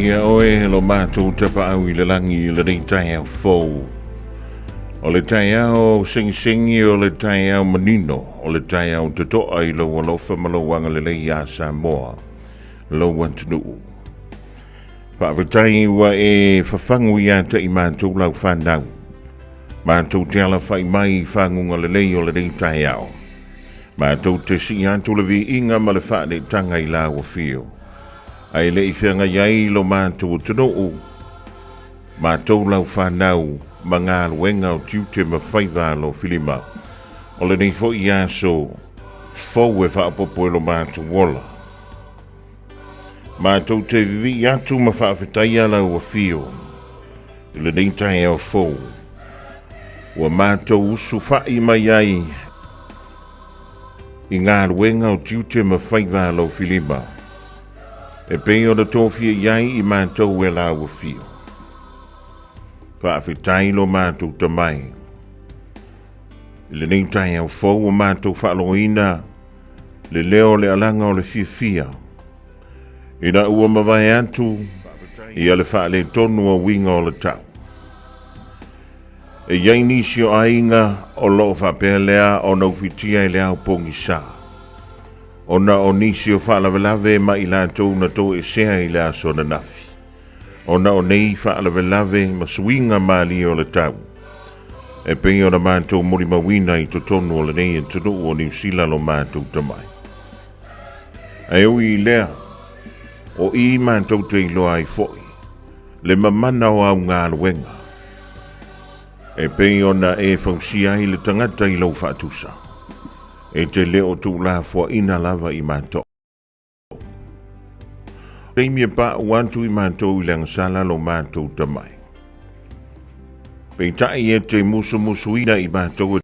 Viia oe lo matou tapaau i le lagi i lenei taeao fou. O le taeao segisegi o le taeao manino, o le taeao totoa i lou alofa ma lou agalelei iā Samoa, lou atunuu. Faafetai ua e fafagu ia te i matou lau fanau. Matou te alafai mai i faguga lelei o lenei taeao. Matou te sii atu le viiga ma le faaneetaga i lau afio. Ae le i feagai ai lo matou atunuu, matou lau fanau ma galuega o tiute ma faiva a lo filima. O lenei foi aso fou e faaopoopo i lo matou ola. Matou te vivii atu ma faafetaia lau afio i lenei taeao fou ua matou usufa'i mai ai i galuega o tiute ma faiva a lou filima e pei ona tofia i ai i matou e lau afio. Faafetai lo matou tamai i lenei taeao fou ua matou faalogoina le leo o le alaga o le fiafia ina ua mavae atu ia le faaletonu o uiga o le tau. E i ai nisi o aiga o lo o faapea lea ona ufitia i le ao pogisa, ona o nisi o faalavelave ma i latou na toesea i le aso ananafi, ona o nei faalavelave ma suiga malie o le tau, e pei ona matou molimauina i totonu o lenei atunuu o Niu Sila lo matou tamai. Ae ui i lea, o i matou te iloa ai foi le mamana o au galuega, e pei ona e fausia ai le tagata i lou faatusa, e te le o tuulafoaina lava i matou. Taimi e paʻu atu i matou i le agasala lo matou tamai. Peitai e te musumusuina i matou e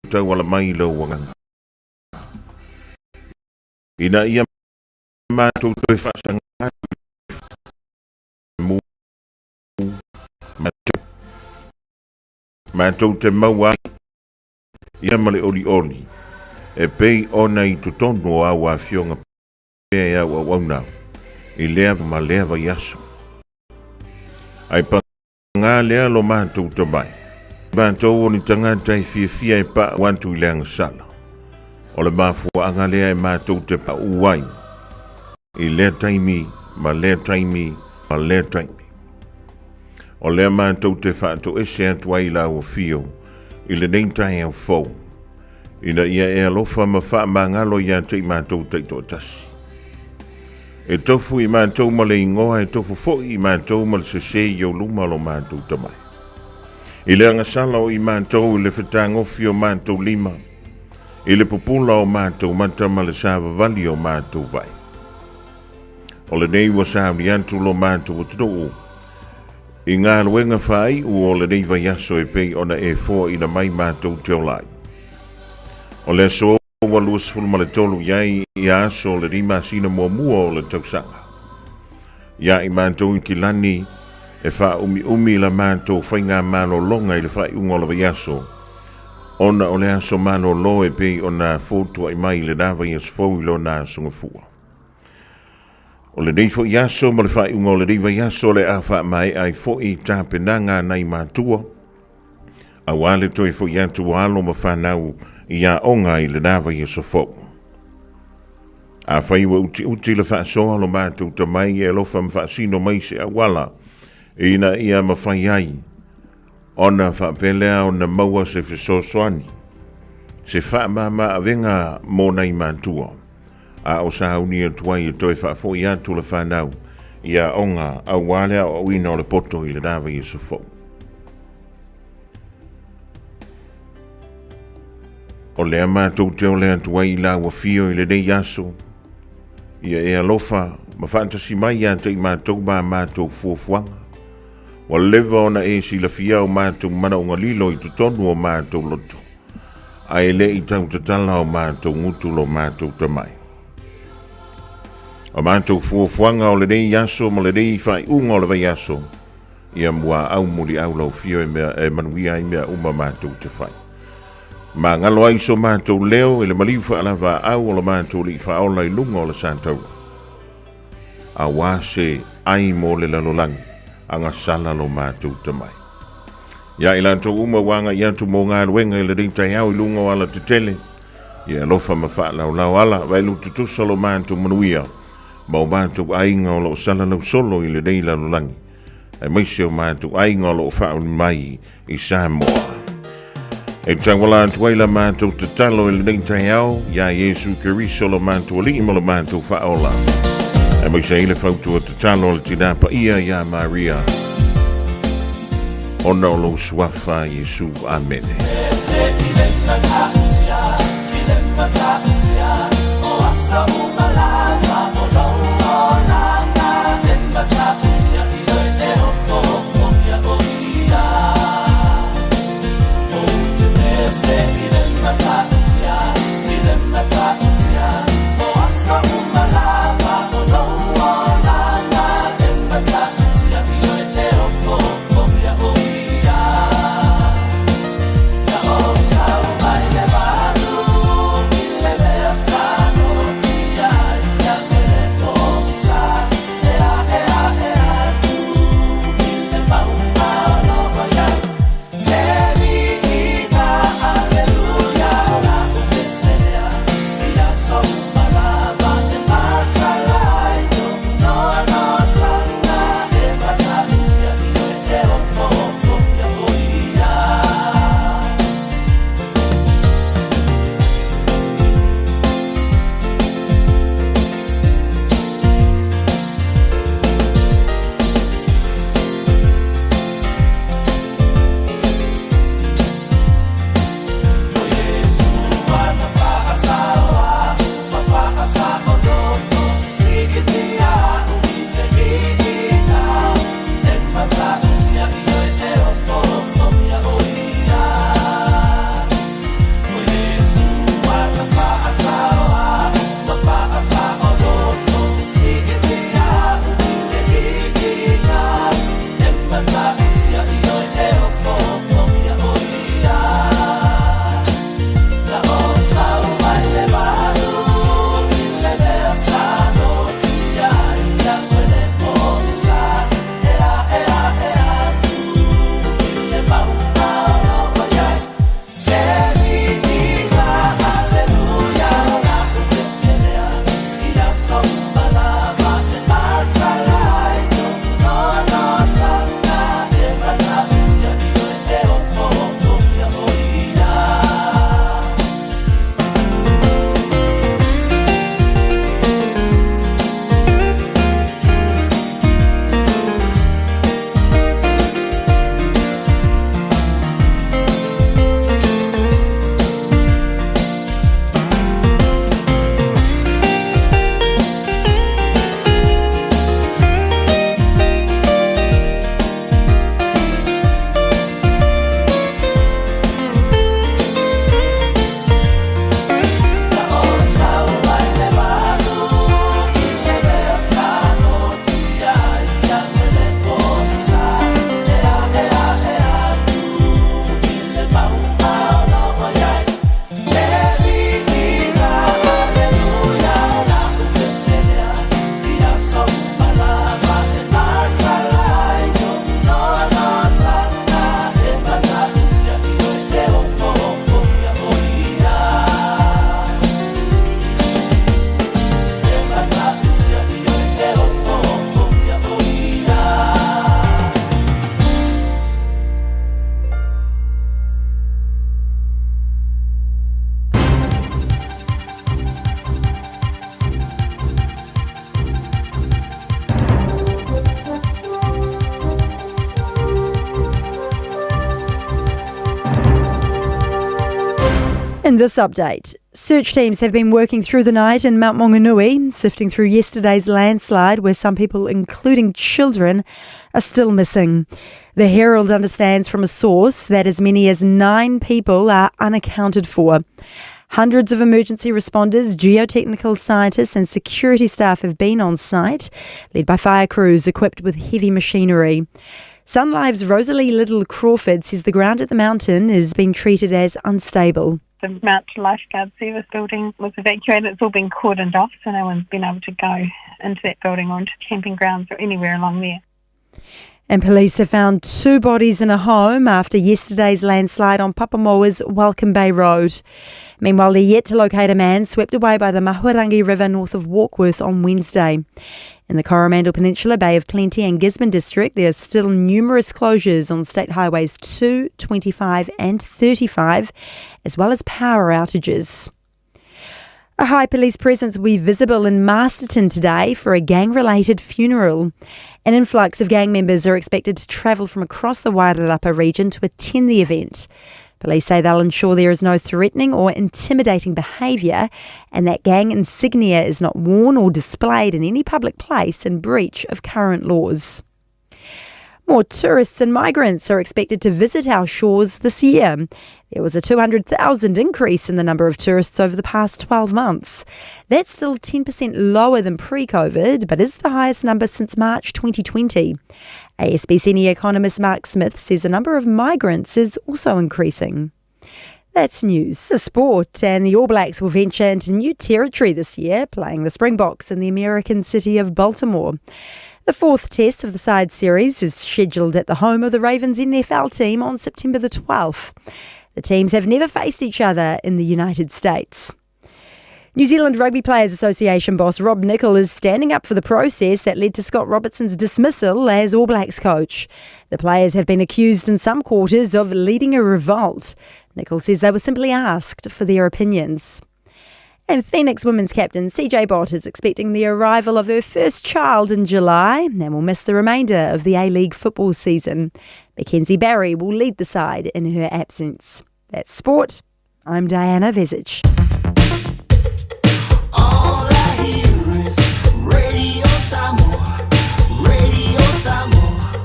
tauala mai i lou agaga. Ina ia matou toe faasaga atu mu matou, matou te maua ai ia ma le olioli e pei ona i totonu o au afioga pea e au auauna i lea ma lea vaiaso. Ai pagā lea lo matou tamai. Matou o ni tagata e fiafia e paʻu atu i le agasala. O le mafuaaga lea e matou te paʻu ai i lea taimi ma lea taimi ma lea taimi. O lea matou te faatoese atu ai i lau afio i lenei taeao fou, ina ia e alofa ma faamagalo ia te i matou taitoatasi. E tofu i matou ma le igoa, e tofu foi i matou ma le sese i ou luma lo matou tamai. I le agasala o i matou i le fetagofi o matou lima, i le pupula o matou mata ma le savavali o matou vai. O lenei ua sauni atu lo matou atunuu i galuega faaiu o lenei vaiaso e pei ona e foaina mai matou te ola ai. O le aso ua 23 i ai ia aso o lenei masina muamua o le tausaga. Ia i matou i Kilani e faaumiumi la matou faigamalologa i le faaiuga o le vaiaso, ona o le aso malolo e pei ona fotuai mai i lena vaiaso fou i lona aso gafua. O lenei foi aso ma le faaiuga o lenei vaiaso o le a faamaea ai foi tapenaga a nai matua, auā le toe foi atu o alo ma fanau i aoga i lena vaiaso fou. Afai ua utiuti le faasoa o lo matou tamai e alofa ma faasino mai se auala ina ia mafai ai ona faapea lea ona maua se fesoasoani, se faamama-avega mo nai matua, a o sauni atu ai e toe faafoi atu le fanau i aoga auā le aoaoina o le poto i lena vaiaso fou. O lea matou te ole atu ai i lau afio i lenei aso, ia e alofa ma faatasi mai ia te i matou ma matou fuafuaga. Ua leva ona e silafia o matou manaoga lilo i totonu o matou loto, ae le i tautatala o matou gutu lo matou tamai. O matou fuafuaga o lenei aso ma lenei faaiuga o le vaiaso, ia muaau muliau lau fio e mea e manuia ai mea uma matou te fai. Magalo ai so matou leo i le maliu faalavaau o lo matou Alii Faaola i luga o le sataua. Auā se ai mo le lalolagi, agasala lo matou tamai. Ia i latou uma ua agai atu mo galuega i lenei taeao i luga o alatetele, ia alofa ma faalaolao ala, vaelu tutusa lo matou manuia, ma o matou aiga o lo o salalau solo i lenei lalolagi, aemaise o matou aiga o lo o faauli mai i Samoa. E tauala atu ai la matou tatalo i lenei taeao iā Iesu Keriso lo matou Alii ma lo matou Faaola. Aemaise ai le fautua tatalo a le Tinā Paia iā Maria, ona o lou suafa Iesu. Amene. In this update, search teams have been working through the night in Mount Maunganui, sifting through yesterday's landslide where some people, including children, are still missing. The Herald understands from a source that as many as 9 people are unaccounted for. Hundreds of emergency responders, geotechnical scientists and security staff have been on site, led by fire crews equipped with heavy machinery. Sun Live's Rosalie Little Crawford says the ground at the mountain is being treated as unstable. The Mount Lifeguard Service building was evacuated. It's all been cordoned off, so no one's been able to go into that building or into camping grounds or anywhere along there. And police have found two bodies in a home after yesterday's landslide on Papamoa's Welcome Bay Road. Meanwhile, they're yet to locate a man swept away by the Mahurangi River north of Warkworth on Wednesday. In the Coromandel Peninsula, Bay of Plenty and Gisborne District, there are still numerous closures on state highways 2, 25 and 35, as well as power outages. A high police presence will be visible in Masterton today for a gang-related funeral. An influx of gang members are expected to travel from across the Wairarapa region to attend the event. Police say they'll ensure there is no threatening or intimidating behaviour and that gang insignia is not worn or displayed in any public place in breach of current laws. More tourists and migrants are expected to visit our shores this year. There was a 200,000 increase in the number of tourists over the past 12 months. That's still 10% lower than pre-COVID, but is the highest number since March 2020. ASB senior economist Mark Smith says the number of migrants is also increasing. That's news. The sport, and the All Blacks will venture into new territory this year, playing the Springboks in the American city of Baltimore. The fourth test of the side series is scheduled at the home of the Ravens NFL team on September the 12th. The teams have never faced each other in the United States. New Zealand Rugby Players Association boss Rob Nichol is standing up for the process that led to Scott Robertson's dismissal as All Blacks coach. The players have been accused in some quarters of leading a revolt. Nichol says they were simply asked for their opinions. And Phoenix women's captain CJ Bott is expecting the arrival of her first child in July and will miss the remainder of the A-League football season. Mackenzie Barry will lead the side in her absence. That's sport. I'm Diana Vezich. All I hear is Radio Samoa, Radio Samoa,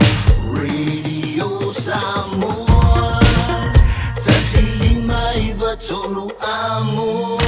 Radio Samoa. Tasi mai tolu amo.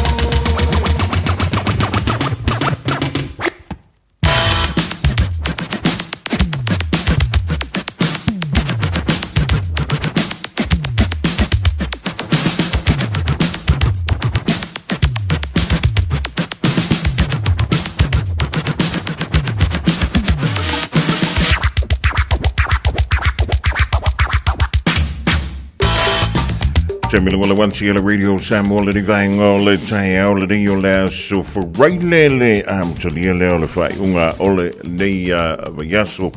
Taimi le wansi ele Radio Samoa le vaenga o le taeao lenei o le aso Faraile le amatalia lea o le faaiuga o lenei vaiaso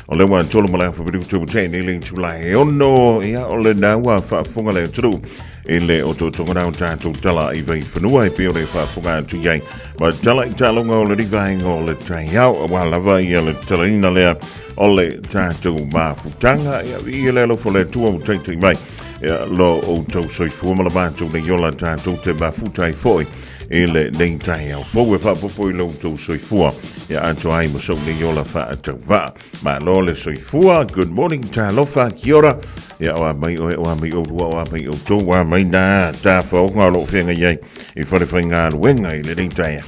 o le ua tolu ma le afa minute ua tea nei le itula e ono ia o lena ua faafofoga le atunuu i le otootoga o tatou tala i vaifanua e pei ona e faafofoga atu i ai ma tala i taaloga o lenei vaega o le taeao aua lava ia le tatalaina lea o le tatou mafutaga ia viia le alofa o le Atua ua taitai mai ia lo outou soifua ma le matou nei ola tatou te mafuta ai foi i lenei taeao fou e faapopo i lo outou soifua ia atoa ai ma sou nei ola faatauvaa. Malo le soifua, good morning, talofa, kia ora. Ia o a mai oe, o a mai oulua, o a mai outou, o a mai nā tāwhaonga o loo whenga iai i whare whai i lenei taeao.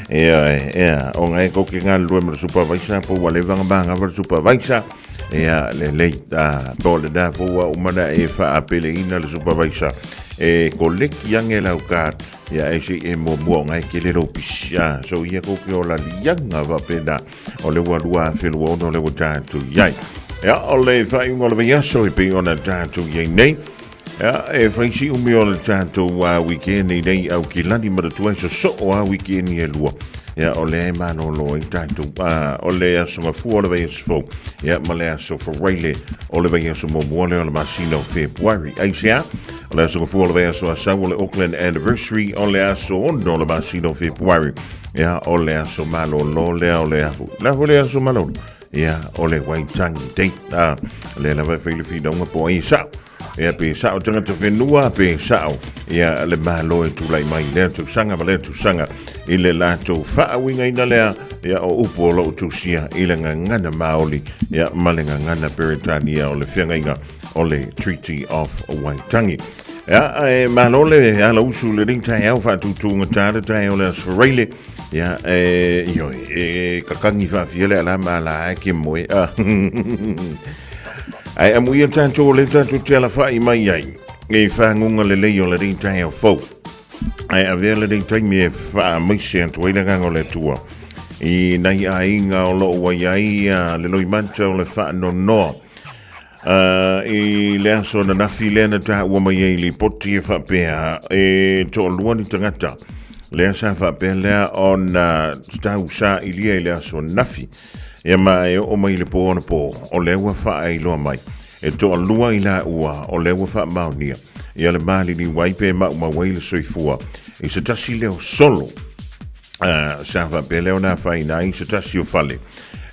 Ia, ia, o ngai koke ngā lua ma le supervisor, po ua leva nga manga le supervisor. Ia, le lei, a, po le nā fua umana e whaapeleina le supervisor. E koleki ange lau card. Ia, e se e muamua o ngai ke le lou pisi. A, so ia koke o la lianga wapena o le ua lua awhelua ono le ua tātou iai. Ia, o le whaiunga o le vaiaso e pei ona tātou iai nei. Ia, e whaisi umi o le tātou a wikendi nei au ki lani manatua e sosoo a wikendi e lua. Ia, o le e malōlō ai tātou. A, o le aso mafua o le vaiaso fou. Ia, ma le aso Faraile o le vaiaso muamua lea o le masina o Fepuari. Aisea, o le aso gafua o le vaiaso Asau o le Auckland Anniversary o le aso ono o le masina o Fepuari. Ia, o le aso malōlō lea o le afu. La fo le aso malōlō. Ia, o le Waitangi Day. A, lea lava e fai le finauga po o ai e sao. Ia, pe sao tagata whenua, pe sao ia le malo e tulai mai lea tausaga ma lea tausaga i le latou faauigaina lea ia o upu o loo tusia i le gagana Maoli ia ma le gagana Peretania o le feagaiga o le Treaty of Waitangi. Ia, e malo le ala usu le lenei taeao faatūtūgatā le taeao le Aso Faraile. Ia, e, ioi, e kakangi faafia le ala ma ala ae ke moe. Ae amuia tatou o lea tatou te alafai mai ai. I faguga lelei o lenei taeao fou, ae avea lenei taimi e faamaise atu ai le agaga o le Atua i nai aiga o lo o ua i ai le loimata o le faanoanoa i le aso ananafi lea na taua mai ai i lipoti e faapea e toalua ni tagata lea sa faapea lea ona tau sailia i le aso ananafi. Ia ma e oo mai i le pō anapo, o lea ua faailoa mai e toalua i laua o lea ua faamaonia ia le maliliu ai pe maumau ai le soifua i se tasi leo solo sa faapea lea ona afaina ai se tasi o fale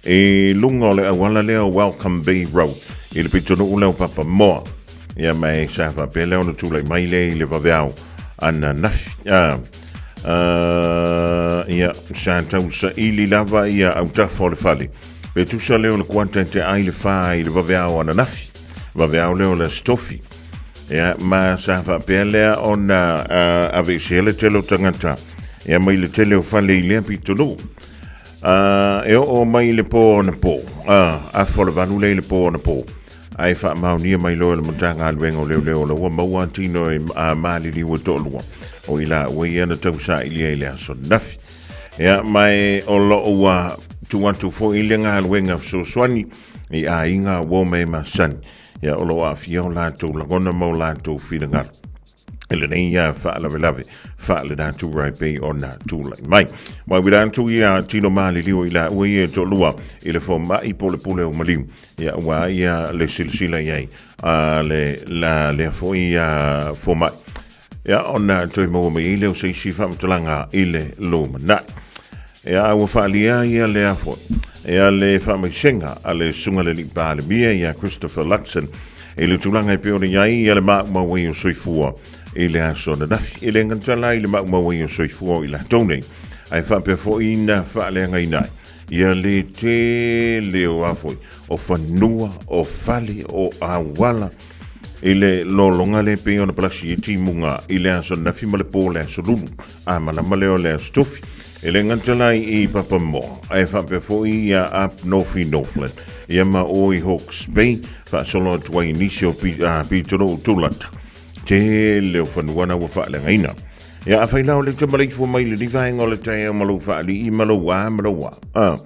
i luga o le auala lea o Welcome Bay Road i le pitonuu lea o Papamoa. Ia ma e sa faapea lea ona tulai mai lea i le vaveao ananafi. Ia, sa tausaili lava ia autafa o le fale. Pe tusa lea o le kuata te ai le whā i le vaveao ananafi. Vaveao lea o le Aso Tofi. Ia, ma sa faapea lea ona aveesea le tele o tagata. Ia, mai le tele o fale i lea pitonuu. E oo mai i le pō anapo, afa o le 8 lea i le pō anapo, ae faamaonia mai loa e le Matagaluega o Leoleo o la ua maua tino e maliliu e toalua o i laua ia na tausailia i le aso ananafi. Ia, ma e o lo o ua tuu atu foi le galuega fesoasoani i aiga ua o me masani. Ia, o lo o aafia o latou lagona ma o latou finagalo i lenei ia faalavelave faalenatura e pei ona tulai mai. Uaua atu ia tino maliliu i laua ia e toalua i le fomai po o le pule o maliu. Ia ua ia le silasila i ai a le la lea foi ia fomai. Ia ona toe maua mai ai lea o se isi faamatalaga i le lumanai. Ia ua faaalia ia lea foi ia le faamaisega a le Susuga i le Alii Palemia ia Christopher Luxon i le tulaga e pei ona i ai ia le maumau ai o soifua i le aso ananafi. E le gata la i le maumau ai o soifua o i latou nei, ae faapea foi na faaleagaina ai ia le tele o a foi o fanua, o fale, o auala i le lologa lea e pei ona palasi ai timuga i le aso ananafi ma le po o le aso Lulu, a malama lea o le aso Tofi. E le gata la i Papamoa, ae faapea foi ia Up North i Northland, ia ma o i Hawke's Bay, faasolo atu ai i nisi o pitonuu tulata. Tele o fanua na ua faaleagaina. Ia, afai la o le te maleifua mai lenei vaega o le taeao ma lou faalii ma lou a ma lou a.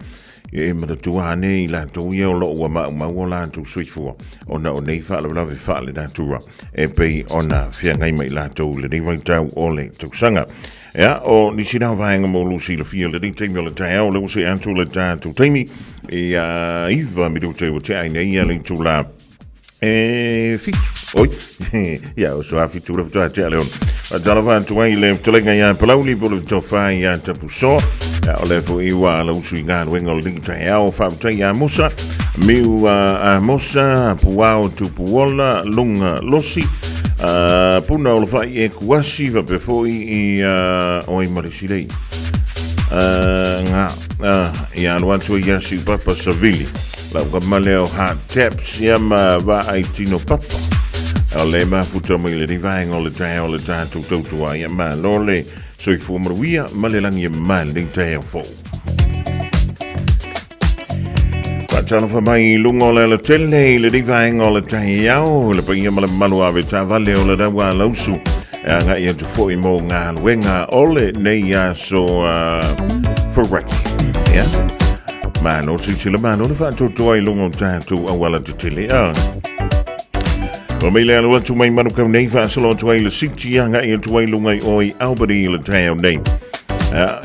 Ia e manatua ane i latou ia o lo o ua maumau o latou soifua ona o nei faalavelave faalenatura e pei ona feagai ma i latou i lenei vaitau o le tausaga. Ia, o nisi na vaega mo lou silafia i lenei taimi o le taeao, lea ua see atu le tatou taimi i 9 minute ua tea ai nei ia le itula e 7. Oi, ia, o soa 7 le faatoa tea le 6. Faatalofa atu ai le fetalaiga ia Palauli po o le tofa ia Tapusoa. Ia, o lea foi ua alausu i galuega o lenei taeao. Faafetai ia Musa, Miu a Musa, Puao Tupuola, Lunga Losi, Puna o Lofai e Kuasi, faapea foi i oi Maresilei. Ngā, ia alu atu ai ia Siupapa Savili. Lau kama lea o Hard Taps, ia ma vaai tino papa. O le mafuta mai lenei vaega o le taeao o le tatou tautua ia malo le soifua manuia ma le lagi e mama i lenei taeao fou. Faatalofa mai i luga o le alatele i lenei vaega o le taeao, le paia ma le mamalu ave taavale o le raua alausu e agai atu foi mo galuega o lenei aso Faraki. Yeah. Malo silasila, malo le faatoatoa i luga o tatou auala tetele. Ua mai le alu atu mai Manukau nei, faasolo atu ai le City, agai atu ai luga i o i Albany i le taeao nei.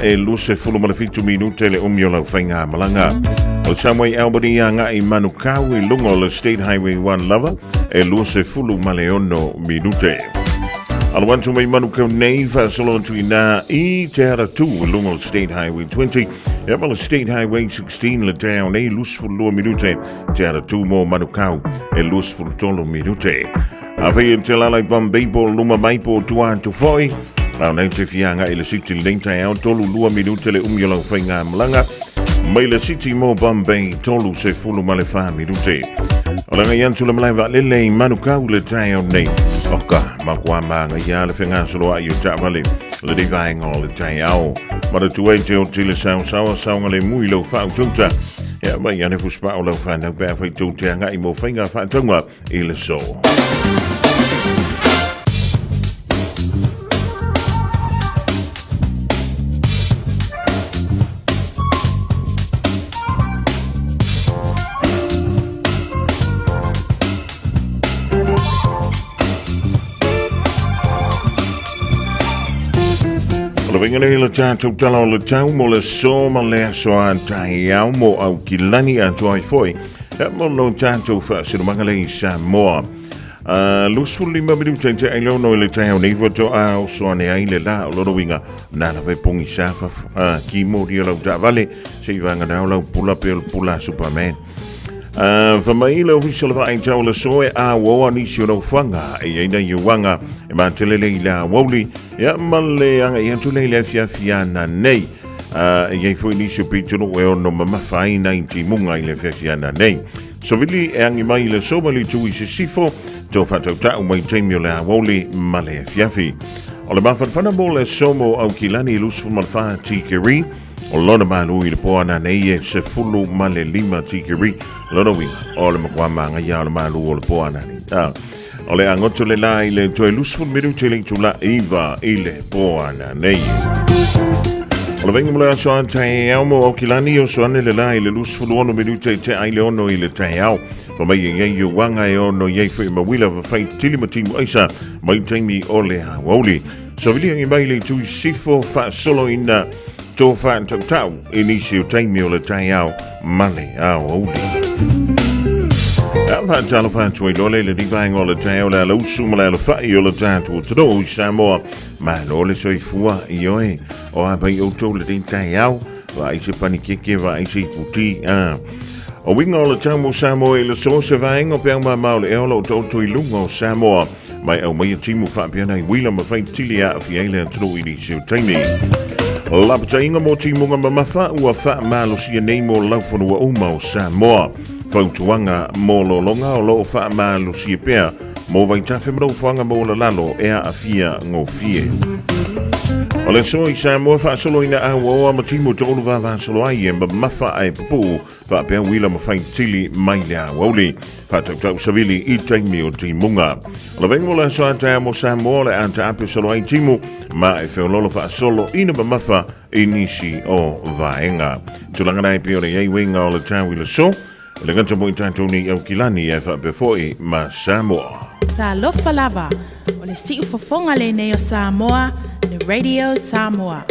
E 27 minute le umi o lau faigamalaga. O le sau mai Albany agai i Manukau i luga o le State Highway 1 lava, e 26 minute. Alo atu mai Manukau nei, faasolo atu i i Te Aratū i luga o le State Highway 20, ia ma le State Highway 16 le taeao nei, 22 minute, Te Aratū mō Manukau e 23 minute. Afai e te lala i Bombay po luma mai po tua atu foi, Ao nei te fianga i le City lenei taeao, 32 minute le umi o lau faigamalaga. Mai le City mō Bombay, 34 minute. O le agai atu le malae vaalele i Manukau le taeao nei. Oka, matua māngaia le fegasoloai o taavale lenei vaega o le taeao. Manatua e te oti le saosaoa saogalemu i lau faautauta. Ia mai ane fusipao lau whanau pe a whai tau te agai mō whainga whaataunga i le so. O le vaiga nei le tatou tala o le tau mo le aso ma le aso a taeao mo Aukilani atoa ai foi mo lo tatou faasinomaga lea i Samoa. 25 minute i te ailono i le taeao nei faatoa oso ane ai le la o lona uiga na lava e pogisa ki mori o lau taavale se i vagana o lau pula pe o le pula a Superman. Fa mai le ofisa o le vaai tau le soe a uaua nisi o naufaga e iai nai uaga e matelele i le aoauli ia ma le agai atu lea i le afiafi ana nei. E iai foi nisi o pitonuu e ono mamafa ai nai timuga i le afiafi ana nei. Savili e agi mai i le aso mai le itu i sisifo, tō whatautau mai taimi o le aoauli ma le afiafi. O le mafanafana mo le aso mo Aukilani 24 tikeri, o lona malu i le po ana nei e 15 tikeri, lona uiga o le matua māngaia o le malu o le po ana nei. O le agoto le la i le toe 20 minute le itula 9 i le po ana nei. O le vainga mo le aso a taeao mo Aukilani o soane le la i le 26 minute i te ai le ono i le taeao. Pa mai e iai o wanga e ono iai fui mawila wa whai tili ma timu aisa mai taimi o le awauli. Savili angi mai le tui sifo wha solo ina tō whaatautau i nisi o taimi o le taeao ma le aoauli. A whaatalofa atu ai loa le le vaenga o le taeao le ala usu ma le ala whai o le tātou atunuu i Samoa. Malo le soifua i oe o a pai outou le tei taeao, vaai se panikeke, vaai se iputi. A. O uiga o le tau mo Samoa i le so se vaenga o peau mamao le ea o lo o taoto i luga o Samoa. Mai aumaia timu faapea nai uila ma faitili e aafia ai le atunuu i nisi o taimi. Lapataiga mo timuga mamafa ua faamalosia nei mo laufanua uma o Samoa. Fautuaga mo lologa o lo o faamalosia pea mo vaitafe ma nofoaga maualalalo e aafia gofie. O le aso i Samoa faasoloina auaoa ma timu toolu vavasolo ai e mamafa ae pupuu Faapea uila ma faitili mai le aoauli. Faatautau savili i taimi o timuga. O le vainga mo le aso a taeao mo Samoa o le a taape solo ai timu ma e feololo faasolo ina mamafa i nisi o vaega. Tulaga na e pei ona i ai uiga o le tau i le so, o le gata mo i tatou nei Aukilani ae faapea foi ma Samoa. Talofa lava, o le siufofoga lenei o Samoa, le Radio Samoa.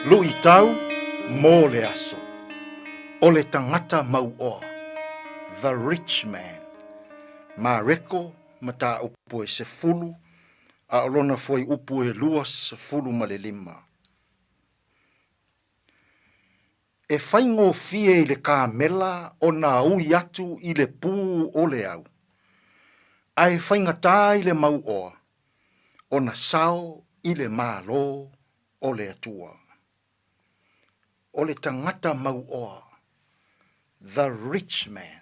Luitau mo le aso. O le tagata mauoa, the rich man. Mareko mataupu e sefulu, a o lona fuaiupu e 25. E faigofie i le kamela ona ui atu i le pū o le au, a e faigata i le mauoa ona sao i le Malo o le Atua. O le tagata mauoa, the rich man.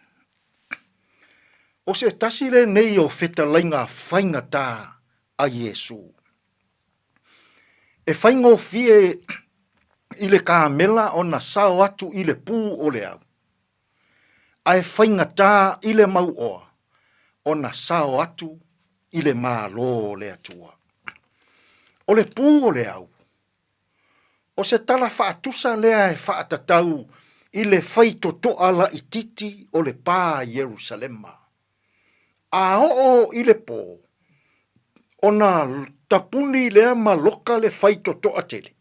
O se tasi lenei o fetalaiga faigata a Iesū. E faigofie i le kamela ona sao atu i le pū o le au, a e faigata i le mauoa ona sao atu i le Malo o le Atua. O le pū o le au, O se tala faatusa lea e faatatau i le faitotoa laitiiti o le pā i Ierusalema. A oo i le pō, ona tapuni lea ma loka le faitotoa tele.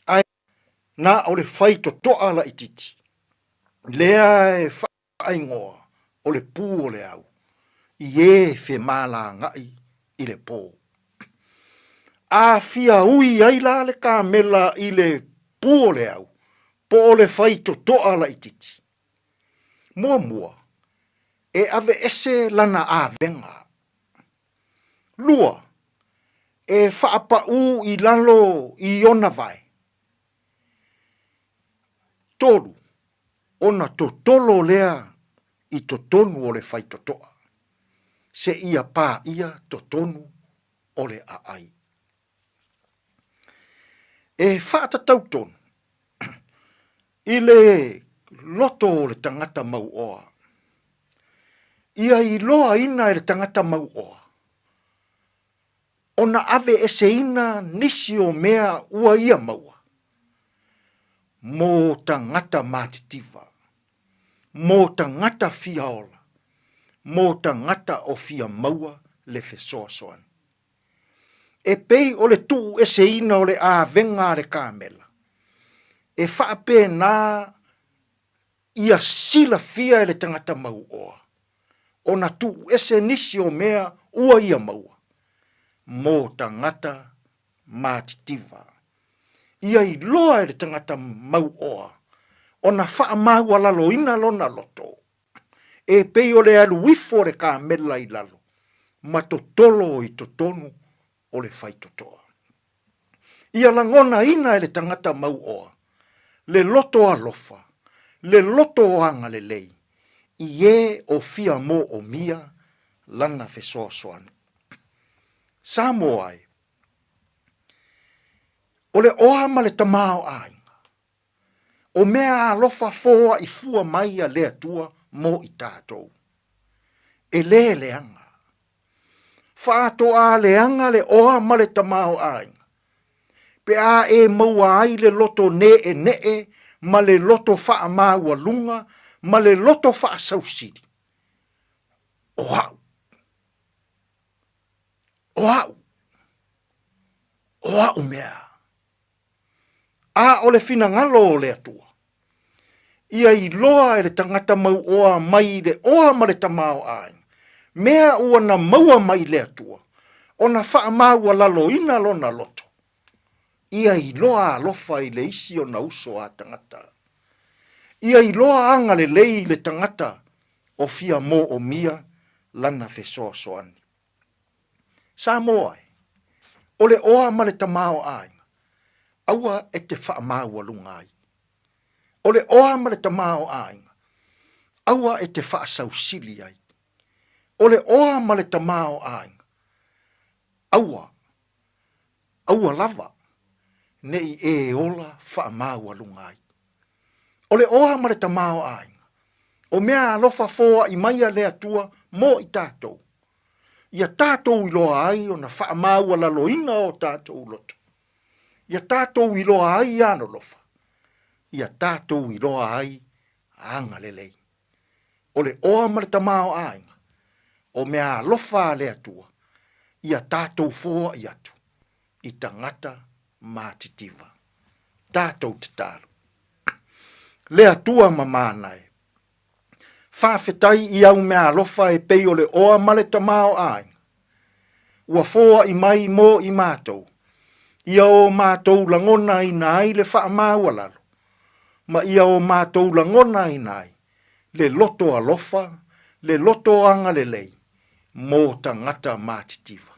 Ae na o le faitotoa laitiiti lea e faaigoa o le pū o le au, i e femalagaʻi i le pō. A fia ui ai la le kamela i le pū o le au, Po o le faitotoa laitiiti. Muamua, e aveese lana avega. Lua, e faapaū i lalo i ona vae. Tolu, ona totolo lea i totonu o le faitotoa, seia paia totonu o le aai. E faatatau tonu i le loto o le tagata mauoa, ia iloaina e le tagata mauoa ona aveeseina nisi o mea ua ia maua mō tagata matitiva, mō tagata fia ola, mō tagata o fia maua le fesoasoani. E pei o le tuueseina o le avega a le kamela, e faapena ia silafia e le tagata mauoa ona tuuese nisi o mea ua ia maua mō tagata matitiva. Ia iloa e le tagata mauoa ona faamaualaloina lona loto, e pei o le alu ifo o le kamela i lalo ma totolo i totonu o le faitotoa. Ia lagonaina e le tagata mauoa le loto alofa, le loto agalelei i e o fia moomia lana fesoasoani. Samoa e, o le oa ma le tamaoaiga, o mea alofa foai fua mai a le Atua mo i tatou. E le leaga. Faatoa leaga le oa ma le tamaoaiga, pe a e maua ai le loto neʻeneʻe ma le loto faamaualuga ma le loto faasausili, o au, o au, o au mea. A o le finagalo o le Atua, ia iloa e le tagata mauoa mai le oa ma le tamaoaiga, mea ua na maua mai le Atua, ona faamaualaloina lona loto, ia iloa alofa i le isi ona uso a tagata. Ia iloa agalelei i le tagata o fia moomia lana fesoasoani. Samoa e, o le oa ma le tamaoaiga, aua e te faamaualuga ai. O le oa ma le tamaoaiga, aua e te faasausili ai. O le oa ma le tamaoaiga, aua, aua lava ne i e ola faamaualuga ai. O le oa ma le tamaoaiga, o mea alofa foai mai a le Atua mo i tatou, ia tatou iloa ai ona faamaualaloina o tatou loto, ia tatou iloa ai alolofa, ia tatou iloa ai agalelei. O le oa ma le tamaoaiga, o mea alofa a le Atua, ia tatou foai atu i tagata matitiva. Tatou tatalo. Le Atua mamana e, Faafetai i au meaalofa e pei o le oa ma le tamaoaiga. Ua foai mai mo i matou, ia o matou lagonaina ai le faamaualalo, ma ia o matou lagonaina ai le loto alofa, le loto agalelei mo tagata matitiva.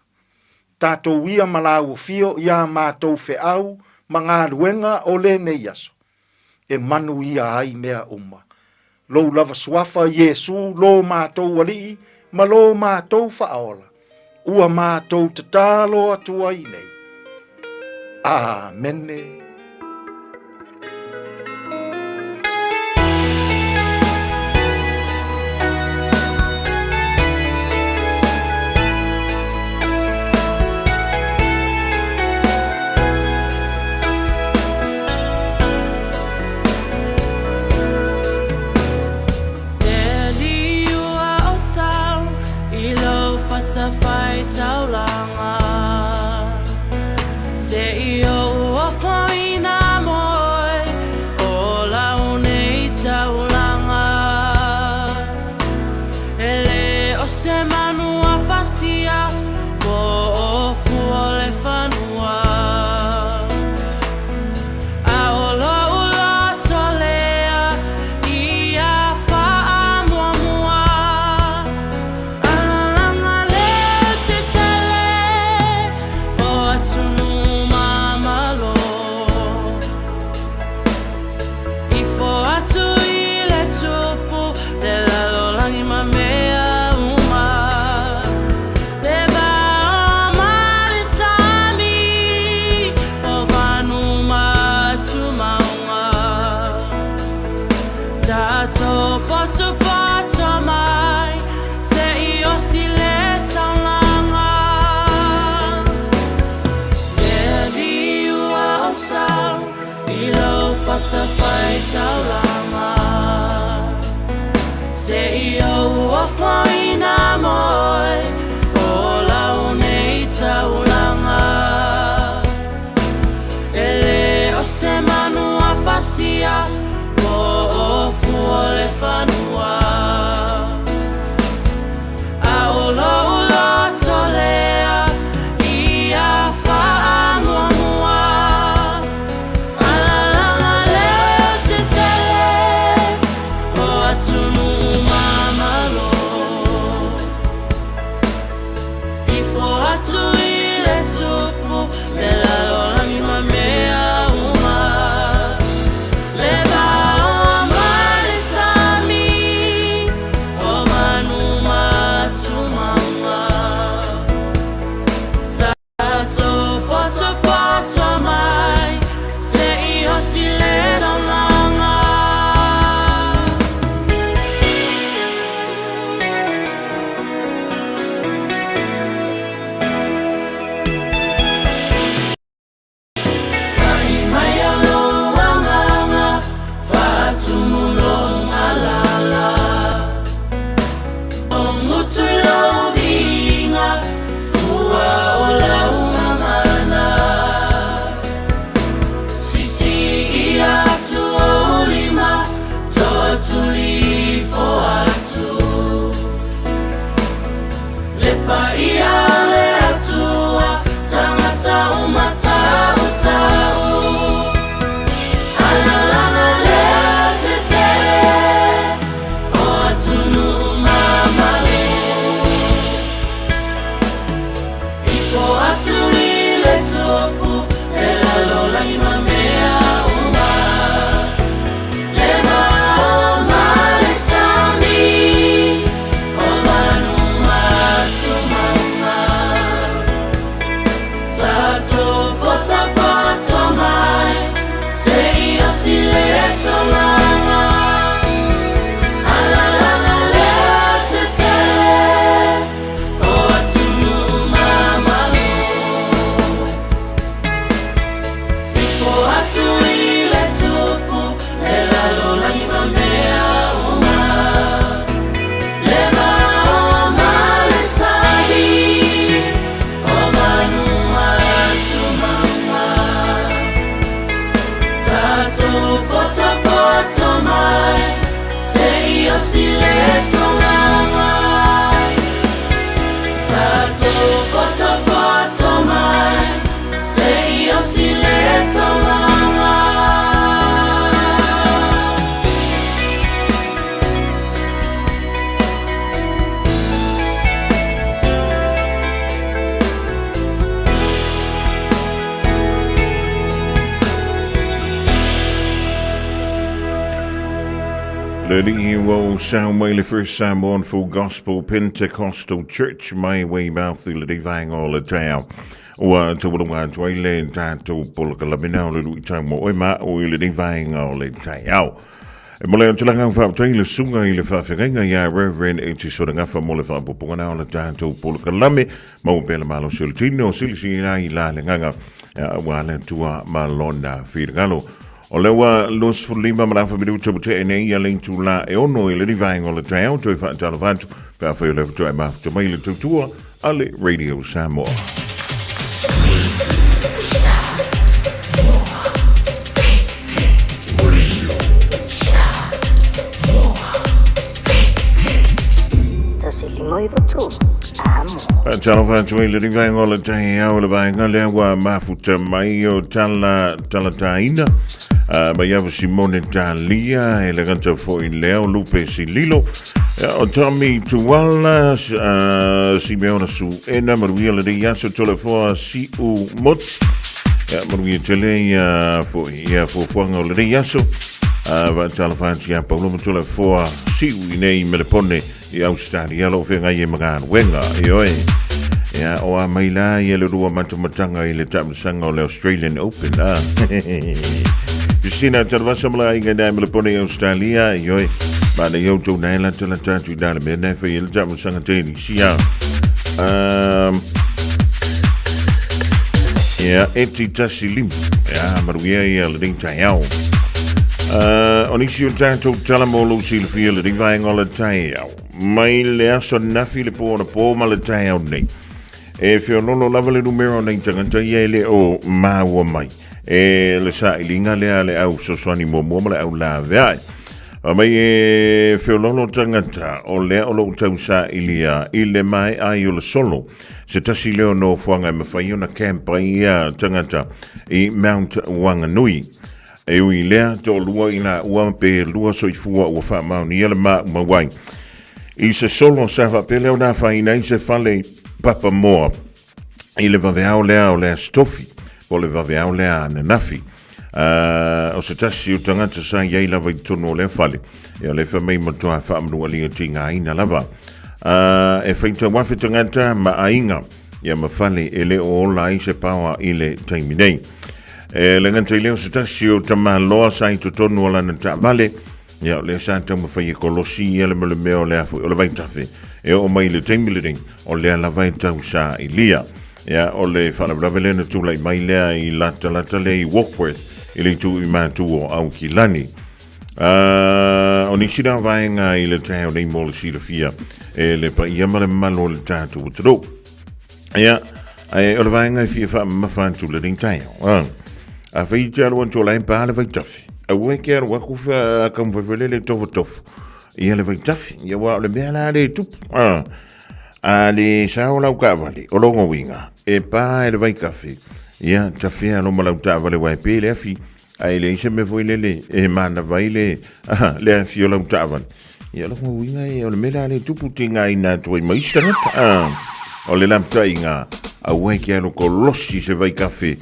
Tatou ia ma lauofio i a matou feau ma galuega o lenei aso, e manuia ai mea uma. Lou lava suafa Iesu lo matou Alii ma lo matou Faaola, ua matou tatalo atu ai nei. Amene. Fatafaitaulaga Seia ua foina moe O lau nei taulaga E le o se manu a fasia Po o fua le fanua A o lou loto lea ia faamuamua Alalaga leo tetele o atunuu mamalo Ifo atu i le tupu le lalolagi ma mea uma Le vaoa ma le sami o manu ma tumauga Tatou potopoto mai se i osi le taulaga. Ta'i mai a lou agaga, faatumu lou galala. O gutu i lou viiga, fua o lau gagana. Sisii atu ou lima, toatuli ifo atu. Le paia o le Atua, tagata uma tautau. Alalaga leo tetele o atunuu mamalu. Ifo atu i le tupu le lalolagi ma mea uma. Le vao ma le sami o manu ma tumauga. Tatou potopoto mai se i osi le taulaga. Alalaga leo tetele o atunuu mamalu. Ifo atu i le tupu le lalolagi ma mea uma. Le vao ma le sami o manu ma tumauga. Tatou potopoto mai se i osi le taulaga. Tatou potopoto mai se i osi le taulaga. Le alii ua ou sao mai le First Samoan Full Gospel Pentecostal Church mai Weymouth i lenei vaega o le taeao. Ua taualunga atu ai le tatou polokalame o le luitau mo oe ma au i lenei vaega o le taeao. E mole atu langa faafetai i le susuga i le faafeagaiga ia Reverend Aitchison Gafa mo le faaopoopoga na o le tatou polokalame. Maua pea le malosi o le tino, silisili ai la le agaga aua le Atua ma lona finagalo. O lea ua 25 ma le afa minuta ua tea nei ia le itula e 6 i lenei vaega o le taeao, toe faatalofa atu pe afai o lea faatoa e mafuta mai le tautua a le Radio Samoa. Faatalofa atu ai lenei vaega o le taeao le vaega lea ua mafuta mai o tala talataina mai ava Simone Talia e le gata foi lea o Lupe Sililo o Tommy Tuala Simeona Suena manuia lenei aso Tolefoa Siu Moti manuia tele ia foi ia fuafuaga o lenei aso. Faatalofa atu ia Paulo ma Tolefoa Siu i nei Melepone i Australia lo feagai ai ma galuega ioe. Ia, o a mai la ia le lua matamatanga i le taamilosaga o le Australian Open. Ah. Christina Talavasa ma le aiga i Melepone i Australia ioe. Ma nei au tou nae lata lata atu i na le mea nae fai ai le taamilosaga tenisi. Ia, e ti tasi lima. Ia, manuia ia lenei taeao. O nisi o tatou tala mo lou silafia le vaega o le taeao. Mai le aso nafi le po na po ma le taeao nei. E feololo lava le numera o nei tagata ia e le o maua mai. E le sailiga lea a le au fesoasoani muamua ma le au laveai. Fai mai e feololo tagata o lea o lo o tausailia i le maea ai o le solo. Se tasi lea o nofoaga e mafai ona camp ai ia tagata i Mount Wanganui. E ui i lea, toalua i laua pe lua soifua ua faamaonia le maumau ai. I se solo sa faapea lea ona afaina ai se fale papamoa i le vaveao lea o le Aso Tofi, po o le vaveao lea ananafi. O se tasi o tagata sa i ai lava i totonu o lea fale, ia o lea fai mai matua faamanualia tigaina lava. E faitau afe tagata ma aiga, ia ma fale e le o ola ai se paoa i le taimi nei. E le gata i lea o se tasi o tamaloa sa i totonu o lana taavale, Ia, o lea sa taumafai e kolosi ia le mea mea o le a foi, o le vaitafe. E oo mai i le taimi lenei, o lea lava e tausailia. Ia, o le faalavelave lea na tulai mai lea i latalata lea i Warkworth, i le itu i matu o Aukilani. O nisi na vaega i le taeao nei mo le silafia e le paia ma le mamalu o le tatou atunuu. Ia, ae o le vaega e fia faamamafa atu lenei taeao. Afai te alu atu o la e pa le vaitafe. Aua e ke alu aku taumafai le tofotofo ia le vaitafe. Ia aua o le mea la le tupu. A le sao lau taavale, o lona uiga, e pa e le vaitafe, ia tafea loa ma lau taavale aua e pe le afi, ae leai se mea foi lele e manava ai le, le afi o lau taavale. Ia o lona uiga e, o le mea la le tupu tigaina atu ai ma isi tagata. O le lapataiga, aua e te alu kolosi se vaikafe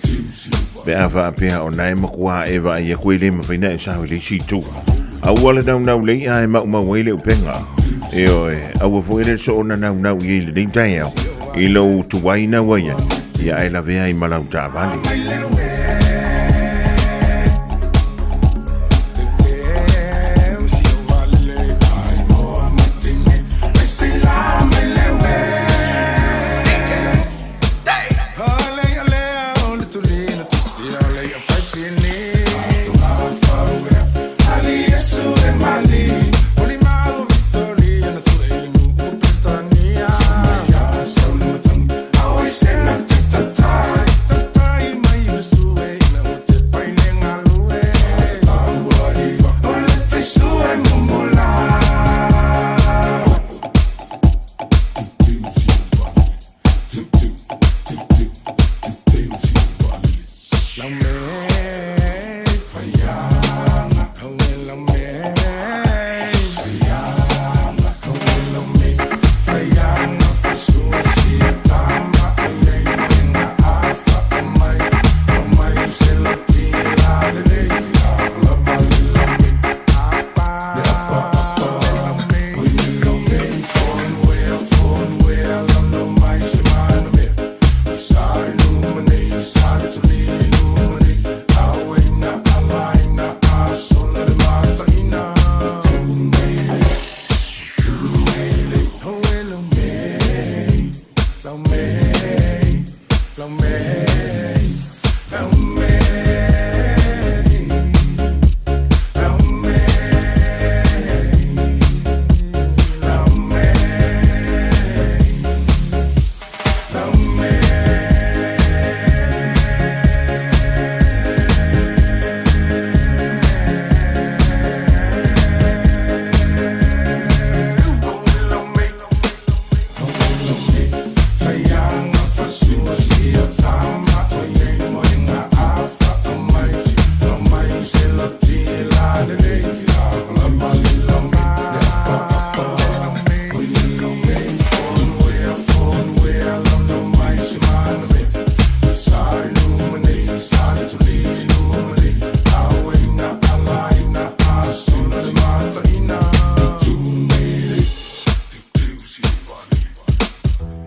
pe a faapea o na e matua e vaai atu e le mafai na e sao i le isi itu. Aua le naunau le i'a e maumau ai le upega. Ioe, aua foi le soona naunau i ai i lenei taeao i lou tuai na ua i ai, ia ae lavea ai ma lau taavale.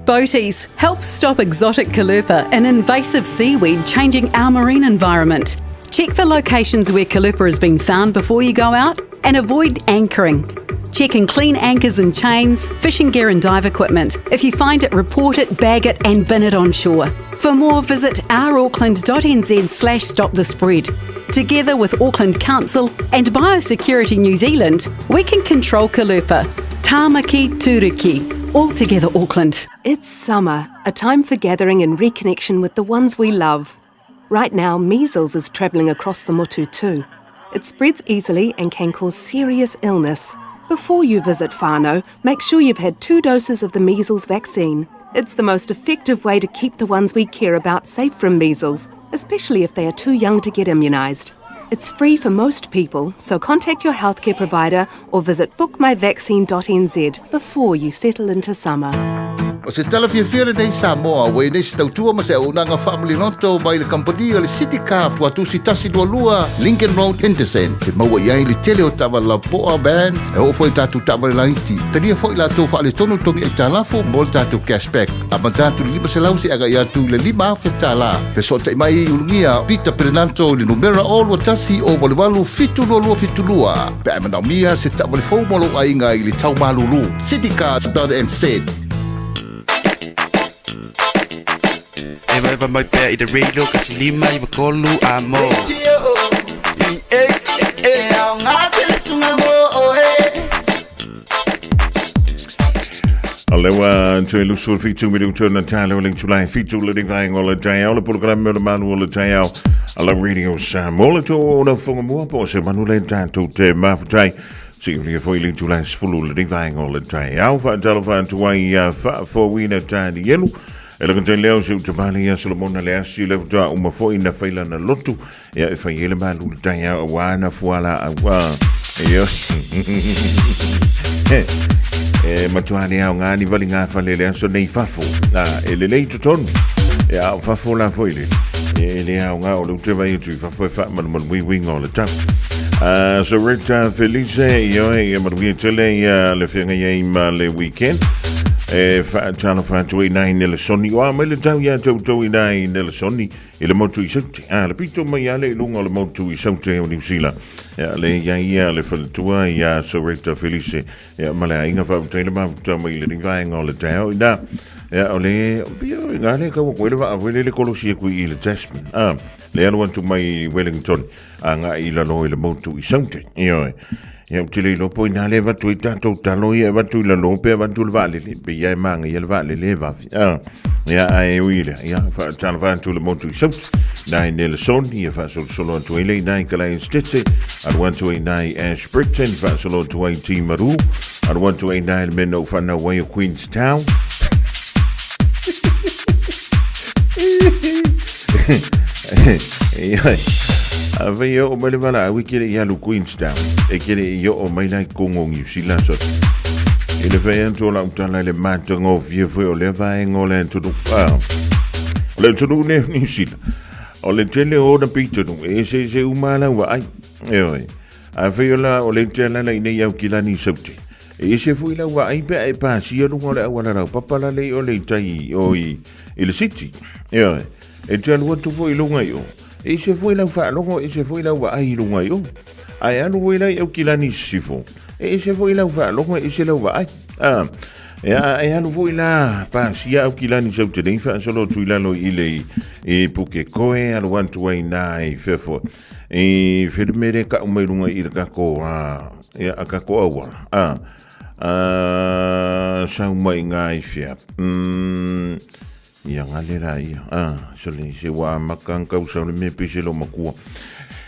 Boaties, help stop exotic caulerpa, an invasive seaweed changing our marine environment. Check for locations where caulerpa has been found before you go out and avoid anchoring. Check and clean anchors and chains, fishing gear and dive equipment. If you find it, report it, bag it and bin it on shore. For more, visit ourauckland.nz slash stop the spread. Together with Auckland Council and Biosecurity New Zealand, we can control Caulerpa. Tāmaki Turuki. All together Auckland. It's summer, a time for gathering and reconnection with the ones we love. Right now, measles is travelling across the motu too. It spreads easily and can cause serious illness. Before you visit whānau, make sure you've had two doses of the measles vaccine. It's the most effective way to keep the ones we care about safe from measles, especially if they are too young to get immunised. It's free for most people, so contact your healthcare provider or visit bookmyvaccine.nz before you settle into summer. O se tala fiafia lenei Samoa, ua i nei se tautua ma se auaunaga faamaliloto mai le kamupani o le City Car Tuatusi 122 Lincoln Road, Henderson. Te maua i ai le tele o taavale lapoa, van, e oo foi i tatou taavale laiti. Talia foi latou faaletonu togi aitalafu mo le tatou cashback. Amata atu i le 500 seia agai atu i le 5,000 tala. Fesootai mai i Ulugia Peter Perenanto i le numera 021 088 722 pe a e manaomia se taavale fou mo lou aiga i le tau malulu. Citycars.nz. Evaeva mai pea i le radio kasi lima iwa tolu a mo. A lea ua toe lusu 7 minuta na talo le July 7 le vaenga o le taeao le polokalame o le malu o le taeao a la Radio Samoa le tō ona whonga mua po se manu le tātou te mafutai si ulia foi le July 10 le vaenga o le taeao whaatalo whaatuai a whaafōina tāni elu E laka tai leo se utamale ia Solomona le asi le futa uma foi na whaila na lotu ia e whai ele malu le taeao a wana fuala a wā Io. E matua le ao ngā ni vali ngā whale le aso nei fafo. Nā, e le lei totonu. E ao fafo la foi le. E le ao ngā o le ute vai atu i fafo e wha manu manu wiwinga o le tau. So Rita Felice, io e ia manuia tele ia le whenga ia i ma le weekend. E wha talo wha i nai Nelson. O a mai le tau ia tau tau i nai Nelson. I le motu i Saute. A, le pito mai ale i lunga o le motu i Saute o Niu Sila. Ia, le ia ia le faletua ia Soreta Felice. Ia, ma le aiga faafetai le mafuta mai le vaenga o le taeao ina. Ia, o le, pia, ngā le kaua koe le vaa foi le le kolosi e kui i le Tasman. A, le alu atu mai i Wellington, a ngā i lalo i le motu i Saute. Ioe. Ia, ou te le iloa po inā le avatu ai tātou talo ia e avatu i lalo pe avatu i le vaalele, pe ia e māngaia le vaalele e vave. A, ia, ae ui lea, ia, faatalofa atu i le motu i Saute, nā i Nelson, ia faasolosolo atu ai le inā i Kalae Stete, alu atu ai inā i Ashburton, faasolo atu ai i Timaru, alu atu ai inā i le mea na ou whanau ai o Queenstown. Ia, a whai e oo mai le valaau e kere i alu Queenstown, e kere i oo mai lai Kongo Niu Sila so. I le whai atu o lau tala i le matagofie foi o lea vaenga o le atunuu. Ah, o le atunuu nei o Niu Sila. O le tele o ona pitonuu, e eseese uma lava lau vaai. Ioe. Afai o la o le te alala i nei Aukilani i Saute. E ese foi lau vaai pe a e pasia luga o le auala raupapa la lei o le i tai o i, i le city. Ioe. E te alu atu foi i luga i o. E ese foi lau faalogo, e ese foi lau vaai i luga i o. Ae alu foi la i Aukilani i sisifo. E ese foi lau faalogo, e ese lau vaai. Ah, e, a, e alu foi la pasia Aukilani i Saute nei faasolo atu i lalo i le i, i Pukekohe, alu atu ai nā i whea I whirimere ka'u mai runga i le kako a, ia, a kako auala. A, a, sau mai ngā i whia. Mm, ia ngale rā ia. A, so le, se wā maka ang kau sau le me pise lo makua.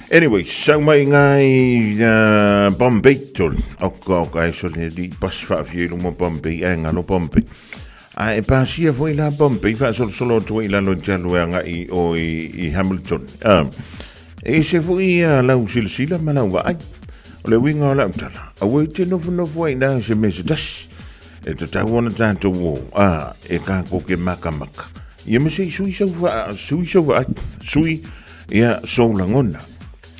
Anyway, sau mai ngā i Bombay tol. Oka, oka, e so le, di pas whaawhia i luma Bombay, e ngalo Bombay. A e pasia foi la Bombay, faasolosolo atu ai i lalo i te alu e agai o i, i Hamilton. A, e ese foi ia lau silasila ma lau vaai. O le uiga o lau tala, aua i te nofonofo ai nā se mea se tasi, e tatau ona tātou o, a, e kākou ke makamaka. Ia ma se i sui sau wha, sui sau vaai, sui ia sou lagona.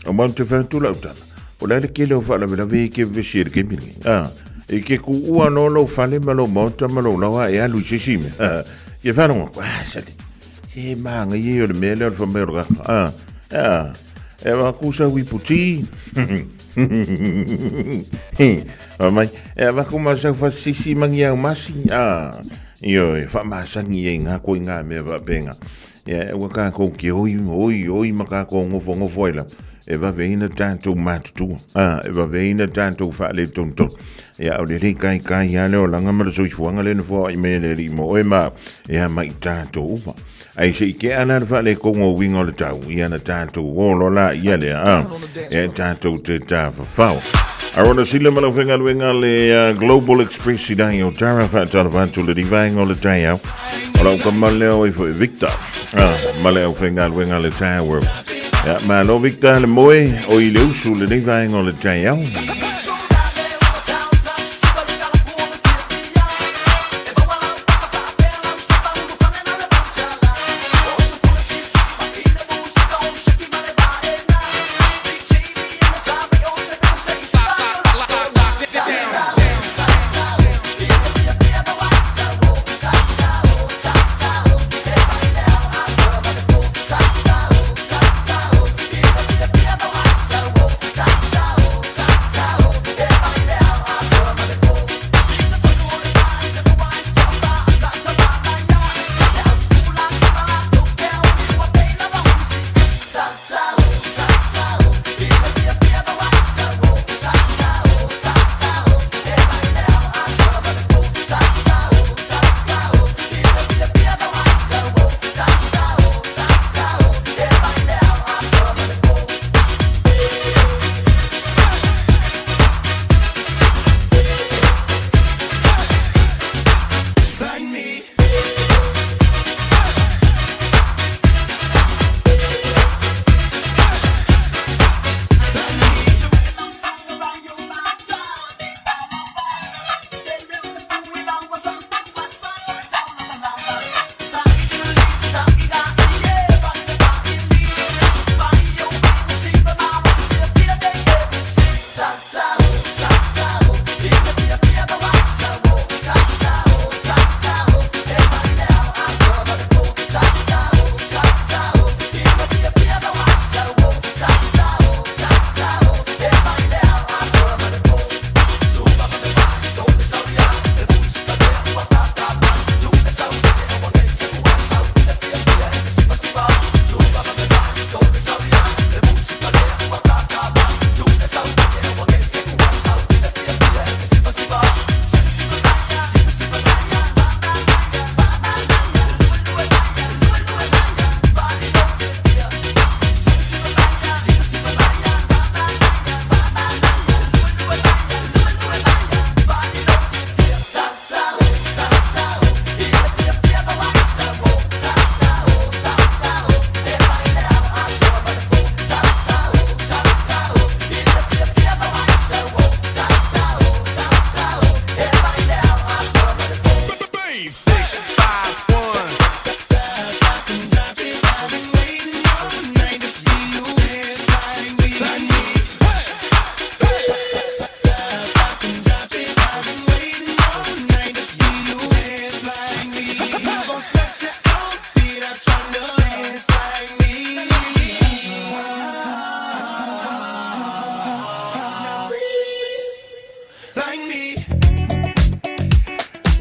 O mau te whatu lau tala. O le ale kele o whaalavelave i ke vesi e le kemi nei. A, e ke ku ua no lou fale ma lou maota ma lou lawa e alu i se isi mea. A, ke whanonga ko, a, sale, se maanga i e o le mea lea o le whamai o le kaka. A, a, e wa ku sau i puti. Whamai, e wa ku ma sau whasisi mangi au masi. A, ioe, whamasangi e ngā ko i ngā mea whapenga. Ia, ua kākou ke oi, oi, oi ma kākou ngofongofo ai lava, e vave ai na tātou matutua, a, e vave ai na tātou faaletonu Ia, o le lei kai kai a le olaga ma le soifuaga le na foai mai e le Alii mo oe ma au, ia ma i tātou uma. Ai se i ke ana le faaletonu o uiga o le tau, ia na tātou olo la ia lea, a, e tātou te tāwhawhao. Arona sila ma lau whengaluenga le Global Express i rangi o Tara whaatalafa atu le rivaenga o le taiao. O lau kama leo i fo Victor. Ah, ma le au whengaluenga le Tower. Ya, malo Victor le moe o i le usu le rivaenga o le taiao.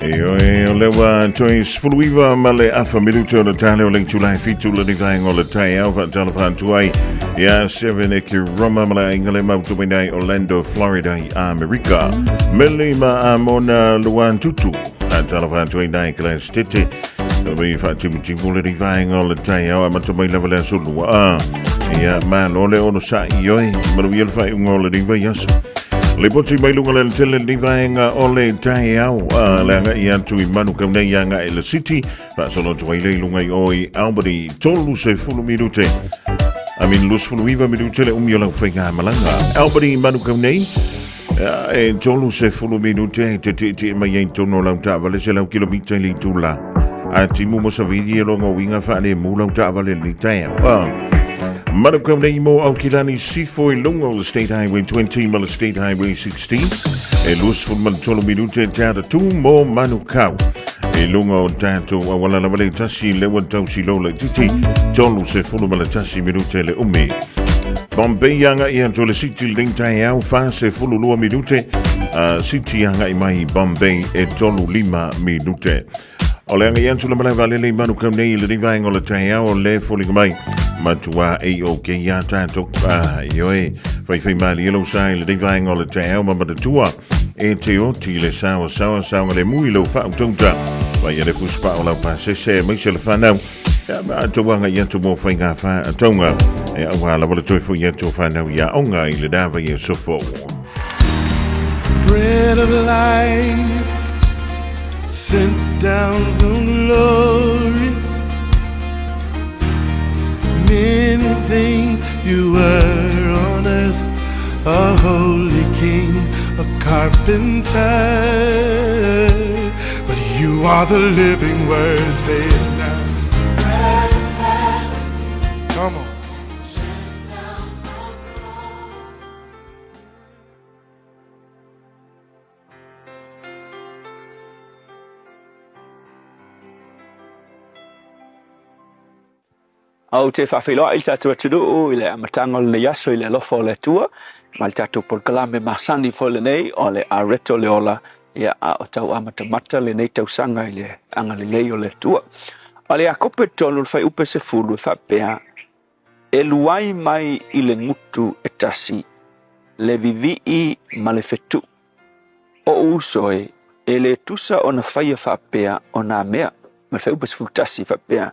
Ioe, o le ua toe 19 ma le afa minuta o le tale o le itula e fitu le vaenga o le taeao faatalofa atu ai ia 7 e ki Roma ma le aiga le mautuina i Orlando, Florida i Amerika. Meli ma Amona Luantutu faatalofa atu ai nai Glass Tete. Me faatimutimu le vaenga o le taeao a mata mai lava le aso lua. Ia malo le ono sa i oi, manuia le faaiuga o le vaiaso. Lipoti mai luga le tele ni vaenga o le taeao a le agai atu i Manukau nei agai le City faasolo atu ai le i luga i o i Albany 30 minute I mean 29 minute le umi o lau faigamalaga Albany Manukau nei e 30 minute te tietie mai ai tonu o lau taavale 100 kilomita i le itula a timu mo savili e loga uiga faalemu lau taavale i lenei taeao. Manukau nei mo Aukilani Sifo i luga o le State Highway 20 ma le State Highway 16 e 23 minute te ata tū mo Manukau i luga o tātou awala lava le tasi lewa tausi lola titi 31 minute le umi. Bombay agai atu le City le taeao 42 minute. City agai mai Bombay e 35 minute. O le agai atu le malae vaalele i Manukau nei i lenei vaega o le taeao o le foliga mai matua AOK iā tātou ioe faifai malie lou sa i lenei vaega o le taeao ma manatua e te oti le sawa sawa saoga le mui lou faautauta mai le fusupao lau pasese aemaise le whanau ia ma tou agai atu mo faiga faatauga e auā lava le toe foi atu o whanau i aoga i le dava i aso fou. Bread of life sent down from glory. Many things you were on earth, a holy king, a carpenter. But you are the living word, say it now. Come on. Ou te faafeiloai i le tatou atunuu i le amataga o lenei aso i le alofa o le Atua ma le tatou polokalame masani foi lenei o le Areto le Ola, ia, a o tau amatamata lenei tausaga i le agalelei o le Atua. O le Iakopo i totonu o le fuaiupu e 10 e faapea, E luai mai i le gutu e tasi le vivii ma le fetuu. O'u uso e, e le tusa ona faia faapea o nā mea. Ma le fuaiupu 11 faapea,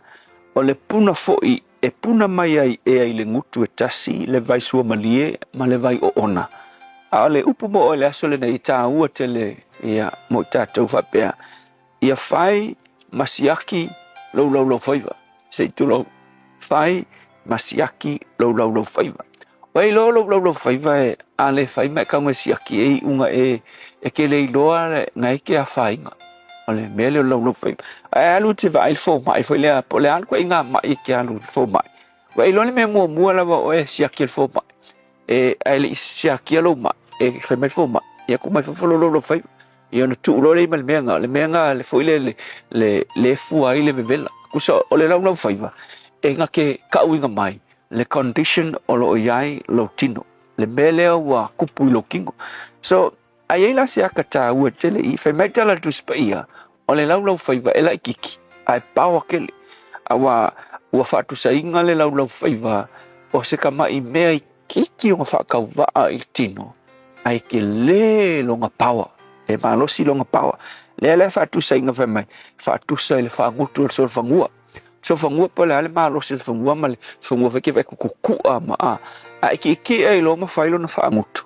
O le puna fo'i e puna mai ai ea i le gutu e tasi le vai suamalie ma le vai oona. A o le upu mo oe i le aso lenei, e tāua tele ia mo i tātou faapea, Ia fai ma siaki lou laulaufaiva. Se i tulou. Fai ma siaki lou laulaufaiva. Ua iloa lou laulaufaiva e a le fai ma e kauga e siaki e iuga e e ke le iloa na e ke afaina. O le mea lea o le laulaufaiva. Ae alu e te vaai i le fomai foi lea, po o le a le ituaiga ma'i e te alu i le fomai. Ua iloa le mea muamua lava oe e siaki e le fomai. E, ae le i siakia lou ma'i, e fai mai le fomai, ia tuu mai fafo lou laulaufaiva. Ia ona tuu loa lea ma le mea na, le mea na le foi le le le fua ai le vevela. Tusa o le laulaufaiva e na te kauina mai le condition o lo o i ai lou tino, le mea lea ua tupu i lou tino. So, a i ai la se aka taua tele i, fai mai tala a le Tusi Paia, o le laulaufaiva e laitiiti ae paoa tele, aua ua faatusaina le laulaufaiva o se tama'i mea itiiti ona faatauvaa i le tino, ae tele lona power, e malosi lona power. Lea la e faatusaina fai mai, faatusa i le faagutu o le solofanua. Solofanua po o le a le malosi o le fanua ma le fanua foi ke vaai kukukua ma a. A e tietie ai loa ma fai lona faagutu,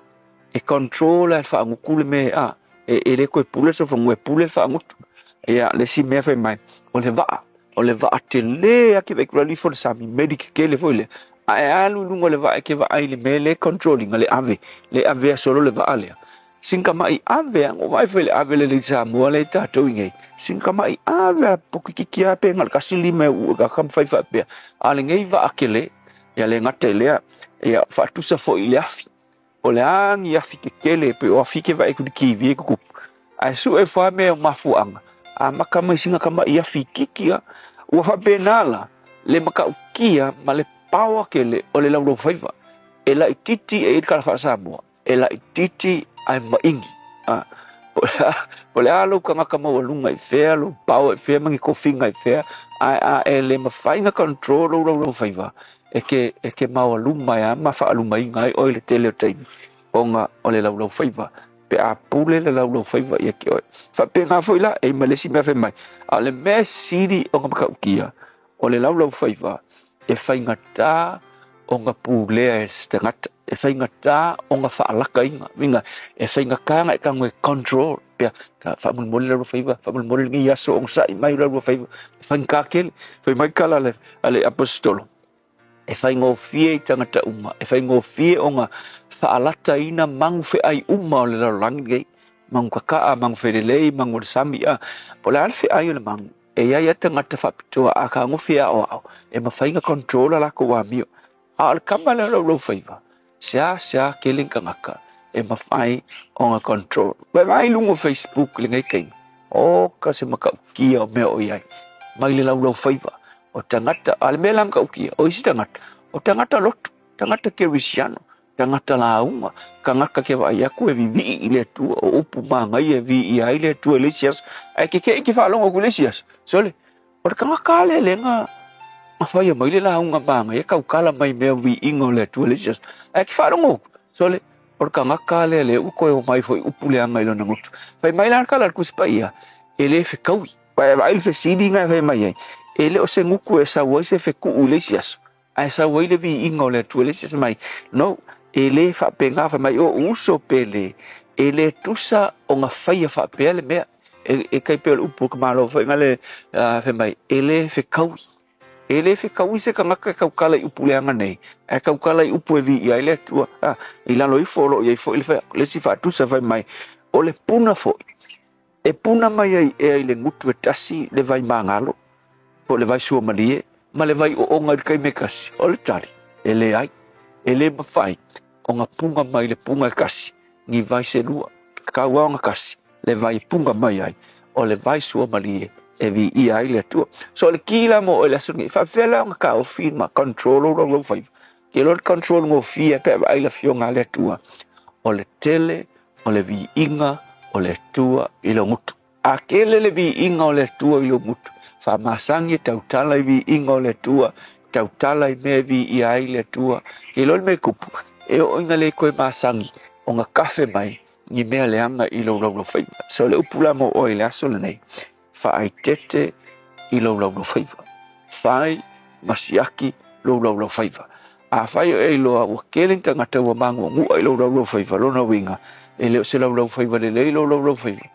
e control e le faagutu le mea a, e le toe pule le solofanua, e pule le faagutu. Ia, le isi mea fai mai, o le vaa. O le vaa tele lava ke vaai atu ifo le sami meli tetele foi lea, a e alu i luga o le vaa e te vaai i le mea lea e control ina le ave, le avea solo le vaa lea. Sina tama'i ave lava, na ou vaai foi i le ave lelei i Samoa lea i tatou i nei, sina tama'i ave lava pokikiki lava pe na o le tasi lima e uu e tagata ma fai faapea, a o lenei vaa tele, ia le gata i lea, ia faatusa foi i le afi. O le a ni afi tetele pei o afi ke vaai atu i le TV e tutupu, ae sue ifo lava mea o mafuaaga, amata mai sina tama'i afi itiiti lava. Ua faapena la le matautia ma le paoa tele o le laulaufaiva, e laitiiti e i ai le tala faa-Samoa, e laitiiti ae maigi. A, po o le a lou tagata maualuga i fea, lou paoa i fea ma ni tofiga i fea, ae a e le mafai ona control lou laulaufaiva, e te, e te maoaluma ai lava ma faaalumaina ai oe i le tele o taimi, ona o le laulaufaiva, pe a pule le laulaufaiva ia te oe. Faapena foi la, e i ai ma le isi mea fai mai, a o le mea e sili ona matautia, o le laulaufaiva e faigata ona pulea e se tagata, e faigata ona faalakaina, uiga, e faigata ona e tago e control, pea, faamolemole le laulaufaiva, faamolemole lenei aso, onosai mai le laulaufaiva, e faigata tele. Fai mai tala a le, a le aposetolo, e faigofie i tagata uma, e faigofie ona faalataina magu feai uma o le lalolagi lenei, magu kakaa, magu felelei, magu o le sami, a, po o le a le feai o le magu, e i ai lava tagata faapitoa a fetagofi e aoao, e mafai ona control a latou amio. A o le tama lea o Laulaufaiva, seasea tele ni tagata e mafai ona control. Vaai i luga o Facebook i lenei taimi, oka se matautia o mea o i ai, mai le Laulaufaiva, o tagata, a o le mea la matautia, o isi tagata, o tagata lotu, tagata kerisiano. Tagata lauga, tagata ke vaai atu e vivii i le Atua, o upu magaia e viia ai le Atua i le isi aso, ae keke'i ke faalogo atu i le isi aso, sole, o le tagata lava lea lea na na faia mai le lauga magaia tautala mai i mea o viiga o le Atua i le isi aso, ae ke faalogo atu, sole, o le tagata lava lea lea ua toe omai foi upu leaga i lona gutu. Fai mai la le tala a le Tusi Paia, e le fetaui. Aua e vaai le fesili na e fai mai ai, e le o se gutu e sau ai se fetuu i le isi aso, Ae sau ai le viiga o le Atua i le isi aso mai, no, e le faapena, fai mai, o uso pe le, e le tusa ona faia faapea le mea. E, e tai pei o le upu o le tamaloa foi na le, uh, fai mai, e le fekaui. E le fekaui se tagata e tautala i upu leaga nei, ae tautala i upu e viia ai le Atua. Ah, i lalo ifo o lo o i ai foi le, le isi faatusa fai mai, o le puna foi, E puna mai ai ea i le gutu e tasi le vai magalo, po o le vai suamalie, ma le vai ooga i le taimi e tasi? O le tali, e leai. E le mafai ona puna mai le puna e tasi ni vai se lua. Tatau lava ona tasi le vai e puna mai ai, o le vai suamalie e viia ai le Atua. So o le ki la mo oe i le aso lenei, e faapefea la ona taofi ma control lou laulaufaiva? Ke iloa le control gofie pe a vaai le Afioga a le Atua, o le tele o le viiga o le Atua i lou gutu. A tele le viiga o le Atua i lou gutu, faamasani e tautala i viiga o le Atua, tautala i mea e viia ai le Atua. Ke iloa le mea e tupu, e oo ina le toe masani ona kafe mai ni mea leaga i lou laulaufaiva. So o le upu la mo oe i le aso lenei, Faaeteete i lou laulaufaiva. Fai ma siaki lou laulaufaiva. Afai o e iloa ua tele ni tagata ua maguagua i lou laulaufaiva, lona uiga, e le o se laulaufaiva lelei lou laulaufaiva,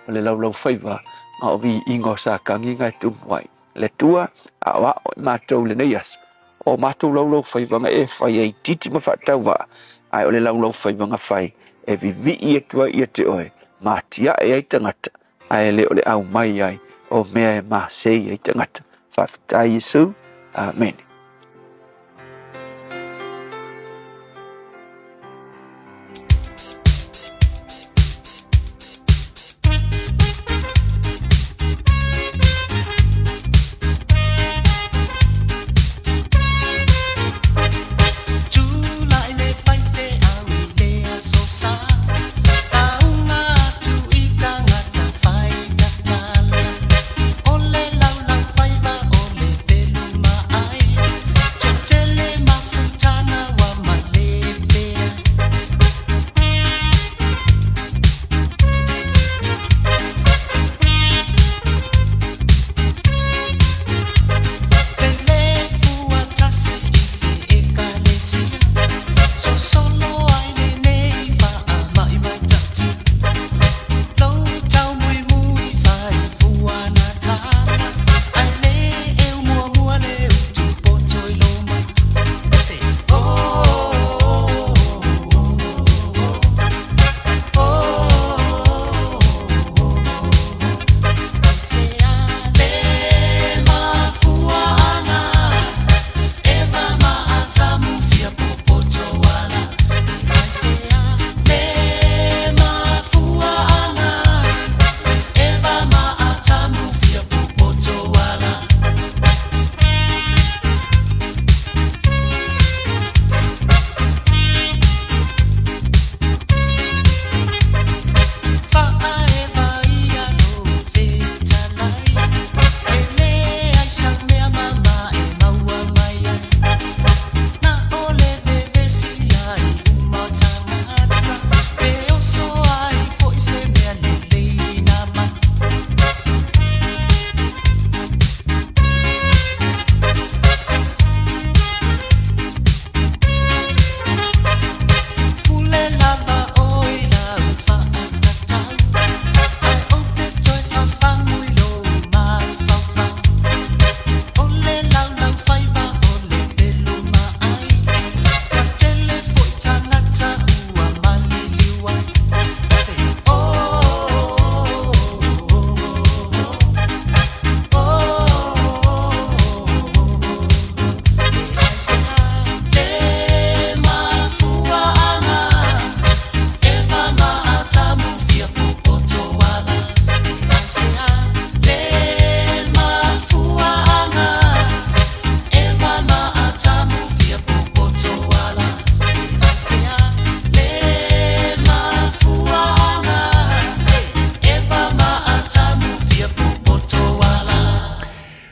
o le laulaufaiva na o viiga o Satani na e tumu ai. Le Atua, aoao i matou i lenei aso, o matou laulaufaiva na e fai e itiiti ma faatauvaa, ae o le laulaufaiva na fai e vivii atu ai ia te oe, ma atiae ai tagata ae le o le aumai ai o mea e masei ai tagata. Faafetai Iesu. Amene.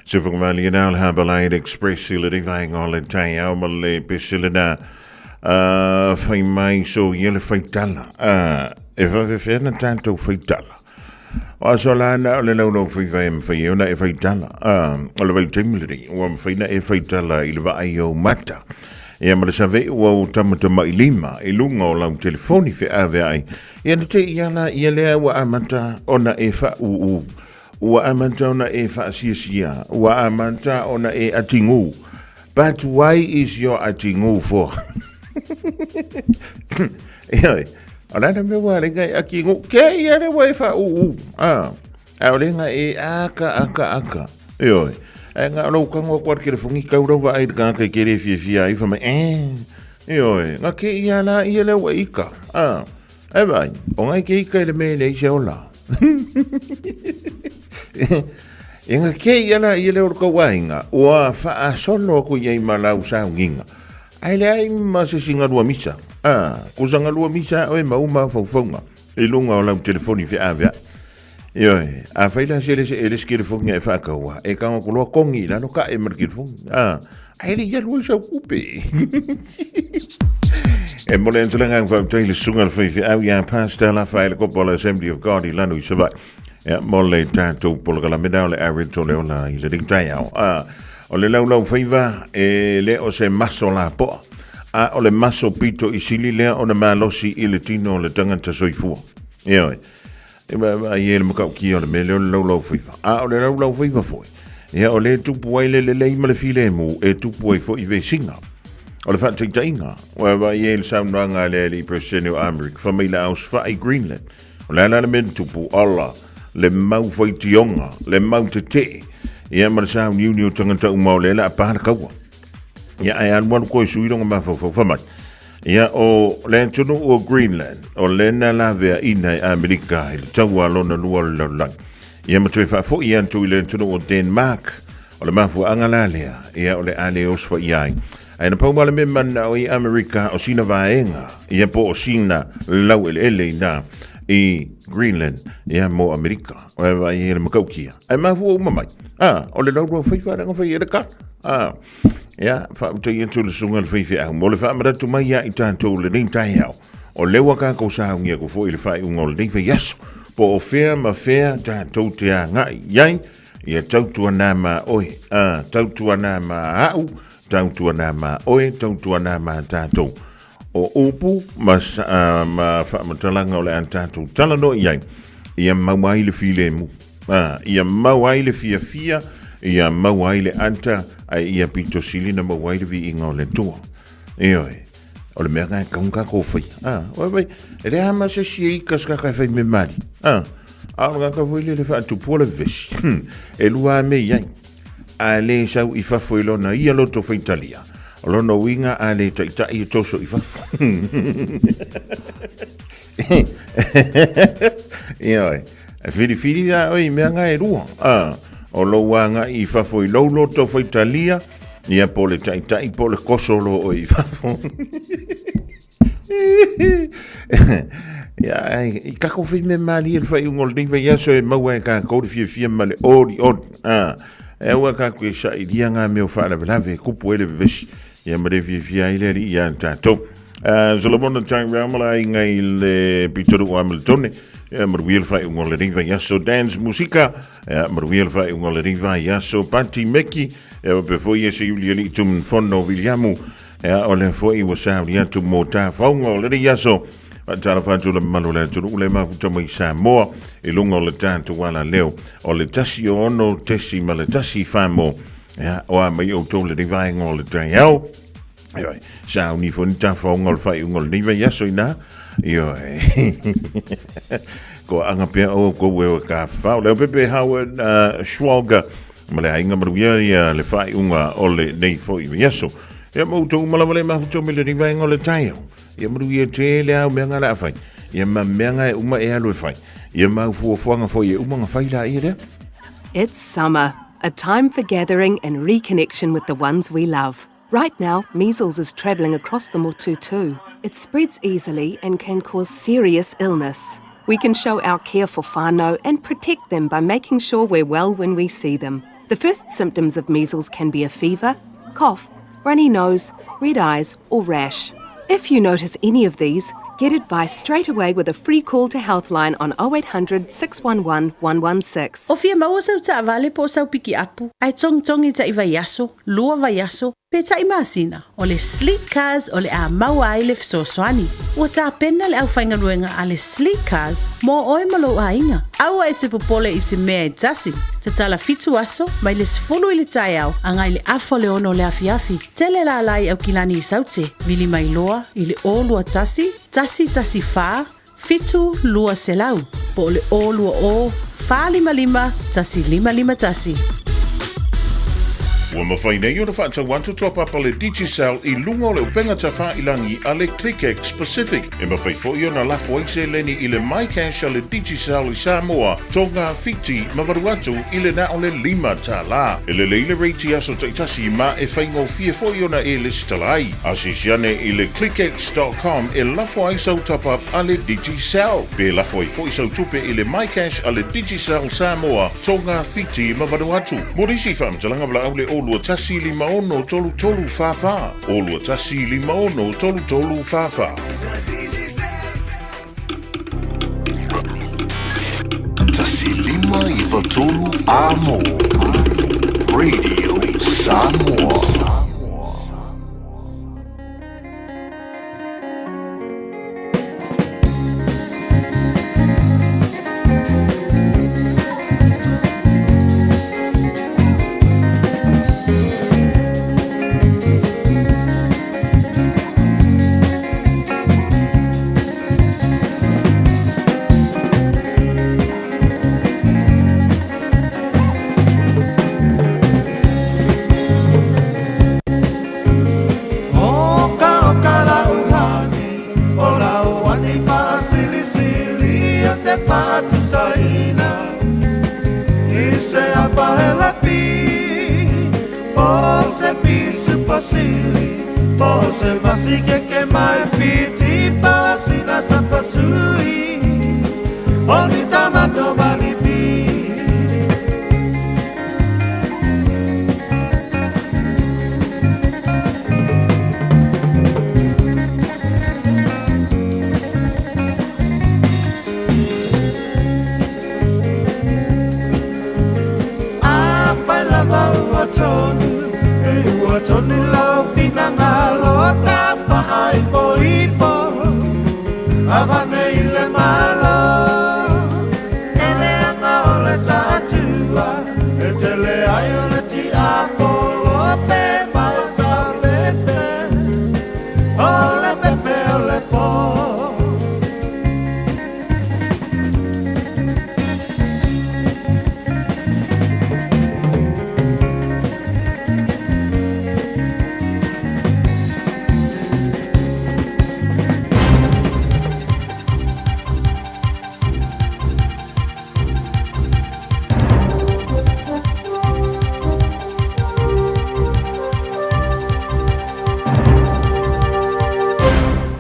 Se whakamali na le Harbourlight Express i le rivaenga o le taiao ma le pese lena whai mai so ia le whaitala. E whawhewhea na tātou whaitala. O aso la na o le laulau whaiwhai e mwhai e ona e whaitala. O le vaitaimi ua mawhai na e whaitala i le vaai au mata. Ia ma le save ua o tamata mai lima i lunga o lau telefoni fe ave ai. Ia na te ia la ia lea ua amata ona e wha uu. Ua amata ona e whaasiasia. Ua amata ona e atingu. But why is your atingu for? Ia, o la na mea ua lenga e atingu. Ke ia le ua e wha uu. Ah. A o lenga e aka aka aka. Ioe. Ae nga o lau kango aku ar kelefongi kau rau vaai le kangaka i kere fia fia ai whamai eh. Ioe. Nga ke ia la ia le ua ika. Ah. E vai, o ngai ke ika i le me le ise ola. E nga ke ia la ia le o kau ainga, ua wha solo aku ia i malau saunginga. Ai le ai ma se singa lua misa. Ah, kusa nga lua misa oe ma uma faufaunga. I lunga o lau telefoni fe avea. Ioe, a fai la se le se le se kelefongi e whaakaua, e kanga ko loa kongi la no ka e mar kelefongi. Ah, ai le ia lua sau kupe. E mo le antela ngang whautai le sunga le whaiwhi au ia Pastor la whae le kopa o le Assembly of God i lanu i Savai. Ia, mo le tātou polokala mena o le average o le ola i le ringtai au. Ah, o le laulau whaiva e le o se maso la poa. A o le maso pito i sili lea o na malosi i le tino o le tangata soifua. Ioe. E vaai e le makaukia o le mea lea o le laulau faiva. A o le laulau faiva foi, ia o le tupu ai le lelei ma le filemu e tupu ai foi vesiga. O le faataitaiga, ua vaai e le saunoaga a le alii Peresetene o Amerika, fai mai le ausfa'i Greenland. O le a la le mea na tupu? Ola, le mau faitioga, le mau tetee, ia ma le sauniuni o tagata uma o lea le a pa le kaua. Ia ae alualu koe sui longa mafaufau, fai mai, Ia, o le atunuu o Greenland, o lena laveaina e Amerika i le taua lona lua o le lalolagi. Ia ma toe faafoi atu i le atunuu o Denmark, o le mafuaaga la lea, ia o le a le osofai ai. Ae na pau ma le mea manao i Amerika o sina vaega, ia po o sina laueleele ina i Greenland, ia mo Amerika. O e vai e le makaukia. Ae mafua uma mai. Ah, o le laurua faifa le ngawhai e le ka. Ah, Ia, faautai atu le susuga le faifeau mo le faamanatu mai ia i tatou lenei taeao. O lea ua kākou sauni aku foi i le faaiuga o lenei vaiaso. Po o fea ma fea tatou te agai i ai, ia tautuana ma oe, a, tautuana ma au, tautuana ma oe, tautuana ma tatou. O upu ma, uh, ma faamatalaga o le a tatou talanoa i ai, ia maua ai le filemu. Ā, ia mau ai le fiafia, ia mau ai le ata, ae ia pito sili na maua ai le viiga o le Atua. Ioe, o le mea ka e kaunga ka kōwhai. Ā, oi wai, e le ama se si e ika se kaka e whai me mari. Ā, a o ngaka foi le le whaatupua le vesi. E lua a me iai. A le sau i fafo i lona ia loto whaitalia. O lona uiga a le taitai e toso i fafo. Ioe. E whiriwhiri rā oe i mea ngā e rua. Ā, o lou āngai i fafo i lou loto whaitalia, ia po le taitai po le koso lo oe i fafo. Ia, i kako whiri me māri e le whai ungo le nei aso e maua e kākou le fiafia ma le ori ori. Ā, e aua kākou e sailia ngā mea o whaalawelawe, kupu e le vevesi. Ia ma le fiafia ai le alii ia tātou. Solomona Tyrell ma le aiga i le Pitoru o Hamiltone. Ia manuia le faaiuga o lenei vaiaso. Dance Musika. Ia manuia le faaiuga o lenei vaiaso. Pati Meki. Ia faapea foi ia se Iuli Alii Tumanfono Viliamu. Ia o lea foi ua sauni atu mo tafauga o lenei aso. Faatalofa atu le mamalu o le atunuu le mafuta mai Samoa i luga o le tatou alaleo o le 106.1 Famo. Ia, o a mai outou lenei vaega o le taeao. Ioe, sauni foi ni tafaoga o le faaiuga o lenei vaiaso inā. Ioe. Ko anga pea o kou e o ka whao. Leo pepe Howard Schwalger. Ma le aiga manuia ia le faaiuga o lenei foi vaiaso. Ia ma outou uma lava le mafuta mai lenei vaega o le taeao. Ia manuia tele au mea ngā la a whai. Ia ma mea ngā e uma e alu e whai. Ia mau fuafuaga foi e uma ngā whai la ia lea. It's summer, a time for gathering and reconnection with the ones we love. Right now, measles is travelling across the motu too. It spreads easily and can cause serious illness. We can show our care for whānau and protect them by making sure we're well when we see them. The first symptoms of measles can be a fever, cough, runny nose, red eyes, or rash. If you notice any of these, get advice straight away with a free call to Healthline on 0800 611 116. O fia maua sau taavale po o sau pikiapu, ae togitogi taʻi vaiaso, lua vaiaso, pe taʻi masina, o le Sleek Cars o le a maua ai le fesoasoani. Ua tapena le aufaigaluega a le Sleek Cars mo oe ma lou aiga. Aua e te popole i se mea e tasi. Tatala fitu aso, mai le 10 i le taeao agai le afa o le ono o le afiafi. Tele lala i Aukilani i Saute, vili mai loa i le 021 114 7 200 po o le 020 455 1551. Ua mafai nei ona faatau atu top up a le Digicel i luga o le upega tafailangi a le ClickX Pacific. E mafai foi ona lafo ai seleni i le MyCash a le Digicel i Samoa, Tonga, Fiti ma Vanuatu i le na o le $5. E lelei le rate i aso taitasi ma e faigofie foi ona e lesitala ai. Asiasi ane i le clickx.com e lafo ai sau top up a le Digicel. Pe lafo ai foi sau tupe i le MyCash a le Digicel Samoa, Tonga, Fiti ma Vanuatu. Mo nisi faamatalaga valaau le 021 56 33 44. 021 56 33 44. 1 5 9 3 Amo Radio Samoa.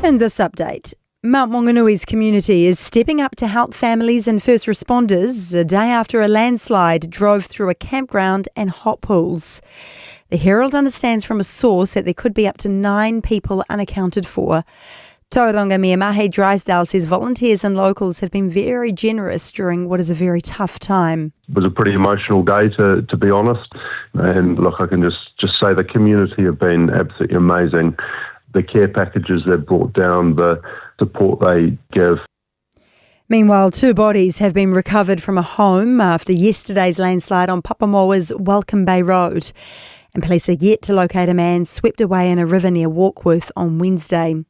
In this update, Mount Maunganui's community is stepping up to help families and first responders a day after a landslide drove through a campground and hot pools. The Herald understands from a source that there could be up to 9 people unaccounted for. Tauranga Mayor Mahe Drysdale says volunteers and locals have been very generous during what is a very tough time. It was a pretty emotional day, to be honest. And look, I can just say the community have been absolutely amazing. The care packages they've brought down, the support they give. Meanwhile, 2 bodies have been recovered from a home after yesterday's landslide on Papamoa's Welcome Bay Road. And police are yet to locate a man swept away in a river near Warkworth on Wednesday.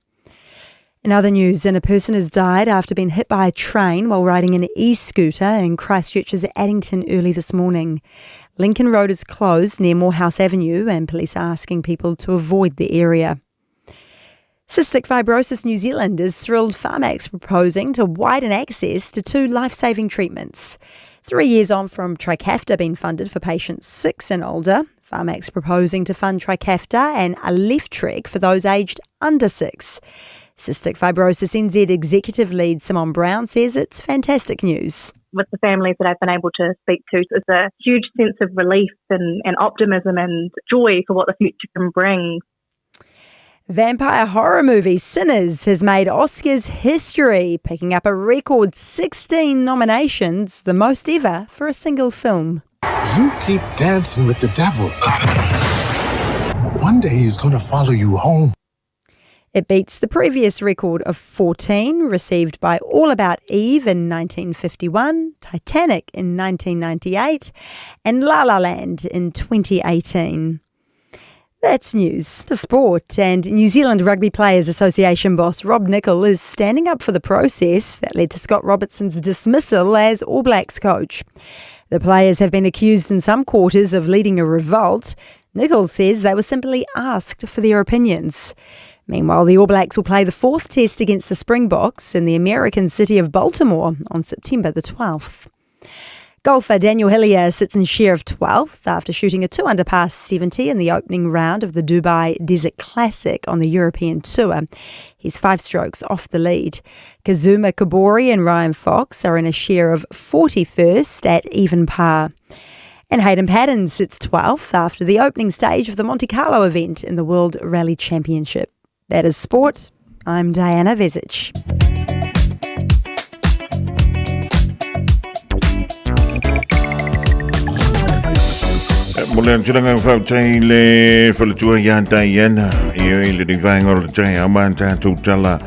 In other news, and a person has died after being hit by a train while riding an e-scooter in Christchurch's Addington early this morning. Lincoln Road is closed near Moorhouse Avenue and police are asking people to avoid the area. Cystic Fibrosis New Zealand is thrilled Pharmac's proposing to widen access to 2 life-saving treatments. 3 years on from Trikafta being funded for patients 6 and older, Pharmac's proposing to fund Trikafta and Alyftrek for those aged under 6. Cystic Fibrosis NZ Executive Lead Simone Brown says it's fantastic news. With the families that I've been able to speak to, it's a huge sense of relief and, and optimism and joy for what the future can bring. Vampire horror movie Sinners has made Oscars history, picking up a record 16 nominations, the most ever for a single film. You keep dancing with the devil. One day he's going to follow you home. It beats the previous record of 14 received by All About Eve in 1951, Titanic in 1998, and La La Land in 2018. That's news. The sport and New Zealand Rugby Players Association boss Rob Nichol is standing up for the process that led to Scott Robertson's dismissal as All Blacks coach. The players have been accused in some quarters of leading a revolt. Nichol says they were simply asked for their opinions. Meanwhile, the All Blacks will play the fourth test against the Springboks in the American city of Baltimore on September the 12th. Golfer Daniel Hillier sits in share of 12th after shooting a 2 under par 70 in the opening round of the Dubai Desert Classic on the European Tour. He's five strokes off the lead. Kazuma Kobori and Ryan Fox are in a share of 41st at even par. And Hayden Paddon sits 12th after the opening stage of the Monte Carlo event in the World Rally Championship. That is sport. I'm Diana Vezic. Mo le antilanga whautai le whalatua ia Diana i oi le rivaenga o le tai au maa tātou tala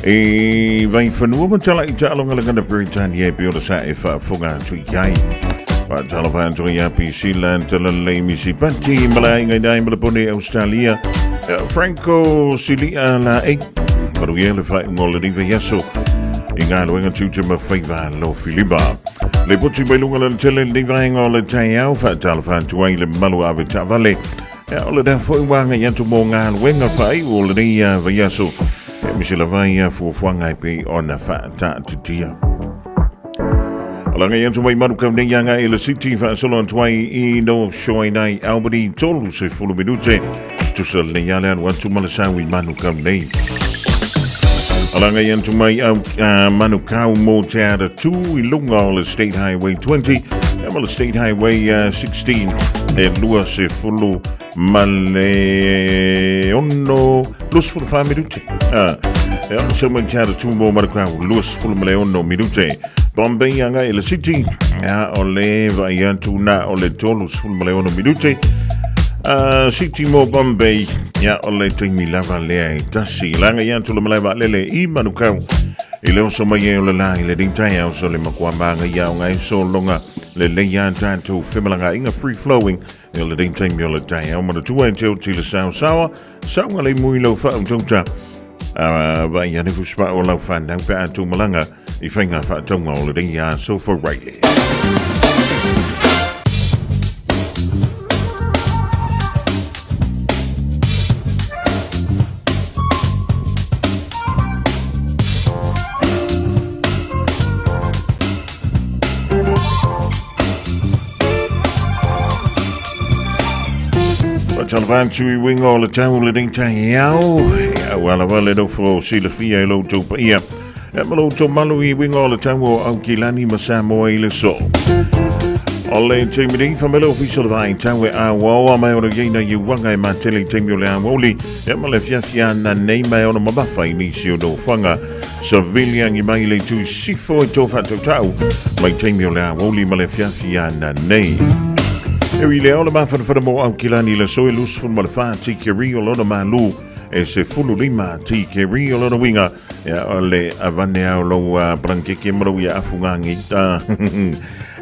e vai whanua ma tala i taalonga le ngana Peritania e piora sa e whaafonga atu i ai. Wha tala wha atu i api sila tala lei misi pati mala inga i mala pone Australia Franco Silia la e Paru ia le whai ungo le riva yaso i ngā luenga tūte ma whaiva lo Filipa. Le poti mai lunga le tele le vaenga o le taiao wha tala wha atu ai le malu ave tavale. Ia, o le da foi wanga i atu mō ngā luenga whai o le nei vaiaso. E misi la vai a fuafuaga e pei ona whaataatitia. Alanga i atu mai maru kau nei anga e le city whaasolo atu ai i North Shore nei Albany tolu se fulu minute. Tusa le nei ale anu atu malasawi manu kau nei. Alanga i atu mai au manu kau mō te ara tū i lunga o le State Highway 20 e ma le State Highway 16 e lua se fulu ma le ono lus fulu wha minute. E ono se mai te ara tū mō manu kau lus fulu ma le ono minute. Bombay anga i le city ia o le vai atu na o le tolu sefulu ma le ono minute. City mo Bombay ia o le taimi lava lea e tasi. Langa ia atu le malae vaalele i Manukau. I le oso mai e o le la i le ringtai au so le makua maanga ia o ngai so longa le leia tātou whemalanga inga free flowing e o le ringtai mi o le tai au mana tua e te o tila sao sawa saunga le mui lau wha utauta vai ane fuspa o lau whanau pe atu malanga i whainga whaataunga o le ringi a Sofa Riley. Talofa i winga o le tau le ring tai au. Ia wala wale no fo silafia i lo tau paia. E ma lo tau malu i winga o le tau o Aukilani ma Samoa i le so. O le taimi nei whamele ofisa le vai tau e a waoa mai o le yeina i wanga e matele i taimi o le a wauli. E ma le fiafia na nei mai ona mabafa i nisi o no whanga. Savili angi mai le tui sifo e tō whatautau mai taimi o le a wauli ma le fiafia na nei. E i le ola mawhanawhana mō Aukilani le soe lusfun ma le wha tike ri o lona malu e se fulu lima tike ri o lona winga ia o le avane au lo blankeke marau ia afu ngangi ta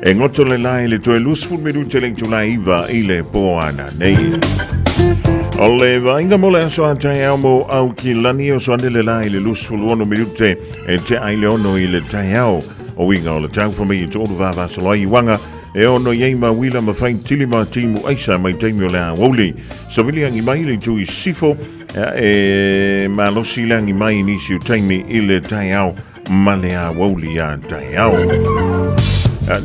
e ngoto le lai le toe lusfun me rute le tulai iwa i le poana nei. O le vainga mo le aso a tai au mo Aukilani o so ane le lai le lusfulu ono minute e te ai le ono i le tai au o winga o le tau whamei i tōru vava solai i wanga e ono iei ma wila ma whai tili ma timu aisa mai taimi o le a wauli. Savili angi mai le tui sifo e malosi le angi mai nisi o taimi i le tai au ma le a wauli a tai au.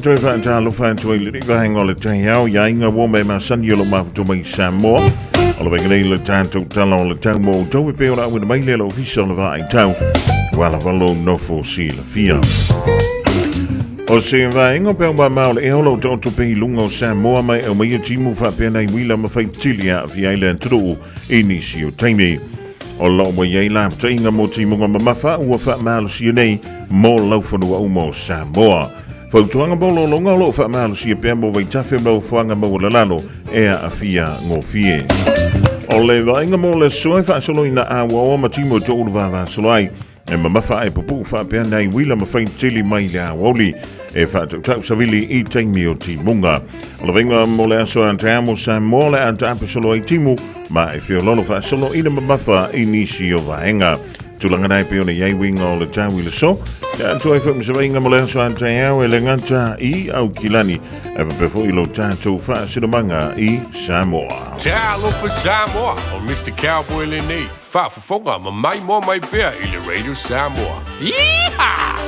Toi whaata alofa atu ai le riva henga o le tai au ia inga wo me ma sani o lo mafuto mai Samoa. O le vaega nei le tatou tala o le tau mo outou e pei ona auina mai lea le Ofisa o le Vaai Tau ua lavalo nofo silafia. O se vaega o peau mamao o le ea o lo o taoto pea i luga o Samoa mai aumaia timu faapea nai uila ma faitili e aafia ai le atunuu i nisi o taimi. O lo o ua i ai lapataiga mo timuga mamafa ua faamalosia nei mo laufanua uma o Samoa. Fautuaga mo lologa o lo o faamalosia pea mo vaitafe ma nofoaga maualalalo e aafia gofie. O le vaaiga mo le aso e faasolo ina auaoa ma timu e toulu vavasolo ai e mamafa ae pupuu faapea nai uila ma faitili mai le aoauli e faatautau savili i taimi o timuga. O le vaaiga mo le aso a taeao mo Samoa o le a taapesolo ai timu ma e feololo faasolo i le mamafa i nisi o vaega. Tulaga na e pei ona i ai uiga o le tau i le so. Ia atu ai foi ma se vaaiga mo le aso a taeao e le gata i Aukilani ae faapea foi lo tatou faasinomaga i Samoa. Talofa Samoa, o Mister Cowboy lenei, faafofoga ma maimoa mai pea i le Radio Samoa. Yeehaw!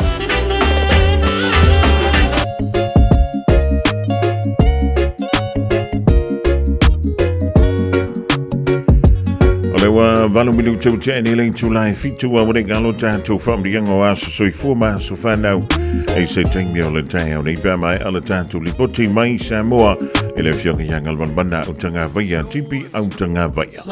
O le ua 8 minute ua tea nei le itula e 7 ua ua galo tatou faamanuiaga o aso soifua ma aso fanau e se taimi o le taeao nei pea mai a le tatou lipoti mai Samoa i le afioga ia Galmanamana Autagavaia Tipi Autagavaia.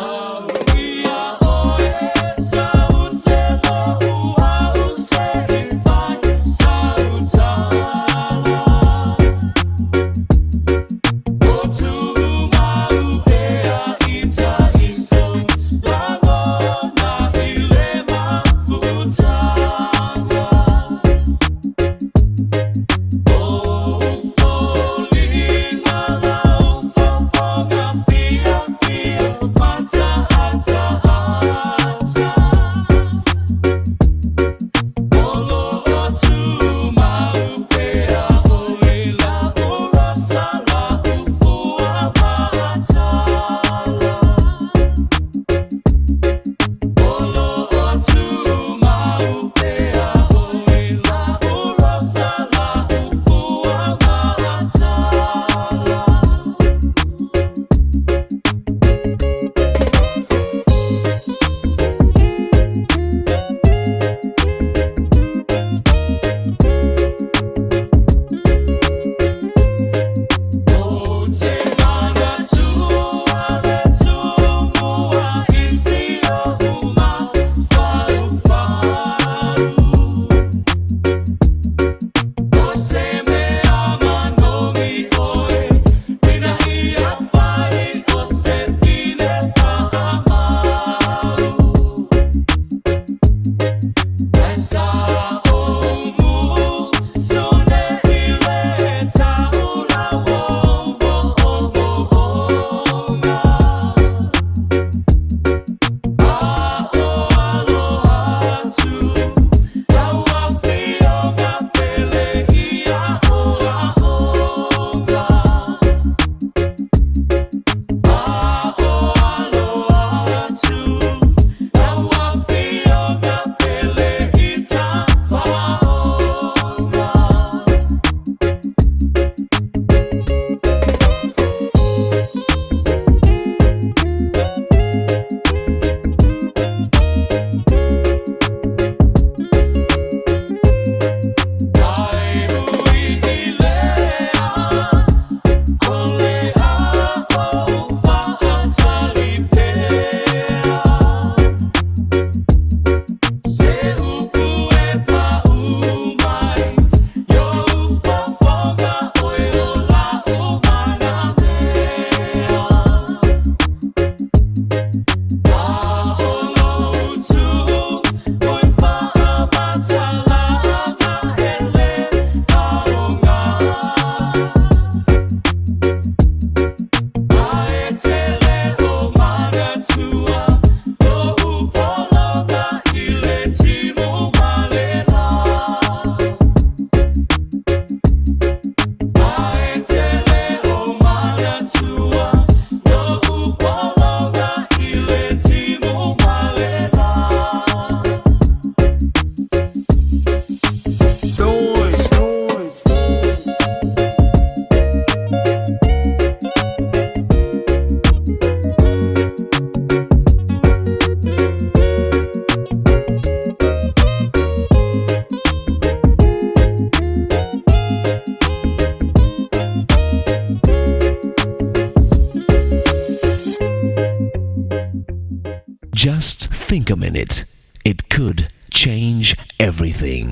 It could change everything.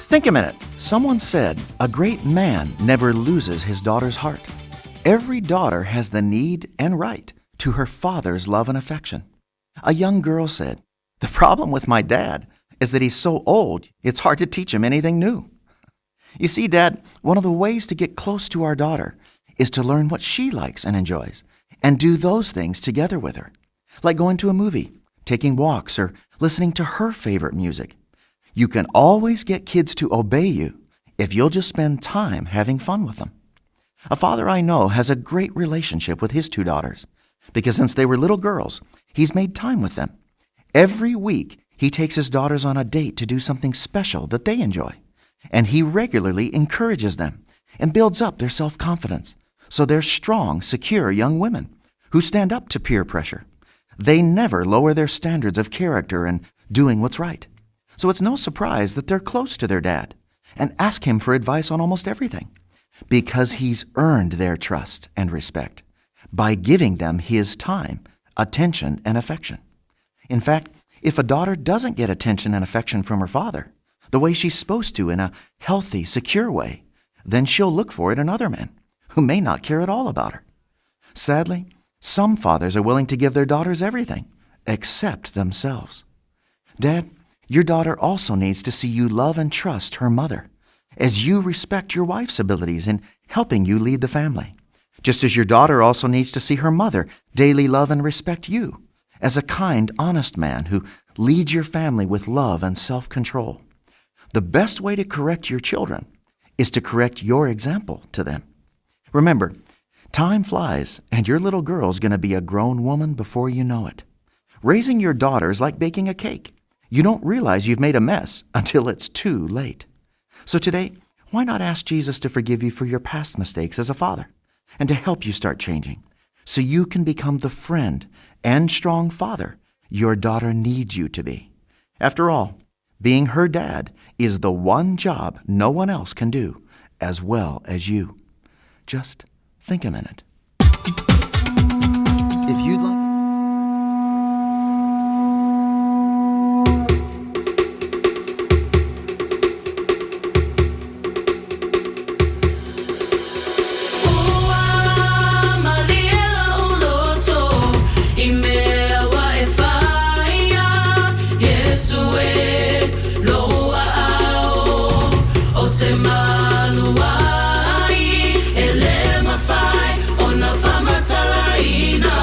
Think a minute. Someone said, A great man never loses his daughter's heart. Every daughter has the need and right to her father's love and affection. A young girl said, The problem with my dad is that he's so old, it's hard to teach him anything new. You see, Dad, one of the ways to get close to our daughter is to learn what she likes and enjoys and do those things together with her, like going to a movie, taking walks, or listening to her favorite music. You can always get kids to obey you if you'll just spend time having fun with them. A father I know has a great relationship with his two daughters because since they were little girls, he's made time with them. Every week, he takes his daughters on a date to do something special that they enjoy, and he regularly encourages them and builds up their self confidence so they're strong, secure young women who stand up to peer pressure. They never lower their standards of character and doing what's right. So it's no surprise that they're close to their dad and ask him for advice on almost everything because he's earned their trust and respect by giving them his time, attention, and affection. In fact, if a daughter doesn't get attention and affection from her father, the way she's supposed to in a healthy, secure way, then she'll look for it in other men who may not care at all about her. Sadly, some fathers are willing to give their daughters everything except themselves. Dad, your daughter also needs to see you love and trust her mother as you respect your wife's abilities in helping you lead the family. Just as your daughter also needs to see her mother daily love and respect you as a kind, honest man who leads your family with love and self control. The best way to correct your children is to correct your example to them. Remember, time flies, and your little girl's going to be a grown woman before you know it. Raising your daughter is like baking a cake. You don't realize you've made a mess until it's too late. So today, why not ask Jesus to forgive you for your past mistakes as a father and to help you start changing so you can become the friend and strong father your daughter needs you to be? After all, being her dad is the one job no one else can do as well as you. Just think a minute. If you'd like Ua malie lou loto i mea ua e whaia Iesu e lou aao Ou te malu ai E le mawhai ona whamatalaina.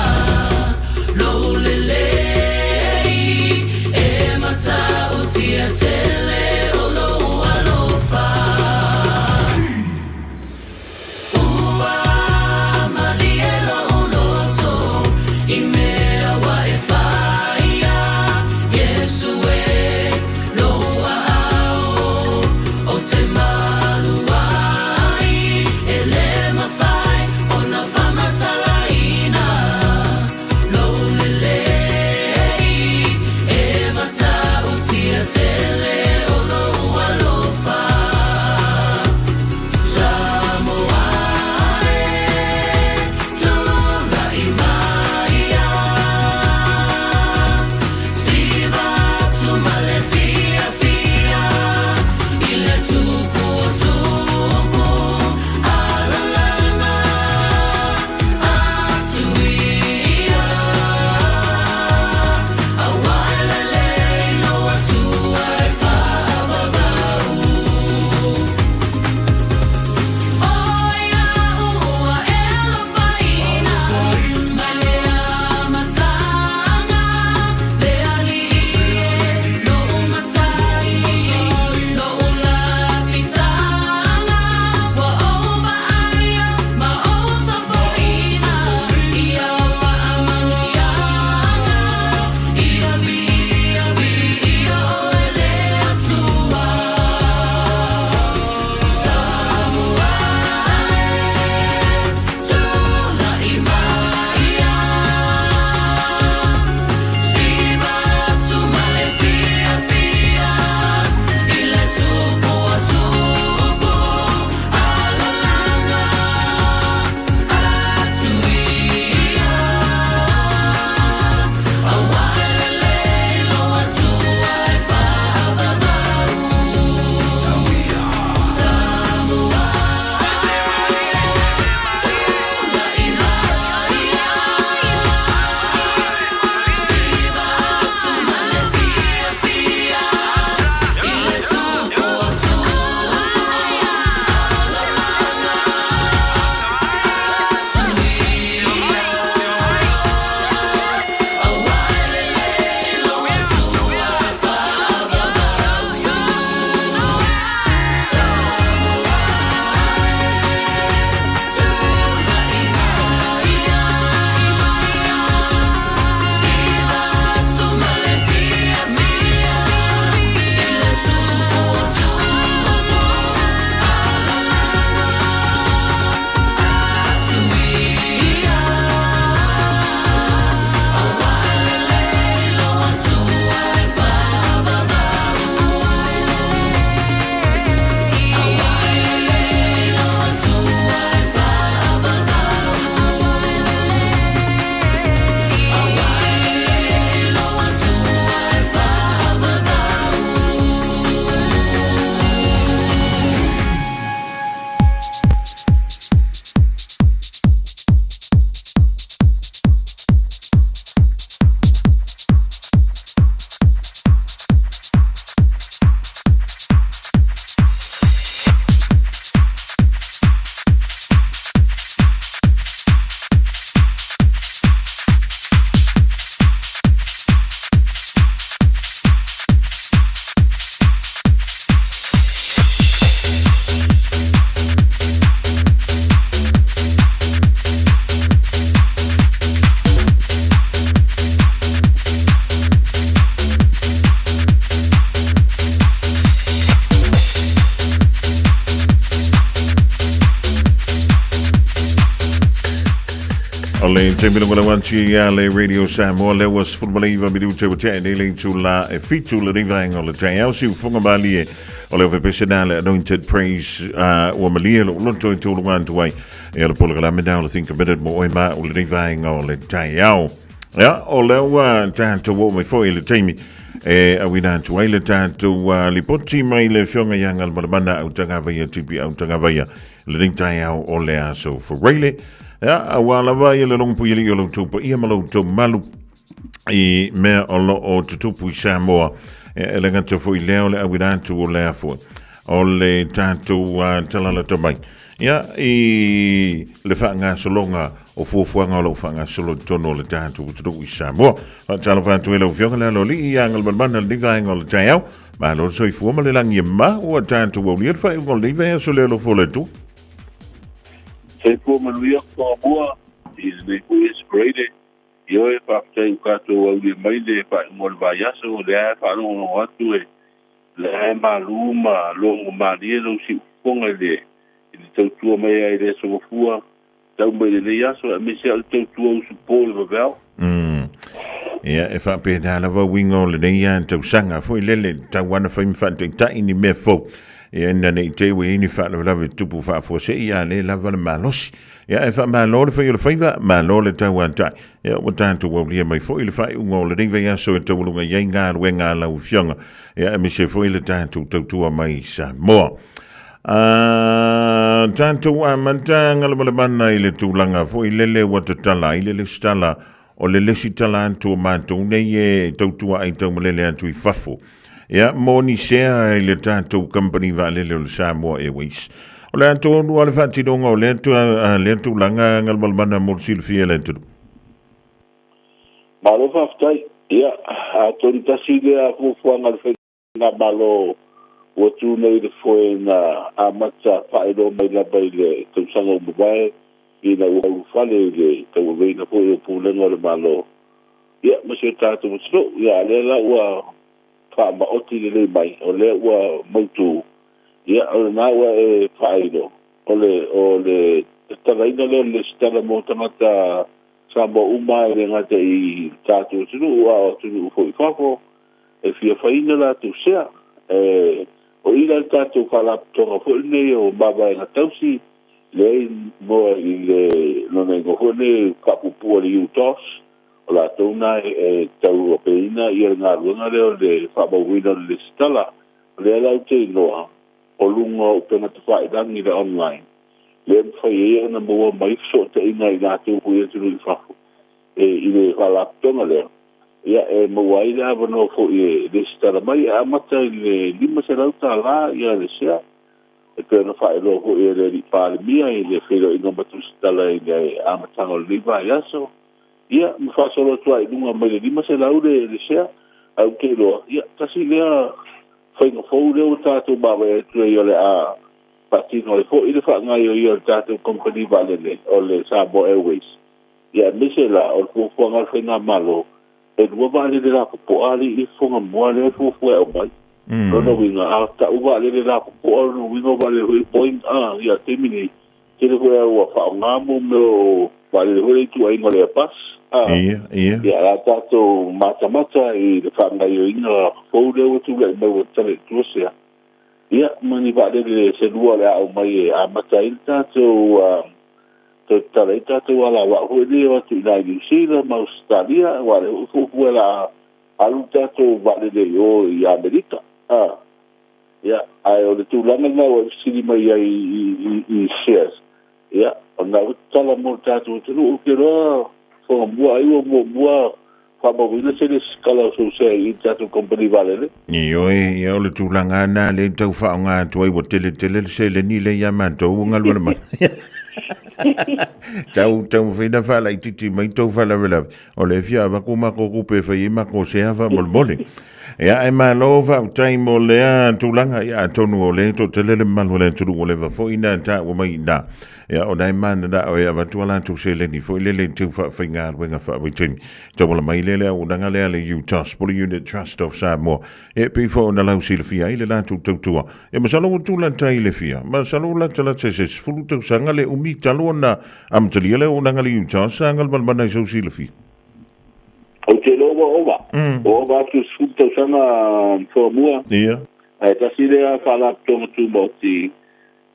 O le taimi lagolago atu ia le Radio Samoa lea ua 19 minute ua tea nei le itula e fitu lenei vaega o le taeao siufofoga malie o le ofepese na le Anointed Praise ua malie lou loto e taualuga atu ai ia le polokalame na o le Think a Minute mo oe ma o lenei vaega o le taeao. Ia, o lea ua tatou oo mai foi i le taimi e auina atu ai le tatou lipoti mai le Afioga ia Galumalemana Autagavaia TP Autagavaia lenei taeao o le aso Faraile. Ia, aua lava ia le logopuialii o lo outou paia ma lo outou mamalu i mea o lo o tutupu i Samoa. E le gata foi lea o le auina atu o lea foi o le tatou talalata mai. Ia, i le faagasologa o fuafuaga o lo o faagasolo i totonu o le tatou atunuu i Samoa. Faatalofa atu i lau Afioga le Aloalii ia Galumalemana lenei vaega o le taeao. Malo le soifua ma le lagi e ma ua tatou aulia le faaiuga o lenei vaiaso le alofa o le Atua. Soifua manuia Toamua i lenei foi aso Faraile. Ioe, faafetai ua tatou aulia mai le faaiuga o le vaiaso, o lea e faalogologo atu e lea e malu ma logo malie lou siufofoga i le i le tautua mai ai i le aso Gafua tau mai lenei aso, aemaise o le tautua usupo i le vaveao. Ia, e faapena lava uiga o lenei a tausaga foi lele, tau ana fai ma faataitai ni mea fou. Ia, ina ne i te i ua i ai ni faalavelave tupu faafuasei, a le lava le malosi. Ia, e faamalo le fai o le faiva, malo le tauatai. Ia, ua tatou aulia mai foi le faaiuga o lenei vaiaso e taualuga i ai galuega a lau Afioga, ia, aemaise foi le tatou tautua mai i Samoa. A tatou amata galemalemana i le tulaga foi lele ua tatala ai le lesitala o le lesitala atu o matou nei e tautua ai taumalele atu i fafo. Ia, mo ni sea i le tatou kamupani vaalele o le Samoa Airways. O le a tonu lava le faatinoga o lea, lea tulaga galemalemana mo le silafia e le atunuu. Malo faafetai. Ia, atonu tasi lea fuafuaga a le Faigamalo ua tu nei i le foe na amata faailoa mai lava i le tausaga ua mavae ina ua ulufale i le tauaveina foi o Pulega o le Malo ia ma si o tatou atunuu. Ia, a o lea la ua faamaoti lelei mai, o lea ua mautu, ia, o lena ua e faailo, o le, o le tatalaina lea o le lesitala mo tagata Samoa uma e le gata i le tatou atunuu, a o atunuu foi i fafo, e fia faiina latou sea. E, o i la le tatou faalapotopotoga foi lenei o Mavaega Tausi, lea e igoa i le lona igoa foi lenei faapuupuu o le UTOS, o latou na e tauapeina ia le galuega lea o le faamauina o le lesitala. O lea la ou te iloa, o luga o upega tafailagi le online, lea e mafai ai ona maua mai fesootaiga i latou foi i atunuu i fafo e, i le faalapotopotoga lea, ia e maua ai le avanoa foi e lesitala mai, e amata i le $500 ia le sea, e pei ona faailoa foi e le Alii Palemia i le feiloaiga ma Tusitala i le amataga o lenei vaiaso, ia ma faasolo atu ai i luga mai le 500 le, le sea, ae ou te iloa, ia, tasi lea faiga fou lea ua tatou vaavaai atu ai o le a faatino ai foi le faagaoioia o le tatou kamupani vaalele o le Samoa Airways. Ia aemaise la o le fuafuaga a le Faigamalo, e lua vaalele lapopoa alii i Fofogamua lea e fuafua e aumai. Lona uiga, a tau vaalele lapopoa, lona uiga o vaalele foi Boeing, a, ia taimi nei, tele foi lava ua faaaoga mo mea o vaalele foi lea ituaiga o le Airbus, a, Ia, ia. ia la tatou matamata i le faagaoioiga fou lea ua tulai mai ua tatala i tua sea, ia, ma ni vaalele se lua o le a aumai e amata ai le tatou, toe tatala ai tatou alavaa foi lea e o atu i ina i Niu Sila ma Ausetalia, aua o lea foi e fuafua o le a alu le tatou vaalele i o i Amerika. A, ia, ae o le tulaga lena ua e fesili mai ai i, i, i shares, ia, o lena ua tatala mo le tatou atunuu. Ou te iloa Fogamua ai ua muamua faamauina se lesitala o sou sea i le tatou kamupani vaalele. Ioe, ia o le tulaga lava lena lea e tau faaaoga atu ai ua tele tele le seleni lea ia matou ua galuega mai. Tau taumafai na faalaitiiti mai tou faalavelave, o lea e fia avatu matou tupe e fai ai matou sea faamolemole. Ia, e malo faafetai mo lea tulaga, ia atonu o lea e toatele le mamalu o le atunuu ua leva foi na taua mai i ina. Ia, ona e mananao e avatu a latou seleni foi lele i teu faafaigaluega faavaitaimi. Tauala mai lea le auaunaga lea a le UTOS, po o le Unit Trust of Samoa. Ia, e pei foi ona lausilafia ai le latou tautua. Ia, masalo ua tulata i le fia, masalo ua latalata i se 10 tausaga le umi talu ona amatalia le auaunaga a le UTOS sa galumalemana i sou silafia. Ou te iloa ua ova. Ua ova atu i le 10 tausaga muamua. Ia. Ae tasi lea Faalapotopotoga Tumaoti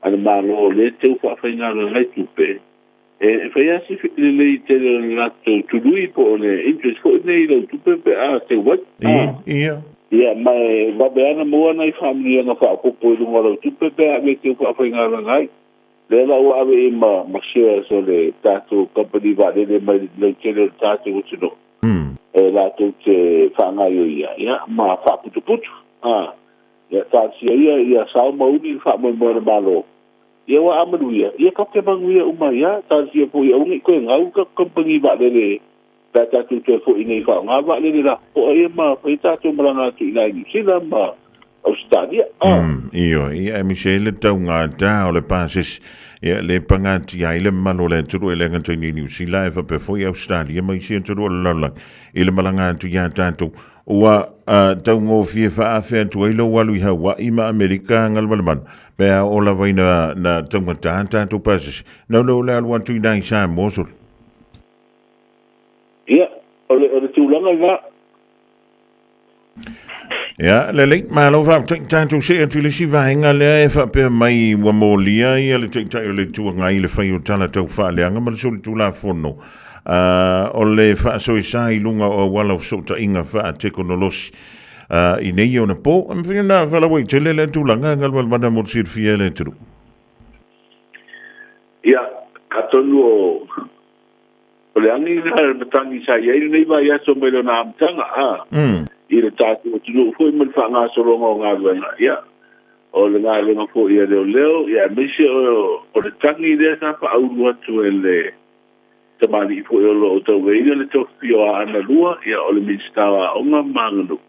a le Malo o lea e teu faafaigaluega ai tupe, e fai lava si lelei tele o le latou tului po o le interest foi lenei i lau tupe pe a teu ai. Ia, ia. Ia, ma e vave lava ona maua nai faamanuiaga faaopoopo i luga o lau tupe pe a e teu faafaigaluega ai. Lea la ua ave i ai ma, ma shares o le tatou kamupani vaalele mai le lautele o le tatou atunuu e latou te faagaioia, ia, ma faaputuputu. A, ia, talosia ia, ia sao ma uli le faamoemoe o le Malo, ia ua a manuia, ia tatou te manuia uma ai lava. Talosia foi aua ne i toe gau le tatou kamupani vaalele pe a tatou toe foi nei faaaoga vaalele lapopoa ia ma fai a tatou malaga atu i ina i Niu Sila ma Ausetalia. Ah. Ioe, ia aemaise ai le taugata o le pasese, ia le pagatia ai le mamalu o le atunuu e le gata i Niu Sila ae faapea foi Ausetalia ma isi atunuu o le lalolagi i le malaga atu ia tatou. Ua taugofie faaafe atu ai lou alu i Hawaii ma Amerika galumalemana pe a oo lava ina na taugata tatou pasese. Nau lea o le alu atu i ina i Samoa sole. Ia, o le, o le tulaga lena. Ia, lelei, malo faafetai. Tatou see atu i le isi vaega lea e faapea mai ua molia ia le Taitai o le Itu Agai i le fai o tala tau faaleaga ma le solitulafono o le faasoesa i luga o auala o fesootaiga faatekonolosi i nei ona po. E mafai ona faalauaitele lea tulaga galumalemana mo le silafia e le atunuu. Ia, atonu o O le agi lena o le matagi sa i ai lenei vaiaso mai lona amataga, a, i le tatou atunuu foi ma le faagasologa o galuega, ia, o le galuega foi a leoleo, ia, aemaise o, o le tagi lea sa faaulu atu e le tamalii foi o lo o tauveina le tofi o Aana 2, ia, o le Minisita o Aoga ma Aganuu,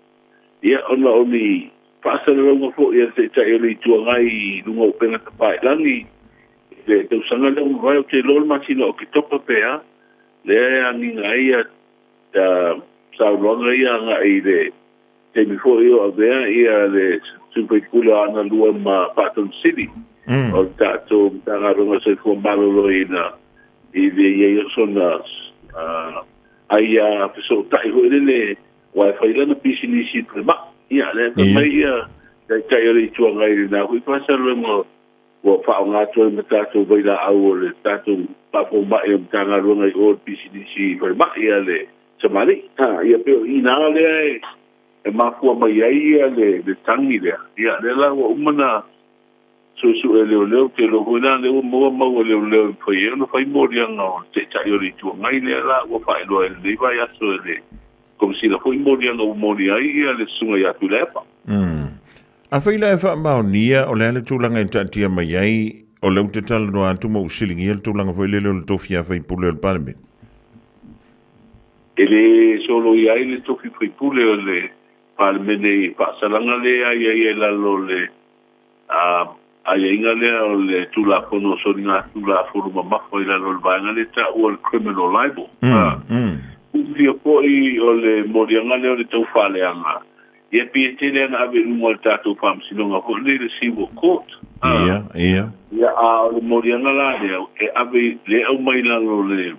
ia, ona o ni faasalalauga foi a le Taitai o le Itu Agai i luga o upega tafailagi, I le tausaga lea ua mavae, ou te iloa o le masina o Oketopa pe a, lea e agiga ai ia saunoaga ia agai i le taimi foi o avea ia le sui usufono o Aana 2 ma Faatonu Sili o le tatou Matagaluega o le Soifua Maloloina i le i ai o sona aia fesootai foi lele aua e fai lana pisinisi i le falemai. Ia, lea e fai mai ia Taitai o le Itu Agai i lena foi faasalalauga Ua faaaoga atu ai ma tatou vailaau o le tatou faafomai o Matagaluega i o i le pisinisi falemai a le tamalii. Ia pei o i ina lea e mafua mai ai ia le tagi lea. Ia lea la ua uma na suesue e leoleo, ou te iloa foi la lea ua maua mau a leoleo e mafai ai ona fai moliaga o le Taitai o le Itu Agai lea la ua faailoa i lenei vaiaso e le Komesina foi moliaga ua molia ai ia le Susuga ia Tuilaepa. Afai la e faamaonia o le a le tulaga e taatia mai ai, o lea ou te talanoa atu ma ou fesiligia le tulaga foi lele o le tofi a faipule o le Palemene. E le soloia ai le tofi faipule o le Palemene i faasalaga lea e aiaia i lalo o le aiaiga lea o le Tulafono o Soligatulafono Mamafa i lalo o le vaega lea e taua o le criminal libel. Uia foi o le moliaga lea o le taufaaleaga Ia pei e tele ana ave i luga o le tatou faamasinoga foi lenei le Civil Court. Ia, ia. Ia, a o le moliaga la lea, e ave, lea e aumai i lalo o le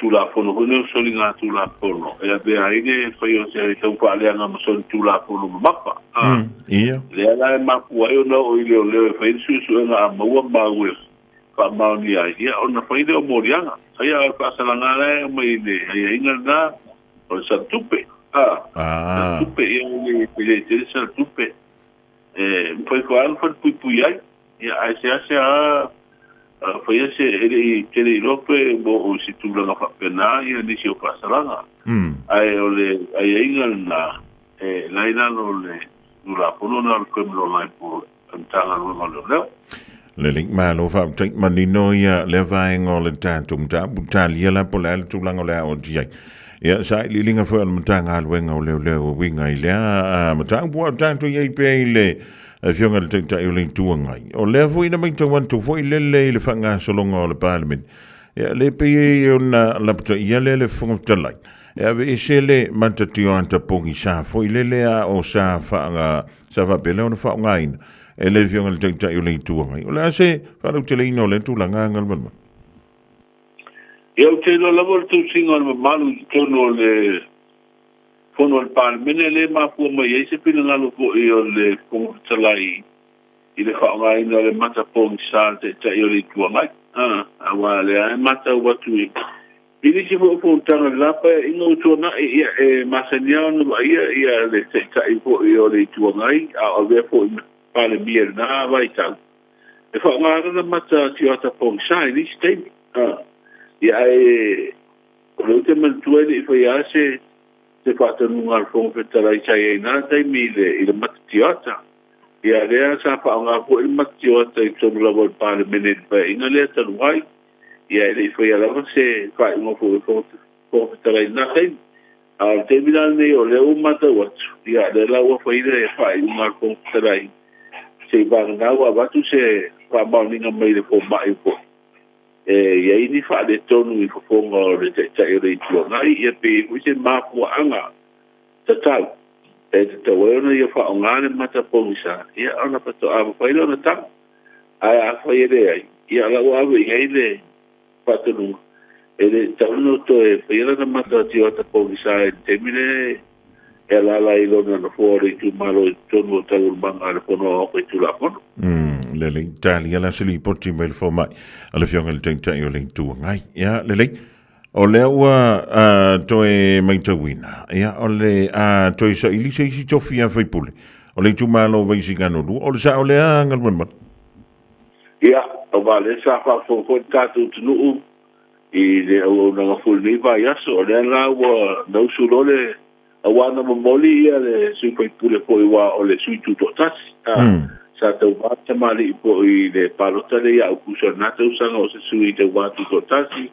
Tulafono foi lenei o Soligatulafono, e avea ai le fai o se taufaaleaga ma solitulafono mamafa. Ia. Lea la e mafua ai ona oo i leoleo e fai le suesuega a maua mau e faamaonia ai, ia ona fai lea o moliaga. Ia, o le faasalaga la e aumai i le aiaiga lena, O le salatupe, a. Salatupe, ia e le tele salatupe. E mafai foi lava ona falepuipui ai. Ia, ae seasea lava faia se, e le i tele iloa pe ua oo i se tulaga faapena ia nisi o faasalaga. Ae o le aiaiga lena, e la i lalo o le Tulafono lena o le Criminal Libel a le Matagaluega o Leoleo. Lelei, malo faafetai manino ia lea vaega o le tatou mataupu talia la po o le a le tulaga o le a oo atu i ai. Ia, sailiiliga foi a le Matagaluega o Leoleo e uiga i lea mataupu a o tatou i ai pea i le Afioga i le Taitai o le Itu Agai. O lea foi na matau atu foi lele i le faagasologa o le Palemene, ia, le pei e ona lapataia lea le Fofoga Fetalai e aveese le matatioata pogisa foi lele a o sa faaga sa faapea lea ona faaaogaina e le Afioga i le Taitai o le Itu Agai. O le a se faalauteleina o lea tulaga, Galumalemana? Ia, ou te iloa lava o le tausiga o le mamalu i totonu o le Fono a le Palemene lea e mafua mai ai se finagalo foi o le Fofoga Fetalai i le faaaogaina o le mata pogisa a le Taitai o le Itu Agai. Aua o lea e matau atu i nisi foi o fonotaga i le la Paeaiga ua tuanai, ia, e masani lava ona vaaia ia le Taitai foi o le Itu Agai a o avea foi ma Palemia i lena vaitau. E faaaoga lana mata tioata pogisa i nisi taimi. Ia, ae o lea ou te manatua e le i faia lava se se faatonuga a le Fofoga Fetalai sa i ai i na taimi i le, i le mata tioata. Ia, lea sa faaaoga foi le mata tioata i totonu lava o le Palemene i le Paeaiga lea talu ai. Ia, e le i faia lava se faaiuga foi a le Fofoga Fetalai i lena taimi. A o le taimi la lenei o lea ua matau atu, ia, lea la ua fai le faaiuga a le Fofoga Fetalai, se i vagana ua avatu se faamaoniga mai le fomai foi e i ai ni faaletonu i fofoga o le Taitai o le Itu Agai, ia pe i ai foi se mafuaaga tatau e tatau ai ona ia faaaoga le mata pogisa, ia ona faatoa mafai lea ona tago. Ae afai e leai, ia o la ua ave i ai le faatonuga, e le tatau ona toe faia lana mata tioata pogisa i le taimi lea e alaala ai i lona nofoa o le itumalo i totonu o taualumaga a le Fono Aoao Faitulafono. Lelei, talia la se lipoti mai le fomai a le Afioga i le Taitai o le Itu Agai. Ia, lelei, o lea ua toe maitauina, ia, o le a toe saili se isi tofi a faipule o le itumalo o Vaisigano 2. O le sao lea, Galumalemana? Ia, aua o lea sa faafofoga foi le tatou atunuu i le auaunaga foi i lenei vaiaso. O lea la ua nausu loa le aua na momoli ia le sui faipule foi aua o le sui tutoatasi. Sa tauva le tamalii foi i le palota lea ia Aukuso i lena tausaga o se sui tauva tutoatasi,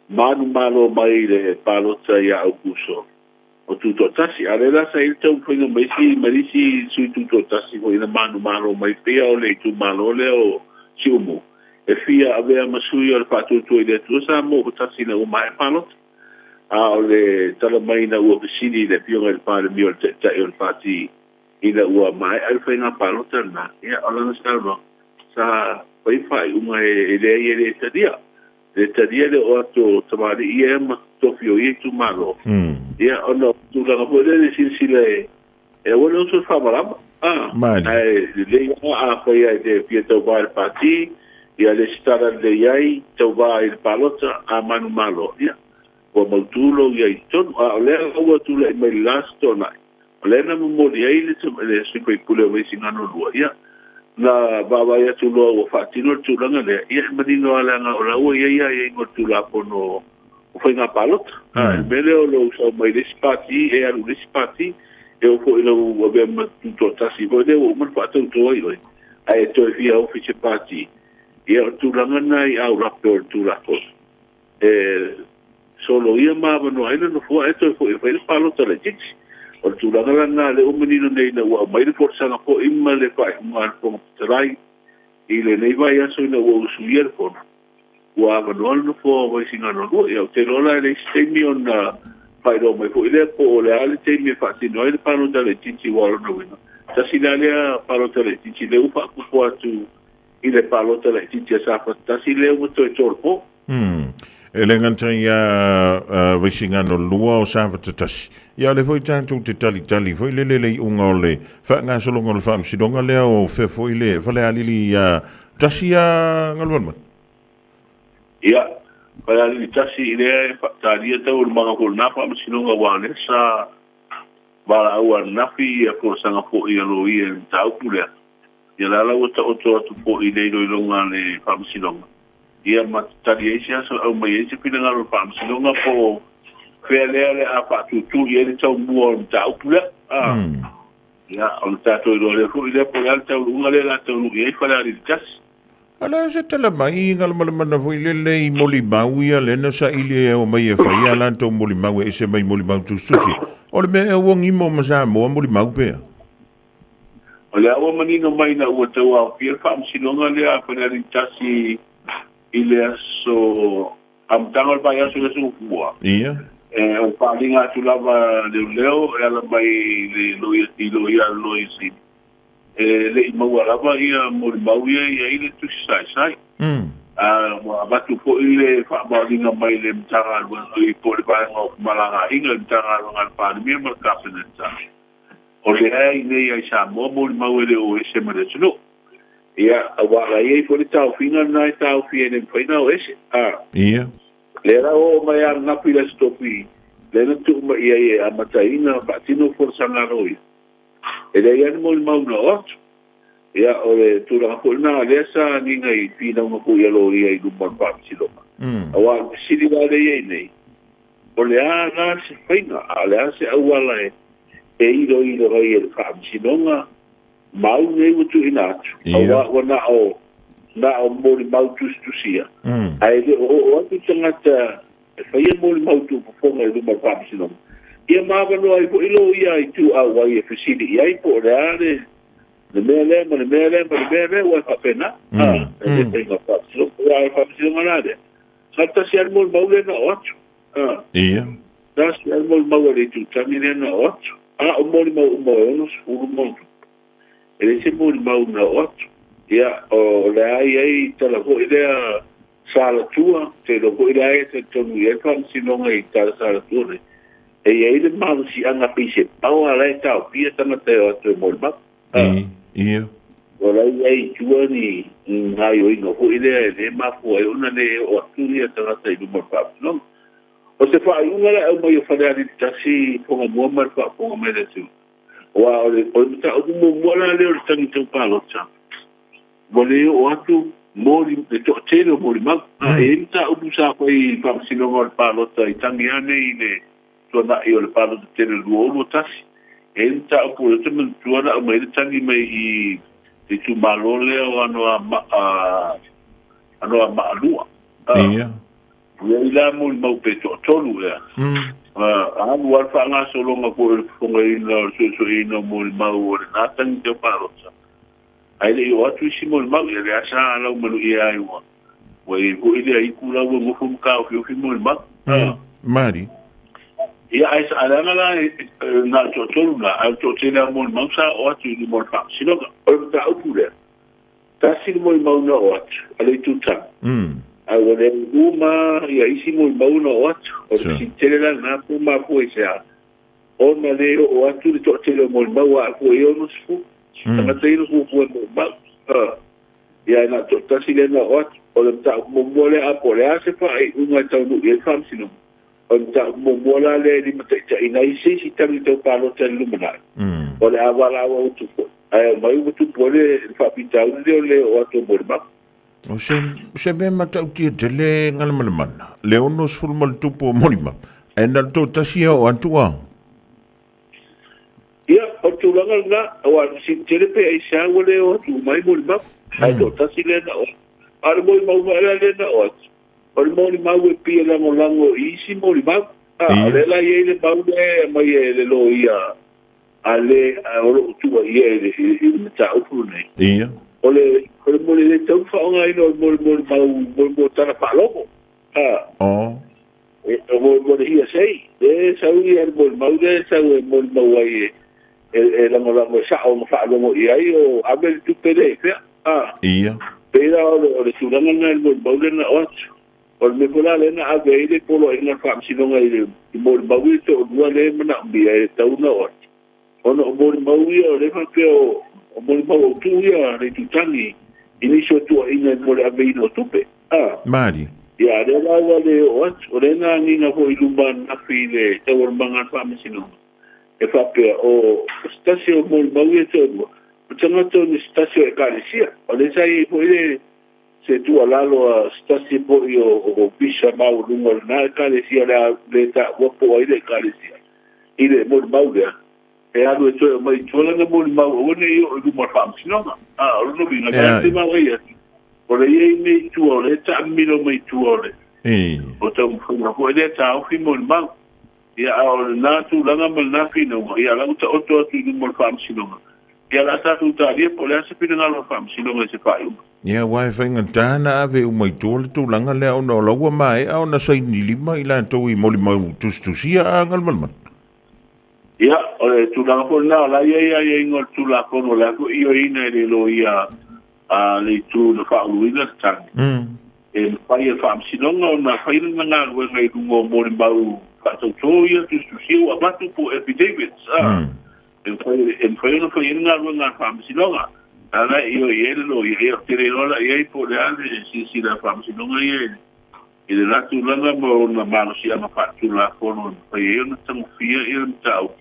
manumalo mai i le palota ia Aukuso o tutoatasi. A o lea la sa i ai le taumafaiga mai isi mai le isi sui tutoatasi foi na manumalo mai pei o le itumalo lea o Siumu e fia avea ma sui o le Faatuatua i le Atua Samoa ua tasi ina ua maea palota. A o le tala mai ina ua fesili i le Afioga i le Palemia o le Taitai o le Pati ina ua maea le faiga palota lena, ia o lana saunoaga, sa fai faaiuga e leai e le talia. Le talia le oo atu o tamalii ia ma tofi o ia itumalo. Ia ona o tulaga foi lea le silasila e aua le oso i le faamalama. Ae lelei lava afai lava e te fia tauva i le pati, ia lesitala lelei ai, tauva i le palota, a manumalo, ia ua mautu lou ia i totonu. A o lea ua tulai mai le la Toonai, O lea na momoli ai le sui faipule o Vaisigano 2, ia, na vaavaai atu loa ua faatino le tulaga lea, ia e manino lava leaga o la ua i ai aiaiga o le Tulafono o Faiga Palota. A, le mea lea o lou sau mai le isi pati e alu i le isi pati, e oo foi i lou avea ma tutoatasi foi lea ua uma ona faatauto ai oe, ae toe fia ofi i se pati, ia o le tulaga lena i aulape o le Tulafono. E soloia ma avanoa ai le nofoa ae toe foi e fai le palota laitiiti. O le tulaga la lena lea ua manino nei ina ua aumai le folasaga foi ma le faaiuga a le Fofoga Fetalai i lenei vaiaso ina ua usuia le fono, ua avanoa le nofoa o Vaisigano 2. Ia ou te iloa la e leai se taimi ona faailoa mai foi lea po o le a le taimi e faatino ai le palota laitiiti aua o lona uiga, tasi la lea palota laitiiti lea ua faaopoopo atu i le palota laitiiti a Safata 1 lea ua toe tolopo. E le gata ia Vaisigano 2 o Safata 1, ia o lea foi tatou te talitali foi lele le iuga o le faagasologa o le faamasinoga lea o fea foi le Falealili 1 ia Galumalemana. Ia, Falealili 1 lea e faatalia taualumaga foi o lena faamasinoga aua o lea sa valaau ananafi ia folasaga foi a loia i le mataupu lea. Ia la la ua taoto atu foi i le iloiloga a le Faamasinoga, ia ma tali ai se aso e aumai ai se finagalo o le Faamasinoga po o fea lea o le a faatūtū i ai le taumua o le mataupu lea. A, ia, ona tatou iloa lea foi lea po o le a le taunuuga lea o le a taunuu i ai Falealili 1. A o le a se tala mai i Galumalemana foi lele i molimau ia lea na saili e omai e fai a latou molimau e ese mai molimau tusitusi. O le mea ea ua gimo ma Samoa molimau pea? O lea ua manino mai ina ua tau aofia le faamasinoga lea a Falealili 1 i le aso amataga o le vaiaso i le aso Gafua. Ia. E, o le faaaliga atu lava a leoleo e ala mai i le loia, i loia a le Loia Sili, e le i maua lava ia molimau ia i ai le tusi saisai. A ua avatu foi le faamaoniga mai le Matagaluega i po o le Vaega o Femalagaaiga i le Matagaluega a le Palemia ma le Kapeneta, o lea i inei ai Samoa molimau e le o ese ma le atunuu. Ia, aua la i ai foi le taofiga lena e taofi ai e le mafai ona o ese. A. Ia. Lea la ua oo mai a ananafi i le Aso Tofi, lea na tuu mai i ai e amataina faatino folasaga a loia. E leai lava ni molimau na oo atu. Ia, o le tulaga foi lena lea sa agiga i finauga foi a loia i luma o le Faamasinoga. Aua o le fesili la lea i ai nei, o le a la se faiga, a o le a se auala e iloilo ai e le Faamasinoga mau nei ua tuuina atu, aua ua na o, na o molimau tusitusia, ae le o oo atu tagata e faia molimau tuufofoga i luma o le Faamasinoga, ia ma avanoa ai foi loia i ituau ai e fesili i ai po o le a le le mea lea ma le mea lea ma le mea lea, ua e faapena. A, e le faiga faamasinoga. Aua o le faamasinoga la lea, na o le tasi lava le molimau lea na oo atu. A. Ia. Tasi lava le molimau a le itutagi lea na oo atu. A o molimau uma e 60 ma ono tupu. E leai se molimau na oo atu. Ia, o le a i ai tala foi lea Salatua, te iloa foi la e talitonu i ai le Faamasinoga i tala Salatua nei, e i ai le malosiaga pei se paoa la e taofia tagata e o atu e molimau. A. Ia. Ua la i ai i tua ni gaoioiga foi lea e le mafua ai ona le oo atu ia tagata i luma o le Faamasinoga. O se faaiuga la e aumai o Falealili 1 Fogamua ma le faafofoga mai a le atunuu, aua o le mataupu muamua la lea o le tagi tau palota, Ua le oo atu moli, le toatele o molimau. A e i ai mataupu sa fai i le Faamasinoga o le Palota i tagi ane i le tuanai o le palota tele o le 2021, e i ai mataupu o lea ou te manatua na aumai ai le tagi mai i le itumalo lea o Anoamaa 2. Ia. Ia i la molimau pe toatolu ea. Alu lava le faagasologa foi o le fofogaina o le suesueina o molimau o lena tagi tau palota. Ae le i oo atu isi molimau, ia lea sa alaumanuia ai ua ua i ai foi lea itu la ua nofo ma taofiofi molimau. Mari. Ia ae sa leaga la na o le toatolu na, ae o le toatele lava o molimau sa oo atu i luma o le faamasinoga. O le mataupu lea, tasi le molimau na oo atu a le itutagi, ae ua le uma ia isi molimau na oo atu. O le fesili tele la lena po o mafua i se a, ona le oo atu le toatele o molimau a afua i 60 tagata ia na fuafua e molimau. Ia na o le toatasi lea na oo atu. O le mataupu muamua lea, a po o le a se faaiuga e taunuu i ai le faamasinoga, o le mataupu muamua la lea e limataitaiina ai se isi tagi tau palota i le lumanai, o le a valaau atu foi, ae aumai ua tupu ai le faafitauli lea o le oo atu o molimau. O se, se mea matautia tele Galamalemana, le 60 ma le tupu o molimau, ae na o le toatasi e oo atu a. Ia, o le tulaga lena, aua e fesili tele pe aisea ua le oo atu uma ai molimau, ae toatasi lea na oo atu. A o le molimau foi la lea na oo atu, o le molimau e pei e lagolago i isi molimau. A, o lea la e i ai le mau lea e aumai e le loia a le o lo o tuuaia i le, i le mataupu lenei. Ia. O le, o le moli le tau faaaogaina o le moli molimau moli mo tala faalogo. A. Oh. E, o moli moli hearsay. Le sau ia le molimau le sau e molimau ai e, e, e lagolago e sao ma faalogo i ai o ave le tupe le i fea. A. Ia. Pei la o le, o le tulaga lena i le molimau lea na oo atu. O le mea foi la lea na ave ai le poloaiga a le Faamasinoga i le molimau ia toalua lea e manaomia e tatau ona oo atu, ona o molimau ia o lea e faapea o molimau autu ia a le itutagi i nisi o tuuaiga mo le aveina o tupe. A. Mali. Ia, a lea la ua le oo atu. O lea na agiga foi i luma ananafi i le taualumaga a le Faamasinoga e faapea o se tasi o molimau ia toalua, o tagata o se tasi o Ekalesia. O lea sa i ai foi le se tuualalo a se tasi foi o ofisa maualuga o lena Ekalesia o le a le taua po o ai le Ekalesia i le molimau lea, e alu e toe aumai i tua lana molimau aua ne i oo i luma o le Faamasinoga. A, o lona uiga, e te vaai atu. O le i ai mea i tua, o lea e taamilo mai tua o le o taumafaiga foi lea e taofi molimau. Ia, a o lena tulaga ma lena finauga, ia, o la ua taoto atu i luma o le Faamasinoga. Ia, o le a tatou talia po o le a se finagalo o le Faamasinoga i se faaiuga. Ia, aua e faigata ona ave uma i tua le tulaga lea ona o la ua maea ona saini lima i latou i molimau tusitusia a Galumalemana. Ia, o le tulaga foi lena, o la e i ai aiaiga o le Tulafono, o le a foi ioeina e le loia a le itu na faauluina le tagi, e mafai e le Faamasinoga ona fai lana galuega i luga o molimau faatautō ia tusitusia ua avatu po o affidavits, a, e mafai, e mafai ona fai ai le galuega a le Faamasinoga. A la e ioe i ai le loia, ia, ou te le iloa la i ai po o le a le silasila a le Faamasinoga ia i le I le la tulaga ma ona malosiaga faaletulafono e mafai ai ona tagofia le mataupu,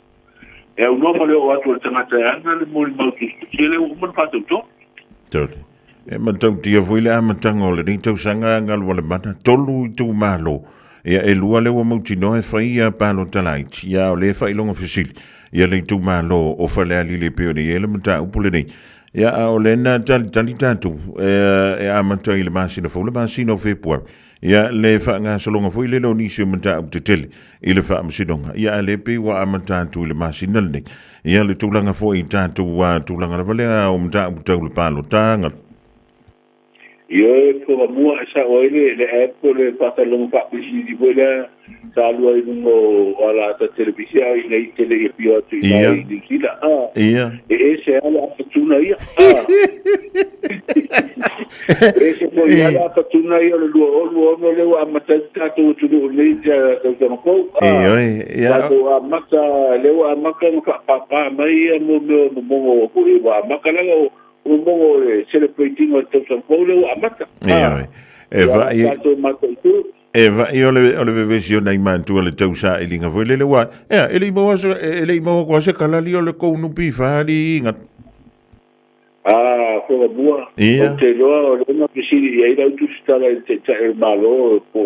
e aunoa ma le oo atu o le tagata e ana le molimau tusitusia lea ua uma ona faatautō. Tole. E matautia foi le amataga o lenei tausaga a Galualemana, tolu itumalo, ia e lua lea ua mautinoa e fai ia palota laiti, ia a o lea e faailoga fesili ia le itumalo o Falealili e pei ona i ai le mataupu lenei. Ia, a o lea na talitali tatou e amata i le masina fou, le masina o Fepuari, ia, le faagasologa foi lele o nisi o mataupu tetele i le faamasinoga. Ia, a lea pei ua amata atu i le masina lenei. Ia, le tulaga foi i tatou tulaga lava lea o mataupu tau le palotaga. Ioe, fofoga mua e sao ai le app o le faatalanoaga faapisinisi foi lea sa alu ai i luga o alata televise a ina i te le i afio atu i ina i Niu Sila. A, e ese lava le apatuna ia. A, e ese foi lava le apatuna ia o le 2026 lea ua amata ai le tatou atunuu i lenei tausaga fou. A, tatou amata, lea ua amata ona faapapa mai ia mea o momono foi ua amata lava o Momono o le celebrate ina o le tausaga fou lea ua amata. Ioe. E vaai tatou mataitu. E vaai o le o le vevesi o nai matua le tau sailiga foi lele ua ea e le i maua se e le i maua koa se kalali o le kou nupi fali inga. Ah, foga mua. Ia. Ou te iloa o lea na fesili i ai lau tusitala i le Taitai o le Malo po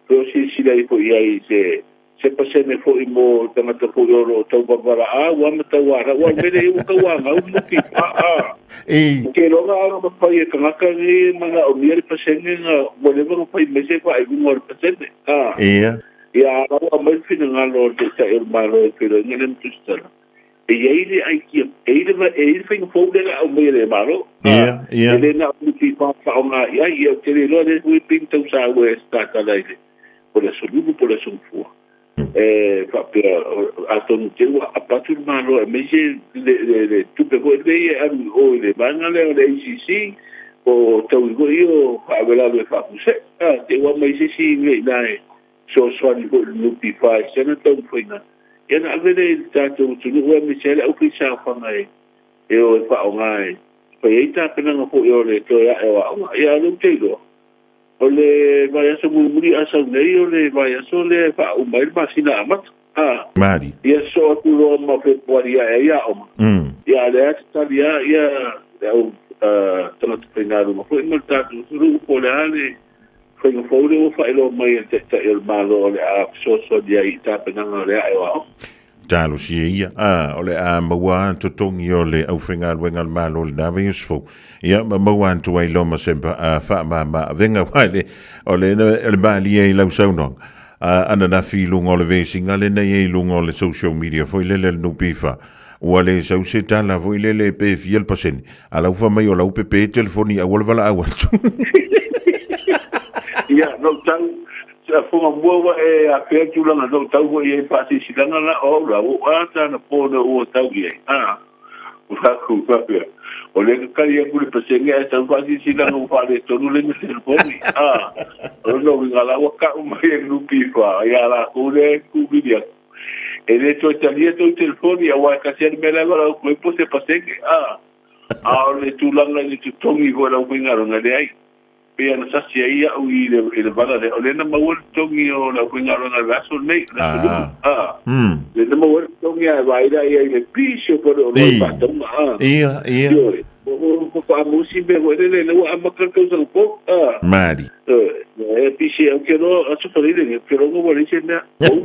o silasila ifo i ai i se se pasene foi mo tagata foi o lo o tau vavalaau a ma tau arau a mele i ua tauanau mo ki pa a Ei. Ke loga a ma pai e tagata ni mana o mia le pasene na ua leva na fai mai se faaiuga o le pasene a Ia. Ia a ua aumai le finagalo o le Taitai o le Malo e feiloaiga lea ma Tusitala e i ai le aikia e i ai le e i ai le faiga fou lea na aumai e le Malo a Ia, ia. E le na o le NPF faaaoga i ai ia ou te le iloa lea foi pei na tau saua e se tatala i le po o le Aso Lulu po o le Aso Gafua. E faapea, atonu te ua avatu le Malo aemaise le tupe foi lenei e alu i o i le vaega lea o le ACC po o taui foi ia o faalavelave faafuasei. A, te ua aumai se isi mea i ina e fesoasoani foi i le NPF i si ana taumafaiga, ia ona ave lea i le tatou atunuu aemaise ai le aufaisaofaga e o e faaaoga e fai ai tapenaga foi o le toe ae o aoga. Ia, o lea ou te iloa, O le vaiaso mulimuli a sau nei, o le vaiaso lea e faauma ai le masina amata. A. Mari. Ia sosoo atu loa ma Fepuari ae ai aoga. Ia a o lea e tatali lava ia le au tagata faigaluega foi ma le tatou atunuu po o le a le faiga fou lea ua faailoa mai e le Taitai o le Malo o le a fesoasoani ai i tapenaga o le ae o aoga. Talosia ia, a, o le a maua a totogi o le aufaigaluega a le Malo i lena vaiaso fou. Ia, ma maua atu ai loa ma se faamama avega, aua e le, o le, o le malie i lau saunoaga, a, ananafi i luga o le vesiga lena i ai i luga o le social media foi lele a le NPF, ua le sau se tala foi lele pe fia le pasene, a lau fai mai o lau pepe telefoni aua le valaau atu. Ia, na ou tau, Sa foga mua ua e afea le tulaga na ou tau foi i ai faasilasilaga la o au la, ua ou a tana po na ua tau i ai, a, ua aku faapea, o lea ka kali aku le pasene ae sau faasilasilaga ua faaletonu le na telefoni, a, o lona uiga la ua ka'u mai e le NPF ia lakou lea e kuvili atu, e le toe talia tou telefoni aua e kasi a le mea la e valaau atu ai po o se pasene, a, a o le tulaga i le totogi foi o le aufaigaluega, leai. Pei ona sasi ai au i le, i le vala lea, o lea na maua le totogi o le aufaigaluega i le aso lenei, le aso Lulu, a. Lea na maua le totogi ae vaai la i ai i le pisi o faleoloa i faatauga, a. Ia, ia. Ioe. Ua faamusi mea foi lele, lea ua amata le tausaga fou, a. Mari. Ioe. E pisi, ou te iloa, aso Faraile nei, ou te iloa ua leai se mea fou.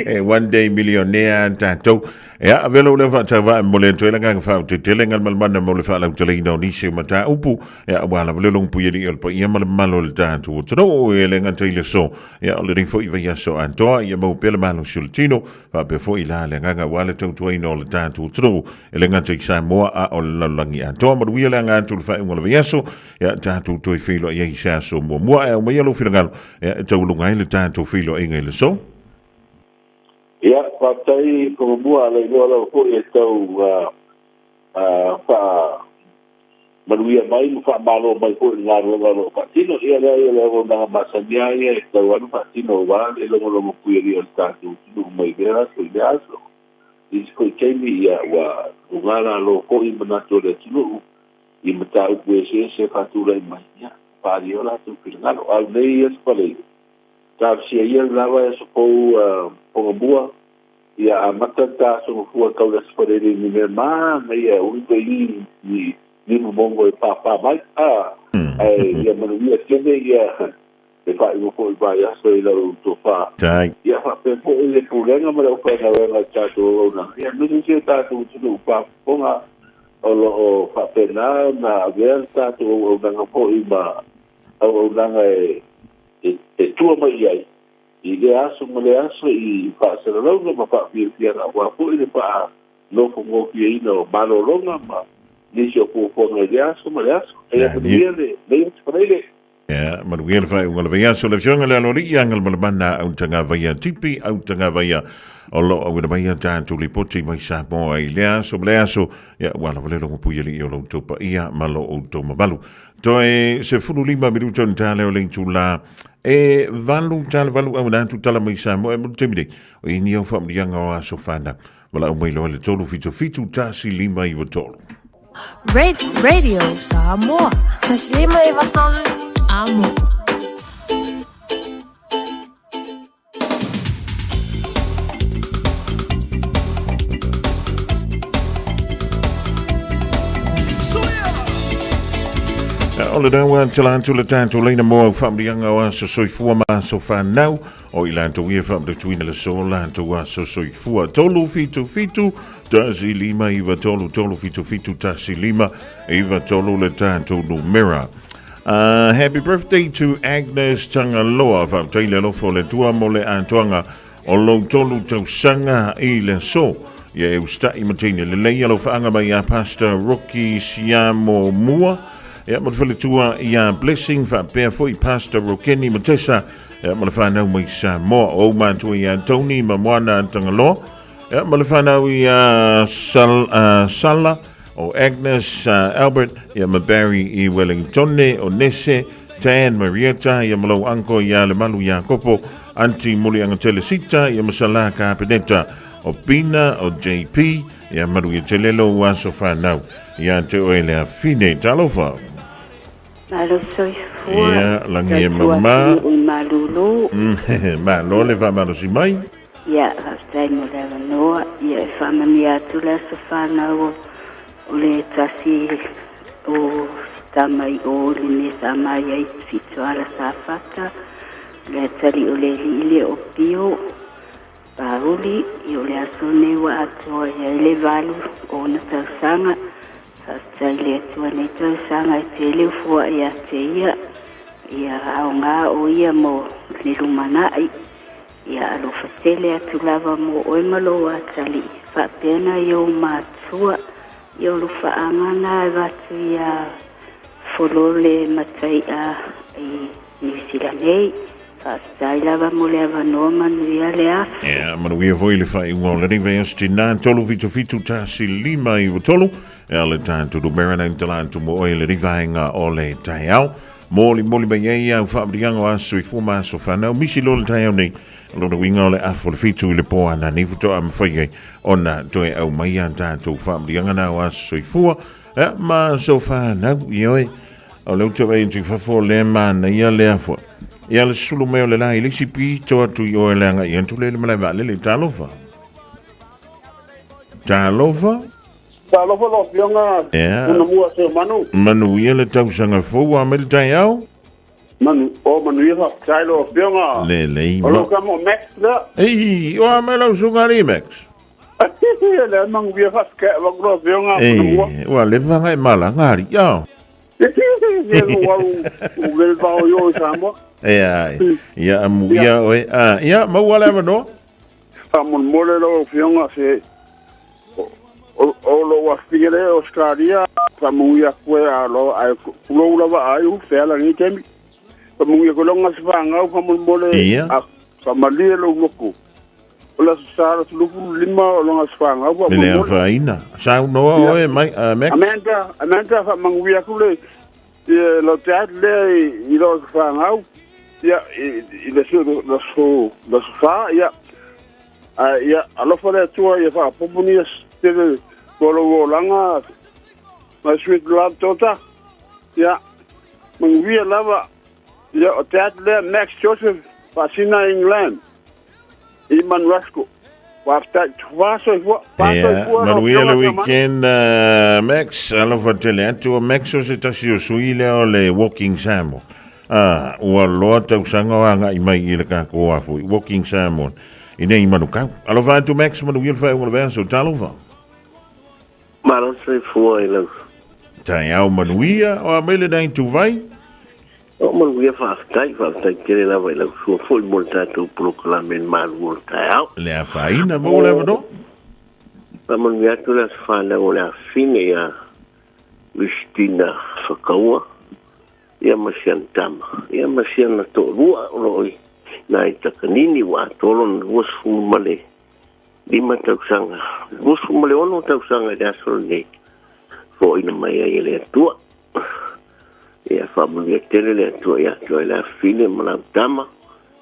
E one day millionaire tatou. Ia, avea lou leo faatauvaa e momoli atu ai le agaga faaotetele galumalemana mo le faalauteleina o nisi o mataupu, ia, aua lava le logompuialii o le paia ma le mamalu o le tatou atunuu. E le gata i le aso, ia, o lenei foi vaiaso atoa, ia maua pea le malosi o le tino, faapea foi la le agaga aua le tautuaina o le tatou atunuu, e le gata i Samoa a o le lalolagi atoa. Manuia le aga atu i le faaiuga o le vaiaso, ia, tatou toe feiloai ai i se aso muamua. Ae aumaia lou finagalo, ia, e taualuga ai le tatou feiloaiga i le aso. Ia, faafetai Togamua, a iloa lava foi e tau faamanuia mai ma faamalo mai foi i le galuega o lo o faatino. Ia, leai, o le auaunaga masani lava ia e tatau lava ona faatino aua le logologo puialii o le tatou atunuu mai lea aso i lea aso. I isi foi taimi, ia, ua luga lalo foi manatu o le atunuu i mataupu eseese e faatulai mai, ia, faaalia ai o latou finagalo. A o lenei aso Faraile, Talosia ia le lava e aso fou Togamua, ia amata le ta aso gafua tau le aso Faraile i ni mea manaia e uiga i i limu mongo e pāpā mai, a, ae ia manuia tele ia le faaiuga foi vaiaso i lau tofa. Ia faapea foi le pulega ma le aufaigaluega a le tatou auaunaga, ia aemaise si o tatou atunuu faafofoga o lo o faapena ona avea le tatou auaunaga foi ma auaunaga e e tua mai i ai i lea aso ma lea aso i faasalalauga ma faafiafiaga aua foi le faanofogofieina o malologa ma nisi o fuafuaga i lea aso ma lea aso. Ia manuia lenei aso Faraile. Ia manuia le faaiuga o le vaiaso. Le Afioga i le Aloalii Agalemalebana Autagavaia Tipi Autagavaia o lo o auina mai a tatou lipoti mai Samoa i lea aso ma lea aso. Ia ua lava le logopuialii o lo outou paia ma lo outou mamalu. Toe 15 minuta ona ta lea o le itula e 8:08 auina atu tala mai Samoa e mo le taimi nei. O i ni au faamanuiaga o aso fanau. Valaau mai loa le 377 1593. Radio Samoa. 1593 Amo. O le dawa tala atu le tatou leina mo au faamanuiaga o aso soifua ma aso fanau o i latou ia faamanatuina le so latou aso soifua 377 1593 377 1593 le tatou numera. Happy birthday to Agnes Tangaloa. Faafetai le alofa o le Atua mo le atoaga o lou tolu tausaga i le aso. Ia e usita'i ma teine lelei alofaaga mai ia Pastor Rocky Siamo Mua. Ia ma le faletua ia Blessing faapea foi Pastor Rokeni Matesa. Ia ma le whanau mai Samoa. O matua ia Tony ma Moana Tangaloa. Ia, ma le whanau i a Sal, Sala, o Agnes, Albert, ia ma Barry i Wellingtone, o Nese, Tan, Marietta, ia ma lau uncle ia le malu ia Kopo, Aunty Mulianga Telesita, ia ma Sala Kapeneta, o Pina, o JP, ia malu ia Telelo ua aso whanau, ia te oe le afine. Talofa. Malo soifua. Ia, langi e mama. Malulu. Malo le whamalosi mai. Ia, faafetai mo le avanoa. Ia, e faamanuia atu le aso fanau o le tasi o si tama i o i le mea sa mai ai i Fitoala Safata, le atalii o le alii lea o Pio Pauli. Ia, o le aso lenei ua atoa i ai le 8 o ona tausaga. Faafetai i le Atua i nei tausaga e tele o fuaʻi ia te ia. Ia aoga o ia mo le lumanai. Ia alofa tele atu lava mo oe ma lou atalii, faapea na i ou matua, i o lofaaga na e avatu ia Folole Matai'a i Niu Sila nei. Faafetai lava mo le avanoa manuia le aso. Ia, manuia foi le faaiuga o lenei vaiaso tinā 377 1593 e le tatou numera nei tala atu mo oe lenei vaega o le taeao. Molimoli mai ai au faamanuiaga o aso soifua ma aso fanau. Misi loa le taeao nei, o lona uiga o le afu o le 7 i le po a nani faatoa mafai ai ona toe aumai a tatou faamanuiaga na o aso soifua ma aso fanau. Ioe, o le uta vai atu i fafo o lea manaia lea fua. Ia le sulu mai o le la i le isi pito atu i oe le agai atu le le malae vaalele. Talofa. Talofa. Talofa lau Afioga Puna-mua Seumanu. Manuia le tausaga fou a mai le taeao. Manu, o manuia faafetai lau Afioga. Lelei O lau tama o Max lea. Ei, o a mai lau susuga alii Max. Le manuia faafetai avatu lau Afioga Puna E, ua leva ona e malaga alii a. Se ua ou vele faaoio i Samoa. E ai. Ia amuia oe. A, ia maua le avanoa. Faamolemole lau Afioga se o lou afifine lea i Ausetalia faamanuia atu e alo ae tulou lava ai u feala lenei taimi. Faamanuia atu i lau fanau faamolemole Ia. Faamalie lou loto. O le Aso Sa le aso 25 o lona aso fanau E le faamolemole. afaina. Saunoa Ia. oe mai, Max. Amanda, Amanda faamanuia atu le ia lau dad lea i lou aso fanau. Ia i le aso le aso Sa ia. Ae ia alofa le Atua ia faaopoopo ni aso tele mo lou olaga my sweet love daughter. Ia manuia lava. Ia o dad lea Max Joseph faasina England. I Manuasco. Faafetai. Fa soifua. Fa Ia, soifua lau manuia le Afioga Siamani. weekend, Max. Alofa tele atu. O Max o se tasi o sui lea o le Walking Samoa. Ah, ua loa tausaga o agai mai i le tatou a foi, Walking Samoa i nei Manukau. Alofa atu Max, manuia le faaiuga o le vaiaso. Talofa. Malo soifua i lau. Taeao manuia, o a mai lenei ituvai. O manuia faafetai, faafetai tele lava i lau sua foi mo le tatou polokalame i le malu o le taeao. Le afaina, maua le avanoa. Faamanuia atu le aso fanau o le afafine ia Christina Fakaua, ia ma si ana tama, ia ma si ana toalua o lo o i nai Takanini ua atoa lona 25 tausaga, 26 tausaga i le aso lenei, foaina mai ai e le Atua. Ia faamanuia tele le Atua ia te oe le afafine ma lau tama,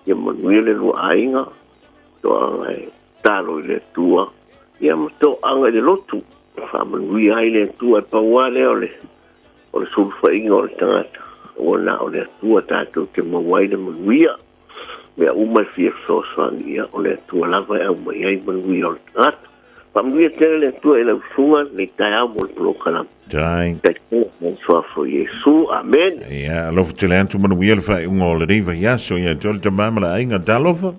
ia manuia le lua aiga, toaga e talo i le Atua, ia ma toaga i le lotu, faamanuia ai le Atua. E pau lava lea o le, o le sulufaiga o le tagata, ua na o le Atua tatou te maua ai le manuia. Mea uma e fia fesoasoani, ia, o le Atua lava e aumai ai manuia o le tagata. Faamanuia tele le Atua i lau susuga lenei taeao mo le polokalame. Tai. Tai tele i le suafa o Iesu. Amene. Ia, alofa tele atu manuia le faaiuga o lenei vaiaso ia te oe le tama ma le aiga. Talofa.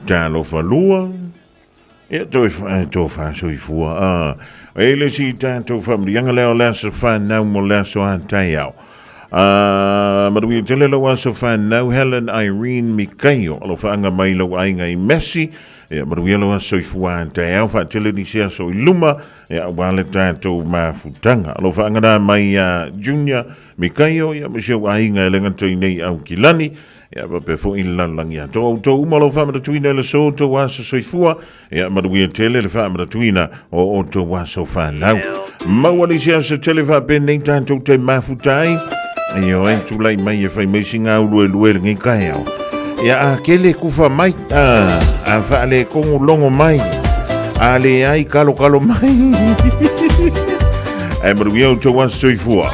Talofa lua. Ia, toe, toe faasoifua. Ah, e le si tatou faamanuiaga lea o le aso fanau mo le aso a taeao. Ah, manuia tele lau aso fanau Helen Irene Mikaio, alofaaga mai lau aiga i Messi. Ia, manuia lau aso soifua a taeao, faatele nisi aso i luma, ia, aua le tatou mafutaga. Alofaaga na mai ia Junior Mikaio, ia, ma si ou aiga e le gata i nei Aukilani. Ia faapea foi le lalolagi atoa. Outou uma lau faamanatuina i le aso, outou aso soifua, ia manuia tele le faamanatuina o outou aso fanau. Maua nisi aso tele faapenei tatou te mafuta ai. Ioe, tulai mai e fai mai sina uluelue lenei taeao. Ia a kele kufa mai, a, a faale kongu longo mai, a le ai kalo kalo mai. Ae manuia outou aso soifua.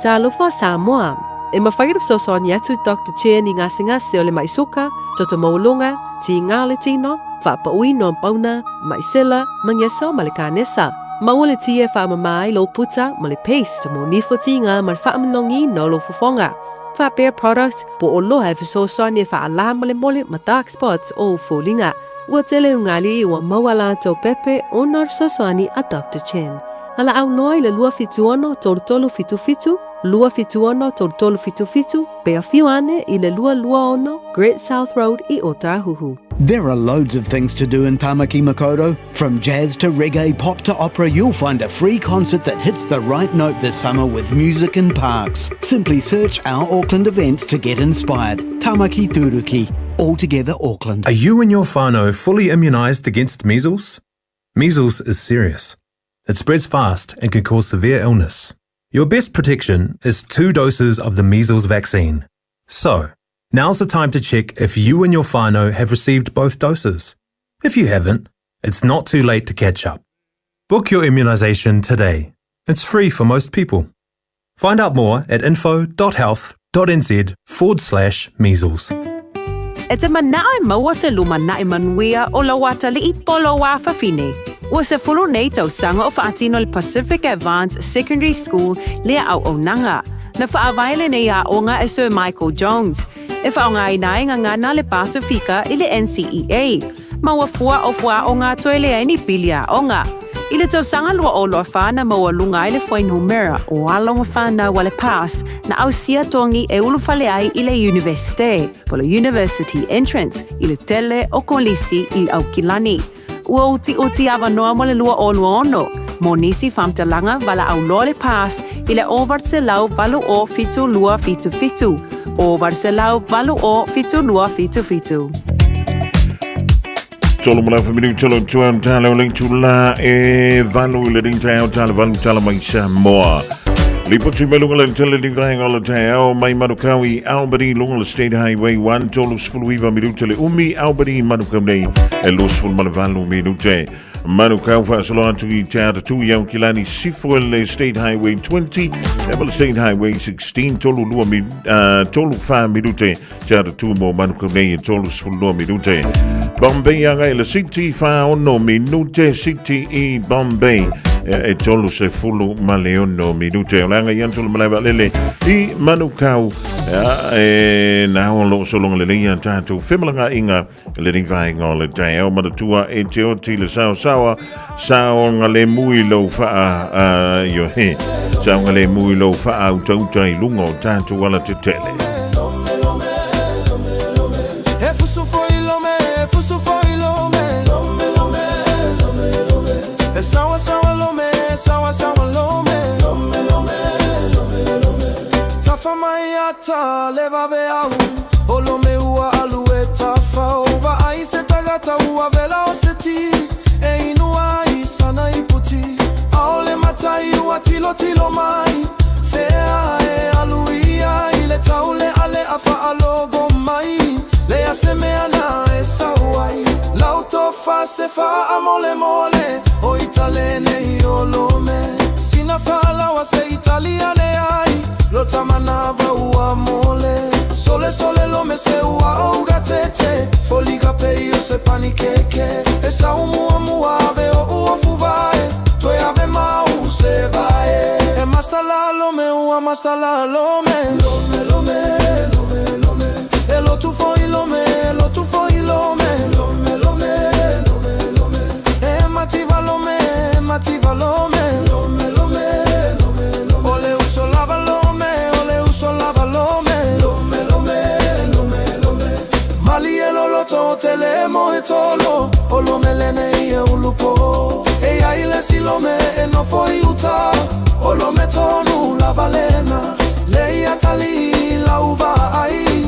Talofa Samoa! E mafai ona fesoasoani atu Doctor Chen i gasegase o le mai suka, toto maualuga, tiga o le tino, faapauina o pauna, mai sela, mageso ma le kanesa. Maua le ti e faamama ai lou puta ma le paste mo nifo tiga ma le faamalogiina o lou fofoga. Faapea product po o loa e fesoasoani e faalā molemole ma dark spots o ou foliga. Ua tele ugali ua maua latou pepe ona o le fesoasoani a Doctor Chen. Valaau loa i le 276 3377, 276 3377, pe afio ane i le 226 Great South Road i Ōtāhuhu. There are loads of things to do in Tamaki Makaurau. From jazz to reggae, pop to opera, you'll find a free concert that hits the right note this summer with Music in Parks. Simply search our Auckland events to get inspired. Tamaki Turuki. All together Auckland. Are you and your whānau fully immunised against measles? Measles is serious. It spreads fast and can cause severe illness. Your best protection is two doses of the measles vaccine. So, now's the time to check if you and your whānau have received both doses. If you haven't, it's not too late to catch up. Book your immunisation today. It's free for most people. Find out more at info.health.nz forward slash measles. E te manao e maua se lumanai manuia o lou atalii po o lou afafine. Ua sefulu nei tausaga o faatino le Pacific Advance Secondary School lea auaunaga. Na faavae lenei aoga e Sir Michael Jones, e faaaogaina ai gagana le Pasifika i le NCEA. Maua fua o fuaaoga toe leai ni pili aoga. I le tausaga 2024 na maualuga ai le fuainumera o alo ma fanau a le PASS na ausia togi e ulufale ai i le Iunivesite, po le University Entrance, i le tele o kolisi i Aukilani. Ua utiuti avanoa mo le 2026 mo nisi faamatalaga valaau loa le PASS i le 880 7277, 880 7277. Tolo mo laufa minuta lo tua tala o le itula e valu i le ring taeao tala valu tala mai Samoa. Lipoti mai lunga le tele li vaenga o le taeao mai Manukau i Albany lunga le State Highway 1 tolu sefulu iva minuta le umi Albany Manukau nei e 28 minute. Manukau faasolo atu i te ata i Aukilani sifo le State Highway 20 e ma le State Highway 16 tolu lua mi, tolu wha minute te ata tu mo Manukau nei e 32 minute. Bombay anga i le City wha ono minute City i Bombay e tolu se fulu ma le ono minute. O le anga i antu le malae lele i Manukau e nā o lo solonga le lei a tātou whemalanga inga Le ni vaenga o le taeao manatua e te oti le saosaoa saoga le mui lou faa uh, io he saoga le mui lou faa utauta i lunga o tātou ala tetele. Tilotilo mai Fea e alu ia i le taulealea faalogo mai Lea se mea na e sau ai Lau tofa se faamolemole O Italene o Lome Sina faalawa se Italiane ai Lo tamanava ua mole Sole sole lome se ua ouga tete Foliga peio se panikeke E sau mua mua ave o ua fuvae Toe ave mau se vae E masta la lome ua masta la lome Lome lome lome lome E lo tu foi lome lo tu foi lome Lome lome lome lome E mativa lome mativa lome Lome lome lome lome O le uso lava lome o le uso lava lome Lome lome lome lome Malie lo loto tele mo e tolo O lome lene i e ulupo E ia i le silome e nofo i uta O lome tonu lava lena Le ia tali lauva ai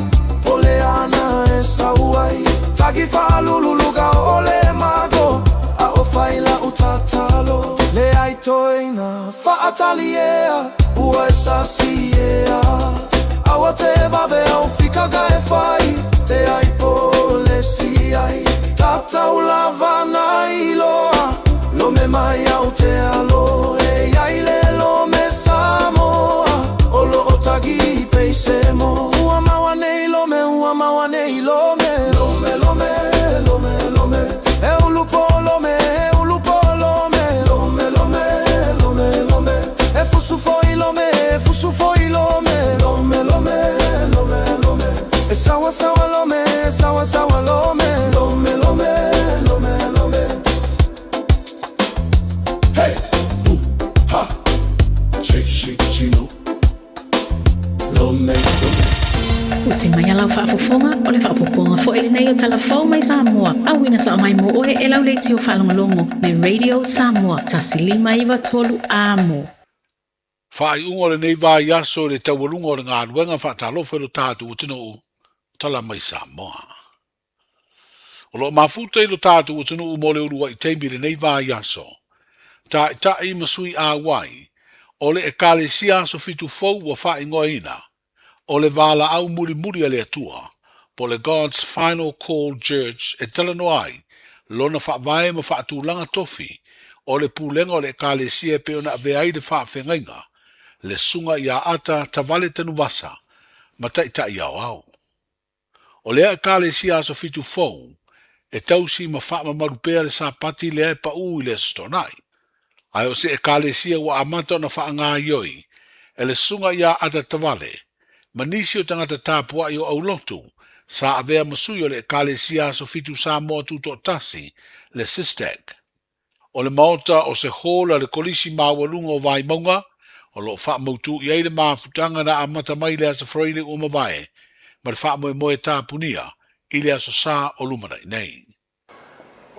O le ana e sau ai Tagi faalululuga o le mago A o faila utatalo Le ai toina faataliea Ua e sasiea Aua te vave au fikaga e fai Te ai po le si ai Tatau lava na iloa Lome mai au te alo E iai le lome Samoa O Usi mai a lau faafofoga, o le faaopoopoga foi lenei o Tala Fou mai Samoa, auina sao mai mo oe e lau leitio faalogologo, le Radio Samoa, 1 5 93 Amo. Faaiuga o lenei vaiaso i le taualuga o le galuega faatalofa i lo tatou atunuu, tala mai Samoa. O lo o mafuta i lo tatou atunuu mo le uluai taimi i lenei vaiaso, taitai ma sui auai o le Ekalesia Aso Fitu Fou ua faaigoaina o le Valaau Mulimuli a le Atua, po o le God's Final Call Church e talanoa ai lona faavae ma faatulaga tofi o le pulega o le Ekalesia e pei ona avea ai le faafeagaiga, le Susuga ia Ata Tavale Tanuvasa ma Taitai Aoao. O lea Ekalesia Aso Fitu Fou e tausi ma faamamalu pea le Sapati lea e paʻū i le Aso Toonai. Ae o se Ekalesia ua amata ona faagaioi e le Susuga ia Ata Tavale ma nisi o tagata tapuaʻi o aulotu sa avea ma sui o le Ekalesia Aso Fitu Samoa Tutoatasi, le SISTAC. O le maota o se hall a le Kolisi Maualuga o Vaimauga o lo o faamautū i ai le mafutaga na amata mai i le Aso Faraile ua mavae ma le faamoemoe tapunia i le Aso Sa o lumanai nei.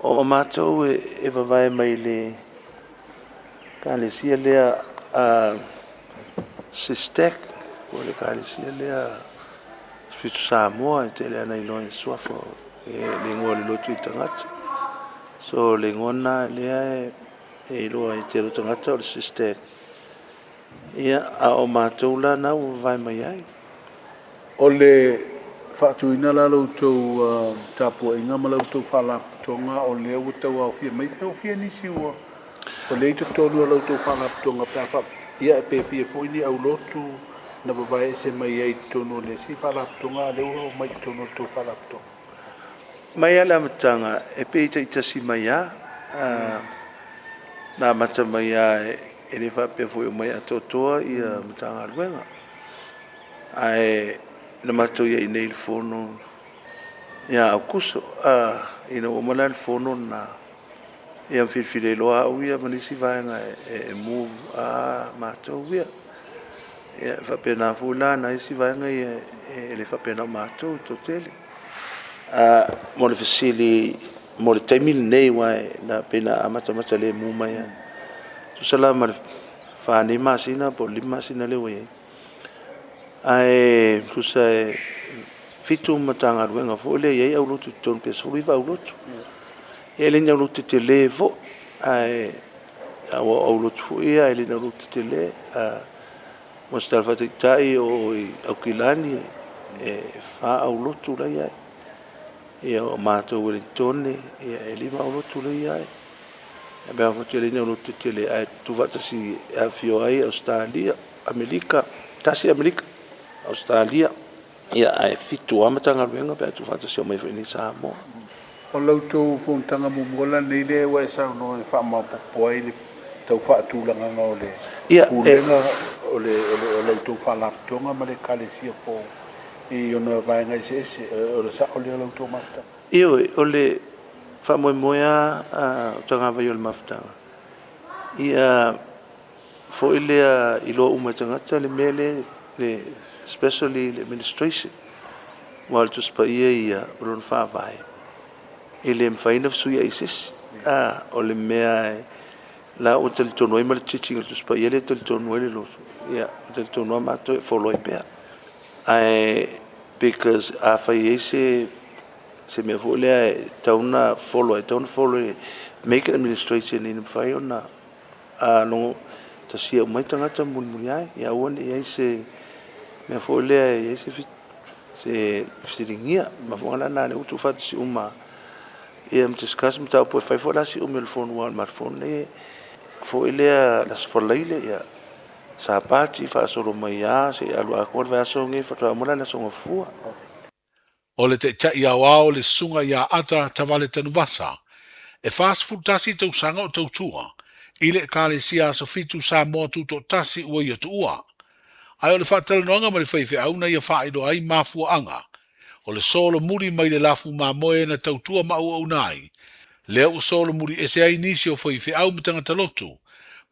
O matou e vavae mai le Ekalesia lea a SISTEC po o le Ekalesia lea Fitu Samoa e tele ana iloa i suafa e le igoa o le lotu i tagata. So le igoa lena lea e iloa ai e tele o tagata o le SISTEC. Ia, a o matou la na ua vavae mai ai. O le faatuina la la outou tapuaiga ma la outou faalapotopotoga o lea ua tauaofia mai, e aofia nisi ua o lea i totonu o la outou faalapotopotoga pe a ia pe fia foi ni aulotu na vavae ese mai ai i totonu o le isi faalapotopotoga a lea ua oo mai i totonu o le tou faalapotopotoga? Mai lava le amataga e pei taitasi mai lava, na amata mai lava e le faapea foi o mai atoatoa ia Matagaluega. Ae na matou i ai nei i le fono ia Aukuso, ina ua uma la le fono lena, ia filifili ai loa au ia ma nisi vaega e move a matou ia. Ia e faapena foi la nai isi vaega ia e le faapena o matou e toatele. Mo le fesili mo le taimi lenei aua na pei na amatamata lemu mai lava. Tusa la ma le 4 nei masina po o le 5 masina lea ua i ai. Ae tusa e 7 Matagaluega foi lea e i ai aulotu i totonu pe 19 aulotu. E le ni aulotu tetele foi, ae ua o aulotu foi ia e le ni aulotu tetele. Mo se tala faataitai o i Aukilani e 4 aulotu la i ai. Ia o matou Wellingtone ia e 5 aulotu la i ai. E mea foi tele ni aulotu tetele ae tuufaatasi e afifio ai Ausetalia, Amerika, tasi Amerika, Ausetalia, ia ae 7 lava Matagaluega pe a tuufaatasi o mai foi nei Samoa. O la outou fonotaga muamua la lenei lea ua e saunoa e faamaopoopo ai le tau faatulagaga o le pulega o le o la outou faalapotopotoga ma le Ekalesia fou i ona vaega eseese, o le sao lea o la outou mafutaga? Ioe, o le faamoemoe lava o tagavai o le mafutaga, ia foi lea iloa uma e tagata le mea lea, le especially le administration, aua o le Tusi Paia ia o lona faavae, e le mafai ona fesuiai e se isi. O le mea la ua talitonu ai ma le teaching o le Tusi Paia lea e talitonu ai le lotu, ia, ua talitonu lava matou e follow ai pea. Ae because a fai ai se mea foi lea e tatau ona follow, e tatau ona follow e make an administration ina mafai ona logo tasia uma ai tagata mulimuli ai, ia aua ne i ai se mea foi lea e i ai se fesiligia. Mafuaaga la lena lea ua tuufaatasi uma ia ma discuss mataupu e fai foi la si umi o le fono, aua o le matou fono nei foi lea le Aso Faraile ia Sapati faasolo mai lava seia alu atoa le vaiaso lenei faatoa uma la le Aso Gafua. O le Taitai Aoao le Susuga ia Ata Tavale Tanuvasa, e 41 tausaga o tautua i le Ekalesia Aso Fitu Samoa Tutoatasi ua ia tuua. Ae o le faatalanoaga ma le faifeau na ia faailoa ai mafuaaga o le solomuli mai le lafu mamoe na tautua ma auauna ai, lea ua solomuli ese ai nisi o faifeau ma tagata lotu,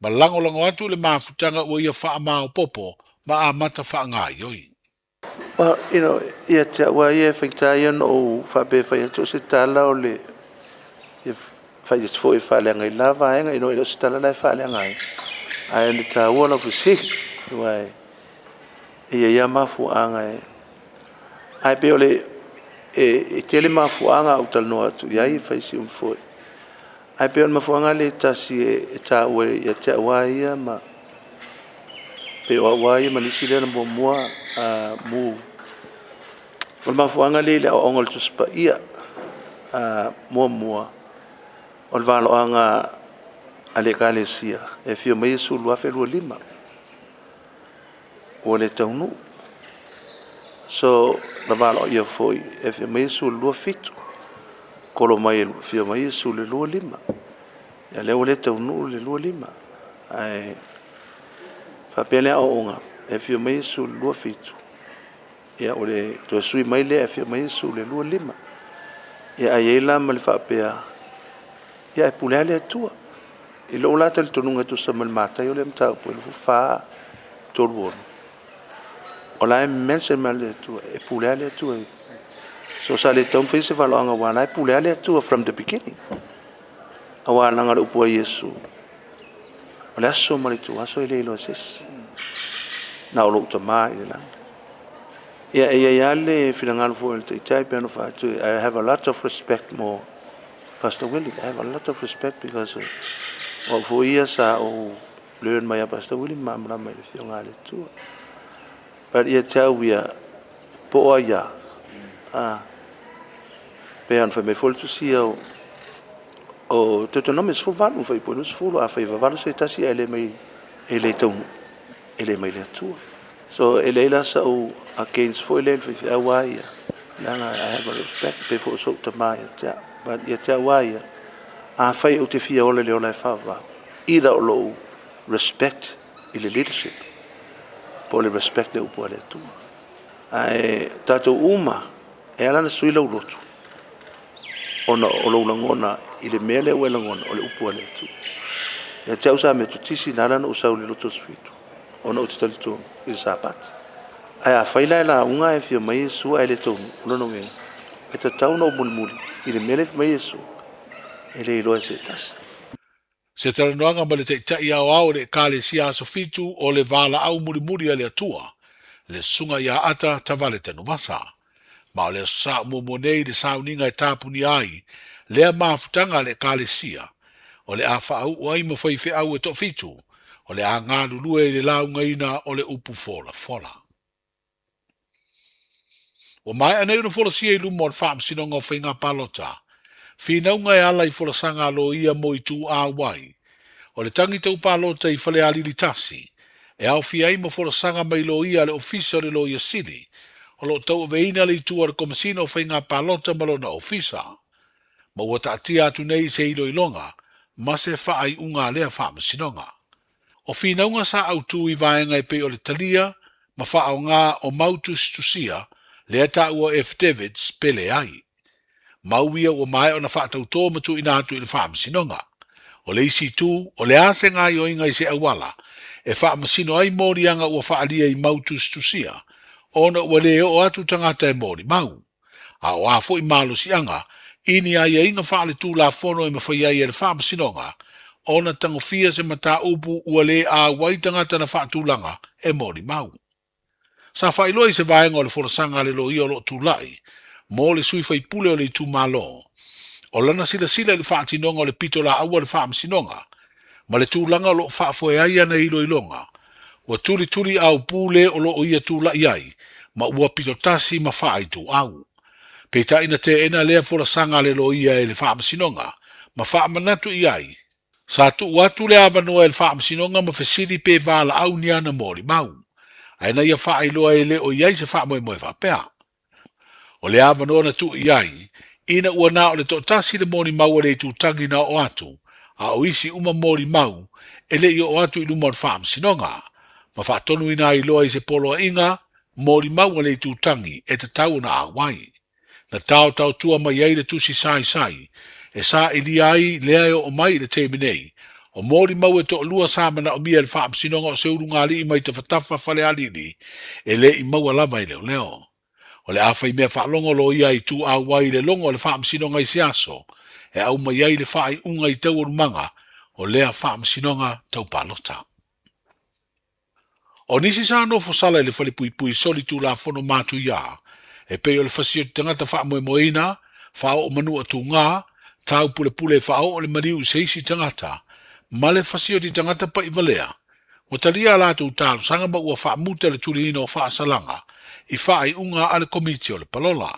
ma lagolago atu i le mafutaga ua ia faamaopoopo ma amata faagaioi. Well, you know, ia te au a ia e faigata ia ona ou faapea e fai atu o se tala o le, ia fai atu foi e faaleaga i la vaega, you know, e le o se tala la e faaleaga ai, ae o le taua o lau fesili, aua e i ai lava mafuaaga e, ae pei o le, e, e tele mafuaaga a ou talanoa atu i ai e fai si umi foi. Ae pei o le mafuaaga lea e tasi e, e taua ia te au a ia ma, pei o au a ia ma nisi lea na muamua uh, mu. O le mafuaaga lea i le aoaoga o le Tusi Paia uh, muamua, o le valoaga a le Ekalesia e afio mai Iesu 2025 ua le taunuu. So, na valoia foi e afio mai Iesu 27 kolo mai e afio mai Iesu le 25. Ia lea ua le taunuu le 25. Ae faapea le aoaoga e afio mai Iesu le 27. Ia o le toe sui mai lea e afio mai Iesu le 25. Ia ae i ai la ma le faapea, ia e pule lava le Atua. I lou la talitonuga e tusa ma le Mataio lea mataupu e 24, 36, o la e mention mai le Atua, e pule lava le Atua. So sa le tatau ona faia se valoaga aua o la e pule lava le Atua from the beginning. Aua leaga o le upu a Iesu, o le aso ma le ituaso e le iloa e se isi, na o lou Tama i le lagi. Ia, e i ai lava le finagalo foi o le Taitai pei ona fai atu, I have a lot of respect mo Pastor Willie. I have a lot of respect because o au foi ia sa ou learn mai a Pastor Willie ma malamalama i le Afioga a le Atua. But ia te au ia, po o ai ia, ah, pei ona fai mai foi le tusi o, o Deuteronomy 18, ma fuaiupu 20, afai e vavalo se tasi ae le mai, e le taunuu, e le mai le Atua. So, e leai la sa'u against foi lea i le faifeau a ia, leaga I have a respect, pei foi o so'u tama ia te a'u. But ia te a'u a ia, afai ou te fia ola i le ola e faavavau, either o lo'u respect i le leadership, po o le respect i le upu a le Atua. Ae tatou uma, e ala ona sui lou loto, ona o lou lagona i le mea lea ua e lagona, o le upu a le Atua. Ia te a'u sa Metotisi, na ala ona ou sau i le loto suitu. ona ou te talitonu i le Sapati. Ae afai la e lauga ae afio mai Iesu ae le taunuu, o lona uiga, e tatau ona ou mulimuli i le mea lea e fai mai Iesu, e le iloa e se tasi. Se talanoaga ma le Taitai Aoao o le Ekalesia Aso Fitu o le Valaau Mulimuli a le Atua, le Susuga ia Ata Tavale Tanuvasa. Ma o le Aso Sa muamua nei le sauniga e tapunia ai lea mafutaga a le Ekalesia, o le a faauu ai ma faifeau e toafitu, o le a galulue i le laugaina o le upu folafola. Ua maea nei ona folasia i luma o le Faamasinoga o Faiga Palota, finauga e ala i folasaga a loia mo itu auai, o le tagi tau palota i Falealili 1, e aofia ai ma folasaga mai loia a le Ofisa o le Loia Sili, o lo o tauaveina le itu a le Komesina o Faiga Palota ma lona Ofisa. Ma ua taatia atu nei i se iloiloga ma se faaiuga a lea Faamasinoga. O finauga sa autū i vaega e pei o le talia ma faaaoga o mau tusitusia lea taua e affidavits pe leai. Mau ia ua maea ona faatautō ma tuuina atu i le Faamasinoga. O le isi itu, o le a se gaoioiga i se auala e faamasino ai moliaga ua faaalia i mau tusitusia ona ua le oo atu tagata e molimau. A o a foi malosiaga i ni aiaiga faaletulafono e mafai ai e le Faamasinoga ona tagofia se mataupu ua le auai tagata na faatulaga e molimau. Sa faailoa i se vaega o le folasaga a le loia o lo o tulai mo le sui faipule o le itumalo, o lana silasila i le faatinoga o le pitolaau a le Faamasinoga ma le tulaga o lo o faafoe ai ana iloiloga, ua tulituli aupū le o lo o ia tulai ai ma ua pitotasi ma faaituau. Peitai na teena lea folasaga a le loia e le Faamasinoga ma faamanatu i ai, Sa tuu atu le avanoa e le Faamasinoga ma fesili pe valaau ni ana molimau, ae na ia faailoa e le o i ai se faamoemoe faapea. O le avanoa na tuu i ai, ina ua na o le toatasi le molimau a le itutagi na oo atu, a o isi uma molimau e le i oo atu i luma o le Faamasinoga, ma faatonuina ai loa i se poloaiga molimau a le itutagi e tatau ona auai. Na taotaotua mai ai le tusi saisai e sailia ai lea e oo mai i le taimi nei, O molimau e toalua sa manaomia e le Faamasinoga o se ulugalii mai Tafatafa Falealili e le i maua lava e leoleo. O le a faimea faalogo loia i ituau ai i le logo a le Faamasinoga i se aso e aumai ai le faaiuga i taualumaga o lea Faamasinoga tau palota. O nisi sa nofo sala i le falepuipui soli tulafono matuia, e pei o le fasioti tagata faamoemoeina, faaoo manua tugā, tau pulepule e faaoo le maliu i se isi tagata, ma le fasioti tagata paʻivalea, ua talia a latou talosaga ma ua faamuta le tuliina o faasalaga i faaiuga a le Komiti o le Palola.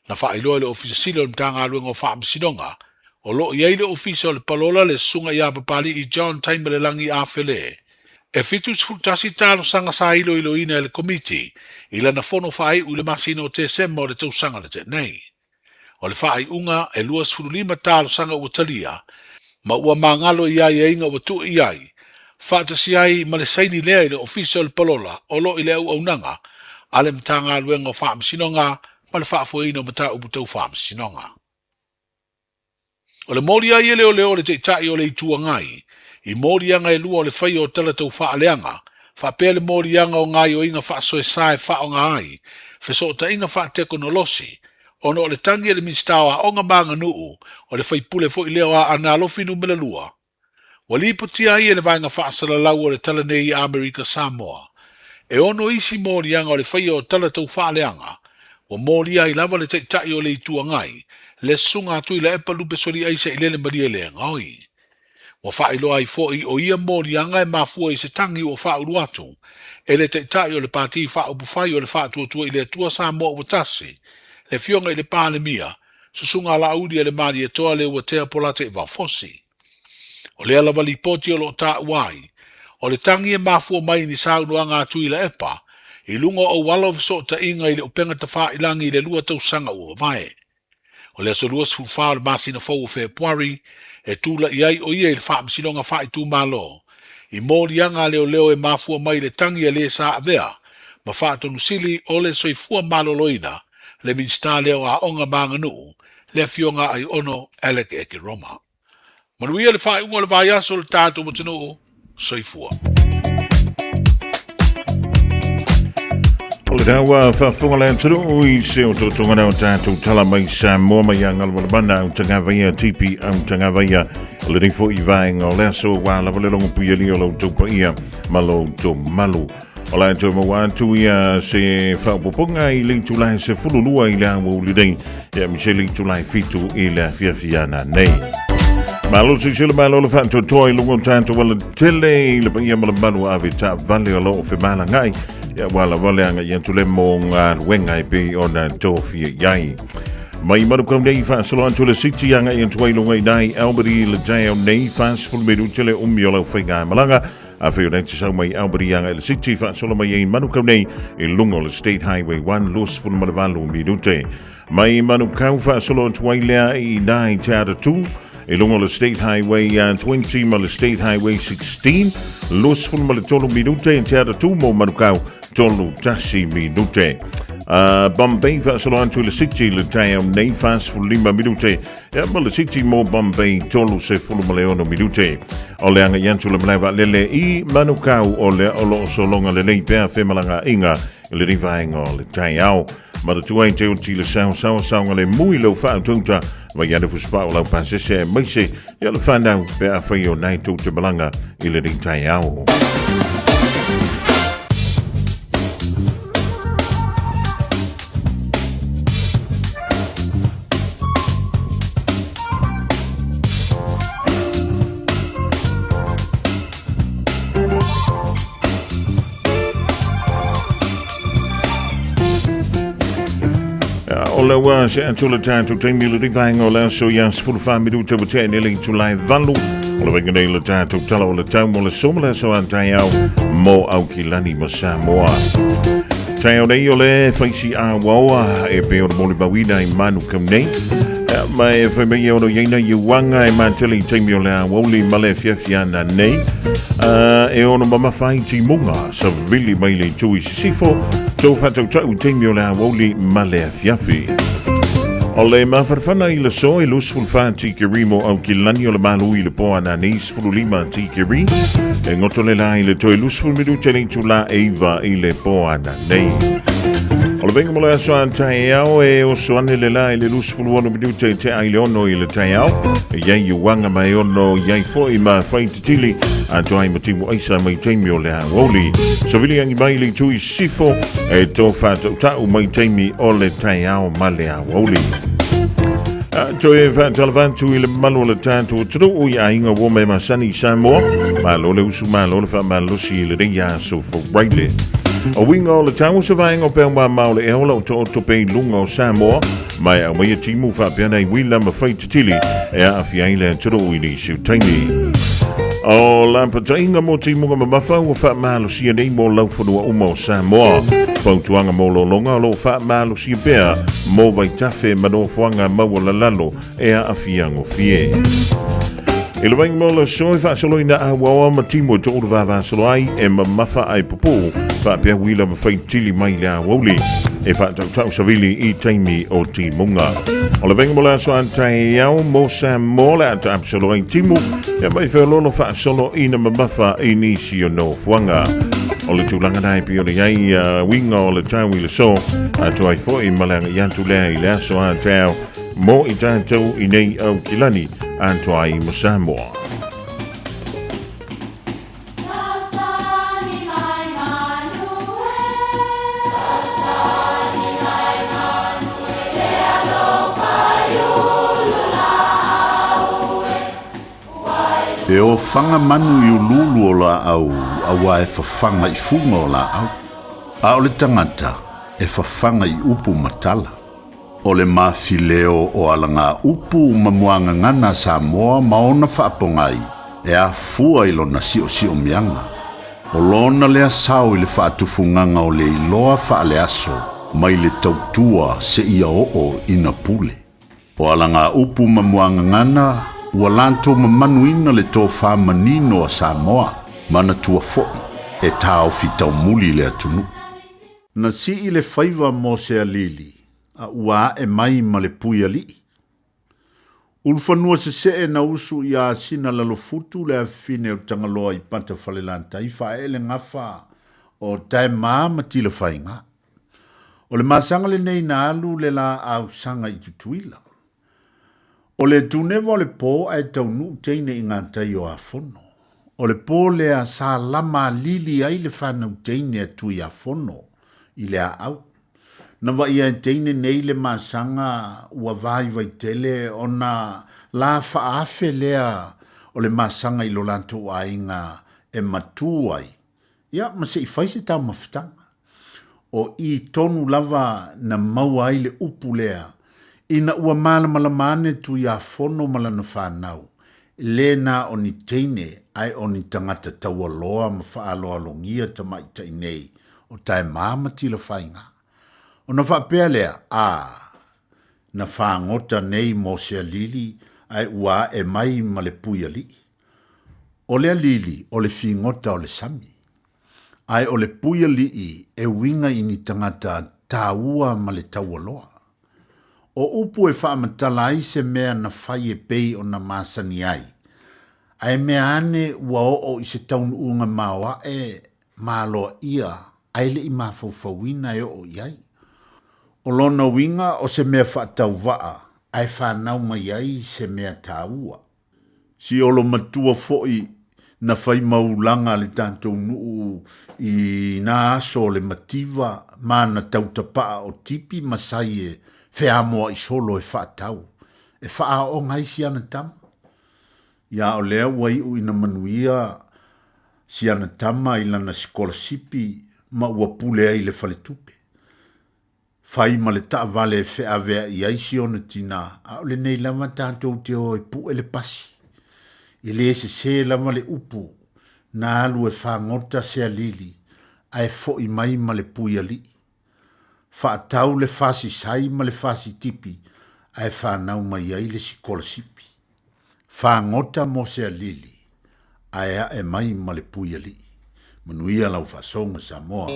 Na faailoa e le Ofisa Sili o le Matagaluega o Faamasinoga, o lo o i ai le Ofisa o le Palola le Susuga ia Papali'i John Taimalelagi Afele. E 71 talosaga sa iloiloina e le Komiti i lana fono faaiu i le masina o Tesema o le tausaga na tea nei. O le faaiuga, e 25 talosaga ua talia, ma ua magalo i aiaiga ua tuu i ai, faatasi ai ma le saini lea i le Ofisa o le Palola o lo o i le auaunaga a le Matagaluega o Faamasinoga ma le Faafoeina o Mataupu Tau Faamasinoga. O le moli ai e leoleo o le Taitai o le Itu Agai i moliaga e lua o le faia o tala tau faaleaga, faapea le moliaga o gaoioiga faasoesa e faaaoga ai fesootaiga faatekonolosi ona o le tagi a le Minisita o Aoga ma Aganuu, o le faipule foi lea o Aana Alofi Numera 2. Ua lipotia ai e le Vaega Faasalalau o le Tala nei i Amerika Samoa, e ono isi moliaga o le faia o tala tau faaleaga, ua molia ai lava le Taitai o le Itu Agai, le Susuga a Tuilaepa Lupe Soliaisa i lele malie le gaoi. Ua faailoa ai foi o ia moliaga e mafua i se tagi ua faaulu atu e le Taitai o le Pati Faaupufai o le Faatuatua i le Atua Samoa Ua Tasi, le Afioga i le Palemia, Susuga a Laauli a le Malietoa Leuatea Polataivao Fosi. O lea lava lipoti o lo o taua ai, o le tagi e mafua mai i ni saunoaga a Tuilaepa i luga o auala o fesootaiga i le upega tafailangi i le 2 tausaga ua mavae. O le aso 24 o le masina fou o Fepuari e tulai ai o ia i le Faamasinoga Faaitumalo i moliaga a leoleo e mafua mai i le tagi a le sa avea ma Faatonusili o le Soifua Maloloina le Minisita lea o Aoga ma Aganuu, le Afioga Aiono Alec Ekeroma. Manuia le faaiuga o le vaiaso o le tatou atunuu. Soifua. O le taua faafofoga le atunuu i se o totoga o tatou tala mai Samoa mai a Galumalemana au tagavaia tipi au tagavaia o lenei foi vaega o le aso ua lava le logo puiali o lo outou paia ma lo outou malu. O la e toe maua atu ia se faaopoopoga i le itula e 12 i le aoauli nei, ia ma se le itula e 7 i le afiafi ana nei. Malo silasila malo le faatoatoa i luga o tatou alatele i le paia ma le malu ave taavale o lo o femalagai ia ua lava le agai atu le mo galuega e pei ona tofia i ai. Mai Manukau nei faasolo atu le City agai atu ai luga i nai Albert i le taeao nei 40 minute le umi o lau faigamalaga Afai o nei te sau mai Albany agai le City faasolo mai ai Manukau nei i luga o le State Highway 1 28 minute. Mai Manukau faasolo atu ai lea i nai Te Atatū i luga o le State Highway 20 ma le State Highway 16 23 minute Te Atatū mo Manukau 31 minute. Bombay faasolo atu i le City le taeao nei 45 minute Ia ma le City mo Bombay 36 minute. O le agai atu le malae vaalele i Manukau o lea o lo o sologa lelei pea femalagaaiga i lenei vaega o le taeao. Manatua ai te oti le saosaoa saogalemu i lau faatauta vai ane fusupao lau pasese aemaise ia le whanau pe afai o nai tou te malaga i lenei taeao. O le ua se atu le tatou taimi le rivaenga o le aso ia 14 minuta ua tea nei le itula e 8. O le vaega nei le tatou tala o le tau mo le so ma le aso a taeao mo Aukilani ma Samoa. Taeao nei o le faisi a waoa e pe o le molimauina i Manukau nei. Ma e whai mai e ono iaina i uanga e mātele i taimi o le awauli ma le fiafiana nei. E ono mamafa i timunga sa vili mai le itu i sisifo tō whatautau i taimi o le awauli ma le afiafi. O le mafanafana i le aso e 24 tikeri mo Aukilani o le malu i le po ananei 15 tikeri. E goto le la i le toe 20 minute le itula e 9 i le po ananei. O le vaiga mo le aso a taeao e oso ane le la i le 26 minute i tea i le 6 i le taeao. E iai i uaga ma e ono iai foi ma fai titili atoa ai ma timu aisa mai taimi o le aoauli. Savili angi mai le itu i sisifo e tō whātautau mai taimi o le taeao ma le aoauli. Toe whaatalavantu i le mamalu o le tātou atunuu i aiga ua me masani i Samoa. Malo le usu, malo le whaamalosi i lenei aso Friday. O uiga o le tau o se vaega o pea mamao le ea o lau tooto pe i luga o Samoa, ma e aumaia timu faapea nai uila ma fai titili e aafia ai le atunuu i nisi o taimi. O lapataiga mo timuga mamafa ua faamalosia nei mo laufanua uma o Samoa. Fautuaga mo lologa o lo o faamalosia pea mo vaitafe ma nofoaga maualalalo e aafia gofie. I le vaega mo le aso e faasoloina auaoa ma timu e toulu vavasolo ai e mamafa ae pupuu faapea uila ma faitili mai le aoauli e faatautau savili i taimi o timuga. O le vaega mo le aso a taeao mo Samoa le a taapsolo ai timu e mai feololo faasolo ina mamafa i nisi o nofoaga. O le tulaga na e pei ona i ai uiga o le tau i le aso, atoa ai foi ma le agai atu lea i le aso a taeao mo i tatou i nei Aukilani atoa ai ma Samoa. E ofaga manu i uluulu o laau auā e fafaga i fuga o laau, a o le tagata e fafaga i upu ma tala. O le mafileo o alagaupu ma muagagana a Samoa ma ona faapogai e afua i lona siosiomiaga. O lona lea sao i le faatufugaga o le iloa faaleaso mai le tautua seia oo ina pule. O alagaupu ma muagagana ua latou mamanuina le tofa manino a Samoa, manatua foi e taofi taumuli le atunuu. Na sii le faiva mo se alili, a ua ae mai ma le pui alii. Ulufanua sesee na usu ia Asina Lalofutu le afifine o Tagaloa i Pata Falelatai faaee le gafa o Taemaa ma Tilafaiga. O le masaga lenei na alu le laau saga i Tutuila. O le tuneva o le po ae taunuu teine i gatai o Afono. O le po lea sa lama alili ai le fanau teine a Tuiafono i le aau. Na vaia e teine nei le masaga ua vaivai tele ona la faaafe lea o le masaga i lo latou aiga e matū ai, ia ma se i fai se taumafataga. O i tonu lava na maua ai le upu lea, ina ua malamalama ane Tuiafono ma lana fanau, le na o ni teine ae o ni tagata taualoa ma faaaloalogia tamaitai nei o Taemaa ma Tilafaiga. Ona faapea lea, A, na fagota nei mo se alili ae ua ae mai ma le pui alii. O le alili o le figota o le sami. Ae o le pui alii e uiga i ni tagata taua ma le taualoa. O upu e faamatala ai se mea na fai e pei ona masani ai, ae mea ane ua oo i se taunuuga maoae ma aloaia ae le i mafaufauina e oo i ai. O lona uiga o se mea faatauvaa ae fanau mai ai se mea taua. Siolo matua foi na fai maulaga le tatou nuu i na aso o le mativa ma na tautapaa o tipi ma sai e feamoa'i solo e faatau, e faaaooga ai si ana tama. Ia o lea ua iu ina manuia si ana tama i lana sikolasipi ma ua pule ai i le faletupe. Fai ma le taavale e feavea'i ai si ona tinā, a o lenei lava tatou te o e pu'e le pasi. E lē sesē lava le upu, na alu e fagota se alili, ae fo'i mai ma le pui ali'i. Faatau le fasi sai ma le fasi tipi, ae fanau mai ai le sikolasipi. Fagota mo se alili, ae ae mai ma le pui alii. Manuia lau faasoga Samoa.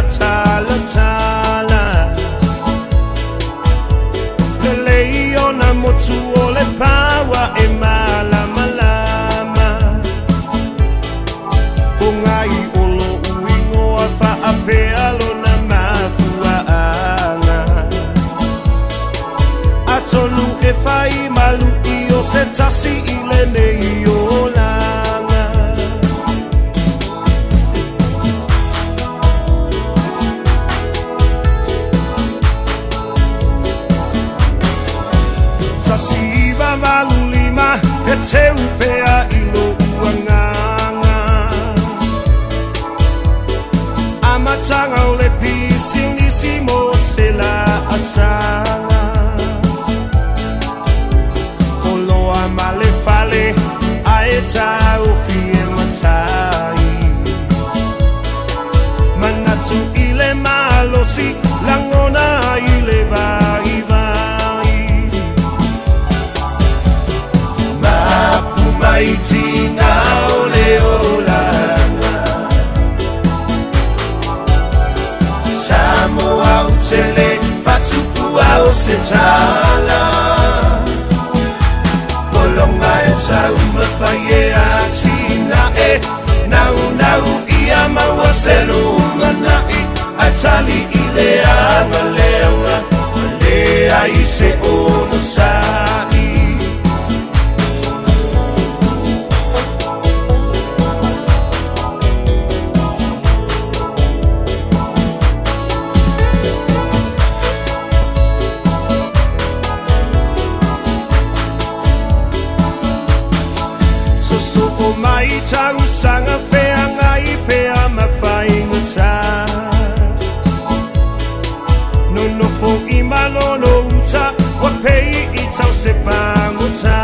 tatalatala. Lelei ona motu o le paua e malamalama. Po ngai o lo'u igoa faapea lona mafuaaga. Atonu e fai malu'i o se tasi i lenei olaga. 1985 e teu pea i lo'u agaga. Amataga o le pisinisi mo se laasaga. Oloa ma le fale ae taofi e matai. Manatu i le malosi lagona i le vaivai. Mapu mai tiga o le olaga. Samoa ou te le faatufua o se tala. Pologa e taumafai e atinae. Naunau ia maua se lumanai. Ae tali i le agaleaga ma leai se onosai. Sosoo mai tausaga feagai pea ma faigata. Nonofo i Manono uta ua pei i tau se pagota.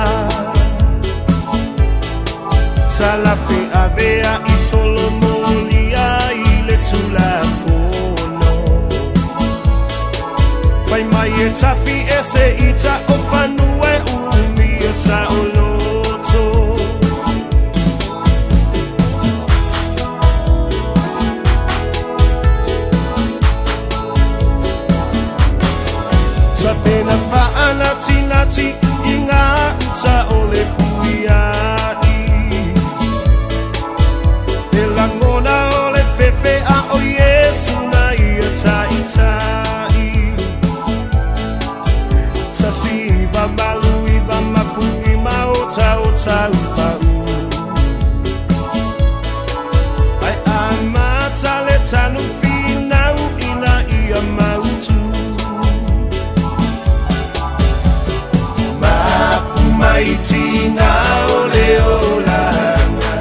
Talafe avea i solomolia i le Tulafono. Fai mai e tafi ese ita o fanua e umia saoloto. Tapena faanatinati i ngā uta o le puia'i. E lagona o le fefe a o Iesu na ia ta'ita'i. 1989 mapu'i ma otaotau pa'u. Ae amata le tanu finau ina ia mautu. Mapu mai tiga o le olaga.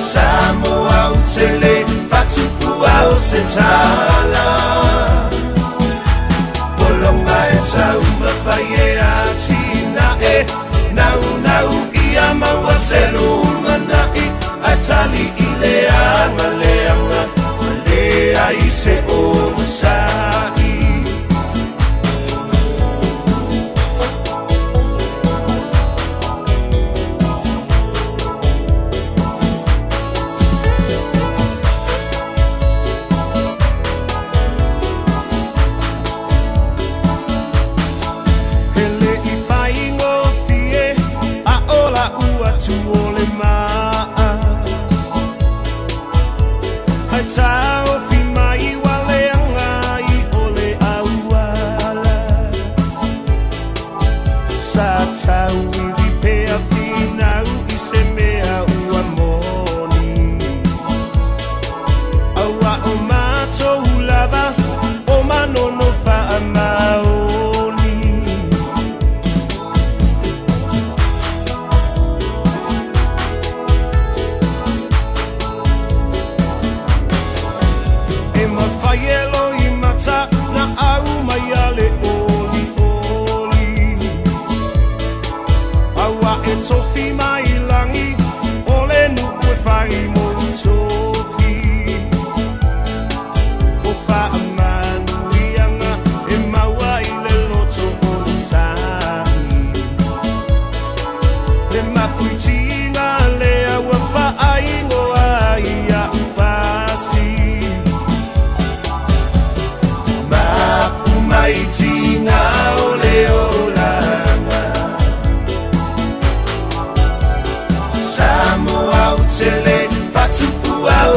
Samoa ou te le faatufua o se tala. Pologa e taumafai e atinae. Naunau ia maua se lumanai. Ae tali i le agaleaga ma leai se onosai. E le i faigofie a o la'u atu o le maa. Ae taofi mai ua leaga i o le auala. Sa tauivi pea finau i se mea ua moni. Auā o matou lava o Manono faamaoni.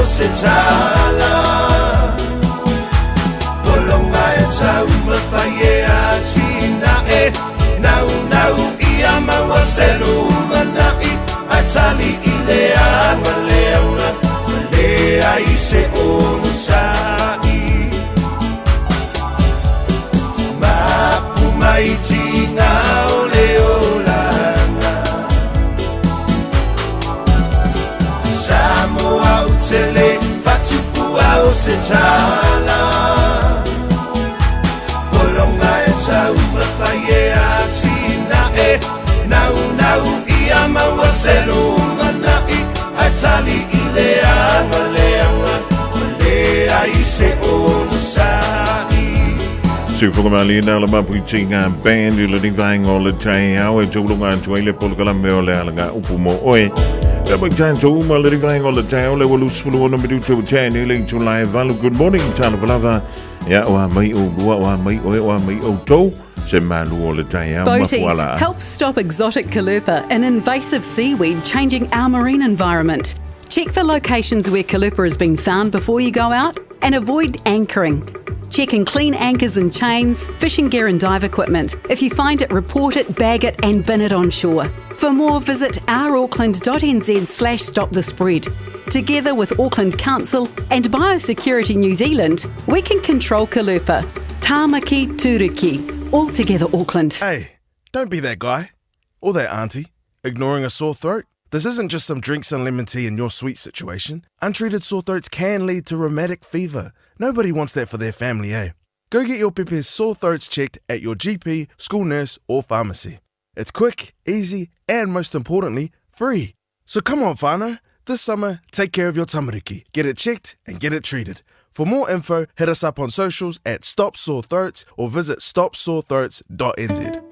o se tala. Pologa e taumafai e atinae, naunau ia maua se lumanai, ae tali i le aga leaga, ua leai se onosai. Mapu mai tiga o le olaga. Samoa ou te le faatufua o se tala. Pologa e taumafai e atinae, naunau ia maua se lumanai, ae tali i le aga leaga, ua leai se onosai. Siufoga la Mapuitinga Band i le vaenga o le taeao e tauluga atu ai le polokalame o le alaga upu mo oe. Le mai tatou uma le vaenga o le taeao le ua 26 minuta ua tea nei le itula e 8. Good morning, talofa lava. Ia, o a mai oulua, o a mai oe, o a mai outou. Se malu o le taeao Boaties, mafuala. help stop exotic caulerpa, an invasive seaweed changing our marine environment. Check for locations where caulerpa has been found before you go out and avoid anchoring. Check and clean anchors and chains, fishing gear and dive equipment. If you find it, report it, bag it and bin it on shore. For more, visit ourauckland.nz slash stop the spread. Together with Auckland Council and Biosecurity New Zealand, we can control caulerpa. Tāmaki Turuki. All together Auckland. Hey, don't be that guy. Or that auntie. Ignoring a sore throat. This isn't just some drinks and lemon tea in your sweet situation. Untreated sore throats can lead to rheumatic fever. Nobody wants that for their family, eh? Go get your pepe's sore throats checked at your GP, school nurse, or pharmacy. It's quick, easy, and most importantly, free. So come on, whānau. This summer, take care of your tamariki. Get it checked and get it treated. For more info, hit us up on socials at Stop Sore Throats or visit stopsorethroats.nz.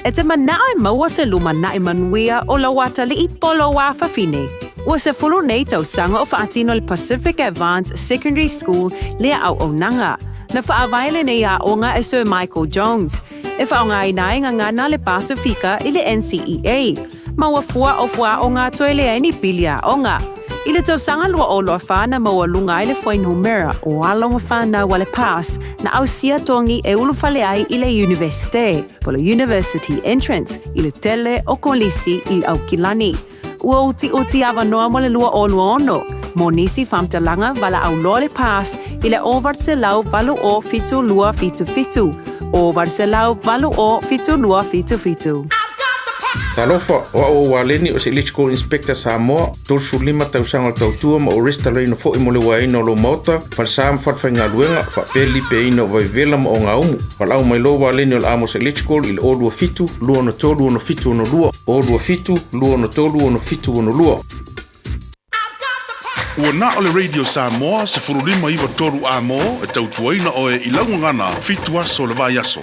E te manao e maua se lumanai manuia o lau atalii po lou afafine. Ua 10 nei tausaga o faatino le Pacific Advance Secondary School lea auaunaga. Na faavae lenei aoga e Sir Michael Jones. E faaaogaina ai gagana le Pasifika i le NCEA. Ma ua fua o fuaaoga toe leai ni pili aoga. I le tausaga 2024 na maualuga ai le fuainumera o alo ma fanau a le PASS na ausia togi e ulufale ai i le Iunivesite, po o le University Entrance, i le tele o kolisi i Aukilani. Ua utiuti avanoa mo le 2026. Mo nisi faamatalaga valaau loa le PASS i le 0800 0 72 77, 0800 0 72 77. Talofa, o au o Waleni o se Electrical Inspector Samoa, 35 tausaga o le tautua ma ou resitalaina foi mo le uaeina o lou maota, falesa ma falefaigaluega, faapea le lipeaina o vaivela ma ogaumu. Valaau mai loa Waleni o le Amos Electrical i le 027 263 6762, 027 263 6762. Ua na o le Radio Samoa 1593 A-mo e tautuaina oe i lau gagana fitu aso o le vaiaso.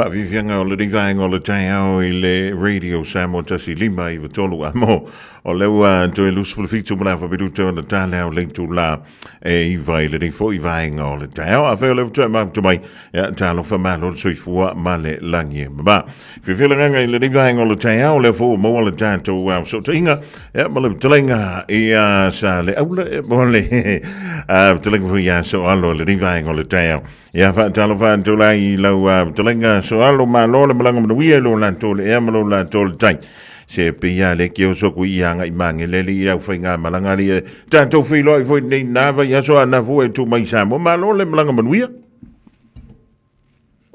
Faafiafiaga o lenei vaega o le taeao i le Radio Samoa 1593 amo o lea ua toe 27 ma le afa minuta ona taleao le itula e 9 i lenei foi vaega o le taeao. Afai o lea ua toe mafuta mai, ia talofa malo le soifua ma le lagi e mama. Fiafia le agaga i lenei vaega o le taeao, lea foi ua maua le tatou fesootaiga ia ma le fetalaiga ia sa le aula mo le fetalaiga foi ia Soalo i lenei vaega o le taeao. Ia faatalofa atu la i lau fetalaiga Soalo, malo le malaga manuia i lo latou le ea ma lo latou le tai. Se pei a le ke oso ku i anga i mangele li i au whainga malanga li e tātou whiloa i foi nei nā vai aso a nā fua e tū mai Samoa. Malo le malaga manuia.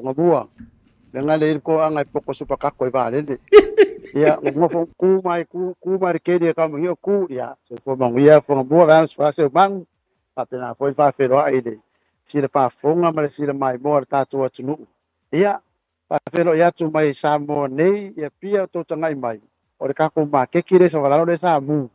Nga bua, le nga le ko anga e poko supa kako e vaalele. Ia, nga fo ku mai ku ku mai ke dia ka mo ku ia, se fo mangu ia fo bua ga se se mangu. Pa pena foi fa fero ai le sila faafofoga ma le sila maimoa le tatou atunuu. Ia, faafeiloai atu mai Samoa nei, ia pia o tou tagai mai, o le kakou makeki lea i Savalalo lea sa mu.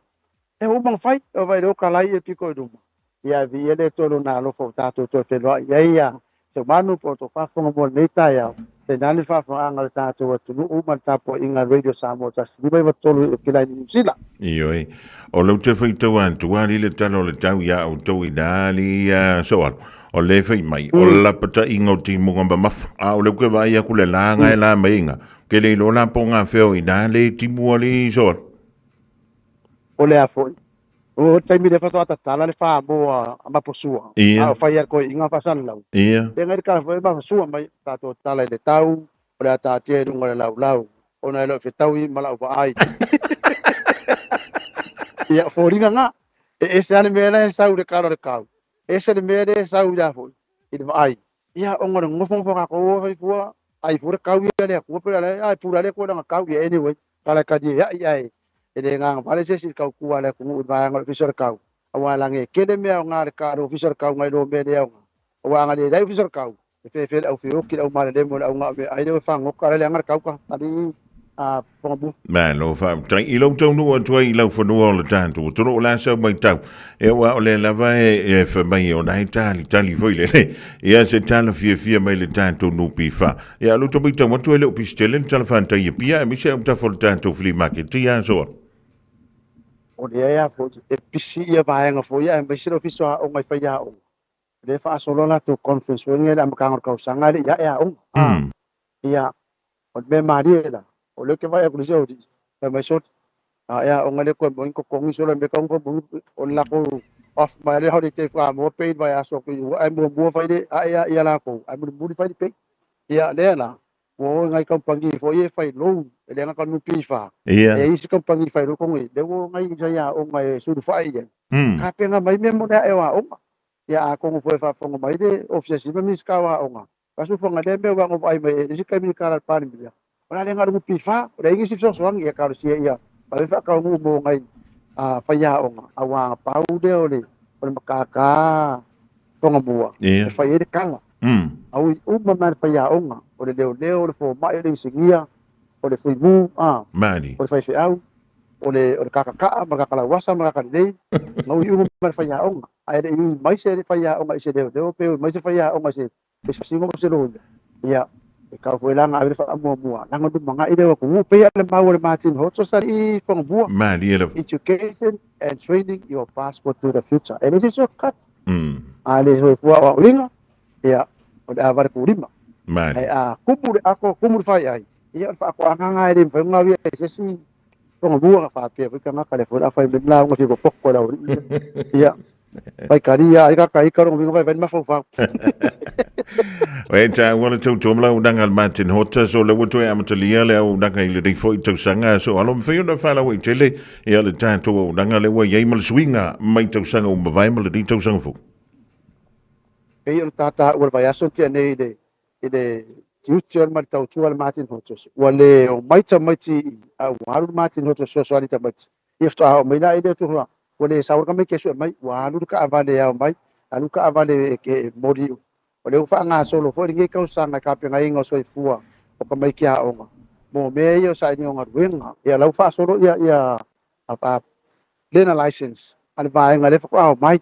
E uma ona fai, e vaai i le oka lai ia piko i luma. Ia e viia le Atua i Lona alofa ua tatou toe feiloai ai ia Seumanu po o tou faafofoga mo lenei taeao. Tainane le faafofogaaga a le tatou atunuu ma le tapuaiga a Radio Samoa 1593 i Okilaini, Niu Sila. Ioe. O lou te faitau atu ali le tala o le tau iā outou i nā ali ia soalo. O le fai mai, o lapataiga o timuga mamafa. A o le uke vaai aku le la nga e la mai inga. Ke le iloa la po ngā feo i nā le timu ali soalo. O le a foi. O le taimi lea faatoa tatala le famoa a Maposua. A o fai a koe inga faasalalau. Ia ngai le kala foi Mapasua mai tatou tala i le tau o le a taatia i luga o le laulau ona e le o fetaui ma lau vaai. Ia foliga nga e ese lava le mea la e sau i le kala o le kau, ese le mea lea e sau ia foi i le vaai. Ia ona o le nofonofo a kakou o faifua ai fua le kau ia le Atua pe o le a e pule lava le Atua i lana kau. Ia anyway kala e kali ai ae e le gagavale se isi i le tautua a le atunuu i le vaega o le Ofisa o le Kau, aua e lage e tele mea aoga le ka le Ofisa o le Kau nai lo mea le aoga. Aua a na le leai Ofisa o le Kau, e fefe le au feoki, le au malelemo, le au gao meaai lea ua fagota la leaga le kau ka alii a Fogamua. Malo faafetai i lou taunuu atu ai i lau fanua o le tatou atunuu o le a sau matau e aua o lea lava e e fai mai ona e talitali foi le ia se tala fiafia mai le tatou NPF ia lo tou matau atu e le o pisi tele le tala faantai Apia aemaise autafa o le tatou flea market ia asoa. O lea e a foi e pisi ia vaega foi aemaise le Ofisa o Aoga i faiaoga lea e faasolo a latou conference foi nei i le amataga o le tausaga e le i ae aoga. Ia, o le mea malie la, o lea ou te vaai atu i le isi aualii, fai mai sole, a e aoga le toe moni totogi sole mea tau moni o le latou off mai le holiday faatoa maua pay i le vaiaso atu i ae muamua fai le ae a ia latou ae mulimuli fai le pay. Ia lea la, ua o i nai kamupani foi ia e fai loan, e le gata o le NPF, e i ai isi kamupani fai loan koe nei, lea ua o nai sai aoga e sulufai i ai, tapena mai mea mo le ae o aoga. Ia atonu foi e faafofoga mai le Ofisa Sili ma Minisita o Aoga, Fasufoga lea mea ua vaai mai ai i le isi taimi i le tala a le Palemia, o le a le na o le NPF, o le a i ai nisi fesoasoani, ia talosia ia vave faataunuu mo nai faiaoga, aua pau lea o le matata Tongamua e fai ai le tala. A ui uma mai le faiaoga, o le leoleo, o le fomai, o le inisinia, o le fuimu, o le faifeau, o le kakakaa ma le kakalauasa ma le kakalelei, na ui uma mai le faiaoga. Ae le i ui mai se faiaoga i se leoleo pe ui mai se faiaoga i se faamasino po o se loia, ia, e tau foi la ona ave le faamuamua, leaga o le lumanai lea o atunuu, pei lava o le mau a le Martin Hodges alii Fonomua, Malie lava. Education and training your passport to the future. E leai se shortcut. A le soifua aoaoina, ia, o le ava le kūlima. Malie. Ae a kumu le ako, kumu le faiai, ia o le faatoaga lena e le mafai ona gauia e se isi Tonga mua faapea foi tagata lea foi o le a fai mai le lauga fia popo e le aualii ia. Ia, fai kalia ai kaka ika rongo vinga vai vai mafaufau. E tāua le tautua ma lau unanga le Martin Hota, so le ua toe amatalia le auaunaga i lenei foi tausaga, so alo mawhai ona whālaua i tele, ia le tātou auaunaga le ua iai ma le suiga mai tausaga ua mavae ma lenei tausaga fou. Pei ona tātāua le vaiaso na tea nei i le i le tiute o le ma le tautua a le Martin Hodges. Ua le omai tamaiti i i, a ua alu le Martin Hodges fesoasoani i tamaiti. Ia faatoa oo mai la i le tua, ua le sau le tamaiti e sue mai, ua alu le taavale e ao mai, alu le taavale e moli. O lea ua faagasolo foi lenei tausaga i tapenaina o soifua o tamaiti aoga mo mea ia o sailiga o galuega. Ia la ua faasolo ia, ia, a, a, learner license a le vaega lea faatoa omai.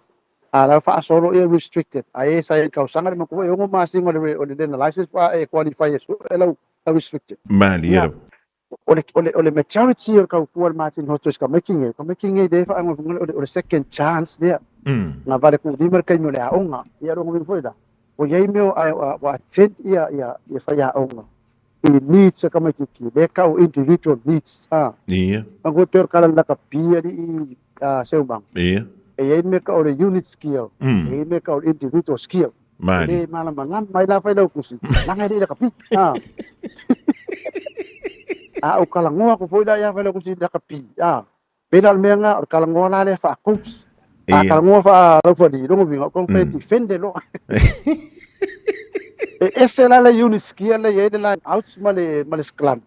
A la faasolo ia restricted. Ai e sa i tausaga le matua e 6 masina o le o le learner license pa e qualify e su e lau lau restricted. Malie Ia lava. o le o le o le majority o le tautua a le Martin Hoto ka making e ka making e le faaigoa o le o le second chance lea. Na vale kuulima le taimi o le aoga. Ia lona uiga foi la, ua i ai mea ua ua attend ia ia ia faiaoga i needs a tamaititi, lea e tau individual needs a. Ia. Manatua pei o le tala o le lakapi alii a Seumaga. Ia. E i ai le mea tau o le unit skill, e i ai le mea tau o le individual skill. E Malie. le malamalama ai la fai lau tusi, leaga e le i lakapi. A. A ou talanoa atu foi la ia Failautusi i le lakapi, a. Pei la o le mea lena, o le talanoa la lea faa-coach. A talanoa faa-laufali, lona uiga, o taumafai e defend loa. E ese la le unit skill lea e i ai le line outs ma le, ma le scrum.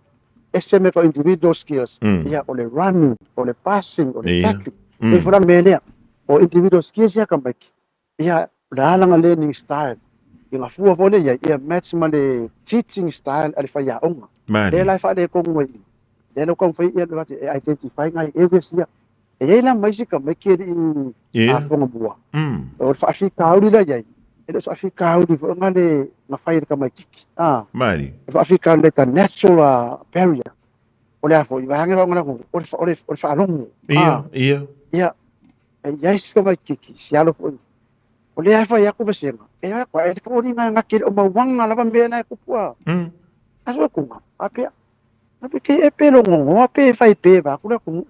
Ese mea tau individual skills. Ia, o le running, o le passing, o le tackling. E pei foi la o le mea lea, o individual skills ia tamaiti. Ia, o le a lana learning style? I ngā fua foi lea i ai, ia match ma le teaching style a le faiaoga. Lea la e faaletonu ai i, lea la ua taumafai ia e identify ngai areas ia. E i ai la ma isi tamaiti e le i afoga mua. O le faafitauli la i ai, e le o se faafitauli foi na le na fai e le tamaititi. O le faafitauli like a natural barrier. O le a foi, vaeane le o le o le faalogo. Ia, E i ai si tamaititi, si alo foi, o lea e fai atu vasega, e a koa, e foliga e gati le o mauaga lava mea na e tupu a. Aso e kunga, a pea, a pe ke e pe longogoa pe fai pe va atu le atunuu.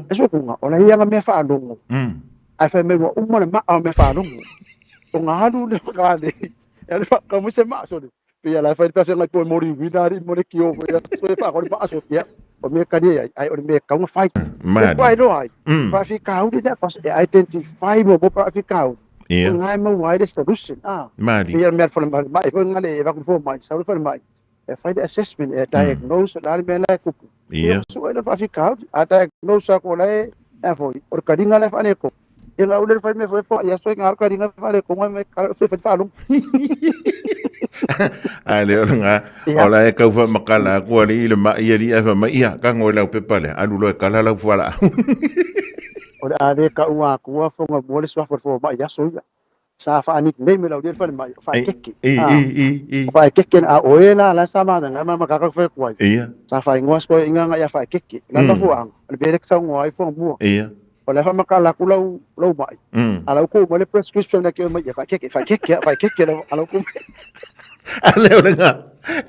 Aso e kunga, o la ia nga mea faalogo. Ae fai mai ua uma le maa o mea faalogo. O nga alu le o le, e alu whakamui se maa sole. Pei la e fai le pea ngai po e mori wina ari mo le kio foi a so e whaakore maa so ia. O mea kari ai, ai o le mea kaunga fai. E kua ai loa ai. Whaafikauri lea, cause e identify mo mo whaafikauri. O ngai mau ai le solution. Ah. Pei le mea fole mai mai foi ngale e vaku fo mai, sau le fole mai. E fai le assessment, e diagnose la le mea la e kupu. Ia, su e le whaafikauri. A diagnose a ko la e, e foi. O le karinga le whaane ko. Ia ngā ule whai me whai whai ia soe ngā karinga whare ko ngai me ka whai whai whalung. Ai le o ngā o la e kau wha makala ku ali i le ma ia li e wha mai ia ka ngoi lau pepa le alu loe kala lau whala. O le a le ka ua kua whonga mua le swafa fo mai ia soia. Sa faa-nickname e laulia le falemai, o Faekeke. I, i, i, i. O Faekeke a o e la la sa matanga ma ma kaka fai kuai. Ia. Sa faaigoa se inga nga ia Faekeke. La mafuaaga, o le mea lea e saunoa ai fuamua. Ia. O le faamakala aku lau lau mai. A lau ku mai le prescription lea ke mai ia Faekeke, Faekeke, Faekeke a lau ku mai. A le o le ngā.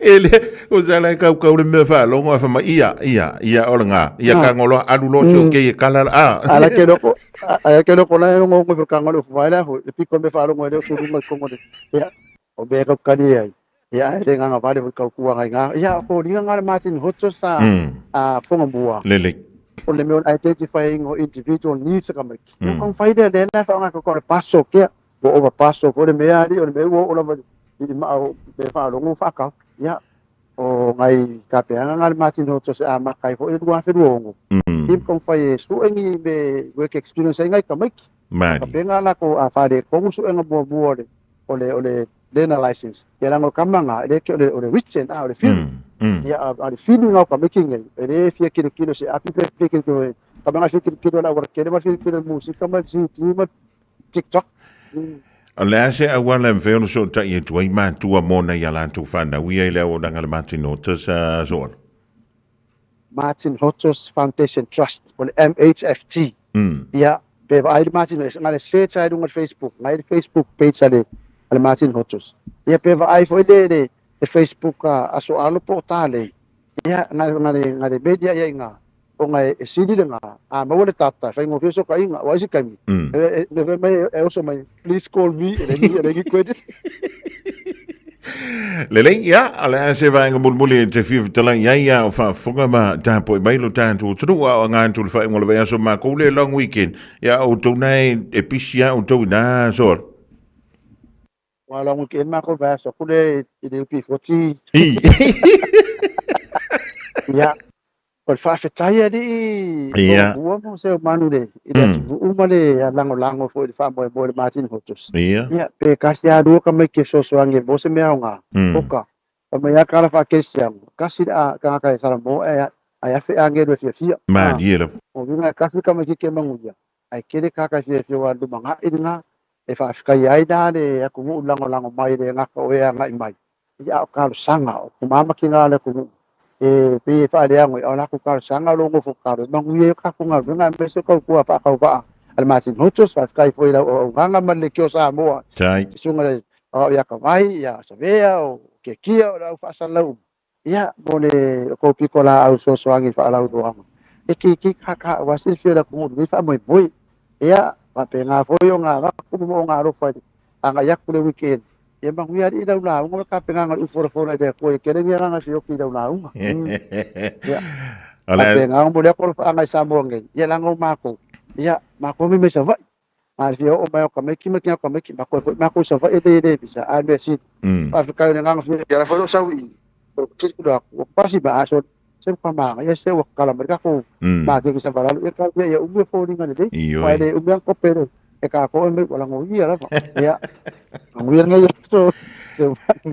E le, o sa lai kau kau le mea whaalogo a whama ia, ia, ia o le ngā. Ia ka ngoloa alu lo se o kei e kala a. Ala ke loko, ala ke loko la ngo ngo ka ngolo fu la ho, le piko me whaalogo e le suru mai kongo le. Ia, o me ka kani ai. Ia, e le nganga vale ho kau kua ngai ngā. Ia, ko linga ngā le Martin Hoto sa a fonga mua. Lele. O le mea identifying o individual needs ka mai. Mm. Kong whai le le la whaanga ko ko paso kia. Ua ova paso foi le mea alii, o le mea ua oo lava i le maa o le faalogo faakau. Ia, o ngai kapeaga nga le Martin Hoto se amata ai foi le 2026. Ia ma taumafai e sue ni me work experience ai ngai tamaiti. Kapeaga la ko a faaletonu suega muamua o le o le o le learner license. Ia leaga o le kama na, e le ke o le o le written, a o le feeling. Ia a o le feeling o tamaiti nei, e le fia kilokilo se api pe fia kilokilo e kama ngai fia kilokilo i le auala tele ma le fia kilokilo i le musika ma le CD ma TikTok. O le a se auala e mafai ona soosootai atu ai matua mo nai a latou fanau ia i le auaunaga a le Martin Hotus Soala? Martin Hotus Foundation Trust, o le MHFT. Ia, pe vaai le Martin, na le search lava i luga o le Facebook, na i le Facebook page a le, a le Martin Hotus. Ia, pe vaai foi le, le, le Facebook a, a Soalo po o Talei. Ia, na, na le, na le media ia i ina, ona e sili lena, a maua le data, e faigofie sokaʻiga, aua isi taimi, e fai mai e oso mai, please call me, e leai ni credit. Lelei, ia, o le a se vaega mulimuli e te fia fetalai ai a o faafofoga ma tapuai mai lo tatou atunuu a o aga atu le faaiuga o le vaiaso makou le long weekend. Ia, outou na e pisi a outou ina soa. Ua long weekend makou le vaiaso aku le i le UP40. Ia, O le faafetai alii Ia. Ua mo se manu le i le atunuu ma le lagolago foi i le faamoemoe o le Martin Hotus. Ia. Ia, pe kasi lava lua ka mai ke fesoasoani e maua se mea aoga. Oka, fai mai lava kala faakerisiano, kasi le a tagata e Samoa ae ae afe agelu e fiafia. Malie lava. O uiga e kasi le tamaititi e manuia, ae tele tagata e fiafia aua lumanai lena. E faafetaia ai la le atunuu lagolago mai le gata o e agai mai, ia a o talosaga, o tumama tina a le atunuu e pei e faaleago ai, a o latou talosaga o lo o nofo tatalo e manuia ai o tatou galuega aemaise o tautua faatauvaa a le Martin Hotos. Faafetai foi i lau auaunaga ma le Leitio Samoa, Sai. le susuga i le Aoao ia Kavai, ia Savea, o Kekia, o le au faasalalau uma, ia mo le tou pitolaau fesoasoani i faalauiloaga e kiki kaka aua silafia e le atunuu i lenei faamoemoe. Ia faapena foi ona avatu moomooga alofa i le agai atu i le weekend, ia manuia alii lau lauga ma le tapenaga o le ufolafola i le Atua, ia tele ni agaga e feoti i lau lauga. Ia O le faapena ona momoli atu alofaaga i Samoa nei, ia leaga o matou, ia matou e omai mai Savaii, a le fia oo mai o tamaiti ma tina o tamaiti, matou e foi matou i Savaii e le visa, a o le mea sili, faafetai o le agaga fiafia la foi lou sau i i, ua pasi ma aso se ua manaia se ua tatala mai le tatou maketi Savalalo, ia tau ia umi e foliga lelei, aua e Ioe. le umi lava kope le e tatou e mai ua lagoia lava. Ia, manuia lenei aso.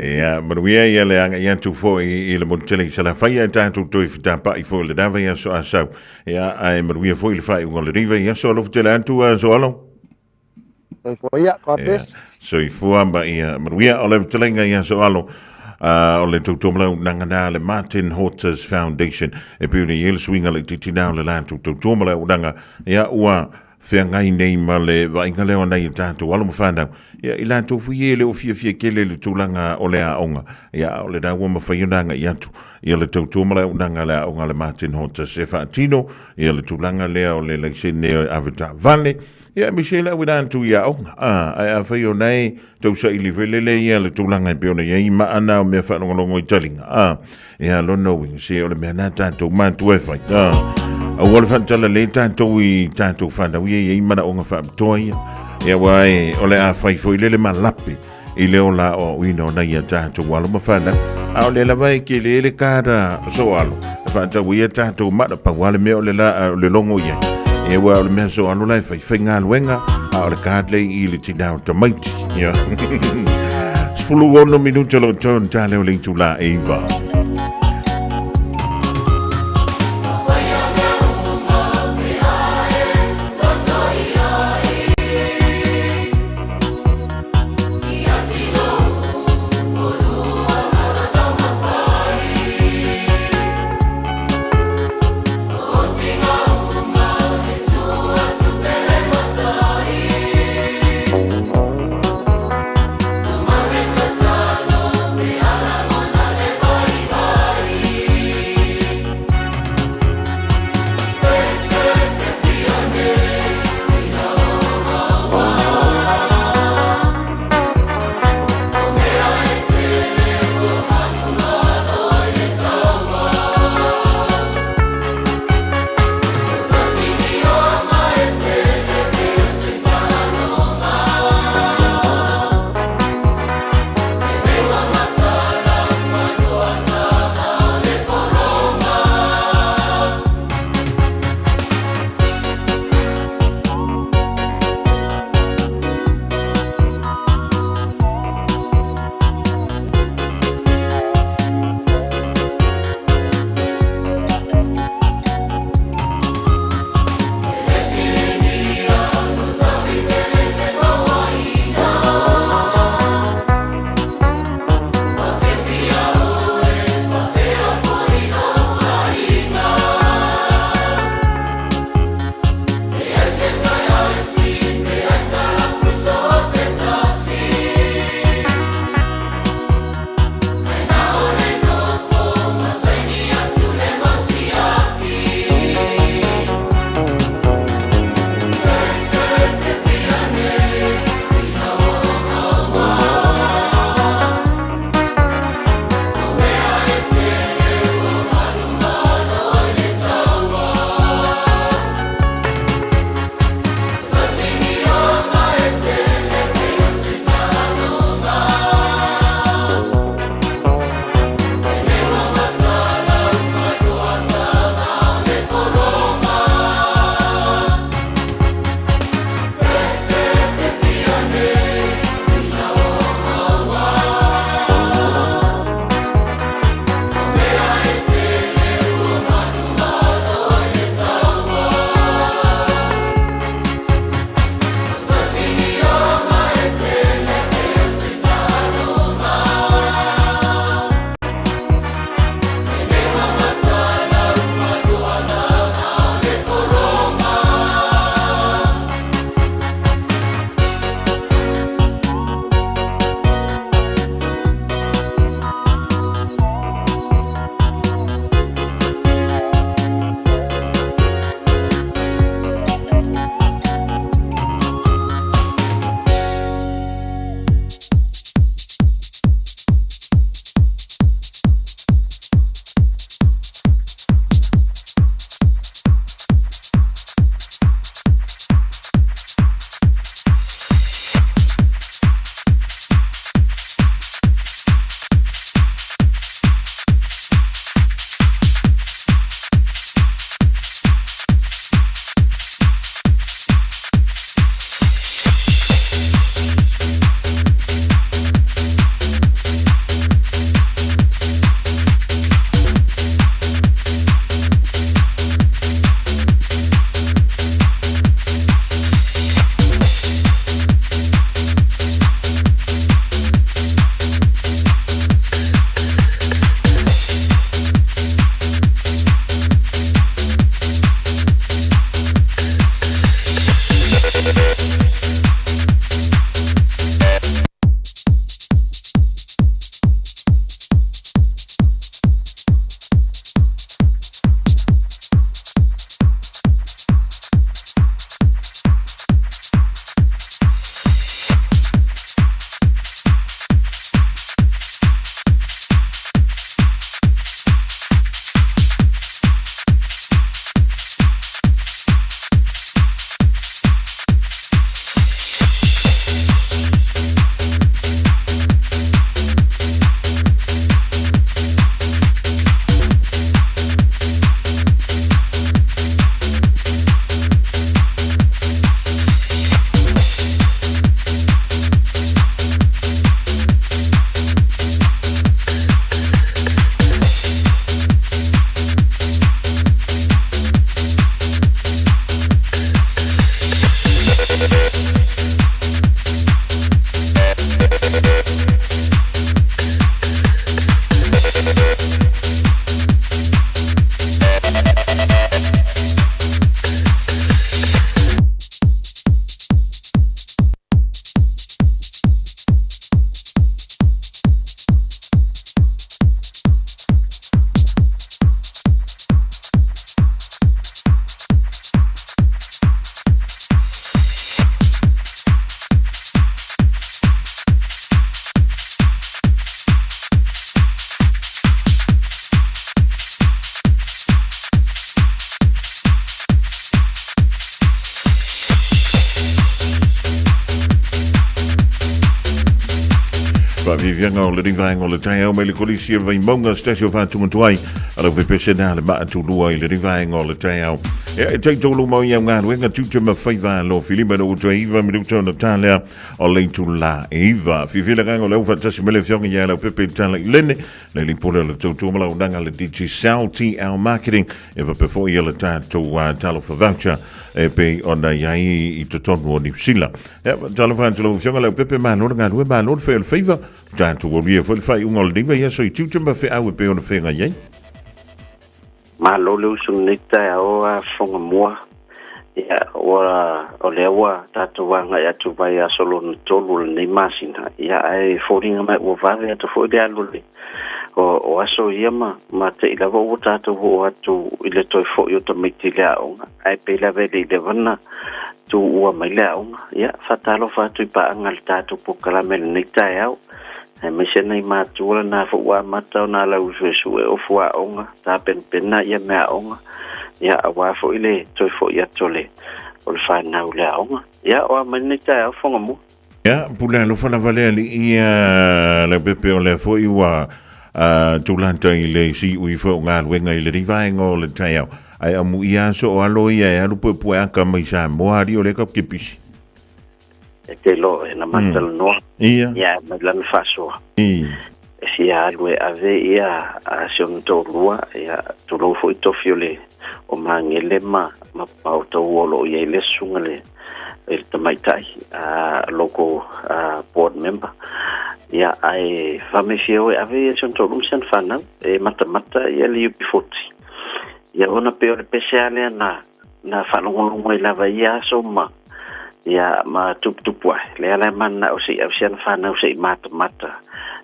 Ia, manuia ia le agai atu foi i le motu tele i Salafai ae tatou toe fetapa'i foi i lena vaiaso a sau. Ia, ae manuia foi le faaiuga o lenei vaiaso. Alofa tele atu, Soalo. Soifua ia, God Ia, bless. soifua ma ia manuia. O le fetalaiga ia Soalo, o le tautua nagana a le Martin Horters Foundation e pei ona i ai le suiga laitiiti na o le latou tautua ma le auaunaga. Ia, ua feagai nei ma le vaaiga lea o nai a tatou alo ma fanau, ia, i latou foi ia e le o fiafia tele i le tulaga o le aoga, ia, a o lena ua mafai ona agai atu ia le tautua ma le auaunaga a le aoga a le Martin Horters e faatino ia le tulaga lea o le laisene avetaavale, ia, aemaise le auina atu i aoga. A, ae afai o na e tausaili foi lele ia le tulaga e pei ona i ai maana o mea faalogologo i taliga, a, ia, lona uiga, se o le mea na tatou matua e fai. A, aua le faatala le tatou i tatou fanau ia e i ai manaoga faapitoa ia. Ia, aua e, o le a fai foi lele ma lape i le ola aoaoina o nai a tatou alo ma fanau. A o lea lava e kele le kara soalo, e faatau ia tatou mana, pau lava le mea o le, la, o le logo i ai. Ia, aua o le mea soalo la e fai, faigaluega, a o le card lea i le tinā o tamaiti. Ia. 16 minuta o lo o toe o le tale o le itulā e 9. Faafiafiaga o lenei vaega o le taeao mai le Kolisi o le Vaimauga, se tasi o faatugatuai a lau fepese na le maatulua i lenei vaega o le taeao. Ia e taitolu mau i au galuega tiute ma faiva alo filima no uta iva minuta ona talea o le itula e iva. Fiafia le agaga o le au faatasi mai le afioga ia Leaupepe Tala i Lene, le lipole o le tautua ma launaga le Digicel TL Marketing, e faapea foi ia le tatou talofa voucher e pei ona i ai i totonu o Niu Sila. Ia, talofa atu lau afioga Leaupepe, malo le galue, malo le fai o le faiva. Tatou aulia foi le faaiuga o lenei vaiaso i tiute ma feau e pei ona feagai ai. Malo le uso lenei taeao a fofoga mua. Ia, ua, o lea ua tatou agai atu vaiaso lona tolu o lenei masina. Ia, ae foliga mai ua vave atu foi le alu o le, o, o aso ia ma, ma te i lava ua tatou oo atu i le toe foi o tamaiti i le aoga. Ae pei lava e le i leva na tuua mai le aoga. Ia, faatalofa atu i paaga a le tatou polokalame i lenei taeao. Aemaise nai matua lena foi ua amata ona alau suesue o fuaoga, tapenapena ia meaaoga, ia aua foi le toe foi atu o le, o le fanau i le aoga. Ia, o a mai lenei taeao fofoga mua. Ia, pule alofa lava le alii ia Leaupepe o lea foi ua uh, tulata i le siui foi o galuega i lenei vaega o le taeao. Ae amuia aso o alo ia e alu puepueaka mai Samoa alii o lea kau ke pisi. E te loa e na matalanoa. Ia. Ia mai lana faasoa. I. E fia alu e ave ia a si ona toalua, ia tulou foi tofi o le o Magele ma ma Paotaua o lo o i ai le susuga le i le tamaitai a local a board member. Ia ae faamefia o e ave ia si ona toalua ma si ana fanau e matamata ia le UB40. Ia ona pei o le pese lava lea na na faalogologo ai lava i ia aso ma ia ma tuputupu ae. Lea la e mananao se i ave si ana fanau se i matamata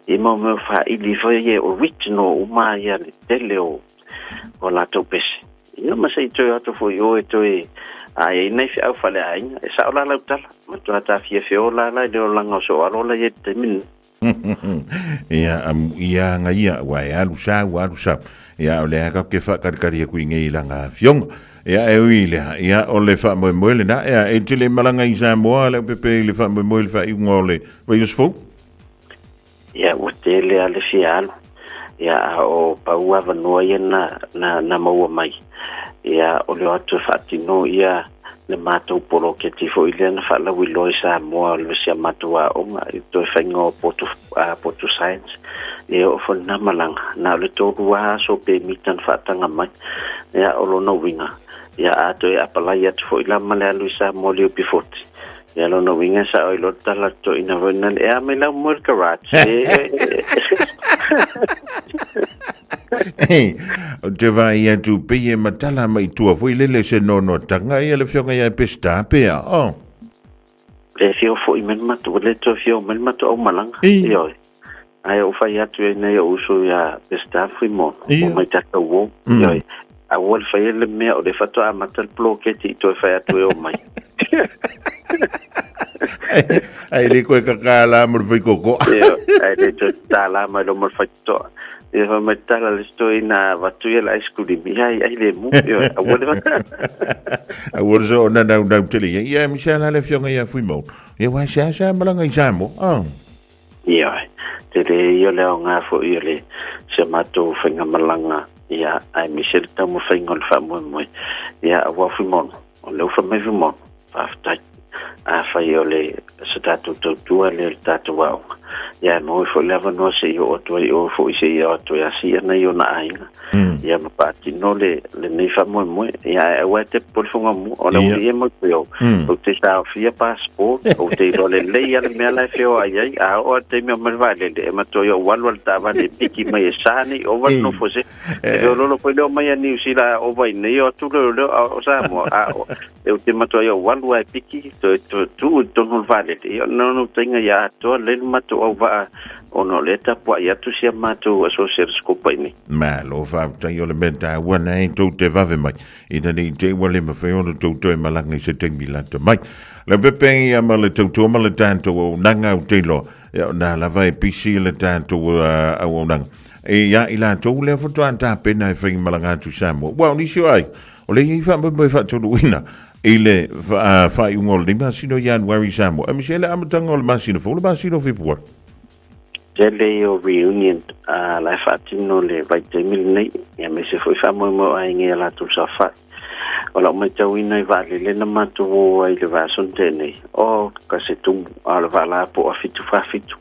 i mau mea o faaili foi ia original uma ia le tele o o latou pese. Ia ma se i toe atu foi i o e toe a i ai nai feau faaleaiga. E sao la lau tala, matua tafiafia ola la i le olaga o sou alo la i ai i le taimi lenei. Ia, amuia anga ia, ua e alu sa, ua alu sa. Ia, o lea kau ke whakarekari aku i ngei langa fionga. Ia, e ui lea, ia, o le whaamoemoe le na, ia, e tele malanga i Samoa, le upepe i le whaamoemoe le whaaiunga o le vaiaso fou. Ia, ua tele a le fia alu. Ia, a o pau avanoa ia na, na, na maua mai. Ia, o le o atu e whaatino ia le matou poloketi foi lea na faalauiloa i Samoa o le si a matou aoga i toe faiga o poto, uh, poto science. E oo foi lena malaga, na o le tolu lava aso pemita na faataga mai. Ia, o lona uiga, ia a toe apalai atu foi la ma le alu i Samoa le UB40. Ia lona uiga sa oi loa le tala atu toeaina foi lena, e a mai lau moe i le garage. E, e, e. O te vaai atu pei e matala mai tua foi lele se noanoatanga ia le afioga ia Peseta pea. Oh. Le fio foi mai le matou, le toe fio mai le matou aumalaga. Ioe. Ae ou fai atu ai nei o uso ia Peseta Fuimono, o mai tatou o. Ioe. Aua le faia le mea o le faatoa amata le poloketi i toe fai atu e o mai. Ai le koe kakaa la mo le fai koko. Ioe, ai le toe tatala mai lo mo le fai totoa. Ia fai mai tala le isi toeaina avatu ia le ice cream. Ia ai ai le mu. Ioe, aua le Aua le so ona nau nau tele ia. Ia misa la le afioga ia Fuimono. Ia wa sa sa malanga i Samoa. Ah. Ioe, tele ia o le aoga foi o le si a matou faigamalaga, ia, aemaise le taumafaiga o le faamoemoe. Ia, aua Fuimono, o lea ua fai mai Fuimono, faafetai. Afai o le se tatou tautua lea i le tatou aoga, ia e maua foi le avanoa se i oo atu ai i o foi se i oo atu ai asia nai ona aiga. Ia ma faatino le lenei faamoemoe. Ia ae aua e te popole Fugamua, o le aualii e mau pea ou te taofia passport, ou te iloa lelei lava le mea la e feoai ai, a oo lava i le taimi e omai le vaalele, e matua i ou alu lava i le taavale e piki mai e sa nei ova le nofo se. E feoloolo foi le omai a Niu Sila a ova i nei, o atu lea o lea o Samoa, a e ou te matua i ou alu lava e piki, toe tuu i totonu o le vaalele. Ia o le naunautaiga ia atoa lelei le matou auvaa ona o lea e tapuai atu si a matou Associate Scope i nei. Malo faafetai o le mea taua na e tou te vave mai ina ne i te i ua le mafai ona tou toe malaga i se taimi lata mai. Leaupepe ia ma le tautua ma le tatou auaunaga ou te iloa ia o na lava e pisi le tatou auaunaga e ia i latou lea faatoa tapena e fai malaga atu i Samoa. Ua o nisi o aiga o lea e i ai faamoemoe faataunuuina i le faaiuga o lenei masina o Ianuari i Samoa aemaise le amataga o le masina fou le masina o Fepuari. Tele ia o reunion a la e faatino le vaitaimi lenei, ia aemaise foi faamoemoe o aiga i a latou saofai. O lau matauina i vaalele na matou o ai i le vaiaso na tea nei, o ka se tumu, a o le vaalaa po o 7 47.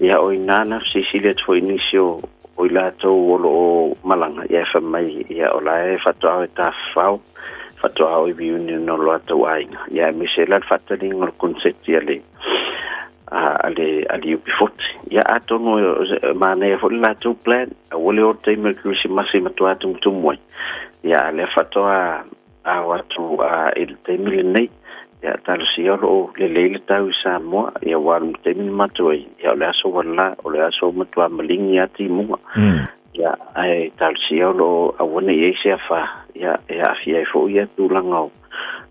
Ia o i ina na fesilisili atu foi i nisi o o i latou o lo o malaga, ia e fai mai, ia o la e faatoa o e tafafao, faatoa o i reunion o lo latou aiga. Ia aemaise la le faataliga o le koneseti a le a le a le UB40. Ia atonu e manaia foi le latou plan, aua le o le taimi o le Kerisimasi e matua tumutumu ai. Ia a lea faatoa ao atu i le taimi lenei. Ia talosia o lo o lelei le tau i Samoa, ia aua o le taimi na matou ai, ia o le aso ua la, o le aso ua matua maligi lava timuga. Ia ae talosia o lo o aua ne i i ai se afa, ia e aafia ai foi ia tulaga o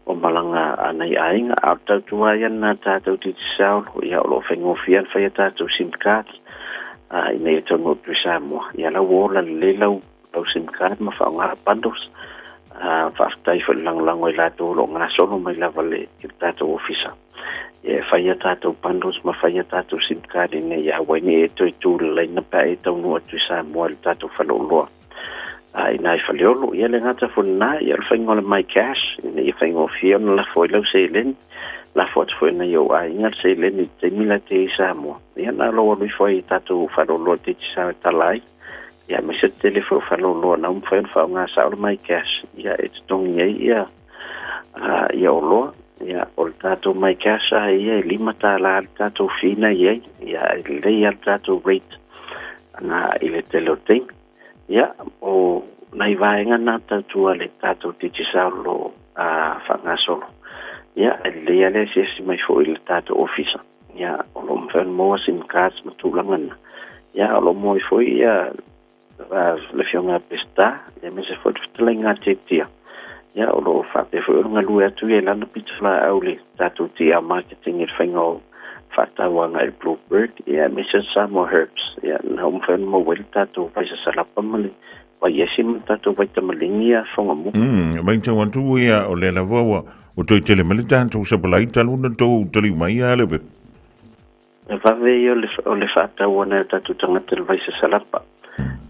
o malaga a nai aiga. A o le tautua ia lena tatou Digicel, ia o lo o faigofie ona fai a tatou sim card ina ia taunuu atu i Samoa. Ia la ua ola lelei lau, lau sim card ma faaaoga bundles. Faafetai foi i le lagolago a i latou o lo o gasolo mai lava le, i le tatou ofisa. Ia e fai a tatou bundles ma fai a tatou sim card ina ia aua ai ne i e toe tu i le laina pe a e taunuu atu i Samoa i le tatou faleoloa. A ina i Faleolo, ia le gata foi lena, ia o le faiga o le My Cash, ina ia faigofie ona lafo ai lau seleni, lafo atu foi i nai ou aiga le seleni i le taimi la e te i ai i Samoa. Ia na lou alu ifo ai i tatou faleoloa Digicel e tala ai, ia aemaise le tele foi o faleoloa na ua mafai ona faaaoga sao le My Cash, ia e totogi ai ia ia oloa. Ia, o le tatou My Cash a ia e $5 le tatou fee na i ai, ia e lelei lava le tatou rate na i le tele o taimi. Ia, o nai vaega na tautua le tatou Digicel o lo o faagasolo. Ia, e lelei lava le asiasi mai foi i le tatou ofisa. Ia, o lo o mafai ona maua sim cards ma tulaga na. Ia, o lo o maua ai foi ia le Afioga ia Peseta, aemaise foi le fetalaiga a Tetia. Ia, o lo o faapea foi ona galue atu ia i lana pitolaau i le tatou TR Marketing i le faiga o faatau agai i le Blue Bird, ia, aemaise le Samoa Herbs. Ia, na ua mafai ona maua ai le tatou vaisasalapa ma le vaiesi ma le tatou vaitamaligi ia Whangamua. Matau atu ia o lea lava ua toe tele mai le tatou supply talu ona tou taliu mai ia le pepa. E vave ia o le faatau ana e o tatou tagata i le vaisasalapa.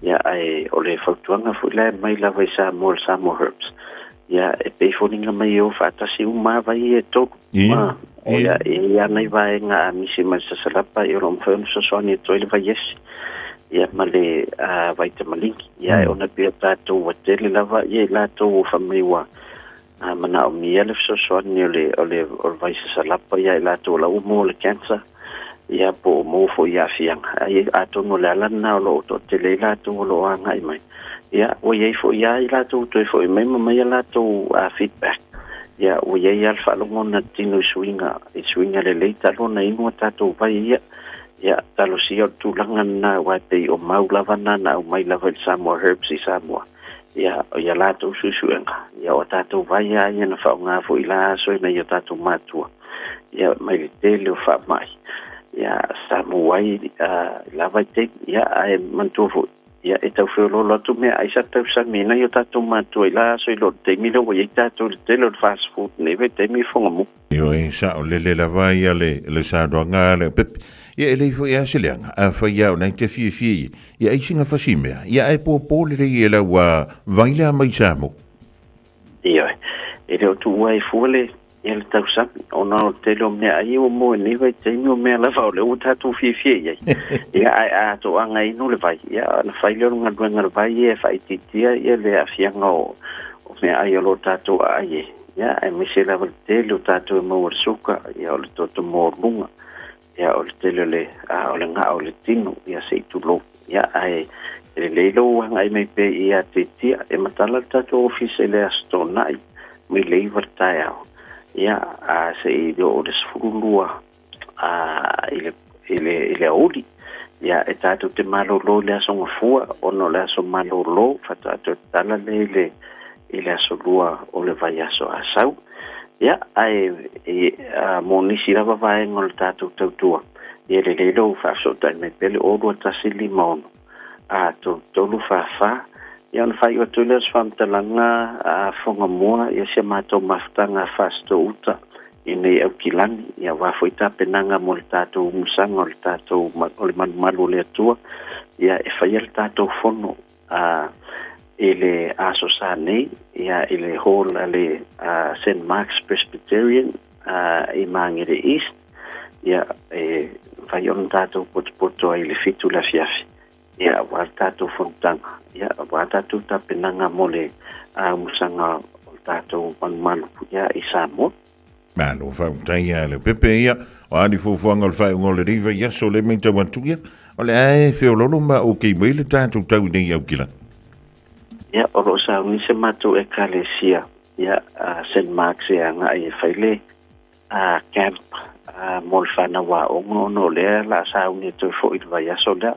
Ia, ae o le fautuaga foi la e mai lava i Samoa, le Samoa Herbs, ia, e pei e foliga mai e o faatasi uma lava vai ia e tolu. Ia, ia, e i ai lava nai vaega a misi mai le sasalapa, ia o lo o mafai ona fesoasoani atu ai le vaiesi, ia, ma le vaitamaligi. Ia, ae ona pei o tatou ua tele lava ia i latou ua fai mai ua A manaomia le fesoasoani o le, o le, o le vaisasalapa ia i latou o la ua maua le cancer, ia po o maua foi i aafiaga. Ai, atonu o le ala lena o lo o toatele ai latou o lo o agai mai. Ia, ua i ai foi lava i latou ua toe foi mai ma aumai a latou feedback. Ia, ua i ai lava le faalogo ona tino i suiga, i suiga lelei talu ona inu a tatou vai ia. Ia, talosia o le tulaga lena aua e pei o mau lava na na aumai lava i le Samoa Herbs i Samoa. Ia, o ia latou suesuega, ia o a tatou vai lava ia na faaaoga foi i la aso e nai o tatou matua, ia mai le tele o faamai, ia sa maua ai i la vaitaimi, ia ae manatua foi, ia e tau feoloolo atu meaai sa tausami ai nai o tatou matua i la aso i lo le taimi lea ua i ai tatou i le tele o le fast food i lenei vaitaimi e foga mumu. Ioe, saolele lava ia le, le saunoaga a le Pepe. Ia e lei foi lava se leaga, afai lava o na e te fiafia i, ia ai sina fasimea, ia ae pōpō lelei e lau vai lea mai Samoa. Ioe, e le o tuua ai fua le, ia le tausami, ona o le tele o meaai ua maua i lenei vaitaimi o mea lava o lea ua tatou fiafia i ai. Ia ae a toaga inu le vai, ia ona fai lea o le galuega a le vai ia e faaitiitia ia le aafiaga o, o meaai o lo o tatou aai ai. Ia, aemaise lava le tele o tatou e maua le suka, ia o le toto maualuga, ia o le tele o le, a, o le gao o le tino, ia se i tulou. Ia, ae e lelei lou agai mai pea i Atetia, e matala le tatou ofisa i le Aso Toonai, mai le 9 i le taeao, ia, a, se i oo i le 12, a, i le, i le, i le aoauli. Ia, e tatou te malolo i le Aso Gafua, ona o le aso malolo, faatoa toe tatala lea i le, i le aso lua o le vaiaso a sau. Ia, ae e, a, mo nisi lava vaega o le tatou tautua, ia lelei lou faafesootai mai pea le 02156 a 3344, ia ona faaiu atu lea o se faamatalaga a Fogamua, ia si a matou mafutaga a Fasitoo-uta. i inei Aukilani, ia aua foi tapenaga mo le tatou umusaga o le tatou o le malumalu o le Atua, ia e faia le tatou fono a i le Aso Sa nei, ia i le hall a le St Mark's Presbyterian i Māngere East, ia e mafai ona tatou potopoto ai i le 7 i le afiafi. Ia, aua le tatou fonotaga, ia, aua tatou tapenaga mo le aumusaga o le tatou malumalu, ia, i Samoa. Malo faafetai ia Leaupepe ia, o a ni fuafuaga o le faaiuga o le riva i aso le matau atu ia, o le a e feololo ma ok mai le tatou tau i nei Aukilani. Ia, o lo o sauni se matou Ekalesia, ia, a Saint Mark's e agai e fai le a camp a mo le fanau aoga ona o lea la sauni e toe foi i le vaiaso lea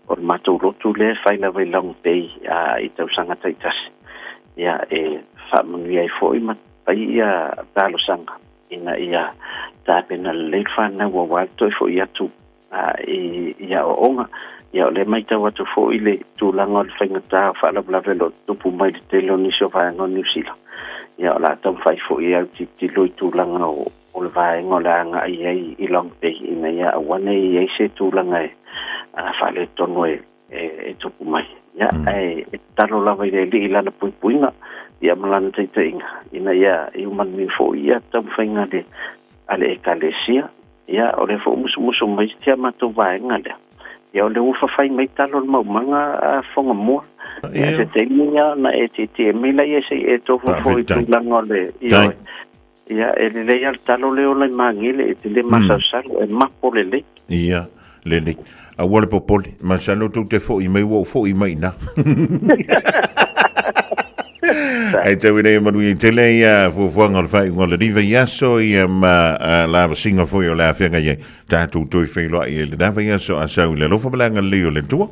o le matou lotu lea e fai lava i Long Bay a i tausaga taitasi ia e faamanuia ai foi ma fai ia talosaga ina ia tapena lelei le fanau aua le toe foi atu a i i aoaoga. Ia o lea e matau atu foi le tulaga o le faigata o faalavelave o lo o tutupu mai le tele o nisi o vaega o Niu Sila. Ia o le a taumafai foi e autilotilo i tulaga o, o le vaega o le a agai i ai i Long Bay ina ia aua ne i ai se tulaga e a, faaletonu e, e, e tupu mai. Ia, ae e tatalo lava i le Alii i lana puipuiga ia ma lana taitaiga ina ia iu manuia foi ia taumafaiga a le, a le Ekalesia. Ia, o lea foi ua musumusu mai si a matou vaega lea. Ia, o lea ua fafai mai talo o le maumaga a Fogamua. Ia, se taimi ia ona e tietie mai laia se i e tofu foi i tulaga o le, ioe. Ia, e lelei lava le talo lea e ola i Magele, e te le masalosalo, e mapo lelei. Ia, lelei. Aua le popole, masalo tou te foi mai ua ou foi mai ina. Ae tau ina ia manuia tele ia fuafuaga o le faaiuga o le vaiaso ia ma lavasiga foi o le a feagai ai tatou toe feiloai i lena vaiaso a sau i le alofa ma le agalelei o le Atua.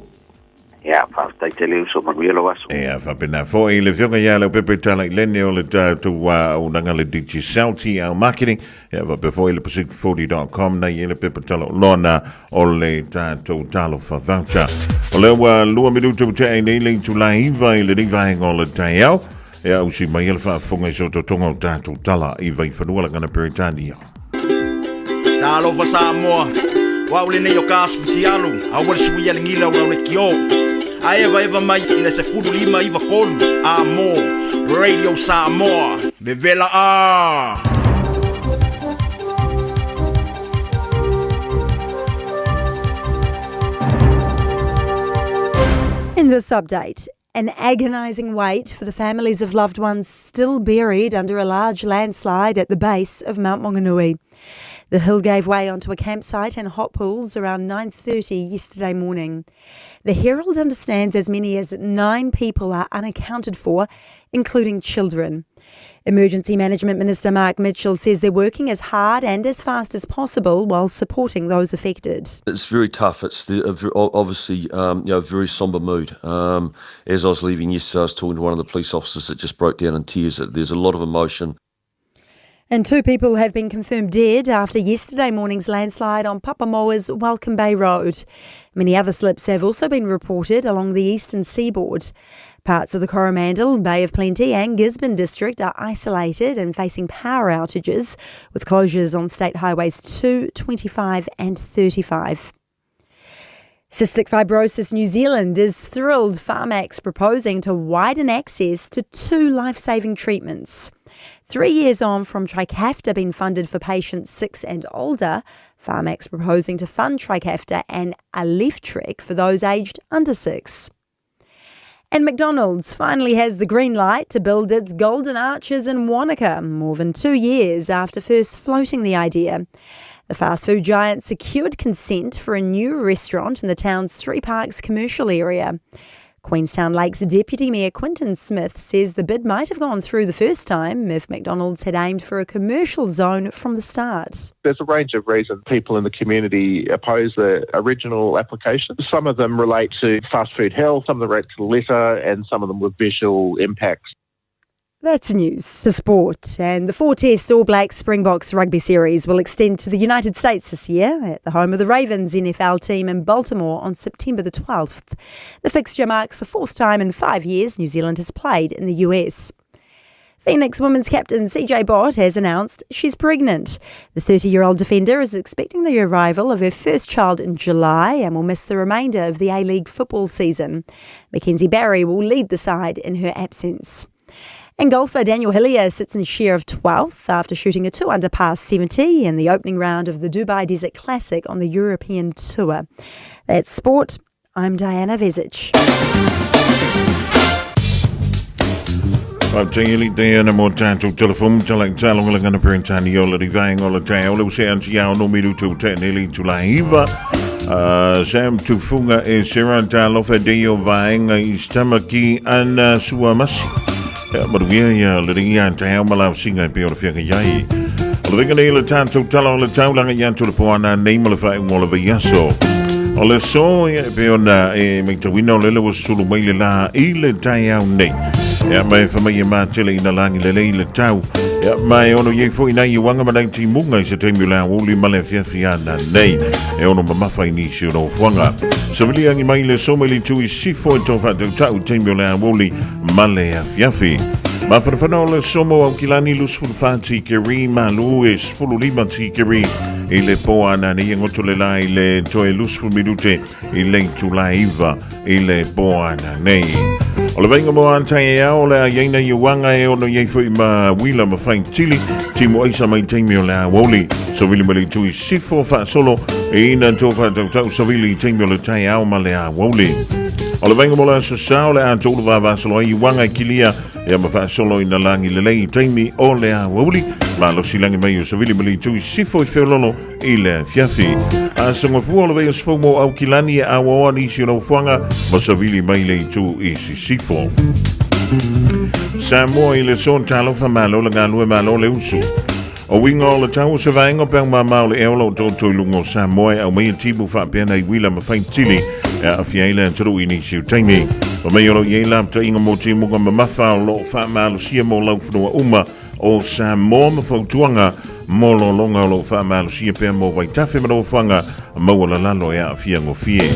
Ia, faafetai tele uso, manuia lou aso. Ia, faapena foi le Afioga ia Leaupepe Talailene o le tatou auaunaga le Digicel TL Marketing, ia faapea foi le Pacific40.com na i ai le pepa tala oloa o le tatou Talofa Voucher. O lea ua 2 minuta ua tea ai nei le itula 9 i lenei vaega o le taeao. Ia ausi mai le faafofoga i se totoga o tatou tala i Vaifanua Lagana Peretania. Talofa Samoa, o au lenei o ka asu fitialu, aua le suia le gila o lau lekiō. A evaeva mai i le 15 93 a mo Radio Samoa. Vevela a! In this update, an agonising wait for the families of loved ones still buried under a large landslide at the base of Mount Maunganui. The hill gave way onto a campsite and hot pools around 9:30 yesterday morning. The Herald understands as many as 9 people are unaccounted for, including children. Emergency Management Minister Mark Mitchell says they're working as hard and as fast as possible while supporting those affected. It's very tough. It's the, obviously a very sombre mood. As I was leaving yesterday, I was talking to one of the police officers that just broke down in tears. There's a lot of emotion. And 2 people have been confirmed dead after yesterday morning's landslide on Papamoa's Welcome Bay Road. Many other slips have also been reported along the eastern seaboard. Parts of the Coromandel, Bay of Plenty and Gisborne district are isolated and facing power outages, with closures on state highways 2, 25 and 35. Cystic Fibrosis New Zealand is thrilled Pharmac's proposing to widen access to 2 life-saving treatments. 3 years on from Trikafta being funded for patients 6 and older, Pharmac's proposing to fund Trikafta and Alyftrek for those aged under 6. And McDonald's finally has the green light to build its golden arches in Wanaka, more than 2 years after first floating the idea. The fast food giant secured consent for a new restaurant in the town's Three Parks commercial area. Queenstown Lakes Deputy Mayor Quinton Smith says the bid might have gone through the first time if McDonald's had aimed for a commercial zone from the start. There's a range of reasons people in the community oppose the original application. Some of them relate to fast food health, some of them relate to litter, and some of them were visual impacts. That's news to sport. And the 4-test All Blacks Springboks rugby series will extend to the United States this year at the home of the Ravens NFL team in Baltimore on September the 12th. The fixture marks the 4th time in 5 years New Zealand has played in the US. Phoenix women's captain CJ Bott has announced she's pregnant. The 30 year old defender is expecting the arrival of her first child in July and will miss the remainder of the A League football season. Mackenzie Barry will lead the side in her absence. And golfer Daniel Hillier sits in share of 12th after shooting a 2 under par 70 in the opening round of the Dubai Desert Classic on the European Tour. That's sport. I'm Diana Vezic. Faafetai Diana mo tātou telefonu tala i tālonga langa na tani o le rivaenga o le taeao le use anti ao no miru tu te neli tu la iva. Sam Tufunga e Sarah Talofa Deo Vaenga i Stamaki ana sua masi. Ia maruia ia le ringi a taeao ma lau singa e pe o le whianga iai. O le venga nei le tātou tala o le taulanga i atu le poana nei ma le whae o le veiaso. O le so ia e pe ona e maitauina o lele ua sulu mai le la i le taeao nei. Ia mai whamai e mātele i na langi le lei le tau. Ia mai ono iei fo i nei i wanga manai ti munga i se taimi o le aoli ma le fiafi ana nei. E ono mamafa i nisi o no fuanga. Savili angi mai le so mai le tui sifo e tō whaatau tau taimi o le aoli ma le afiafi. Mawhanawhana o le somo au kilani lusfulu whāti keri malu e sfulu lima ti keri i le pō ana nei e ngoto le lai le toe lusfulu minute i le tula iva i le pō ana nei. O le vainga mo antai e ao le a iaina i wanga e ono iei fui ma wila ma whain tili timo aisa mai taimi o le a woli. So vili mele tui sifo whaasolo e ina tō whaatautau so vili taimi o le tai ao ma le a woli. O le vainga mo le aso sao le a tōlu vāvāsolo ai wanga kilia ia ma whaasolo i na langi le lei taimi o le a woli. Ma lo silangi mai o so vili mele tui sifo i whiololo i le fiafi. A songa fua o le vea sfo mo au kilani e awa oa nisi o fuanga ma sa vili mai le itu i sisifo. Samoa i le son talofa malo le ngalue malo le usu. O winga o le tau se vaenga pe ma mau le eola o tō lungo Samoa au mai timu whaapena i wila ma whaintili e a fia ila turu i nisi o taimi. O mai olo i eila ta inga mo timu nga mamafa o lo wha malo sia mo lau whanua uma o Samoa ma fautuanga mo lo longa o lo wha malo sia pea mo vaitafe ma whanga maua la lalo e a fia ngofie.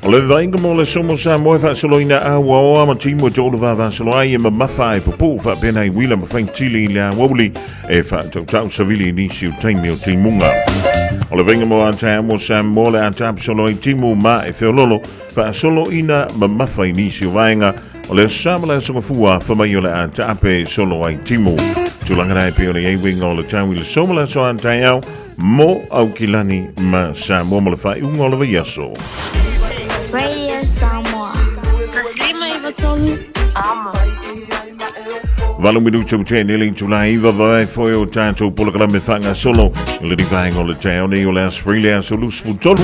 O le vainga mo le somo Samoa e whaasoloina a waoa ma timu e tōlu vāvāsolo ai e mamafa e popo whaapena i wila ma whaintili i le a wauli e whaatautau savili i nisi o taimi o timunga. O le vainga mo a tae mo Samoa le a tāpsolo i timu ma e whiololo whaasolo ina mamafa i nisi o vaenga o le samala songa fua whamai o le a taape solo ai timu. Tūlanga rai pe o le eiwinga o le tau i le somala so an tai au mo au kilani ma Samoa mo le whai unga o le vaiaso. Radio Samoa. Taslima iwa tolu. Amo. Valu minutu te nele tulai iwa vai foi o tātou polokalame whanga solo. Le rivaenga o le te nei o le asfri le aso lusfu tolu.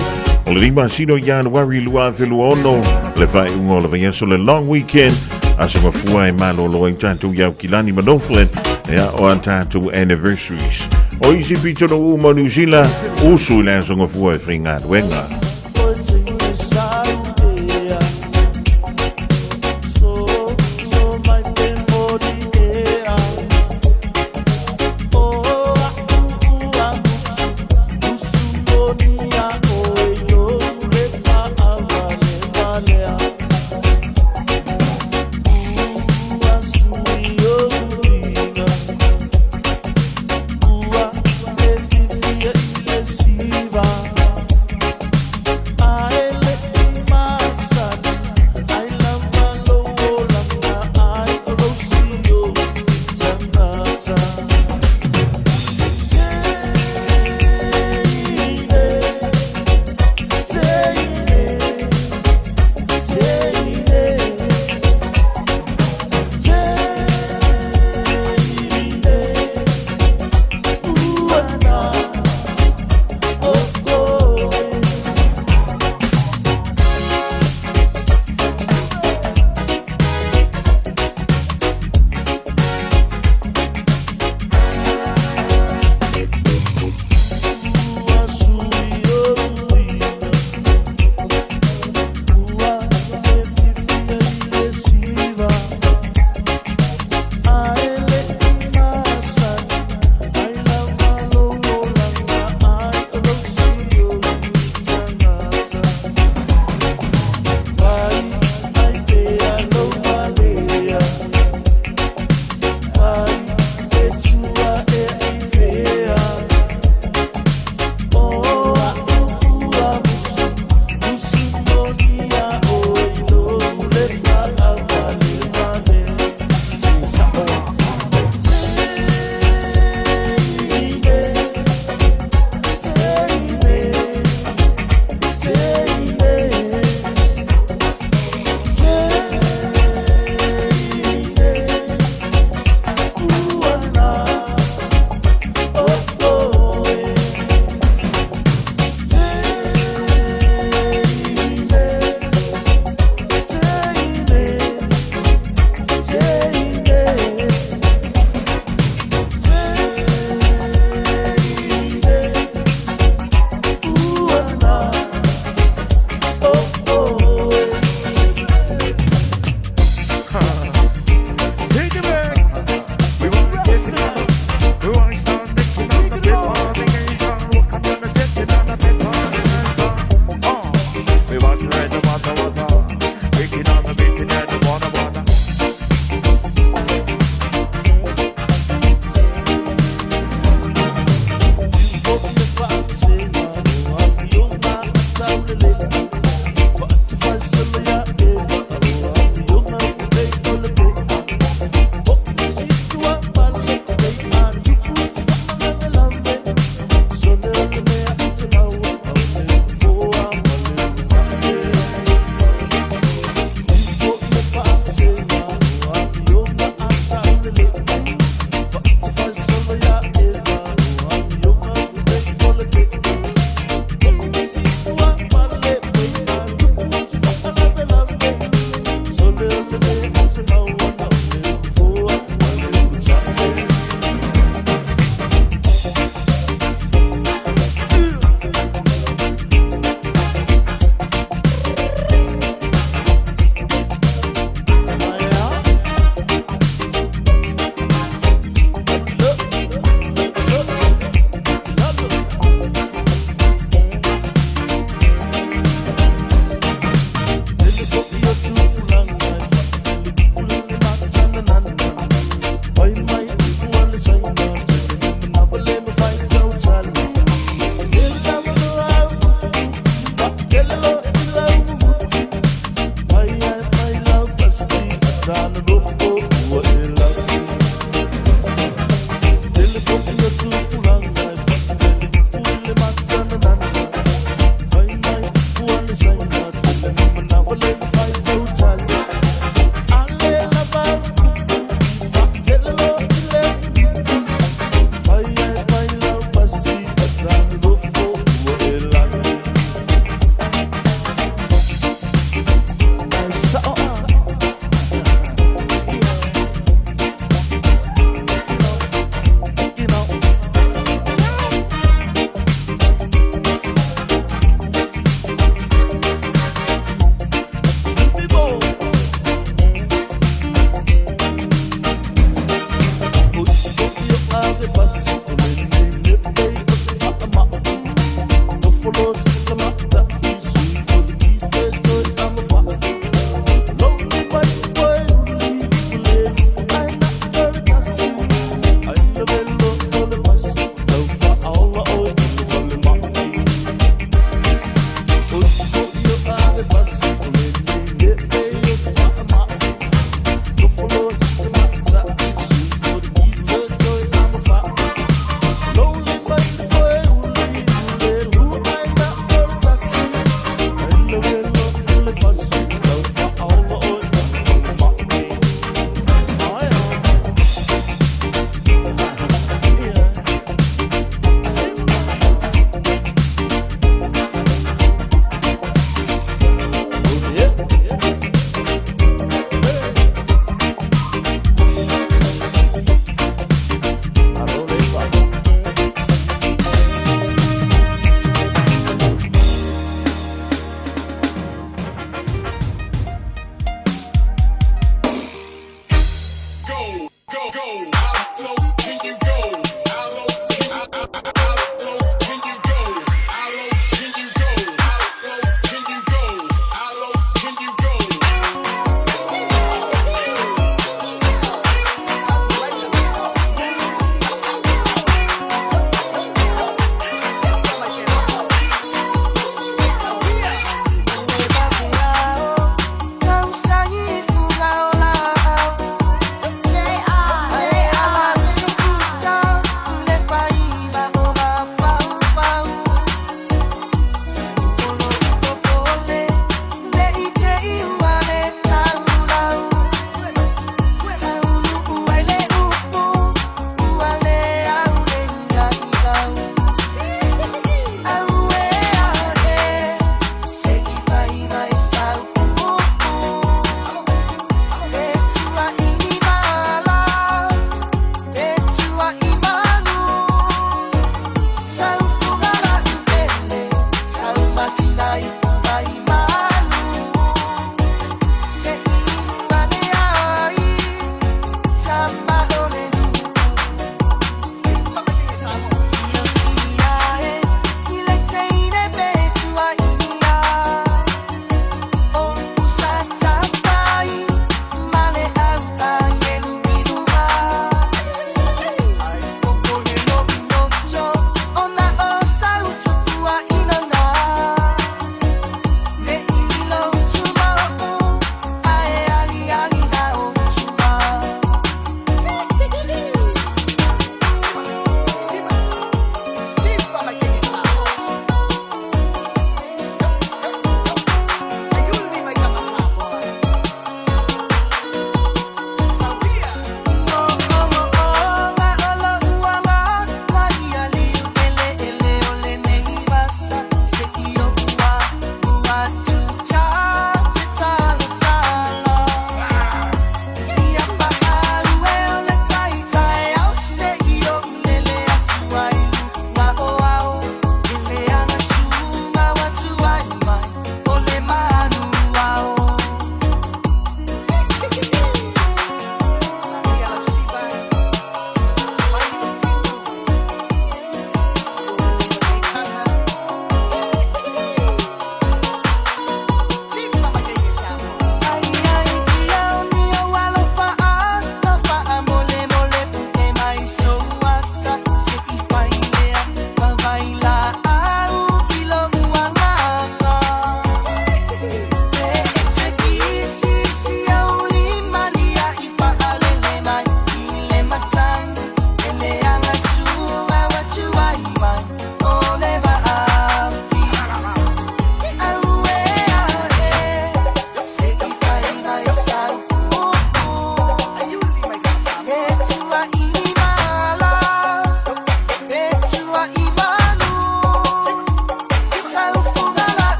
O le rima sino Januari lua whilua ono. Le whai unga o le vaiaso le long weekend. Aso mafua e malo loa i tātou iau kilani ma Northland. Ea o a tātou anniversaries. O isi pito no uma New Zealand. Usu i le aso ngafua e whinga wenga.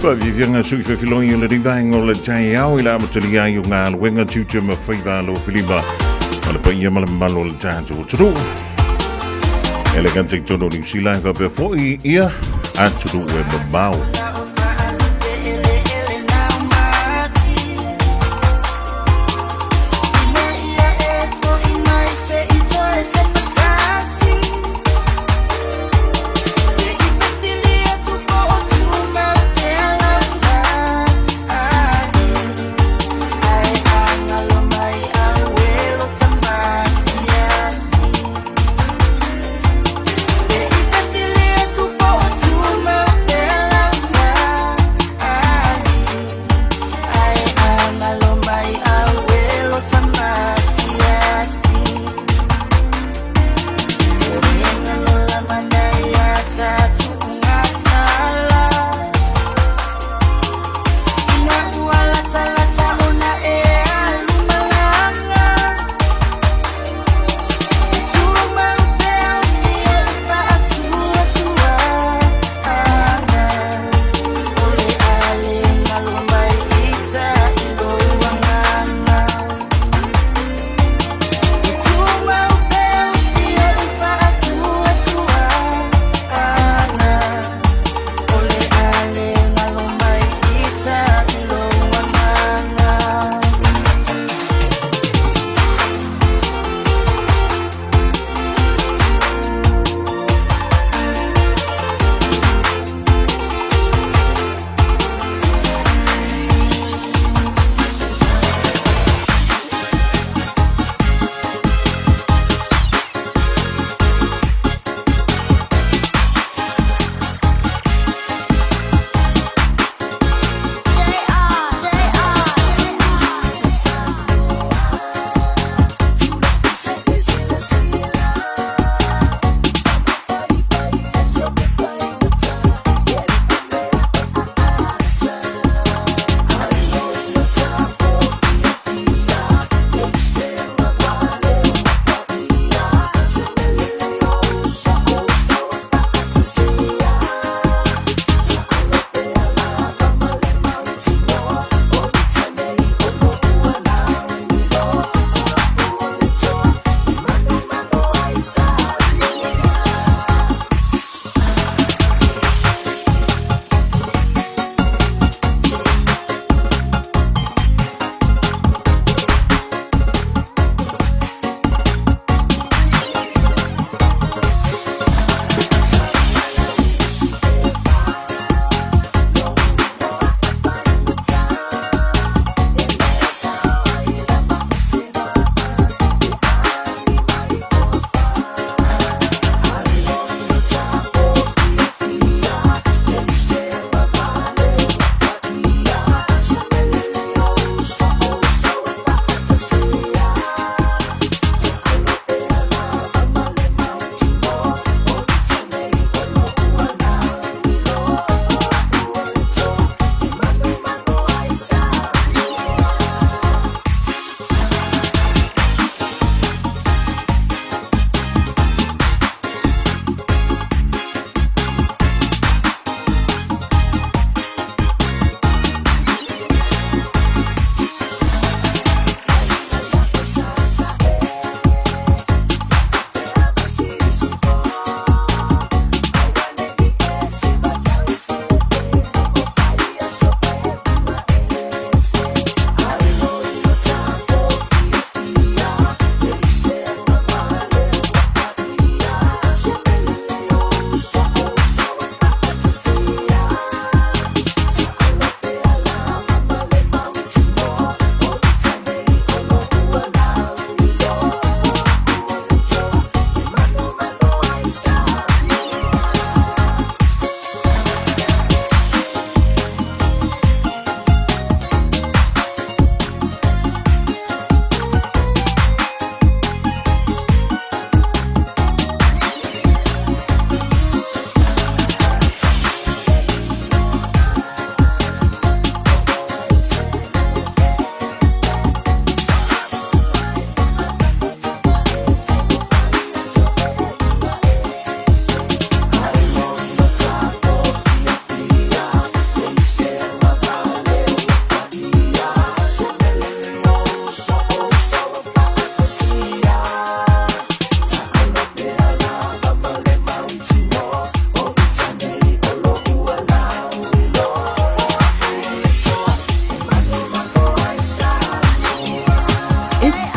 Faafiafiaga sui fefiloi o lenei vaega o le taeao i le amatalia ai o galuega tiute ma faiva alofilima a le paia ma le mamalu o le tatou atunuu. E le gata i totonu o Niu Sila e faapea foi ia atunuu e mamao.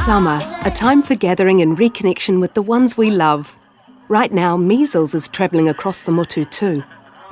summer, a time for gathering and reconnection with the ones we love. Right now, measles is travelling across the motu too.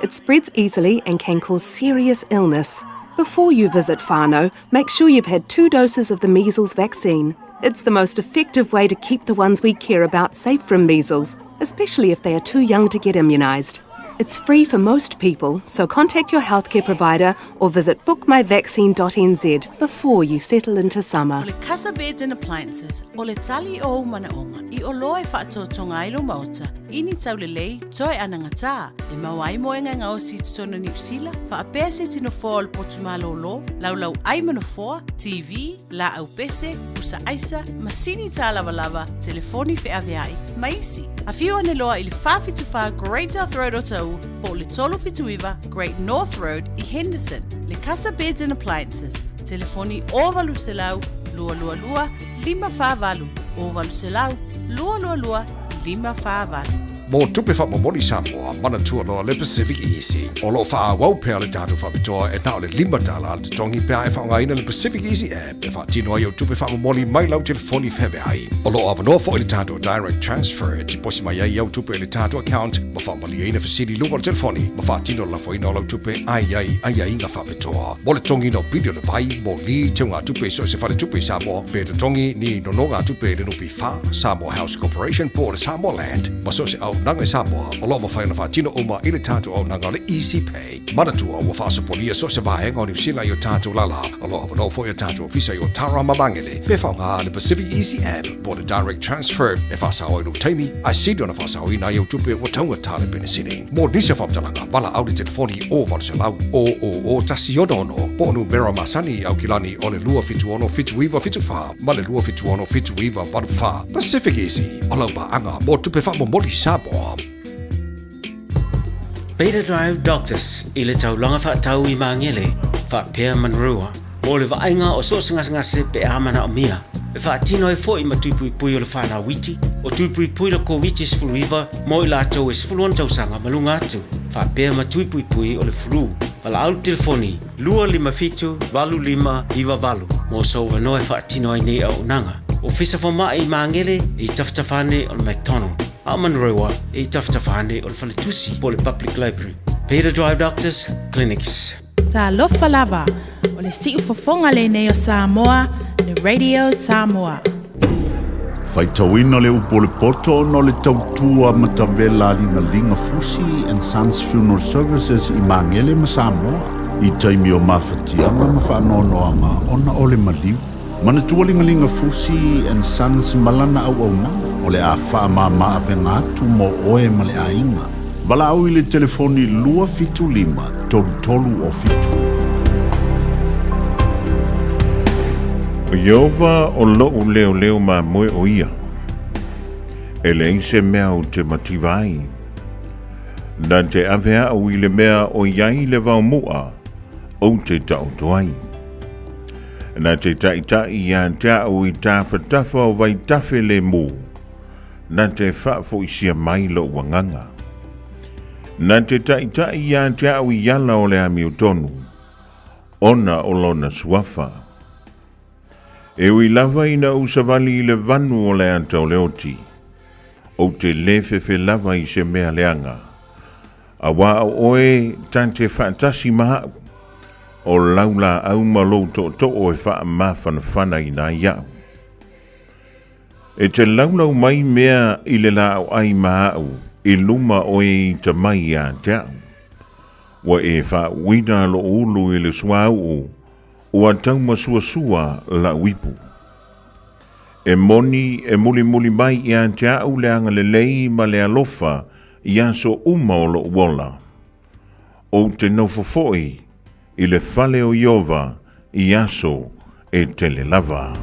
It spreads easily and can cause serious illness. Before you visit whānau, make sure you've had two doses of the measles vaccine. It's the most effective way to keep the ones we care about safe from measles, especially if they are too young to get immunised. It's free for most people, so contact your healthcare provider or visit bookmyvaccine.nz before you settle into summer. O le Casa Beds and Appliances, o le tali o ou manaoga, i oloa e faatoatoga ai lou maota, i ni taulelei, toe anagatā, e maua ai moega e gaosi i totonu o Niu Sila, faapea se tino foa o le potu malōlō, laulau ai ma nofoa, TV, laau pese, pusa aisa, masini tālavalava, telefoni feaveai, ma isi. Afio ane loa i le 474 Great South Road o Taʻu po o le 379 Great North Road i Henderson. Le Casa Beds and Appliances, telefoni 0800 222 548, 0800 222 548. Mo tupe faamomoli Samoa, manatua loa le Pacific Easy. O lo o faaauau pea le tatou faapitoa e na o le $5 le totogi pe a e faaaogaina le Pacific Easy app e faatino ai au tupe faamomoli mai lau telefoni feaveai. O lo o avanoa foi le tatou Direct Transfer e tiposi mai ai au tupe i le tatou account ma faamalieina fesili i luga o le telefoni ma faatino le lafoina o lau tupe a i ai aiaiga faapitoa. Mo le totogiina o pili o le vai, moli, teugatupe i so o se faletupe i Samoa, pe totogi ni nonogatupe i le NPF, Samoa House Corporation po o le Samoa Land, ma so o se auaunaga i Samoa o lo o mafai ona faatino uma i le tatou auaunaga o le Easy Pay. Manatua ua faasopolia so o se vaega o Niu Sila i o tatou lala. O lo o avanoa foi o tatou ofisa i Otara ma Magele pe faaaoga le Pacific Easy App po o le Direct Transfer e faasao ai lou taimi ae sili ona faasaoina ai au tupe ua taugata le penesene. Mo nisi o faamatalaga, valaau i le telefoni 0800 000 166 po o numera masani i Aukilani o le 276 7974 ma le 276 7984. Pacific Easy, o lau paaga mo tupe faamomoli Samoa. Beta Drive Doctors i le taulaga faatau i Magele, faapea Manurewa, mo le vaaiga o so o se gasegase pe a manaomia. E faatino ai foi ma tui puipui o le whanau iti, o tui puipui le Koviti-19 mo i latou e 16 tausaga ma luga atu, faapea ma tui puipui o le flu. Valaau le telefoni 257 8598 mo sou avanoa e faatino ai nei auaunaga. Ofisa Fomai i Magele i tafatafa ane o le McDonald. A o Manurewa e i tafatafa ane o le faletusi po o le Public Library. Peter Drive Doctors Clinics. Talofa lava, o le siufofoga lenei o Samoa, le Radio Samoa. Faitauina le upu o le poto ona o le tautua matavela a Ligaliga Fusi and Sons Funeral Services i Magele ma Samoa i taimi o mafatiaga ma faanoanoaga ona o le maliu. Manatua Ligaliga Fusi and Sons ma lana auaunaga o le a faamama avega atu mo oe ma le aiga. Valaau i le telefoni 275 33 o 7. O Ieova o loʻu leoleo mamoe o ia, e leai se mea ou te mativa ai. Na te ave aʻu i le mea o i ai le vaomuʻa ou te taoto ai. Na te taʻitaʻi iā te aʻu i tafatafa o vaitafe lemu, na te faafoisia mai loʻu agaga. Na te taʻitaʻi iā te aʻu i ala o le amiotonu, ona o lona suafa. E ui lava ina ou savali i le vanu o le ata o le oti, ou te lē fefe lava i se mea leaga, Auā o oe ta te faatasi ma aʻu, o lau laau ma lou tootoo e faamafanafanaina ai aʻu. E te laulau mai mea i le laau ai ma aʻu i luma o e ita mai iā te aʻu. Ua e faauuina loʻu ulu i le suauu, ua taumasuasua laʻu ipu. E moni e mulimuli mai iā te aʻu le agalelei ma le alofa i aso uma o loʻu ola. Ou te nofo foi i le fale o Ieova i aso e tele lava.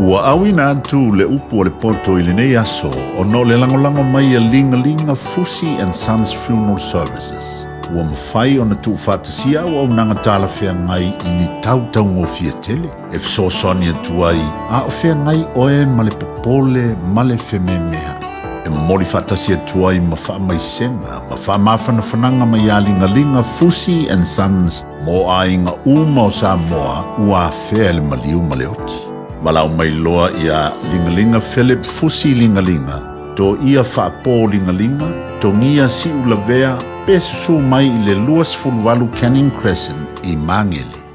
Ua auina atu le upu o le poto i lenei aso ona o le lagolago mai a Ligaliga Fusi and Sons Funeral Services. Ua mafai ona tuufaatasia auaunaga talafeagai i ni tautaugofie tele e fesoasoani atu ai a o feagai oe ma le popole ma le fememeaʻi. e momoli faatasi atu ai ma faamaisega ma faamafanafanaga mai ia Ligalinga Fusi and Sons mo aiga uma o Samoa ua afea i le maliu ma le oti. Valaau mai loa ia Ligalinga Philip Fusi Ligalinga, Toia Faapo Ligalinga, Togia Siulavea pe susu mai i le 28 Canning Crescent i Magele.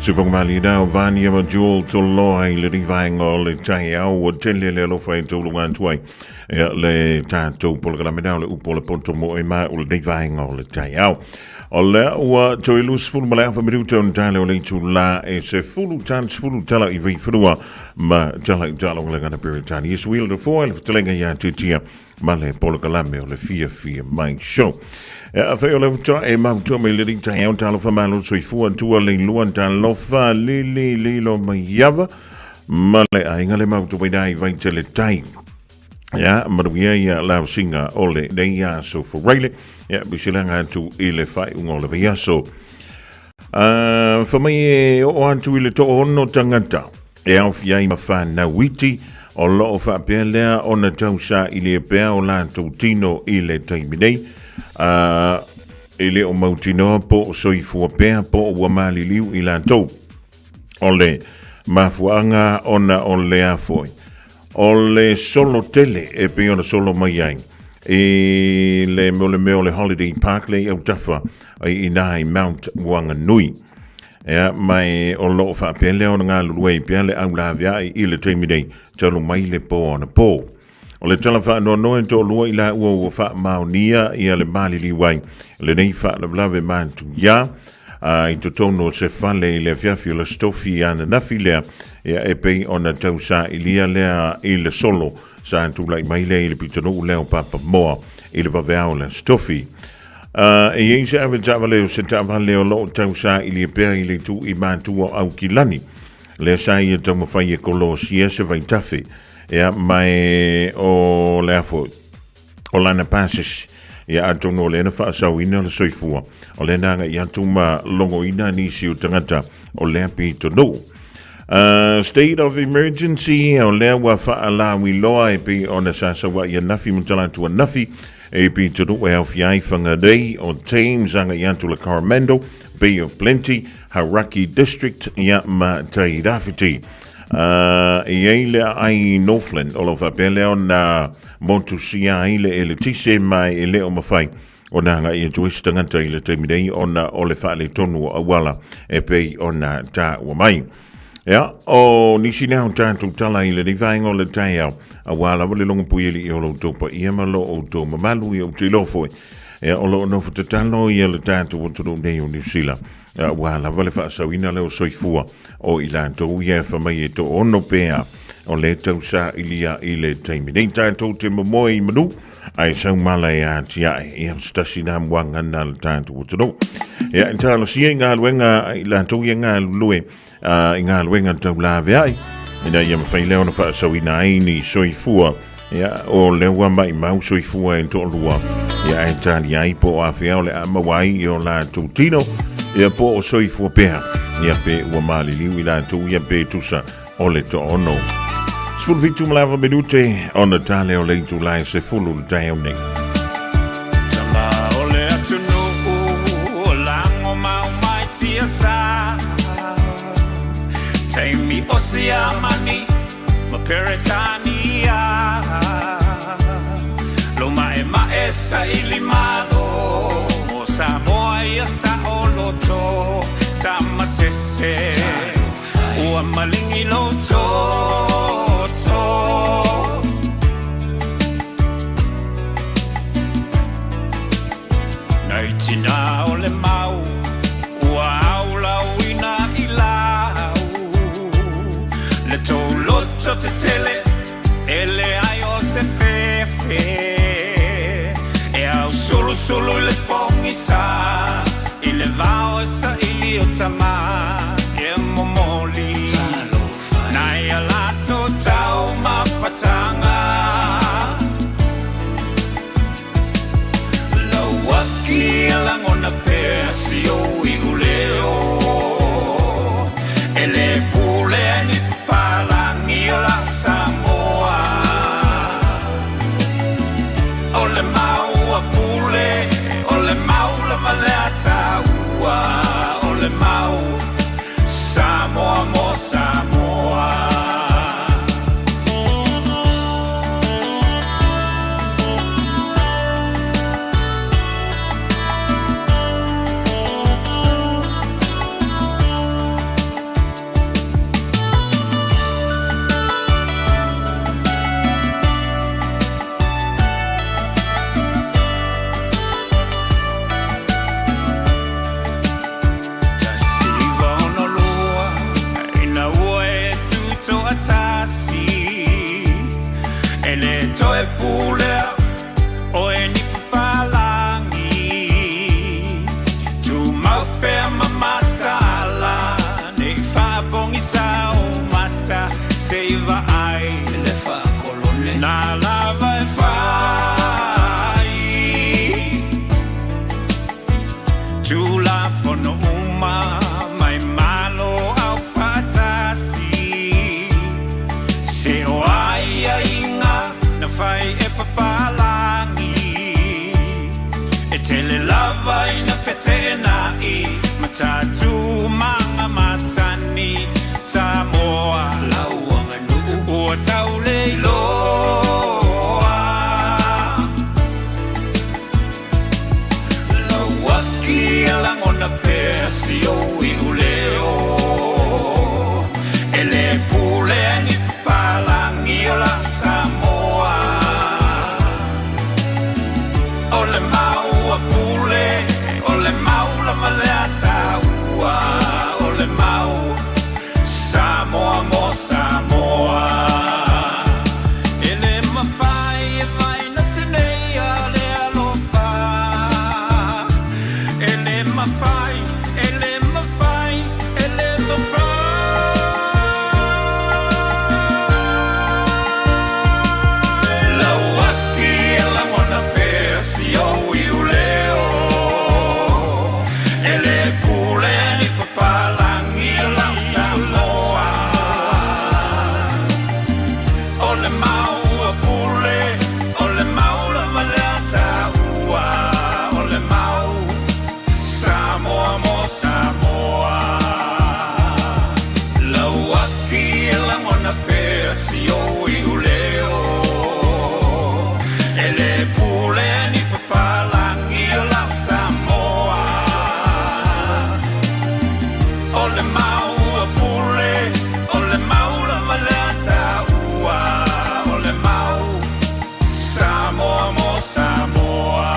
Sifoga malie na o Vania ma Jewel Toloa i lenei vaega o le taeao ua tele le alofa e tauluga atu ai ia le tatou polokalame na o le upu o le poto mo e ma o lenei vaega o le taeao. O lea ua toe 20 ma le afa minuta o tale o le itulā e se fulu tala sefulu tala i vaifanua ma tala i taalogalaga Peretani. Yes, wheel to four, le fetalaiga ia Titia ma le polokalame o le Fiafia Mai Show. E a whai o le futa e mahutua mai le ringa taeao talofa malo soifua tua le lua talofa lili lilo mai iava ma le aiga le mahutua mai dai vai tele tai. Ia, manuia ia lausinga o le nei aso Foraile. Ia, bisilanga atu i le whaiunga o le vaiaso. Uh, whamai e o atu i le toono tangata. E aofia ai ma whanau iti, o loo whaapea lea ona tausa i le pea o latou tino i le taimi nei. Uh, e le o mautinoa po o soifua pea po o ua maliliu i latou. O le mafuaaga ona o lea foi. O le solo tele e pei ona solo mai ai i le mea o le mea o le Holiday Park le i autafa ai inā i Mount Wanganui. Ea, mai o loo faapea lea ona galulue ai pea le au laveai i le taimi nei, talu mai le pō anapo. O le tala faanoanoa e toalua i laua ua faamaonia ia le maliliu ai lenei faalavelave matuia a i totonu o se fale i le afiafi o le Aso Tofi ananafi lea, ia e pei ona tausailia lea i le solo sa tulai mai lea i le pitonuu lea o Papamoa i le vaveao o le Aso Tofi. A e i ai se ave taavale o se taavale o loo tausailia pea i le itu i matua o Aukilani, lea sa ia taumafai e kolosia se vaitafe. Ia, ma e o le a foi, o lana pasese, ia atonu o lea na faasaoina le soifua, o lea na agai atu ma logoina nisi o tagata o lea pitonuu. State of emergency, o lea ua faalauiloa e pei ona sa saua'i anafi ma talaatu anafi e pitonuu e aofia ai Whangarei o Thames agai atu le Coromandel, Bay of Plenty, Hauraki District, ia ma Tairāwhiti. Ā, e i ai le aai i Northland, o lo o faapea lea ona motusia ai le eletise ma e le o mawhai ona agai atu ai se tagata i le taimi nei ona o le faaletonu o auala e pei ona tāua mai. Ia, o nisi lea o tātou tala i lenei vaega o le taeao, auā lava le logopui alii o lo outou paia ma lo outou mamalu ia ou te iloa foi. Ia, o lo o nofo tatalo ia le tātou atunuu nei o Niu Sila. Ua lava le faasaoina lea o soifua o i latou ia e fai mai e toono pea o le tausailia i le taimi nei. Tatou te momoe i manu ae sau mala e atiae. Ia, o se tasi nā muaga na le tatou atunuu. Ia, e talosia i galuega i latou ia galulue i galuega taulaveai ina ia mawhai lea ona faasaoina ai ni soifua. Ia, o lea ua maimau soifua e toalua. Ia, e tali ai po o afea o le a maua ai i o latou tino. Ia, po o soifua pea. Ia, pe ua maliliu i latou ia pe tusa o le toono. 17 ma le ava minute ona tale o le itula e sefulu le taeao nei. Tama o le atunuu o lago mau mai tiasa Taimi o Siamani ma Peretania Lo maʻemaʻe saili malo mo Samoa ia saʻoloto Tama sese ua malingi lou toto Nai tina o le mau ua aulauina i lau Le tou loto tetele e leai o se fefe E ausulusulu i le pogisa i le vao e saili o tama e momoli Nai a latou taumafataga Lauaki e lagona pea si ou iuleo E le pule ai ni papalagi o la Samoa O le mau a pule, o le mau lava lea taua O le mau e pulea oe ni papalagi Tumau pea ma mataala Nei faapogisa ou mata Se i vaai le faakolone Na lava e fai Tulafono uma mai Malo Aufaatasi Se o aiaiga na fai e papalagi E tele lava ina feteenai ma tatou masani Samoa lau aganuu ua tau le iloa Lau aki e lagona pea si ou iuleo E le pulea ni papalagi o lau Samoa O le mau a Pule, o le mau lava lea a taua O le mau Samoa mo Samoa E le mafai e vaina teneia le alofa E le mafai, e le mafai, e le mafai Lau aki e lagona pea si ou iuleo E le pulea ni papalagi o lau Samoa O le mau a Pule, o le mau lava lea a taua O le mau Samoa mo Samoa Lau aki e lagona pea si ou iuleo E le pulea ni papalagi o lau Samoa O le mau a Pule, o le mau lava lea a taua O le mau Samoa mo Samoa.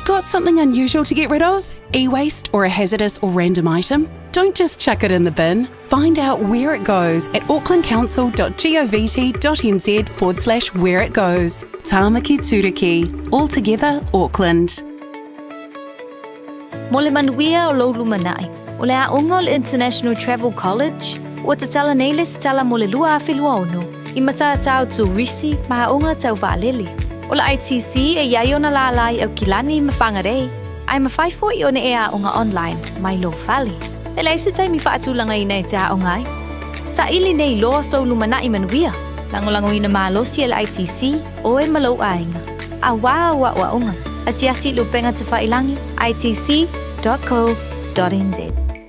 Got something unusual to get rid of? E waste or a hazardous or random item? Don't just chuck it in the bin. Find out where it goes at aucklandcouncil.govt.nz forward slash where it goes. Tāmaki Tūruki. All together, Auckland. Mo le manuia o lou lumanai, o le aoga o le International Travel College ua tatala nei le setala mo le 2026 i matatau turisi ma aoga tau vaalele. O le ITC e i ai ona lālā i Aukilani ma Whangarei, ae mafai foi ona e aoga online mai lou fale. E leai se taimi faatulagaina e te aoga ai. Saili nei loa sou lumanai manuia, lagolagoina malosi e le ITC oe ma lou aiga. Auā au aoaoga, asiasi i le upega tafailangi, itc.co.nz.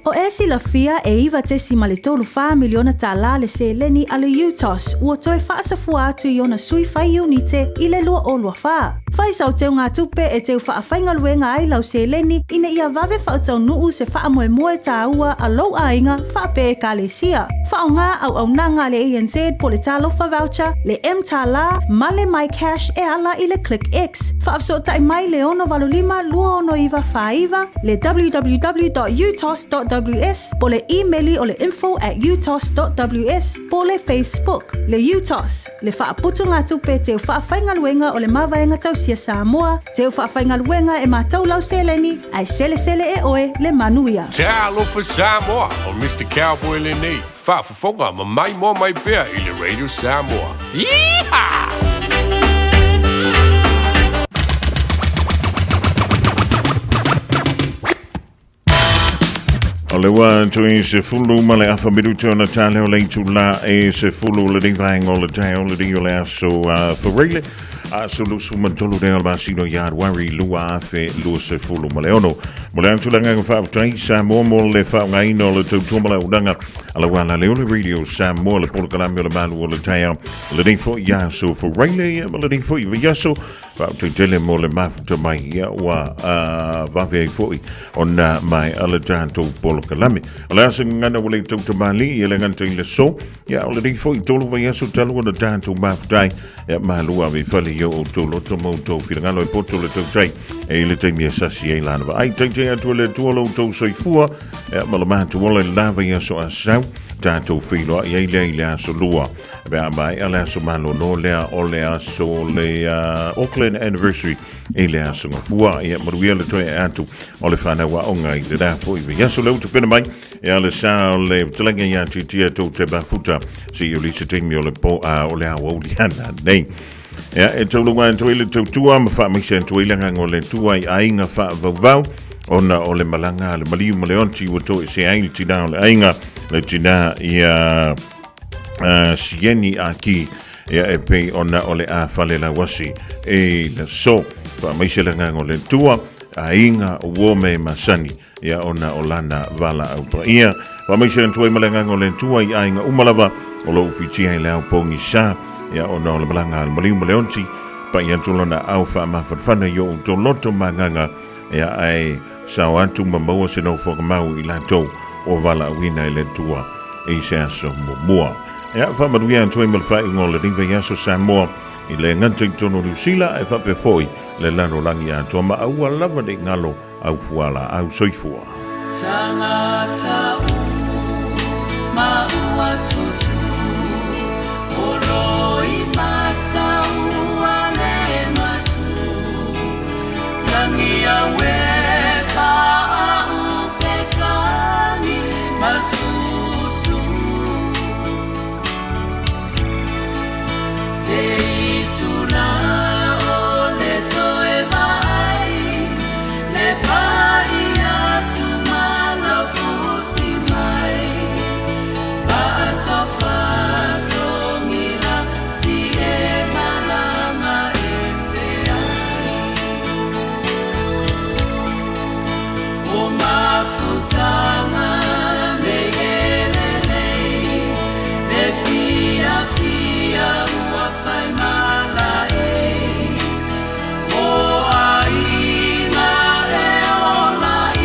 O e silafia e 9.34 miliona tālā le seleni a le UTOS ua toe faasafua atu i ona sui fai iunite i le 2024. Fai sau teugatupe e teu faafaigaluega ai lau seleni ina ia vave faataunuu se faamoemoe tāua a lou aiga faapea ekalesia. Faaaoga auaunaga a le ANZ po le Talofa Voucher, le M-Tālā ma le MyCash e ala i le ClickX. Faafesootai mai le 685 269 49, le www.utos.ws po le imeli o le info at utos.ws po le Facebook. Le UTOS, le faaputugatupe teu faafaigaluega o le Mavaega Tausia Samoa, teu faafaigaluega e matou lau seleni, ae selesele e oe le manuia. Talofa Samoa, o Mister Cowboy lenei, faafofoga ma maimoa mai pea i le Radio Samoa. Yeehaw! O le ua tui 10 ma le afa minuti ona tale o le itulā e 10 lenei vaega o le taeao lenei o le aso Fereile. Aso 23 lea o le masina o Ianuari 2026. Mo le atu le agaga faafetai Samoa mo le faaaogaina o le tautua ma le auaunaga a lau alaleo le Radio Samoa le polokalame o le malu o le taeao lenei foi aso Faraile ma lenei foi vaiaso. Faafetai tele mo le mafuta mai ia ua vave ai foi ona maea le tatou polokalame. O le a se gagana ua le tautamalii ia le gata i le aso, ia o lenei foi tolu vaiaso talu ona tatou mafuta ai, ia malu ave i fale i o outou loto ma outou finagalo e poto le tautai e i le taimi e sasi ai lana vaai. Taitai atu e le Atua lo outou soifua, ia ma le matou ola i le la vaiaso a sau, tatou feiloai ai lea i le aso lua. Pe a maea le aso malolo lea o le aso le Auckland Anniversary i le aso Gafua. Ia manuia le toe atu o le whanau aoga i le rā foi vaiaso le utu pena mai. E a le sa o le talaga ia titia tō te mafuta se i o lisa taimi o le po a o le aoauli ana nei. Ea, e taulunga atu ai le tautua ma faamaise atu ai le agaga o le Atua i aiga faavauvau, ona o le malaga a le maliu ma le oti ua toesea ai le tinā o le aiga, le tinā ia Sieni Aki, ia e pei ona o le a fale lauasi e le so. Faamaise le agaga o le Atua, aiga uo me masani, ia ona o lana valaau paia. Faamaise atu ai ma le agaga o le Atua i aiga uma lava o lo o fitia i le ao pogisa, ia ona o le malaga a le maliu ma le oti, pai atu lona ao faamafanafana i o outou loto ma agaga, ia ae sao atu ma maua se nofoaga mau i latou o valaauina e le Atua i se aso muamua. Ia, faamanuia atu ai ma le faaiuga o lenei vaiaso Samoa i le gata i totonu o Niu Sila ae faapea foi le lalolagi atoa ma aua lava ne i galo au fualaau soifua. Tagata uma ua tutu, o loi matau a le matu. Tangi au e whaaupe tangi masusu. Le itula o le toe vaai, le pai atu ma laufusi mai. Faatofa songila si e malama ese ai. O mafutanga nei e lelei, le fiafia ua whai mala e. O aiga e ola i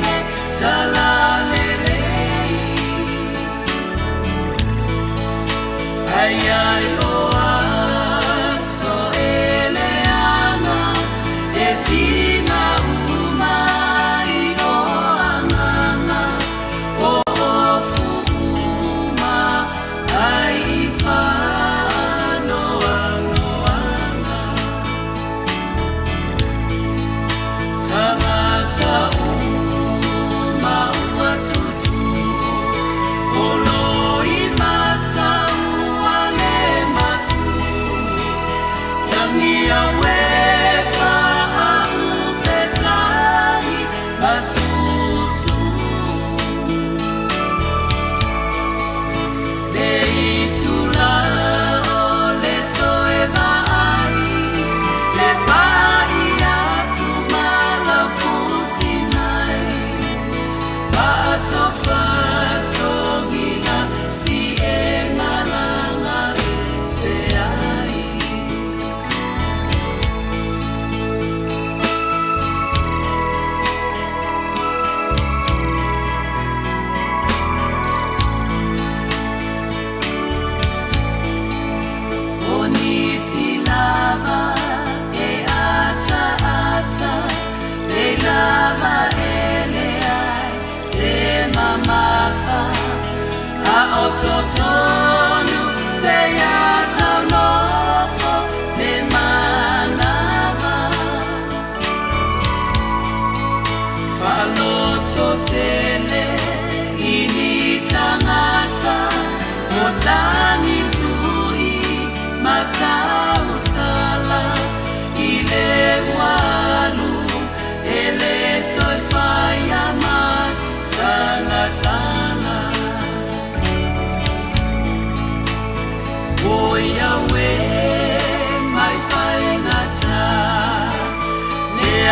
le talalelei. Ai ai o aso e leaga, e tina uma i o agaga, o ofu uma ai i whaanoanoanga. Tangata uma ua tutu, o loi matau a le matu. Tangi au e whaaupe tangi masusu. Le itula o le toe vaai, le pai atu ma laufusi mai. Faatofa songila si e malanga ese ai.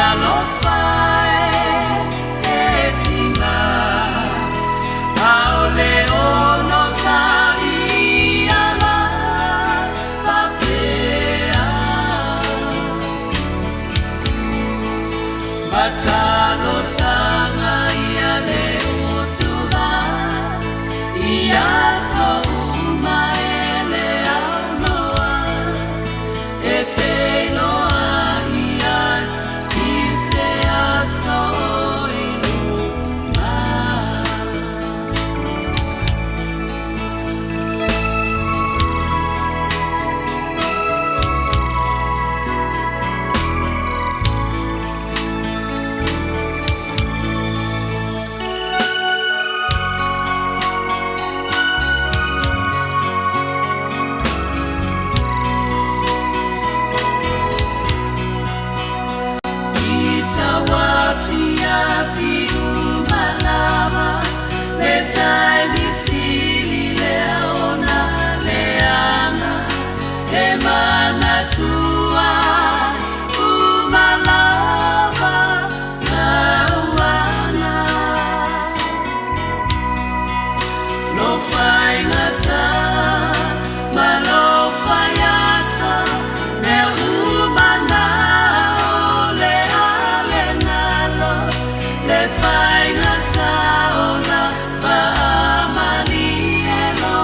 alofa e e tiga ʻAʻole ono sa i ala fapea Matalosaga ia le utuva i aso uma e le aunoa e feiloai ai i se aso o i luma. I tauafiafi uma lava le taimi sili lea ona leaga e manatua uma lava lauana. Lo faigata ma lo faiasa mea uma na o le ale nalo le faigata ona faamalie lo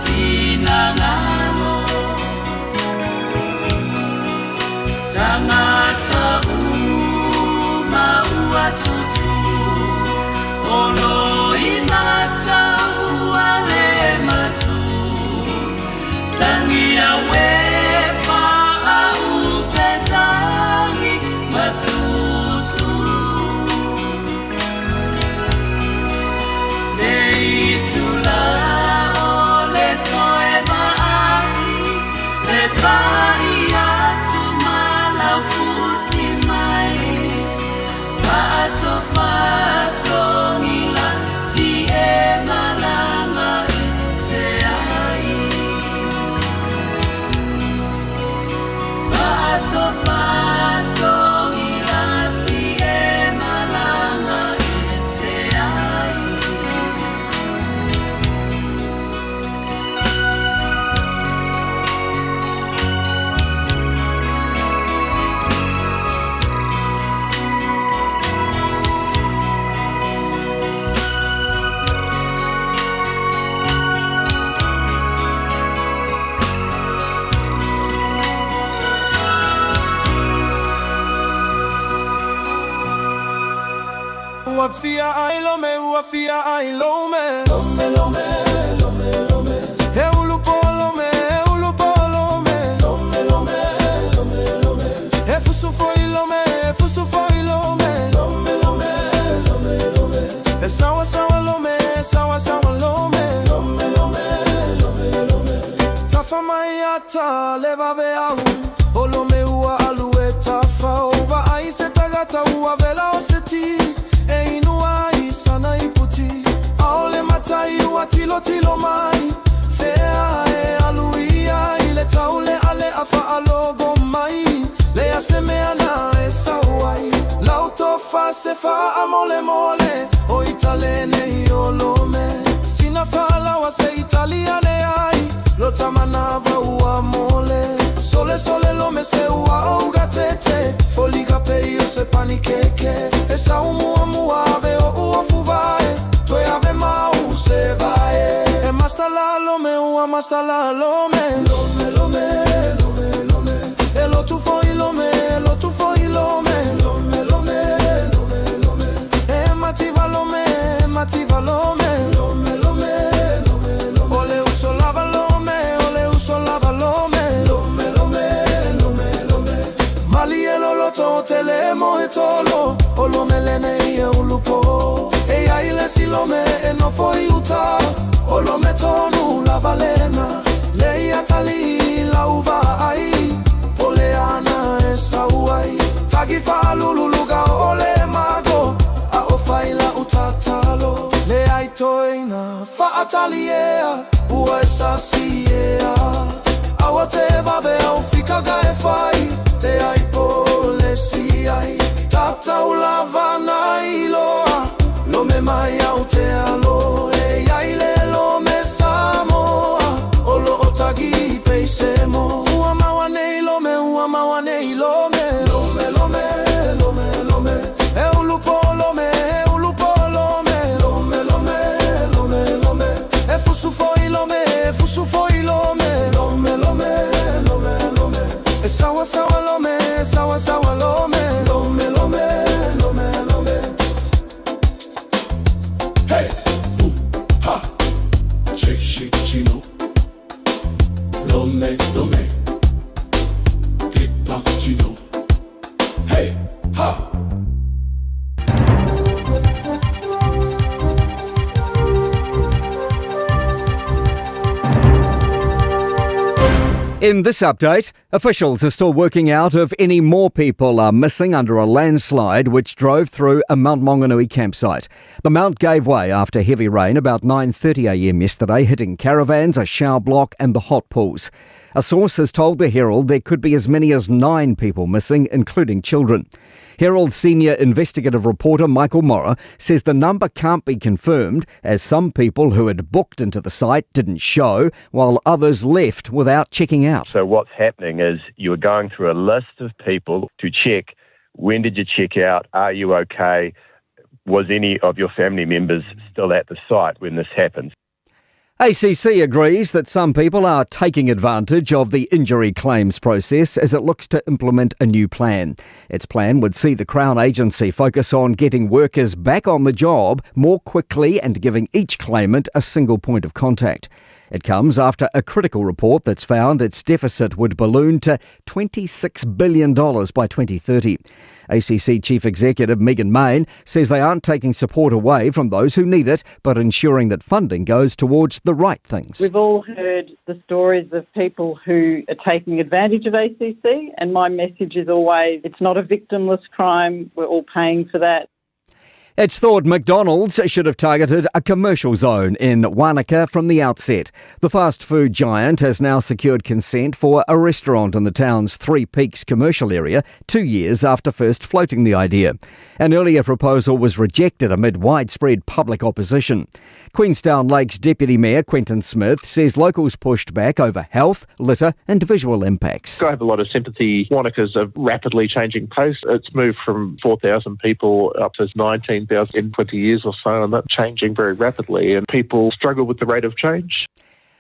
finagalo. Tagata uma ua tutu o loimata ua le matu Tangia wefa aupesagi masusu Le itula o le toe vaai le pai atu ma laufusi mai Faatofasogila si e malaga i se ai Faatofasogila si e malaga i se ai. Ua fia ai lome, ua fia ai lome. Lome, lome, lome, lome. E ulu po lome, e ulu po lome. Lome, lome, lome, lome. E fusu foi lome, e fusu foi lome. Lome, lome, lome, lome. E sawa sawa lome, e sawa sawa lome. Lome, lome, lome, lome. Tafa mai ata le vave au. O lome ua alu e tafa o vaai se tagata ua vela o se ti. E inu ai sana i puti. Aole matai ua tilo tilo mai. Fea e alu ia i le taule ale a faalogo mai. Le a se mea na e sau ai. Lau tofa se faamolemole o italene i o lome. Sina faalawa se italiane ai. Lo tamanava ua mole. Sole sole lome se ua ouga tete. Foliga pei o se panikeke. E sau mua mua ave o ua fuvae. Toe ave mau se vae. E masta la lome ua masta la lome. Lome lome lome lome. E lo tu foi lome, e lo tu foi lome. Lome lome lome lome. E mativa lome, e mativa lome. Lome lome lome lome. O le uso lava lome, o le uso lava lome. Lome lome lome lome. Malie lo loto tele mo e tolo. O lome lene i e ulupo. E ia ile si lome e no foi uta. O lome tonu la valena. Le ia tali la uva ai. Pole ana e sau ai. Tagi faalululuga o le mago. A o faila utatalo. Le ai toina faataliea. Ua e sasiea. Aua te vave au fika ga e fai. Te ai pole si ai. mamao ane i Lome. Lome, Lome, Lome, Lome. E ulu po Lome, e ulu po Lome. Lome, Lome, Lome, Lome. E fusu foi Lome, e fusu foi Lome. Lome, Lome, Lome, Lome. E sawa sawa Lome, sawa sawa Lome. Lome, Lome, Lome, Lome. Hey, ooh, ha, shake, shake, chino. Lome, lome, pipa, chino. Hey, ha. In this update, officials are still working out if any more people are missing under a landslide which drove through a Mount Maunganui campsite. The mount gave way after heavy rain about 9:30 a.m. yesterday, hitting caravans, a shower block and the hot pools. A source has told the Herald there could be as many as 9 people missing, including children. Herald senior investigative reporter Michael Morrah says the number can't be confirmed as some people who had booked into the site didn't show, while others left without checking out. So what's happening is you're going through a list of people to check, when did you check out, are you okay, was any of your family members still at the site when this happened? ACC agrees that some people are taking advantage of the injury claims process as it looks to implement a new plan. Its plan would see the Crown Agency focus on getting workers back on the job more quickly and giving each claimant a single point of contact. It comes after a critical report that's found its deficit would balloon to $26 billion by 2030. ACC Chief Executive Megan Main says they aren't taking support away from those who need it, but ensuring that funding goes towards the right things. We've all heard the stories of people who are taking advantage of ACC, and my message is always it's not a victimless crime. We're all paying for that. It's thought McDonald's should have targeted a commercial zone in Wanaka from the outset. The fast food giant has now secured consent for a restaurant in the town's Three Peaks commercial area 2 years after first floating the idea. An earlier proposal was rejected amid widespread public opposition. Queenstown Lakes Deputy Mayor Quentin Smith says locals pushed back over health, litter and visual impacts. I have a lot of sympathy. Wanaka's a rapidly changing place. It's moved from 4,000 people up to 19,000 in 20 years or so, and that's changing very rapidly, and people struggle with the rate of change.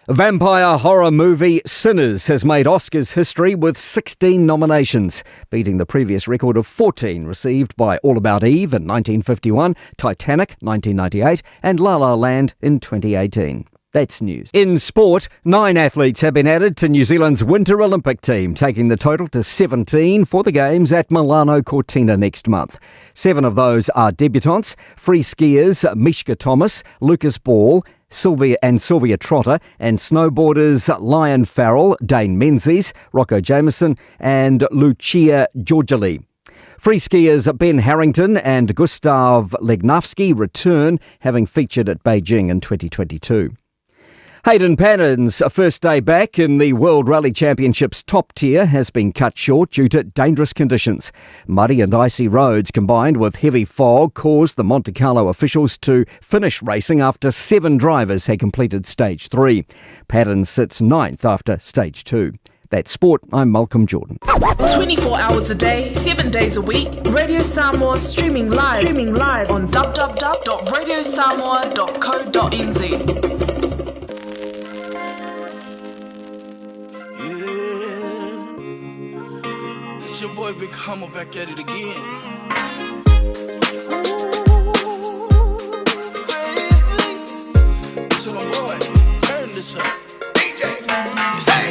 Vampire horror movie Sinners has made Oscars history with 16 nominations, beating the previous record of 14 received by All About Eve in 1951, Titanic 1998 and La La Land in 2018. That's news. In sport, 9 athletes have been added to New Zealand's Winter Olympic team, taking the total to 17 for the Games at Milano Cortina next month. 7 of those are debutants, free skiers Mishka Thomas, Lucas Ball, Sylvia and Sylvia Trotter, and snowboarders Lyon Farrell, Dane Menzies, Rocco Jamieson and Lucia Giorgilli. Free skiers Ben Harrington and Gustav Legnavsky return, having featured at Beijing in 2022. Hayden Paddon's first day back in the World Rally Championship's top tier has been cut short due to dangerous conditions. Muddy and icy roads combined with heavy fog caused the Monte Carlo officials to finish racing after 7 drivers had completed stage 3. Paddon sits 9th after stage 2. That's sport. I'm Malcolm Jordan. 24 hours a day, 7 days a week, Radio Samoa streaming live on www.radiosamoa.co.nz. Yeah. It's your boy Big Humble back at it again. Ooh, baby. So my boy, turn this up. DJ. Hey.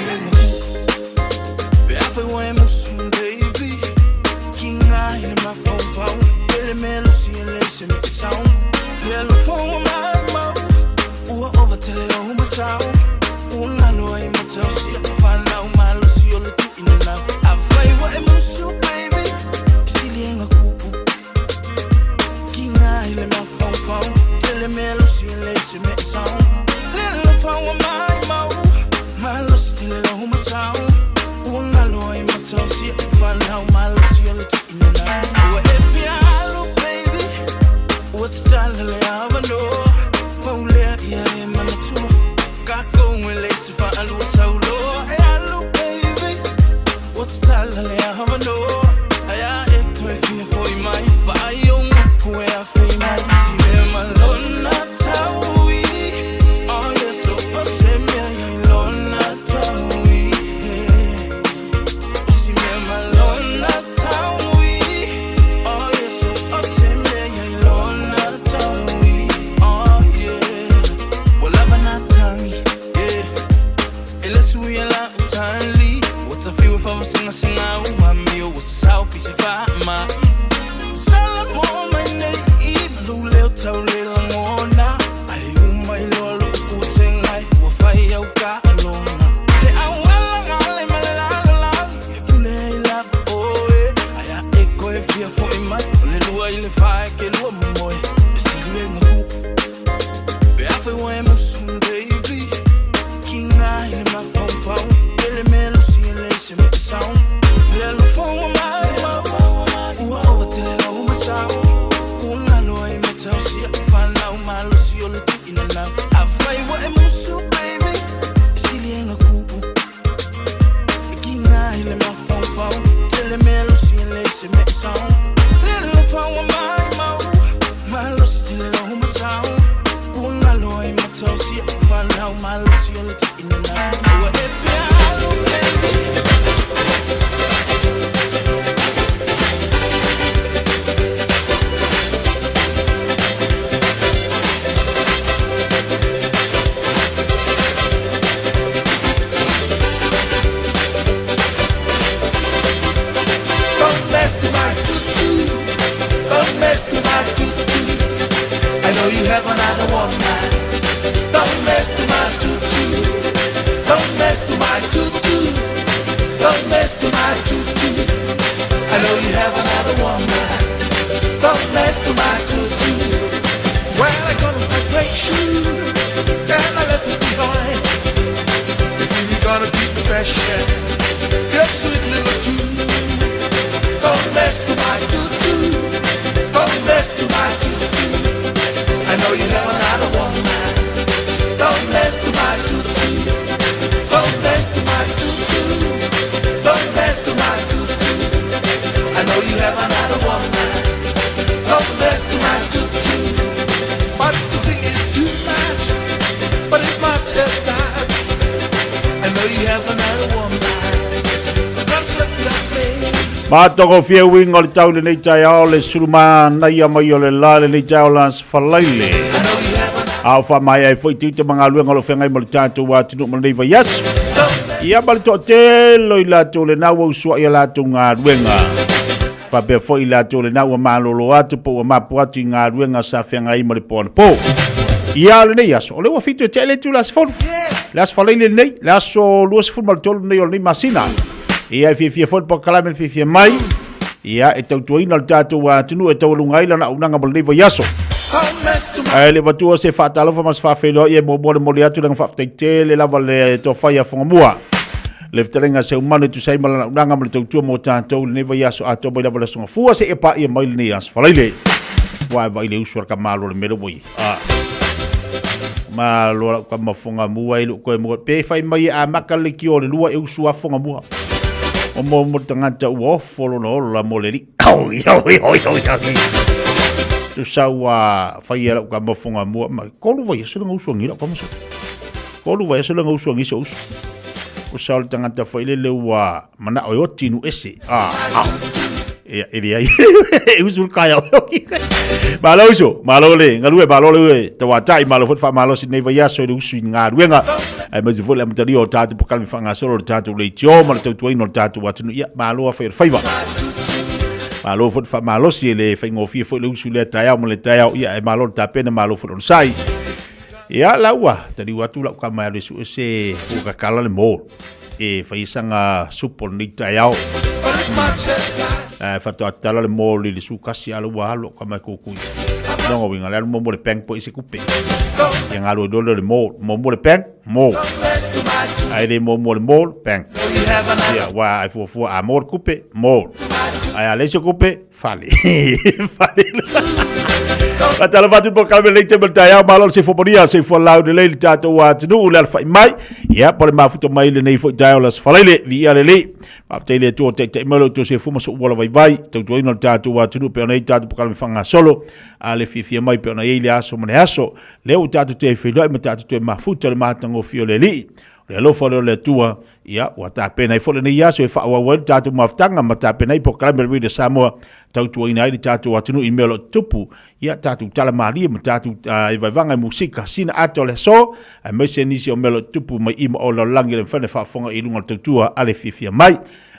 Baby. King I in my phone phone. Billy Mel, see and listen me sound. Telephone my mouth. Ooh, over tell my sound. Ooh, I know I'm a tell see. Find out my Lucy, all the two in and out. I fight what I'm so baby. Silly and a cuckoo. King I in my phone phone. Tell me Lucy and listen me sound. Little phone my se faamai. Salamo mai nei i ma lou leo tau le lagona. Ae uma i loa lou pusegai ua fai au taaloga. Le auala gale ma le lalolagi e pune ai lava oe. Ae a e koe fia fo'i mai o le lua i le fa e ke lua momoe. E sili e gaku pe afai ua e musu baby. Kiga i le mafaufau pele malosi e leai se mea e sau. Le alofa ua mai ua ova tele lau masau. Ua galo ai mataosia fanau malosi o le tuuina nau. Afai ua e musu baby e sili e gaku. E kiga i le mafaufau tele malosi e leai se mea e sau. Le alofa ua mai mau malosi tele lau masau. Ua galo ai mataosia fanau malosi o le tuuina nau. Ua e fia alu baby. Don't mess to my tutu. Don't mess to my tutu. I know you have another woman. Don't mess to my tutu. Don't mess to my tutu. Don't mess to my tutu. I know you have another woman. Don't mess to my tutu. Well, I got my great shoe and I left it behind. If you gonna keep the fashion, your sweet little tune. Don't mess to my tutu. Don't mess to my tutu. I know you have another woman. Don't mess to my tutu. Don't mess to my tutu. Don't mess to my tutu. I know you have another woman. Don't mess to my tutu. But the thing is too much. But it's much as that. I know you have another woman. Don't slip your face. Matagofie uiga o le tau i lenei taeao le sulumanaia mai o le la i lenei taeao la Falaile. A o faamaea ai foi tiute ma galuega o lo o feagai ma le tatou atunuu ma lenei vaiaso. Ia ma le toatele o i latou lena ua usuai a latou galuega. Faapea foi i latou lena ua malolo atu po ua mapu atu i galuega sa feagai ma le po anapo. Ia o lenei aso, o lea ua fitu e tea le itula 10. Le aso Falaile lenei, le aso 23 lenei o lenei masina. Ia e fiafia foi le polokalame le fiafia mai. Ia e tautuaina le tatou atunuu e taualuga ai lana auaunaga mo lenei vaiaso. Ae le avatua se faatalofa ma se faafeiloai e muamua le momoli atu le faafetai tele lava le tofa ia Fugamua. Le fetalaiga a Seumanu e tusa ai ma lana auaunaga ma le tautua mo tatou i lenei vaiaso atoa mai lava le Aso Gafua seia paia mai lenei Aso Faraile. Ua e vaai le usu a le tamalo le mea lea ua i ai. Ah. Malo lau tama Fugamua i lou toe mua. Pe fai mai e amata le leitio o le lua e usu a Fugamua. O mo mo le tagata ua ofo lona ola mo le alii. Oi, oi, oi, oi, oi. Tusa ua fai e lau tama Fugamua ma kolu vaiaso le gausu angi lau tama sa. Kolu vaiaso le gausu angi se usu. O sa o le tagata foi lele ua manao e oti nu ese. Ah, ah. E, e leai. E usu le kaea o Malo uso, malo le galue, malo le tauatai, malo foi le faamalosi lenei vaiaso i le usu i galuega. Aemaise foi le amatalia o tatou polokalame faagasolo o le tatou leitio ma le tautuaina o le tatou atunuu. Ia, malo afai o le faiva. Malo foi le faamalosi e le faigofie foi le usu i lea taeao ma le taeao. Ia, e malo le tapena, malo foi le onosai. Ia, la ua taliu atu lau tama e alu e sue se puakakala le mall. E fai saga supo lenei taeao. Ae faatoa tatala le mall i le sukasi a ua alu lau tama e kukui. Lona uiga, le alu muamua i le bank po i se tupe. Ia galue loa lea i le mall. Muamua le bank, mall. Ae le muamua le mall, bank. Ia, aua a e fuafua a maua le tupe, mall. Ae a leai se tupe, Fale. Fale. Faatalofa atu polokalame lenei taimi o le taeao, malo le soifua manuia, soifua laulelei le tatou atunuu le alafai mai. Ia, po le mafuta mai lenei foi taeao le Aso Faraile, viia le Alii. Faafetai i le Atua o taitai mai lo outou soifua ma sou ola vaivai, tautuaina le tatou atunuu pei ona i ai tatou polokalame faagasolo, a le fiafia mai pei ona i ai le aso ma le aso. Lea ua tatou toe feiloai ma tatou toe mafuta i le matagofie o le Alii. O le alofa lea o le Atua, ia, ua tapena ai foi lenei aso e faaauau ai le tatou mafutaga ma tapena ai polokalame a le Radio Samoa, tautuaina ai le tatou atunuu i mea o lo o tutupu, ia, tatou tala malie ma tatou uh, vaevaega i musika, sina ata o le aso, aemaise nisi o mea o lo o tutupu mai i ma o lalolagi e le mafai ona faafofoga i luga o le tautua a le fiafia mai.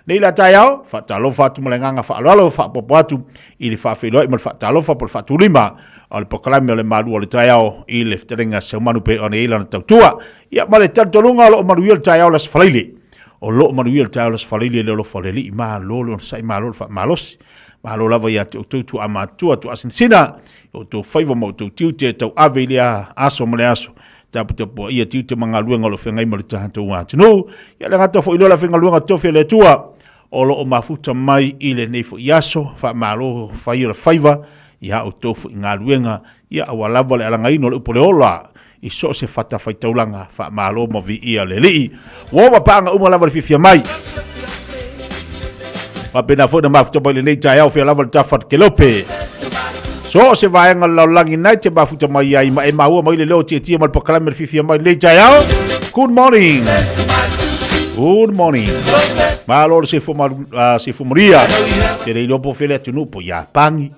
Nei la taeao, faatalofa atu ma le agaga faaaloalo, faapopo atu i le faafeiloai ma le faatalofa po o le faatulima o le polokalame o le Malu o le Taeao i le fetalaiga Seumanu pei ona i ai lana tautua. Ia ma le talitonuga o lo o manuia le taeao o le Aso Faraile. O lo o manuia le taeao o le Aso Faraile i le alofa o le Alii. Malo le onosai, malo le faamalosi. Malo lava ia te outou tuaamatutua, tuaasinasina, i outou faiva ma outou tiute e tauave i lea aso ma le aso. Taputapuaia tiute ma galuega o lo o feagai ma le tatou atunuu. Ia le gata foi lea o le afaigaluega tofi a le Atua o lo o mafuta mai i lenei foi aso. Faamalo fai o le faiva i a outou foi galuega, ia aua lava le alagaina o le upu o le ola i so o se fatafaitaulaga. Faamalo ma viia le Alii. Ua ova paaga uma lava le fiafia mai. Faapena foi na mafuta mai lenei taeao fea lava le tafa kelope. So o se vaega o le lalolagi nai te mafuta mai ai ma e maua mai le leo tietie ma le pakalame le fiafia mai lenei taeao. Good morning. Good morning. Malo le sefu maru, uh, sefu maria. Te le iloa po fele atunuu po Iapani.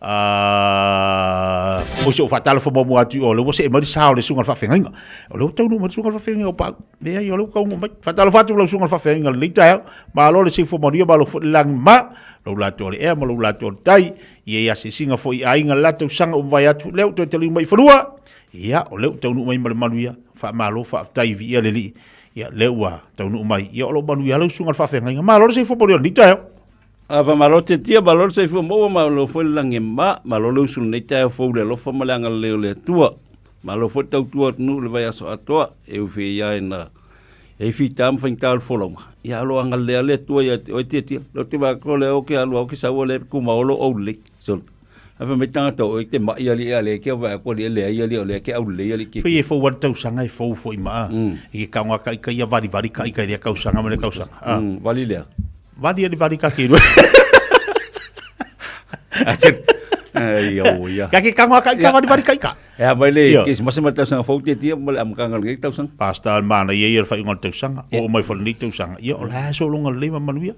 Uh, o se o faatalofa muamua atu i o, le ua see mai le sa o le susuga i le faafeagaiga. O le ua taunuu mai le susuga i le faafeagaiga o Pau. Leai, o le ua taunuu mai. Faatalofa atu lau susuga i le faafeagaiga i lenei taeao. Malo le soifua manuia, malo foi le lagi ma lou latou o le ea ma lou latou o le tai. Ia i asiasiga foi i aiga le la tausaga ua mavae atu, lea ua toe taliu mai i fanua. Ia, o lea ua taunuu mai ma le manuia. Faamalo, faafetai, viia le Alii. Ia, lea ua taunuu mai. Ia, o lo o manuia lau susuga i le faafeagaiga. Malo le soifua manuia i lenei taeao. A faamalo Tietia, malo le soifua maua, malo foi le lagi e mama, malo le usu i lenei taeao fou i le alofa ma le agalelei o le Atua. Malo foi le tautua atunuu i le vaiaso atoa, e ui foi ia ina i ai fita ma faigata o le folauga, ia o lo o agalelei lava le Atua ia te oe Tietia. Lea ou te vaai atu o lea ou te alu lava ou te sau o lea e tumau lou aulelei. Sole. Ae fai mai tagata o oe e te mai alii a lea e te vaai atu alii e leai alii o lea e te aulelei alii Tietia. Pei e fou lava le tausaga e fou foi ma i ke kaoga ka ika ia valivali ka ika i lea kausaga ma lea kausaga. Vali lea. Vali ali vali ka ke rua. Ai au ia. Ka ke kanga ka ika vali vali ka ika. E a mai le ke masa ma tausanga fou te tia ma le amkanga le tausanga. Pasta al mana ia ia whai ngol tausanga. O mai fo ni tausanga. Ia o la so longa le ma manuia.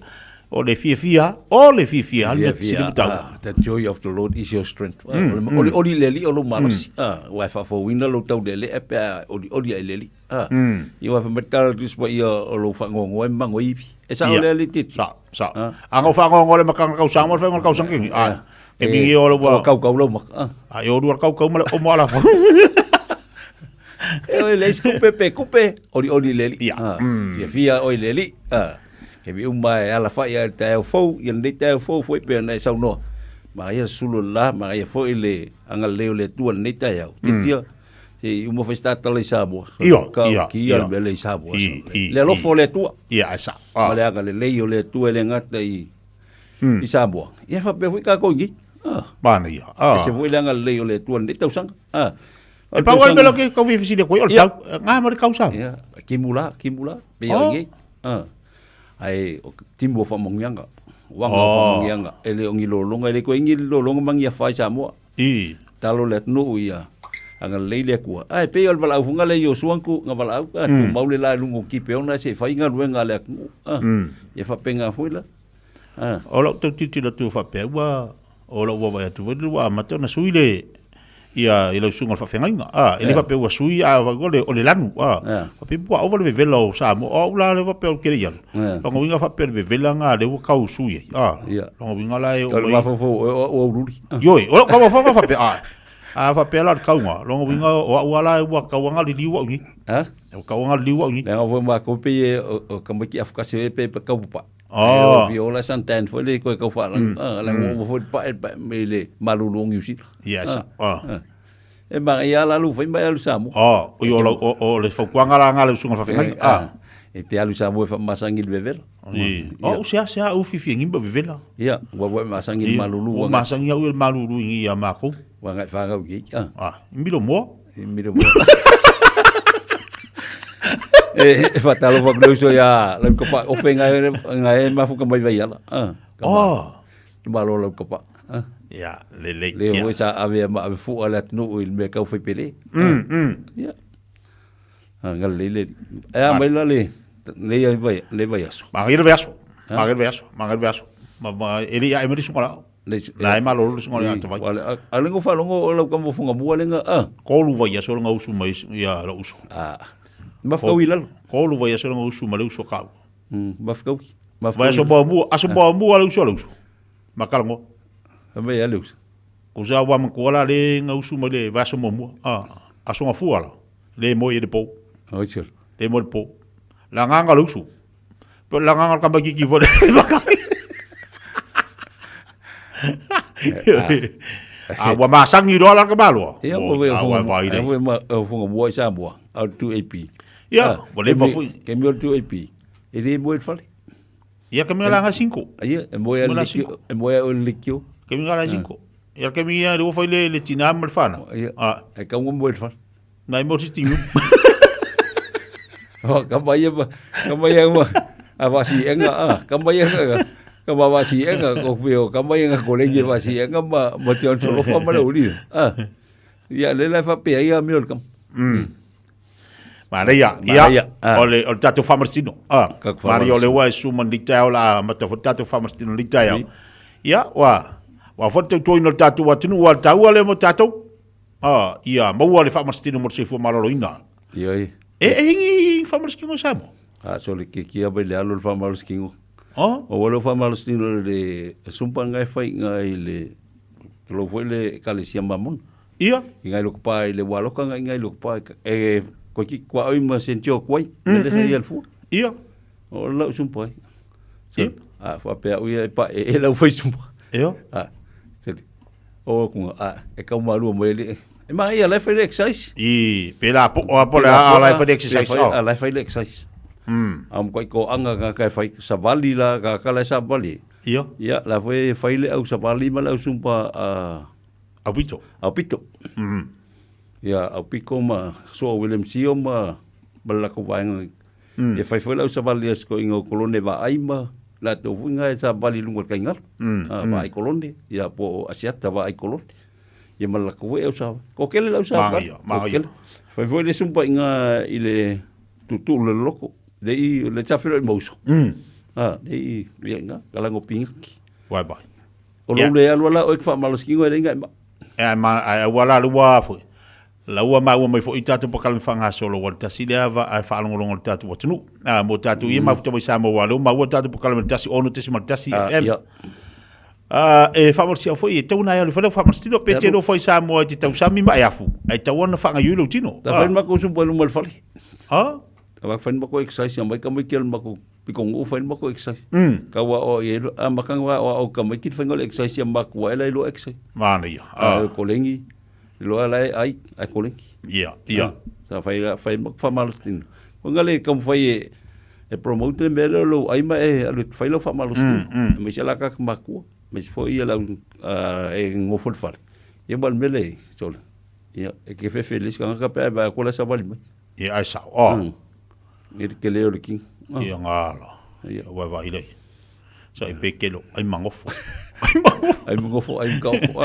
O le fiafia, o le fiafia, le sili tau. The joy of the Lord is your strength. O le oli le li o lo malosi. Ah, wa fa fo wina lo tau le le e pe oli oli ai le li. Ah, mm. Ia wa whamatala tu spa ia o lo whangongo e mango iwi. E sa ole le titi. Sa, sa. Ah. Anga o whangongo le makanga kausanga mo le whangongo kausanga kingi. Ah. E mingi o le wa. Kau kau lau maka. Ah, e oru kau kau ma le omo ala. E oi le kupe pe kupe oli oli le li. Ia. Ah. Fia fia oi le li. Ah. Ke mi uma e ala whai a te au fou, ia nei te au fou foi pe na e saunoa. Ma ia sulu la, ma ia foi le anga leo le tua nei te au. Titia. Se i uma fai tala i Samoa. Io, ka, ia, ki ia le mele i Samoa. I, i, le alofa o le Atua. Ia, e sa. Ah. Ma le agalelei o le Atua e le gata i, mm. i Samoa. Ia faapea foi kākou i nei. Ah. Mana ia. Ah. E se foi le agalelei o le Atua lenei tausaga. Ah. E pau ai melo ke kau fifisile koe o le tau, ngā mo le kausa. Ia, kimu la, kimu la, pe ia oh. i nei. Ah. Ai, o timu o whamongianga. Wanga o whamongianga. E le o ngilolonga, e le koe ngilolonga mangia whai Samoa. I. Talo le atunuu ia agalelei le Atua. Ae pei o le valaau foi lea i Iosua ku nga valaau, a tumau le la i luga o Kipeona se i fai galuega a le atunuu. A, ia faapena foi la. A. O lau tau tilotilo atu faapea ua o lau vaavaai atu foi ua amata ona sui le ia i lau susuga o le faafeagaiga. A, e le faapea ua sui a o le o le lanu. A, faapea ua ova le vevela o Samoa. O au la le faapea o kele ialo. Lona uiga faapea le vevela nga lea ua kau sui ai. A, lona uiga la e o mai. Mafaufau o aululi. Ioe, o lau mafaufau faapea, a, a faapea la le kauga, lona uiga o au lava la ua kauaga le liu au nei. A? Ua kauaga le liu au nei. Leaga foi matou pei o tamaiti afukasi e pe kau papae. Oh. E o la santan foi le koe kau whaalang. Ah, la ua foi pae pae me le malulu o New Zealand. Yes. Ah. E ma ia la lu fai mai alu Samoa. Oh, o o o o le fautuaga la nga le usuga whawhengai. Ah. E te alu Samoa e whamasangi le vevela. O sea sea u fifi ngi ba vevela. Ia, ua ua masangi le malulu. Ua masangi au le malulu ngi ia mako. Ua ngai whangau ki. Ah. Ah, milo moa. Milo moa. E e whatalofa ku le uso ia lau kapa ofe ngai ngai mafuka mai vai ala. Ah. Oh. Malo lau kapa. Ah. Ia, lelei. Le hoi sa ave ma ave fua le atunuu i le mea kau fai pele. Ia. Ah, ngal le le. E a mai la le le ia vai le vai aso. Mangai le vai aso. Mangai le vai aso. Mangai le vai aso. Ma ma e le ia e meri sunga la. La e malo le sunga le ata vai. A lengo fa longo o lau ka mo funga mua lenga a. Kolu vai aso lenga usu mai ia la usu. Ah. Mafkau i lalo. Kolu vai aso lenga usu ma le usu kau. Mafkau. Vaiaso muamua, aso muamua le uso a le uso. Ma talanoa. Fai mai a le uso. Ko sa ua matua la le gausu mai le vaiaso muamua. Ah, aso gafua la. Le moe i le po. Oi sir. Le moe i le po. La agaga o le uso. Pe o le agaga o le tamaitiiti foi le A ua masani loa la le tamaloa. Ia, Oi, mo a ua e vaai lea. Ia, mo fonga mua i Samoa, au le 2AP. Ia, ua leva foi. Kemi o le 2AP, e le moe i le fale. Ia, kemi ala ngai cinco. Ia, e moe a le likio, e moe a le likio. Kemi ala cinco. Ia, kemi ia, le ua fai le, le tina ma le whana. Ia, e kaunga moe i le fale. Nai mo sitting room. Oh, ka mai ma, ka mai ma, a vasi enga, a, ka mai enga, ka ma vasi enga, ko peo, ka mai enga kolegi vasi enga ma, ma te on solofa ma le uli. A, ia le la fa pea ia mi ol kam. Manaia, ia, o le, o le tatou faamasino. Ah, Maria o le ua e su man lita o la mata fo tatou faamasino lita ia. Ia, ua, ua fo te tuoina le tatou atunuu, ua le taua le mo tatou. Ah, ia, maua le faamasino mo le soifua maloloina. Ia, ia. E, e ingi faamasino Samoa. A, so le ke kia mai le alo le faamalositino. Oh? O wale o faamalositino le sumpa ngai fai ngai le, lo foi le ekalesia mamona. Ia. I ngai loko pa i le waloka ngai ngai loko pa e ko ki kwa oi ma sentio kwai me le sa ia le fua. Ia. O lau sumpa ai. So, a fa pe au ia e pa e, e lau fai sumpa. Ia. A tele. O kunga a e kau malua mo ele. E ma ia lai fai le exercise. I pe la po o po le a lai fai le exercise. A lai fai le exercise. A mo ko anga ka ka fai savali la ka ka lai savali. Ia. Ia la foi fai le au savali ma le au sumpa a Au pito. Au pito. Ia, au piko ma soa William Sio ma ma le lako vaega. Ia fai foi lau savali a sikoiga o kolone vaai ma latou foi nga e savali i luga o le kaigalo. A vaai kolone, ia po o Asiata vaai kolone. Ia ma le lako foi au savali. Ko kele lau savali. Magaia, magaia. Ko kele. Fai foi le sumpaiga i le tuutuu le loko. Le i le tafelo i mauso. A, le i ia nga kalango pingaki. Wai bai. O lou le alu ala oe ke faamalosikino e le inga e ma. E ai ma ai aua la lua foi. La ua maua mai foi tatou pakalami faagasolo ua le tasi lea va ai faalogologo le tatou atunuu. A mo tatou ia mafuta mai Samoa ua lea ua maua tatou pakalami le 106.1 FM. A e faamalosi au foi e tau na ai le fale faamalositino pe te lo foi Samoa i te tausami ma e afu. Ai tau ona faagaioi lou tino. Ta fai makou sumpa i luma o le fale. Ha? Ta fai makou exercise mai ka mai ke makou piko ngu fai makou exercise. Ka wa o ye a makanga wa o ka mai ki fai ngol exercise ya maku wa ela ilo exercise. Mana ia. A kolengi lo ala ai ai kolengi. Ia, ia. Sa fai fai mak fa malostin. Ko ngale kam fai e e promote le mele lo ai ma e alu fai lo fa malostin. Me se la ka maku. Me se fo ia la e ngofo le fale. Ia mal mele sola. Ia e ke fe felis ka ka pe ba ko la sa vali mai. Ia ai sao. Oh. E le kele o le king. Ia ngala. Ia wai wai lei. Sa i pekelo, ai mangofo. Ai mangofo, ai mkaoko.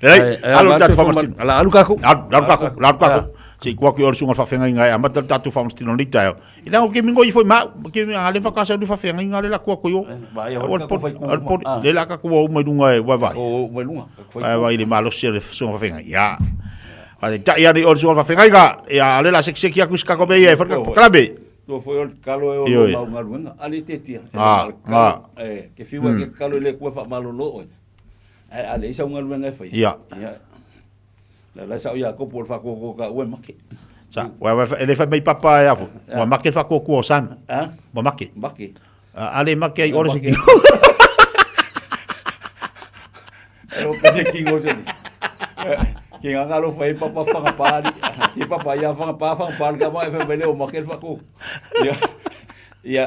Lei, alu tatu whamasino. Ala, alu kako. Alu, alu kako, alu kako. Se i kuaki o le sunga whawhenga inga e amata le tatu whamasino ni taeo. I lango ke mingo i foi mau, ke mingo le whakasa le whawhenga inga le la kuako i o. Ba, ia hori kako whai kuma. Le la kako o umai lunga e wai wai. O umai lunga. Wai wai le malosi le sunga whawhenga. Ia. Whai tai ane o le sunga whawhenga inga. Ia, ale la sekseki aku sikako me ia e whakaka pakalame. Tua foi o le kalo e o lo mau galuega, a le tetia. Ah, ah. E, ke fiu ai ke kalo i le kua whaamalolo oe. Ai, a le isa o galuega e whai. Ia. Ia. La la sa o Iakopo o le whakoko ka ue make. Sa, wa wa e le whai mai papa e afu. Wa make le whakoko o Sam. Ah? Wa make. Make. A le make ai ore se ki. E o ka se kingo se ni. Ke ngā ngalo whai papa whangapāri. Te papa ia whangapā whangapāri ka mai whai mele o make le whakoko. Ia. Ia.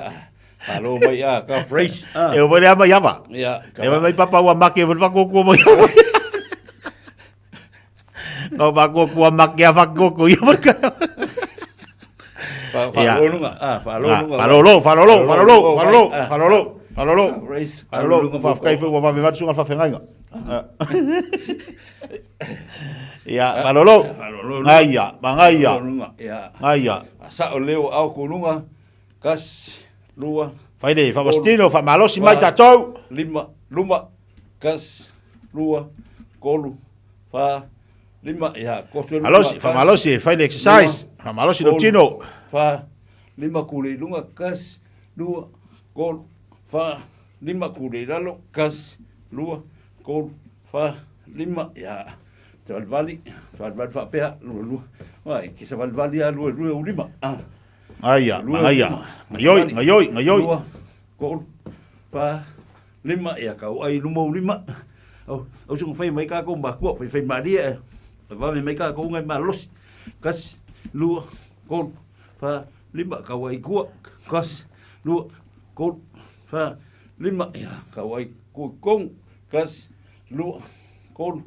Alo mai a ka phrase. E o mai ama iava. Ia. E mai papa ua make le whakoko mai. Ngā whakoko a make a whakoko ia whaka. Whaalolunga. Ah, whaalolunga. Whaalolo, whaalolo, whaalolo, whaalolo, whaalolo, whaalolo. Whaalolo, whawhakai whai ua wame watu ngā whawhengainga. Ia, whaalolo. Ngaia, mangaia. Ngaia. Sa o leo au kulunga, kas, lua. Whaile, whawastino, whamalosi mai tātou. Lima, luma, kas, lua, kolu, wha, lima, ia, kotu luma, Alosi, whamalosi, whaile exercise. Whamalosi lo tino. Wha, lima kule lunga, kas, lua, kolu, fa, lima, kule i lalo, kasi, lua, kolu, fa, lima, ia, savalivali, savalivali faapea, lua, lua, vai, ke savalivali a lua, lua, ulima, ah. Aia, aia, ngaioi, ngaioi, ngaioi. Lua, kolu, fa, lima, ia, kau ai luma ulima. Au, au songa fai mai kākou makua, fai fai malie, e. Vave mai kākou ngai malosi. Kasi, lua, kolu, fa, lima, kau ai kua, kasi, lua, kolu, fa, lima, ia, kau ai ku kongu, kasi, lua, kolu,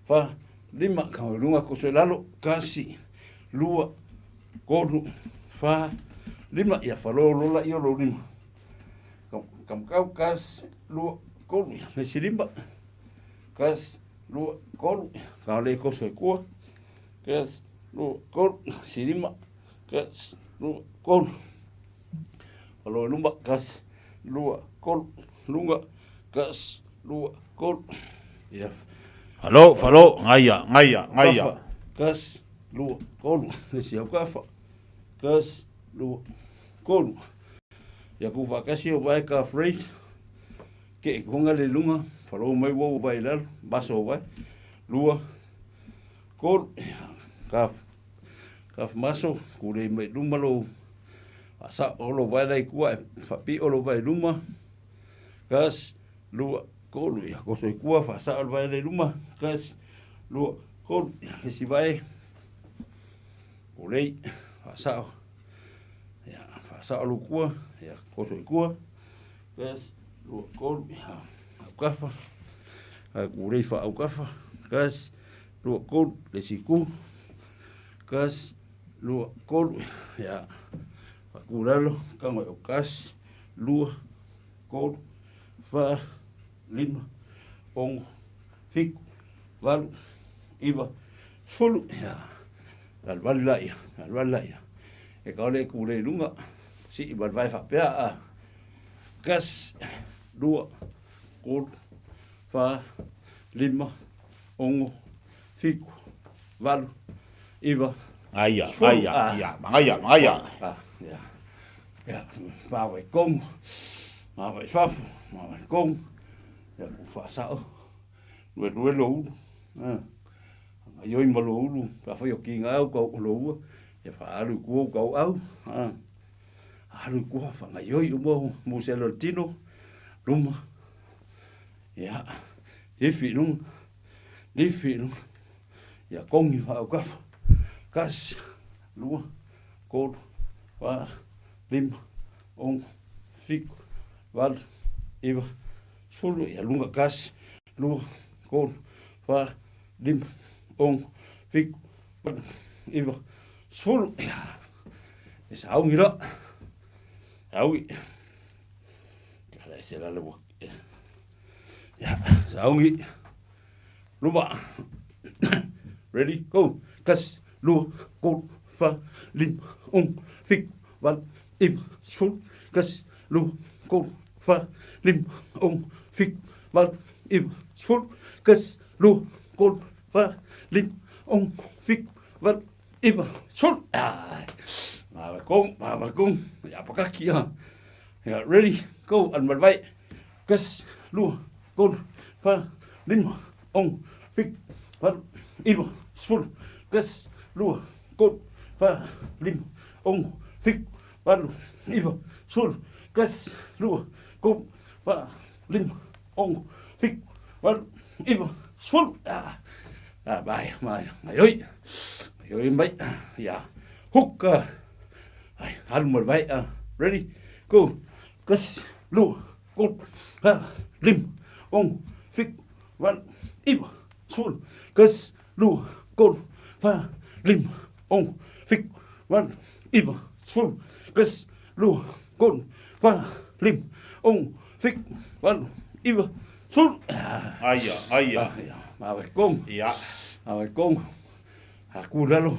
fa, lima, kau ai lunga koso i lalo, kasi, lua, kolu, fa, lima, ia, falolo la ia lo lima. Kamakau, kasi, lua, kolu, ia, mesi lima, kasi, lua, kolu, ka le koso i kua, kasi, lua, kolu, si lima, kasi, lua, kolu, Alo luma, kasi, lua, kolu, lunga, kasi, lua, kolu. Ia. Falo, falo, ngaia, ngaia, ngaia. Kafa, kasi, lua, kolu. Lesi au kafa, kasi, lua, kolu. Ia ku whakasi o vai ka phrase. Ke hunga le lunga, falo mai wo vai lalo, baso vai. Lua, kolu, ka Ka maso, ku rei mai luma lo sa o lo vai lai kua e whapi o lo vai luma. Kas, lua, kolu, ia koso i kua, wha sa o lo vai lai luma. Kas, lua, kolu, ia kesi vai. Ko rei, wha sa o. Ia, wha sa o lo kua, ia koso i kua. Kas, lua, kolu, ia aukafa. Ka ku rei wha aukafa. Kas, lua, kolu, le si ku. Kas, lua, kolu, ia, whakuralo, kango o kas, lua, kolu, wha, lima, ongo, fiku, valu, iwa, sefulu, ia, valu la ia, valu la ia. E ka ole ku le lunga, si i valu vai whapea a, kas, lua, kolu, wha, lima, ongo, fiku, valu, iwa, Aia, sefulu, aia, ah. ia, magaia, magaia. Ah, ia, ia, māwai kongo, māwai fafo, māwai kongo, ia ku whaasao, lue lue lo ulu, ah. Ngaioi ma lo ulu, ka whai o ki ngā au kau o lo ua, ia whaalu i kua kau au, ah. Alu i kua, whangaioi uma mo se lo tino, luma, ia, ifi lunga, ifi lunga, ia kongi whaaukafa, kasi, lua, kolu, wha, lima, ongo, fiku, valu, iwa, sefulu, ia lunga kasi, lua, kolu, wha, lima, ongo, fiku, valu, iwa, sefulu, ia, e saungi la, saungi, kala e se lale wa, ia, saungi, Luma. Ready, go. Kasi, lua, kolu, fa, lima, ono, fitu, valu, iwa, sefulu. Kasi, lua, kolu, fa, lima, ono, fitu, valu, iwa, sefulu. Kasi, lua, kolu, fa, lima, ono, fitu, valu, iwa, sefulu. Ah, Mavakong, mavakong. Ia pakaki, ah. Yeah, ready, go, and vai. Kasi, lua, kolu, fa, lima, ono, fitu, valu, iwa, sefulu. Kasi, lua, kolu, fa, lima, ono, fitu, valu, iwa, sefulu. Kasi, lua, kolu, fa, lima, ono, fitu, valu, iwa, sefulu. Ah, ah, vai, vai, ngaioi, ngaioi mai, ia, huka, ai, alu mai vai, ah, ready, go, kasi, lua, kolu, fa, lima, ono, fitu, valu, iwa, sefulu. Kasi, lua, kolu, fa, lima, ono, fitu, valu, iwa, sefulu. Kasi, lua, kolu, fa, lima, ono, fitu, valu, iwa, sefulu. Aia, aia. Ia, mawe kongo. Ia. Mawe kongo. A ku lalo.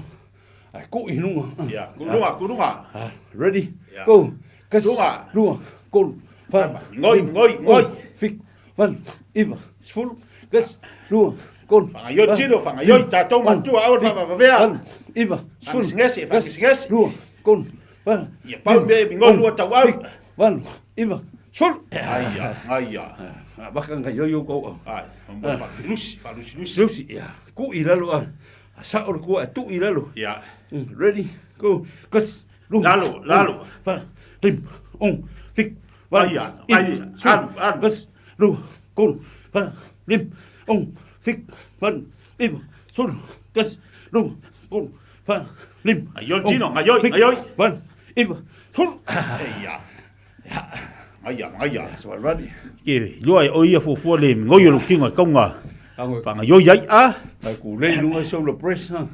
A ku i lunga. Ia, ku lunga, ku lunga. Ah, ready? Ia. Go. Kasi, Lunga. lua, kolu, fa, Ngoi, lima, ngoi, ngoi. ono, fitu, valu, iwa, sefulu. Kasi, lua, kolu, Whangaioi fa, tino, whangaioi lima, tātou ono, matua, aua le fitu, whakamawea. valu, iwa, sefulu. Whangesingese, Kasi, whangesingese. lua, kolu, fa, Ia pau lima, me mingoi ono, lua tauau. fitu, valu, iwa, Sulu. Aia, aia. A baka ngai yo yo ko. Ai, mo fa lusi, fa lusi lusi. Lusi, ya. Ku i lalo a. A sa o ku a tu i lalo. Ya. Ready, go. Kas, lu. Lalo, lalo. Fa, lim, on, fik, val, Aia, i, aia, su, alu, alu. Kas, lu, kol, fa, lim, on, fik, val, iva, sulu, kas, lu, kol, fa, lim. Aioi, Tino, aioi, fik, aioi. Val, iva, sulu. Aia. Aia, aia. Ready. Ke lua e o ia fuafua le ngoi o lo kinga kaunga. Panga yoi ai a. Ai ku lei lunga shoulder press ha.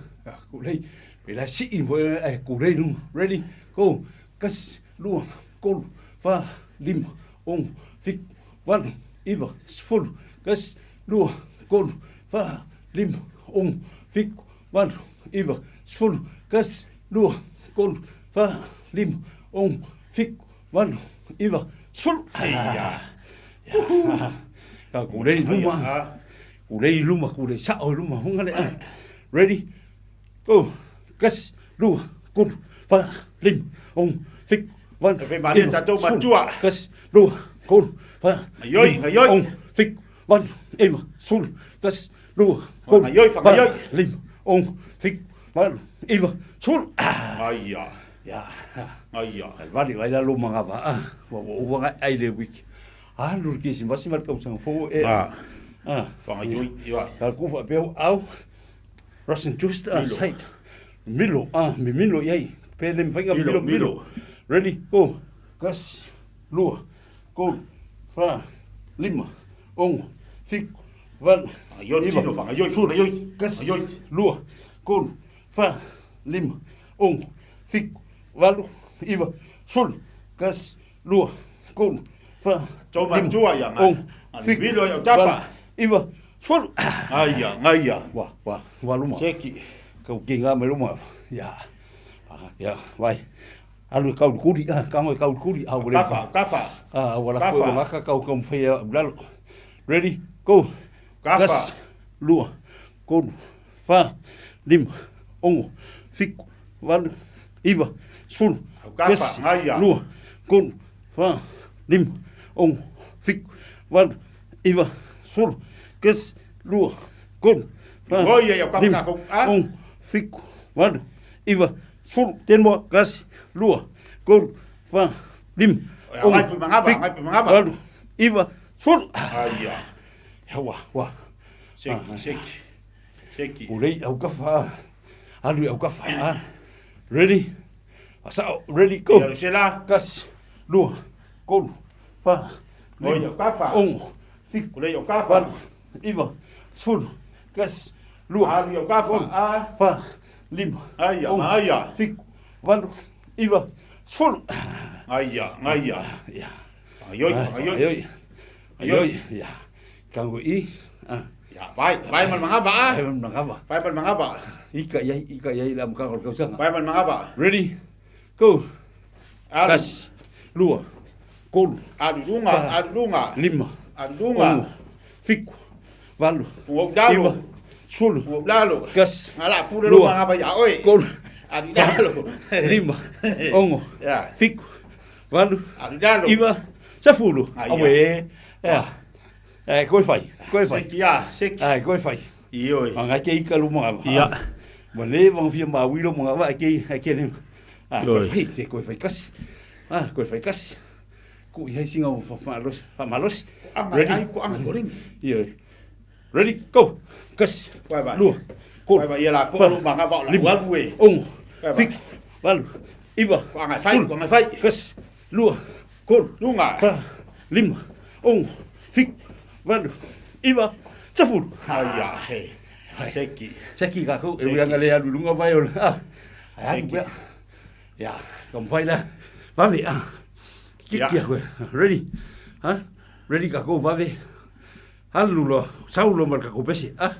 Ku lei. Pe la si i mo ai ku lei lunga. Ready? Go. Kas lua kolu fa lima ono fitu valu iva sefulu kas lua kolu fa lima ono fitu valu iva sefulu kas lua kolu fa lima ono fitu valu iva sefulu. Ia. Ka ku lei luma. Ku lei luma ku lei sao luma hunga le. Ready? Go. Kas lua kolu fa lima ono fitu valu Fe mani iva tatou sefulu matua. kas lua kolu fa Ngaioi, lima ngaioi. ono fitu valu iva sefulu kas lua kolu Ngaioi, fa whangaioi. lima ono fitu valu iva sefulu. Aia. Ya. Aia. Vali vai la loma ngava. Wa wa wa ai le wiki. Ah lu ki si masi mal kau sang fo e. Ah. Ah. Whangaioi, iwa. Ka ku fa pe au. Russian twist ah Milo. side. Milo ah mi milo yai. Pe le mfainga Milo, milo milo. milo. Ready go. Gas lua kolu fa lima ono fitu valu Whangaioi, iva Tino, whangaioi, sefulu whangaioi. kas Whangaioi. lua kolu fa lima ono fitu valu iva sefulu kas lua kolu fa Tau lima matua ia, ngai. ono Ngai fitu milo ia o tapa. valu iva sefulu. Aia, ngaia. Wa wa wa luma. Seki. Kau ki ngā me luma. Ya. Ya, vai. Alu kau kuri, ah, ka ngoi kau kuri, ah, wale. Kafa, kafa. Ah, wala Kafa. koe wa ngaka kau kau mwhia lalo. Ready, go. Kafa. Kas, lua, kolu, fa, lima, ono, fitu, valu, iva, sefulu, Au kafa, kas, ngaia. lua, kolu, fa, lima, ono, fitu, valu, iva, sefulu, kas, lua, kolu, fa, Ngoi ia, au kafa lima, kākou, ah. ono, fitu, valu, iva, sefulu, tenua, kasi, lua, kolu, fa, lima, Ia, ngai pui mangava, ngai pui mangava. valu, iva, sefulu. Aia. Ya, wa, wa. Seki, seki. Seki. Ulei au kafa. Alu au kafa. ah. Ready? Asao, ready, go. Ia, Lucela. Kasi, lua, kolu, fa, Ngoi lima, au kafa. ono, fitu, Kulei au kafa. valu, iva, sefulu, kasi, lua, Alu au kafa, kolu, ah. fa, lima, Aia, ono, aia. fitu, valu, iva, sefulu. Aia, ngaia. Ya. Whangaioi, whangaioi. Aioi. Aioi. Ya. Kango i. Ah. Ya, vai, vai mal mangava, ah. Vai mal mangava. Vai mal mangava. Ika iai, ika iai la mukaka o le kausaga. Vai mal mangava. Ready? Go. Alu. Kasi, lua, kolu, Alu lunga, fa, alu lunga. lima, Alu lunga. ono, fitu, valu, Ua lalo. iva, sefulu, Ua lalo. kasi, Ngala pule lo lua, mangava ia oe. kolu, Alu fa, lalo. lima, ono, Ya. fitu, valu, Alu lalo. iva, sefulu. Aia. Awe, ya. Eh, koe fai, koe fai. Seki a, seki. Ai, koe fai. Ioi. Anga ke ika lu mangava. Ia. Wa le wang fia ma wilo mangava ke ke le. Ah, koe Ioi. fai, te koe fai kasi. Ah, koe fai kasi. Ku i hai singa o fa malos, fa malos. Anga ai ku anga koringi. Ioi. Ready, go. Kasi. Vai, vai. Lua. Kolu. Vai, vai, ia la po fa, lu mangava o la lima, walu e. Ono. Vai, vai. Fitu. Valu. Iva. Ku anga fai, sefulu, ku anga fai. Kasi. Lua. Kolu. Lunga. Fa, lima. Ono. Fitu. Valu. Iva. Sefulu. Aia, he. Seki. Seki ka ko, e Seki. uianga le alu lunga vai o le, ah, ai atu Seki. pea. Ya, ka mwhai la, vave, ah, kiki Ya. a koe, ready, ha? Ready ka ko, vave, alu loa, sau loa ma le kako pese, ah,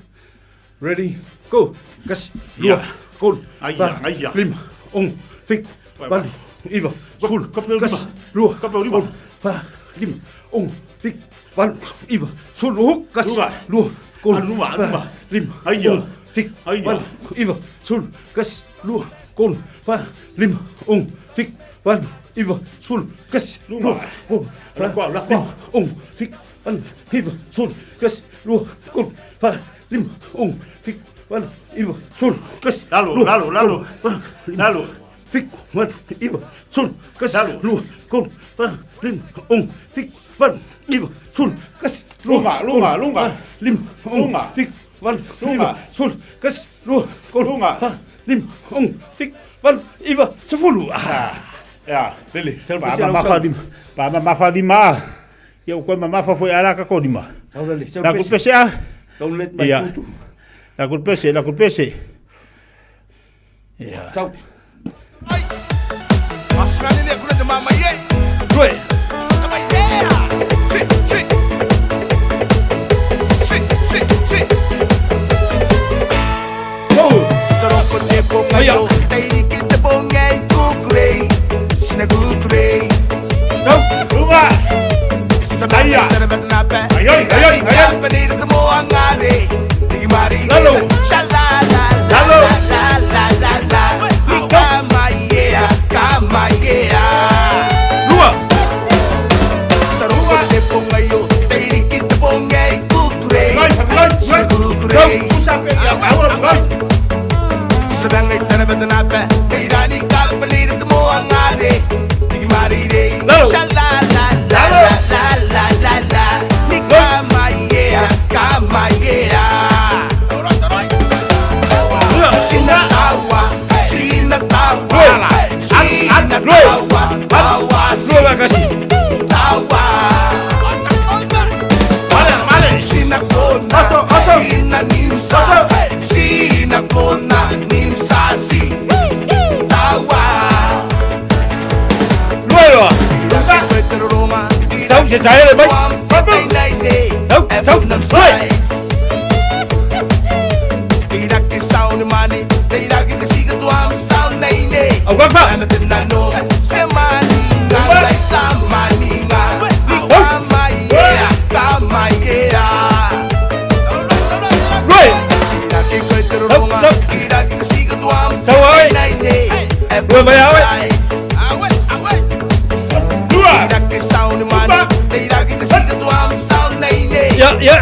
ready, go, kasi, lua, Ya. kolu, Aia, fa, aia. lima, ono, fitu, Vai, valu, vai. iva, sefulu, Kope o lima. kasi, lua, Kope o lima. kolu, fa, lima, ono, fitu, valu, iva, sefulu, huk, kasi, Lunga. lua, kolu, Alu luma, alu fa, luma. lima, Aia. ono, fitu, Aia. valu, iva, sefulu, kasi, lua, kolu, fa, lima, ono, fitu, valu, iva, sefulu, tasi, lua, tolu, fa, lima, ono, fitu, valu, iva, sefulu, tasi, lua, tolu, fa, lima, ono, fitu, valu, iva, sefulu, tasi, Lalo, lua, lalo, lalo. tolu, fa, lima, Lalo. fitu, valu, iva, sefulu, tasi, lua, tolu, fa, lima, ono, fitu, valu, iva, sefulu, tasi, lua, Lunga, lunga, tolu, lunga. fa, lima, ono, Lunga. fitu, valu, Lunga. iva, sefulu, tasi, lua, tolu, Lunga. fa, lima, ono, fitu, valu, iva, sefulu. Ah. Ya. Lele, sau Pa pese lau mamafa sau. lima. Pa mamafa lima. Ia u koe mamafa foi ala ka ko lima. Tau lele, sau La ku pese. pese a. Don't let my Ia. tutu. La ku pese, la ku pese. Ia. Sau. Lue. Aia. Ai, ai, ai, ai. Lalo. Lalo. Lua. Sau se chai le bai. Sau, sau, lue. Au ka fa. Lue. Sau, sau. Sau ai. Lue mai ai. Ya, ya.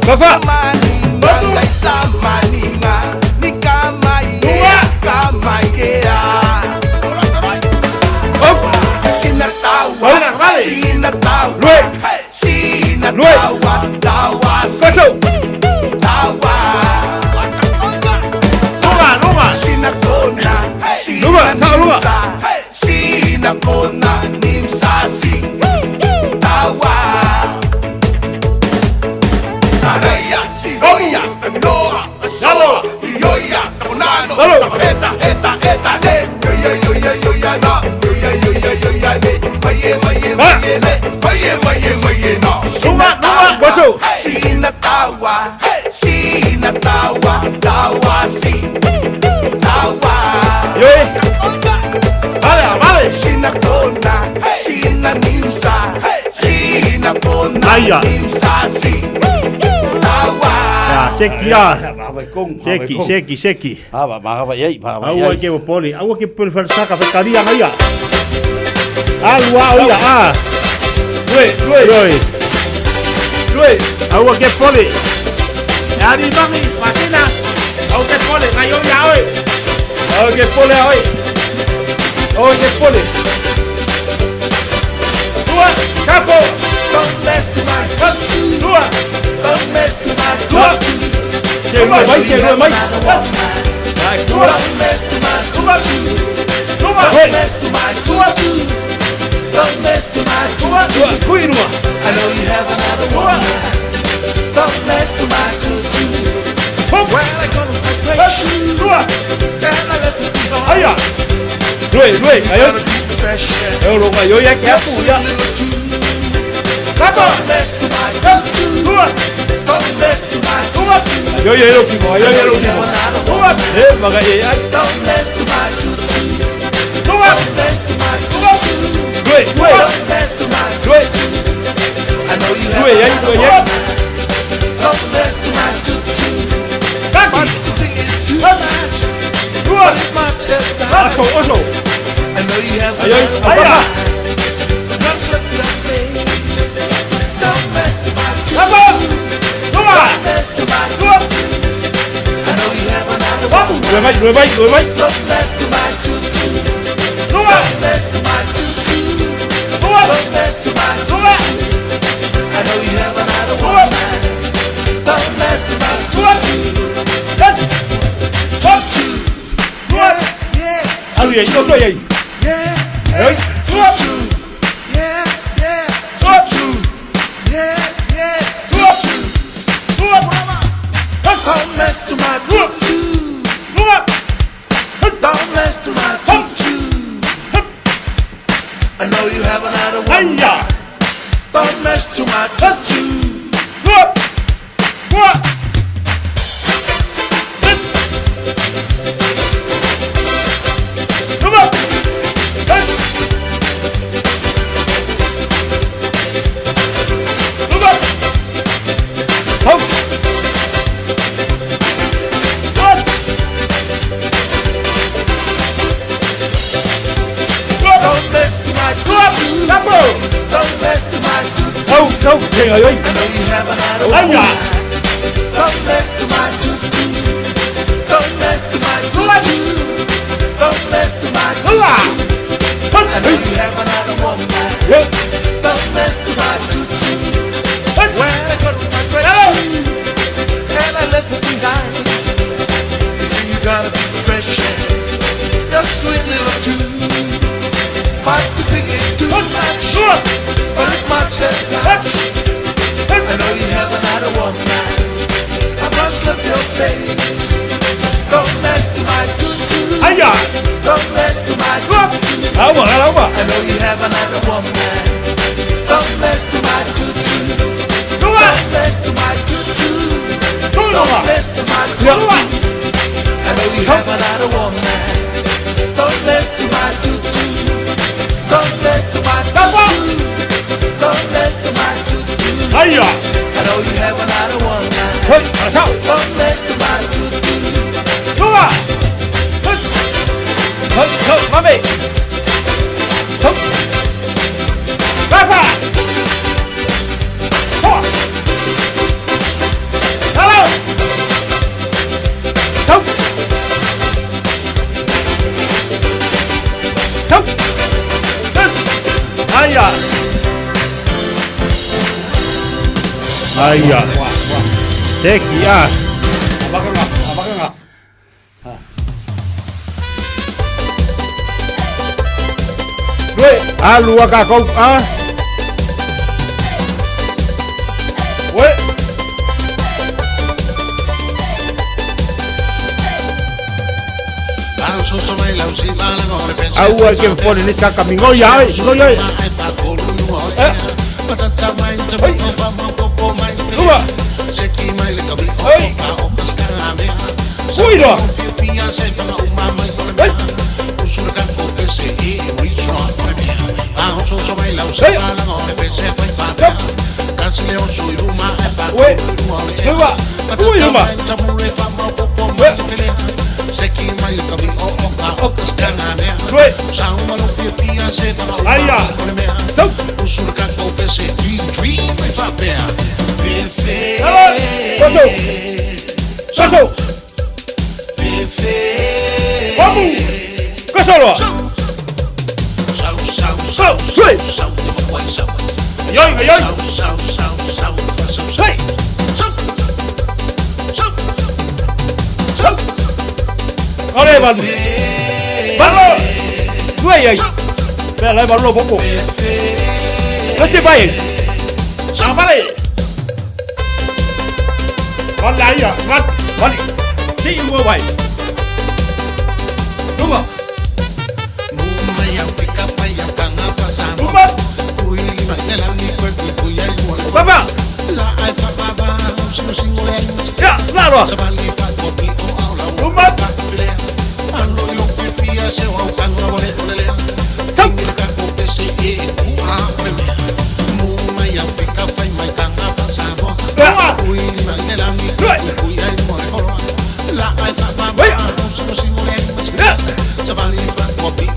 Ka fa. Lua, sa lua. Aia. Ya, seki a. Seki, seki, seki. Ah, ma va ai, ma va Aua ai. ke poli, aua ke poli falsaka fekaria ngaia. Alua ia a. Lue, lue. Lue. Lue. Aua ke poli. Ari mangi, pasina. Aua ke poli, ngaio ia oi. Aua ke poli oi. Aua ke poli. Dua, capo. Dua. Dua. Ke lue mai, ke lue mai. Dua. Dua. Dua. Dua. Dua, kui lua. Dua. Dua. Aia. Lue, lue, ayo. Ayo lo ayo ya ke apu ya. Capo. Dua. Dua. Ayo ya lo kimo, ayo ya lo kimo. Dua. Eh, maga ye ya. Dua. Dua. Lue, lue. Lue. Lue ya, lue ya. Kaki. Dua. Oso, oso. Ayo, Lua mai, lua mai, lua mai. Lua. Lua. Lua. Lua. Lua. Yes. Hop. Lua. Alu ia, io ia. Hey. Lua. Lua. Lua. Lua. Don't mess to my tutu. Don't mess to my tutu. I know you haven't had a one. Don't mess to my tutu. Don't mess to my tutu. Don't mess to my tutu. I know you haven't had a one. Don't mess to my tutu. Don't mess to my tutu. Don't mess to my tutu. I know you haven't had a woman. Don't mess to my tutu. When I got my dress and I left it behind. You think you gotta be fresh and your sweet little tune. Might be thinking too much, but it's much less cash. I know you haven't had a woman. I must love your face. Don't mess to my tutu. Don't mess to my tutu. I know you haven't had a woman. Don't mess to my tutu. Don't mess to my tutu. Don't mess to my tutu. I know you haven't had a woman. Don't mess to my tutu. Don't mess to my tutu. Don't mess to my tutu. I know you haven't had a woman. Don't mess to my tutu. Ai Teki a. Lue, alu a kākou a. Ue. Aua ke pone ni saka mingoia ai, mingoia ai. Eh. Oi. Lua. Oi. Ui roa. Oi. Ei. Ue. Lua. Ui lua. Ue. Ue. Aia. Sau. Paso. Paso. Vamos. Kasolo. Sau. Sui. Ayoi, ayoi. Hey. Sau. Ole, ballo. Ballo. Sui ai. Bella, ballo poco. Leti vai. Vale. Còn lại à, ngắt, còn đi mua vậy. Đúng không? Đúng không? Papa. Ya, claro. Đúng không? Xong.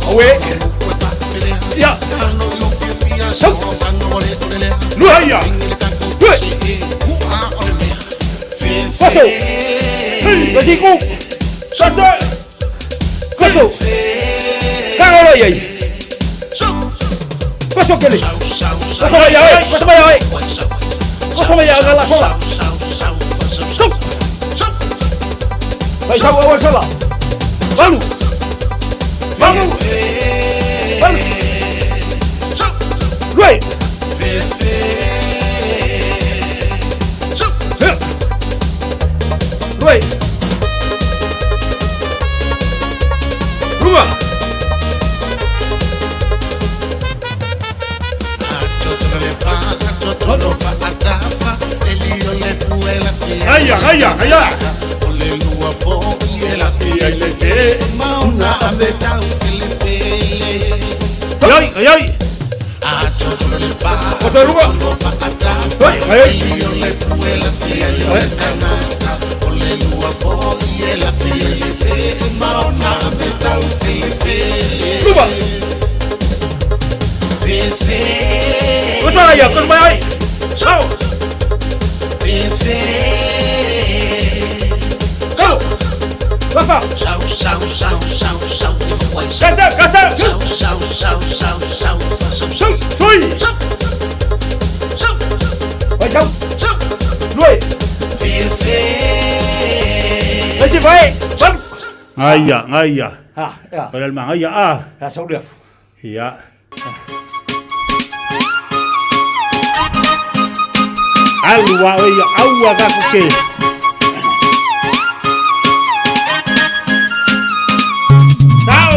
Awe. Ya. Sau. Lua ya. Lua. Paso. Hey, basiku. Kasa! Kaso! Kagolo iai! Kaso kele! Kaso mai ia oe! Kaso mai ia oe! Kaso mai ia ngala sola! Stop! Vai sau awa sola! Valu! Valu! Valu! Lui! Lui! Lua! Aia, aia, aia! Ai, ai, ai! Kasa lua! Ai, ai, ai! Lua! Kasa ia, kasa mai ai! Sau! Go! Papa! Kasa, kasa! Tui! Vai sau! Lui! Vai se vai! Vai! Aia, aia. Ha, ia. O le alma aia a. Ia, sau le afu. Ia. Alu wa o ia aua ka kuke. Sao!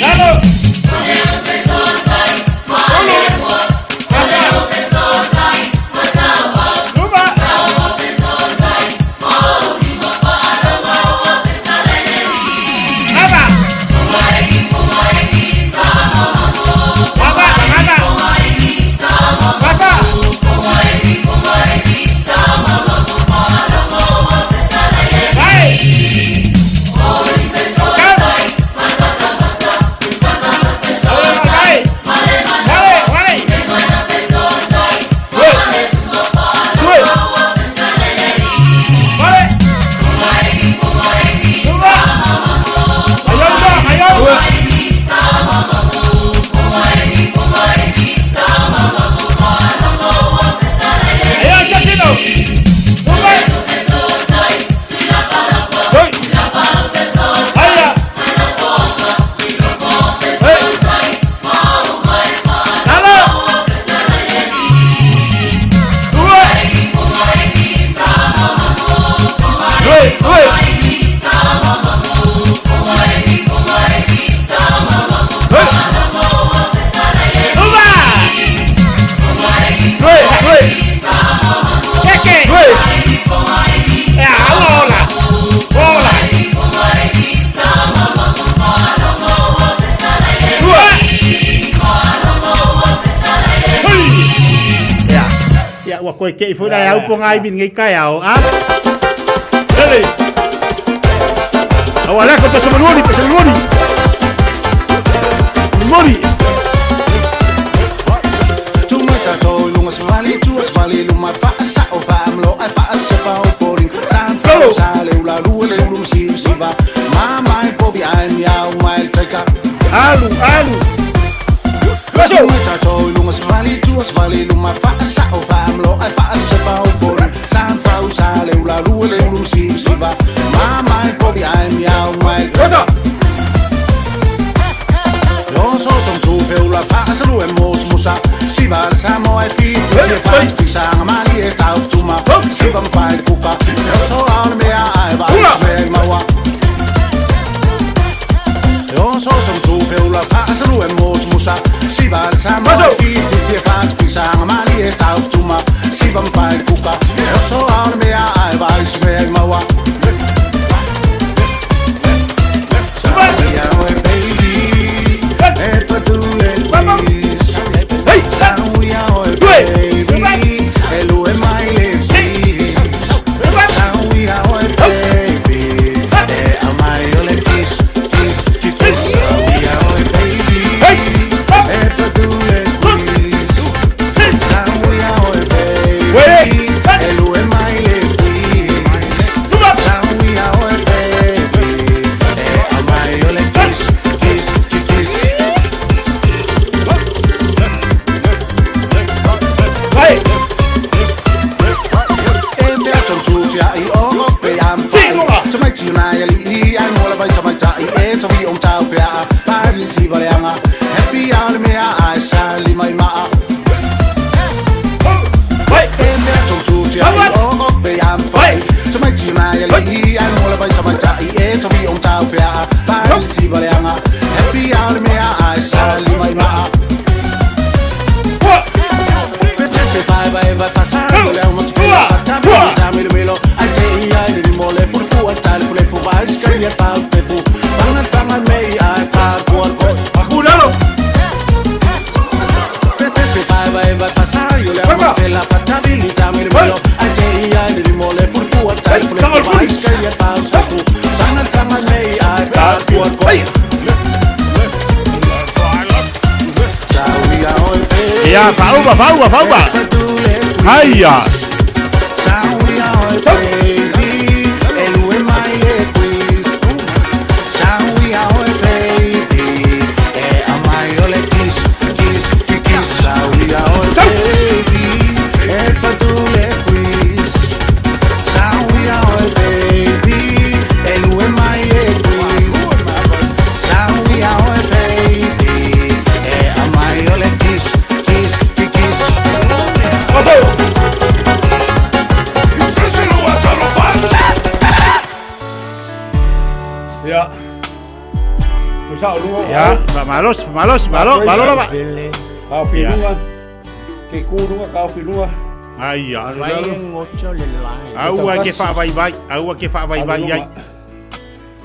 Lalo! Ia, ua koe kei foi lai au ponga i vin ngai kai ao, a? Ele! Aua lako pesa manuoni, pesa manuoni! Manuoni! Alu, alu! Kaso! Tamaiti nai ali'i ai mo le vai tamaitai e tavi o tau fea'a Paris i valeaga Happy a le mea ae sa lima i ma'a E mea tautu te ai o o pe am whai Tamaiti nai ali'i ai mo le vai tamaitai e tavi o tau fea'a Paris i valeaga Happy a le mea ae sa lima i ma'a Se fai vai vai fa sa le au matu fela fa ta ta milo milo ai te i ai le mo le fu fu ai ta le fu le fu vai skri e fa te fu fanga fanga me ai pa ko ko Akulalo Se fai vai vai fa sa yo le au matu fela fa ta milo ta milo milo ai te i ai le mo le fu fu ai ta le fu le fu vai skri e fa te fu fanga fanga me ai pa ko ko Ia, faauma, faauma, faauma. Aia. Ia. Sao luga. Ia, malosi, malosi, malo, malo lava. Kaofi luga. Ke ku luga, kaofi luga. Ai, alu lalo. Aua ke faavaivai, aua ke faavaivai ai.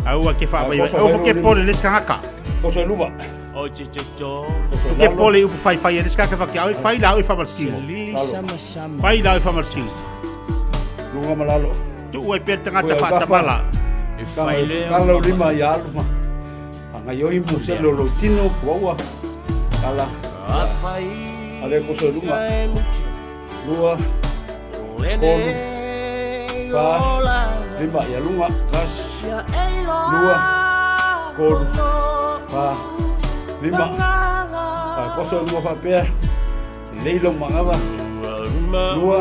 Aua ke faavaivai. Aua ke pole le skangaka. Koso luga. Ke pole upu fai fai le skaka fa ke au fai la au fa malskimo. Fai la au fa malskimo. Luga malalo. Tu ua pe tangata fa tamala. Kala lima ia alu ma. Anga yoi mo se lo lo tino waua. Kala. Ale koso luga. Lua. Kolu. Fa. Lima ia lunga. Kas. Lua. Kolu. Fa. Lima. Fa koso lua fa pea. Leilo mangawa. Lua.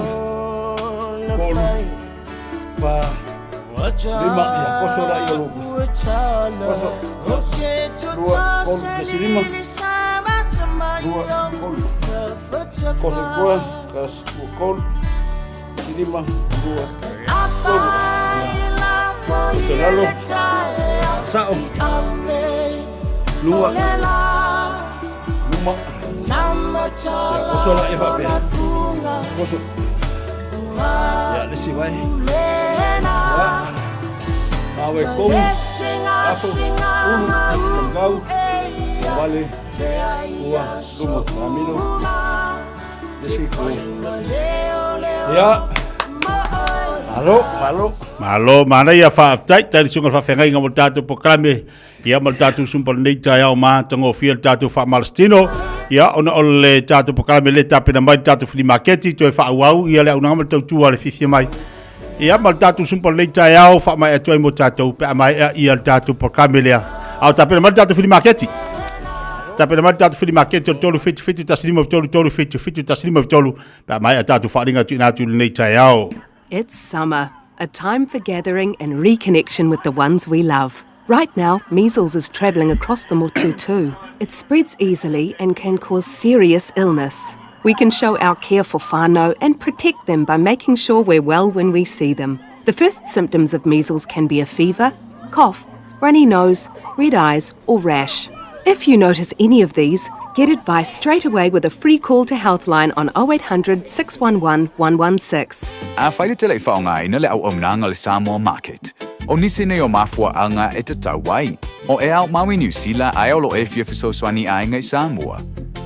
Kolu. Fa. Lima ia koso la ia luga. Koso. Lua. Kolu. Kesi lima. Lua. Kolu. Koso kua. Kas. Kolu. Kesi lima. Lua. Kolu. Koso lalo. Sao. Lua. Luma. Ia koso la ia faapea. Koso. Ia lesi vai. Ia. Mawe kou. Aso. Ulu. Tongau. Wale. Ua. Luma. Ramilo. Lesi kou. Ia. Malo, malo. Malo, manaia faafetai, tali suga le faafeagaiga mo le tatou polokalame, ia ma le tatou sumpa lenei taeao matagofie le tatou faamalositino, ia ona o le tatou polokalame lea tapena mai le tatou flea maketi, toe faaauau ia le auaunaga ma le tautua a le fiafia mai. Ia ma le tatou sumpa lenei taeao faamaea atu ai mo tatou pe a maea ia le tatou polokalame lea. A o tapena mai le tatou flea maketi. Tapena mai le tatou flea maketi o le 377 15 3 7 7 1 5 3 pe a maea tatou faaaliga tuuina atu i lenei taeao. It's summer, a time for gathering and reconnection with the ones we love. Right now, measles is travelling across the motu too. It spreads easily and can cause serious illness. We can show our care for whānau and protect them by making sure we're well when we see them. The first symptoms of measles can be a fever, cough, runny nose, red eyes, or rash. If you notice any of these, get advice straight away with a free call to Healthline on 0800 611 116. Afai le tele i faaaogaina le auaunaga o le Samoa Market, o nisi nei o mafuaaga e tatau ai, o e ao mau i Niu Sila ae o lo o e fia fesoasoani i aiga i Samoa.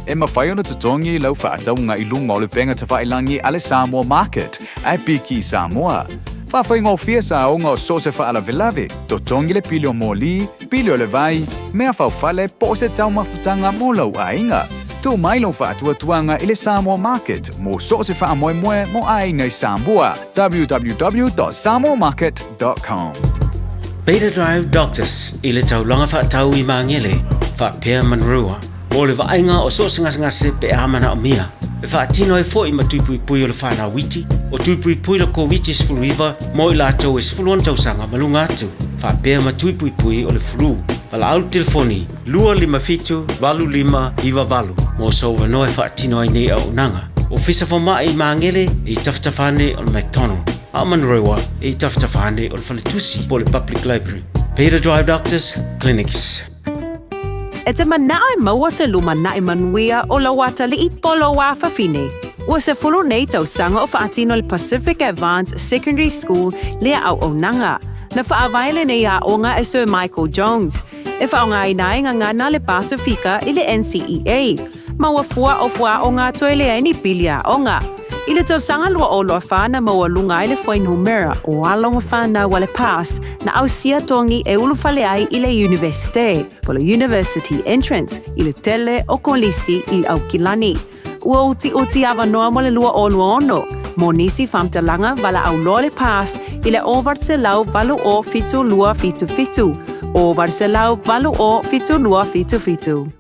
E mafai ona totogi i lau faatauga i luga o le upega tafailagi a le Samoa Market ae piki i Samoa. Faafaigofie saoga o so o se faalavelave, totogi le pili o moli, pili o le vai, mea faufale po o se taumafutaga mo lou aiga. Tuu mai lou faatuatuaga i le Samoa Market mo so o se faamoemoe mo aiga i Samoa, www.samoamarket.com. Beta Drive Doctors i le taulaga faatau i Magele, faapea Monroe, mo le vaaiga o so o se gasegase pe a manaomia. E faatino ai foi ma tui puipui o le fanau iti, o tui puipui le Koviti-19 mo i latou e 16 tausaga ma luga atu. Faapea ma tui puipui o le flu. Valaau le telefoni 257 8598 mo sou avanoa e faatino ai nei auaunaga. Ofisa Fomai i Magele e i tafatafa ane o le McDonald, a o Manurewa e i tafatafa ane o le Faletusi po o le Public Library. Peter Drive Doctors Clinics. E te manao e maua se lumanai manuia o lou atalii po o lou afafine. Ua 10 nei tausaga o faatino le Pacific Advanced Secondary School lea auaunaga. Na faavae lenei aoga e Sir Michael Jones, e faaaogaina ai gagana le Pasifika i le NCEA. Ma ua fua o fuaaoga toe leai ni pili aoga. I le tausaga 2024 na maualuga ai le fuainumera o alo ma fanau a le PASS na ausia togi e ulufale ai i le Iunivesite, po le University Entrance, i le tele o kolisi i Aukilani. Ua utiuti avanoa mo le 2026 mo nisi faamatalaga valaau loa le PASS i le 808 7277, 808 7277.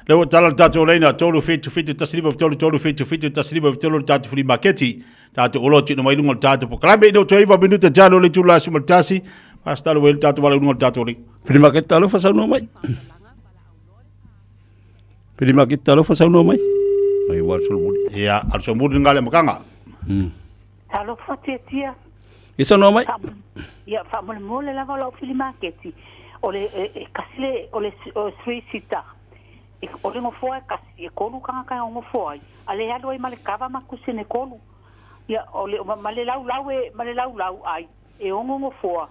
Lea ua tala le tatou laina 377 15 3 377 15 le tatou flea maketi. Tatou oloa tuuina mai luga o le tatou polokalame. Ina ua toe iva minuta talo le itula aso ma le tasi. Faasitalo ai le tatou valaau i luga o le tatou laina. Flea market talofa saunoa mai. Flea market talofa saunoa mai. Ai ua solomuli. Ia, al solomuli ngale makanga. Talofa Tiatia. Ia saunoa mai. Ia, faamolemole lava o lau filimaketi, o le e, e kasi le, o le o three seater. E, o le nofoa e kasi, e kolu tagata e nofoa ai, a le alu ai ma le kava ma kusene kolu. Ia, o le, ma le laulau e, ma le laulau ai, e ono nofoa.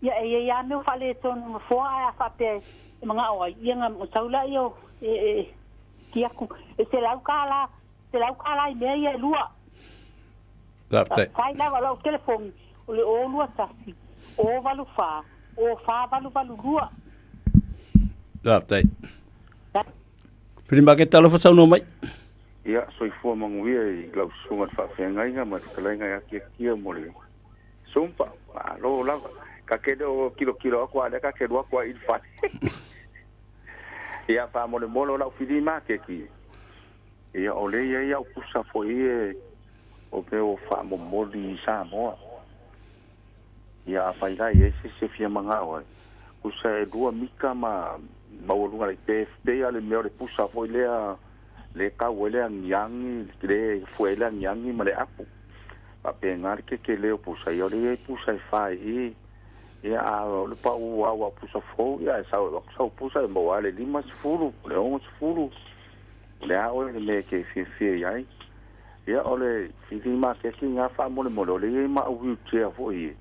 Ia, e iai lava mea o faaletonu nofoa, ae a faapea e manao ai, ia na sau laia o, e, e, ki aku, e $100, $100 i mea ia e lua. Faafetai. Fai lava lau telefoni o le 0 21 084 04882. Faafetai. Pili Maketa alofa saunoa mai. Ia, soifua manuia i lau susuga i le faafeagaiga ma le fetalaiga ia Tiatia mo le Sumpa. Malo lava. Ka te le o kilokilo aku a lea ka te alu atu ai i le fale. Ia, faamolemole o lau fili maketi. Ia, o lea e i ai au pusa foi e o mea o faamomoli i Samoa. Ia, afai la e i ai se isi e fia manao ai, pusa e lua mita ma maualuga lai, pe pei lava le mea o le pusa foi lea le tau ai le agiagi, le fue ai le agiagi ma le apu. Faapena le tetele o pusa ia, o lea e i ai pusa e fa i i. Ia, a o le pau au a pusa fou, ia e sau e avatu sau pusa e maua ai le 50, le 60. O le a oe le mea e te fiafia i ai? Ia, o le fili maketi lena faamolemole, o lea e i ai ma au wheelchair foi e,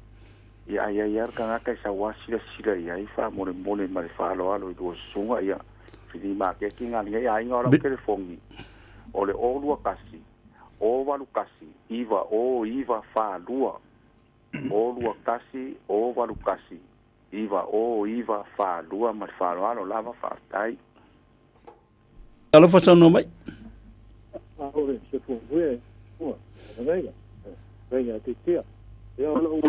ia a i ai lava le tagata e sau lava silasila i ai faamolemole ma le faaaloalo i lua susuga, ia, fili maketi lena i lenei aiga. O lau telefoni, o le 0 21 081 9 0 9 4 2, 0 21 081 9 0 9 4 2 ma le faaaloalo lava, faafetai. Talofa saunoa mai. Ore se fuafue ua reira reira te tia ia o lau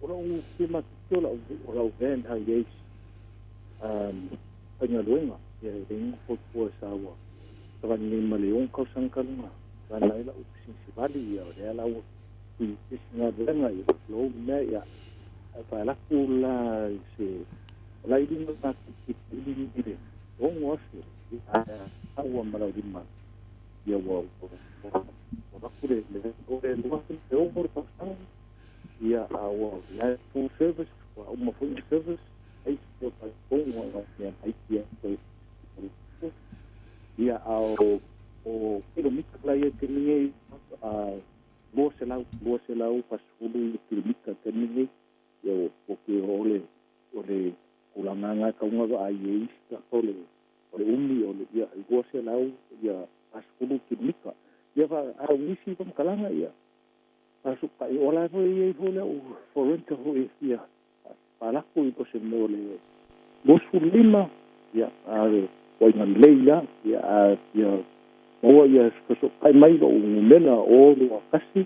o lau pima te o lau o lau van hai eis um faigaluega ia e leai ni fuafua sa ua savali nei ma le ono tausaga talu na lana ai lau pisinisi vali ia o lea la ua i isi galuega ia lou mea ia ae faalaku la i se o la i lima ma i le 6,000 ae ua ma lau lima ia ua avatu le o le 2006 le tausaga ia a ua la full service ua uma foi na service ai se o tonu a mea ai ia toe ia a o kilomita la ia te nei a 200 240 kilomita te nei ia o ke o le o le tulaga nga tauga vaai e isi tagata o le o le umi o le ia e 200 ia 40 kilomita. Ia fa a o nisi faamatalaga ia faasokai o la foi e i ai foi le au Forenta foi e fia faalako i se mea o le 25 ia a le uaiga lelei la ia a fia maua ia fesokai mai lou numera o 21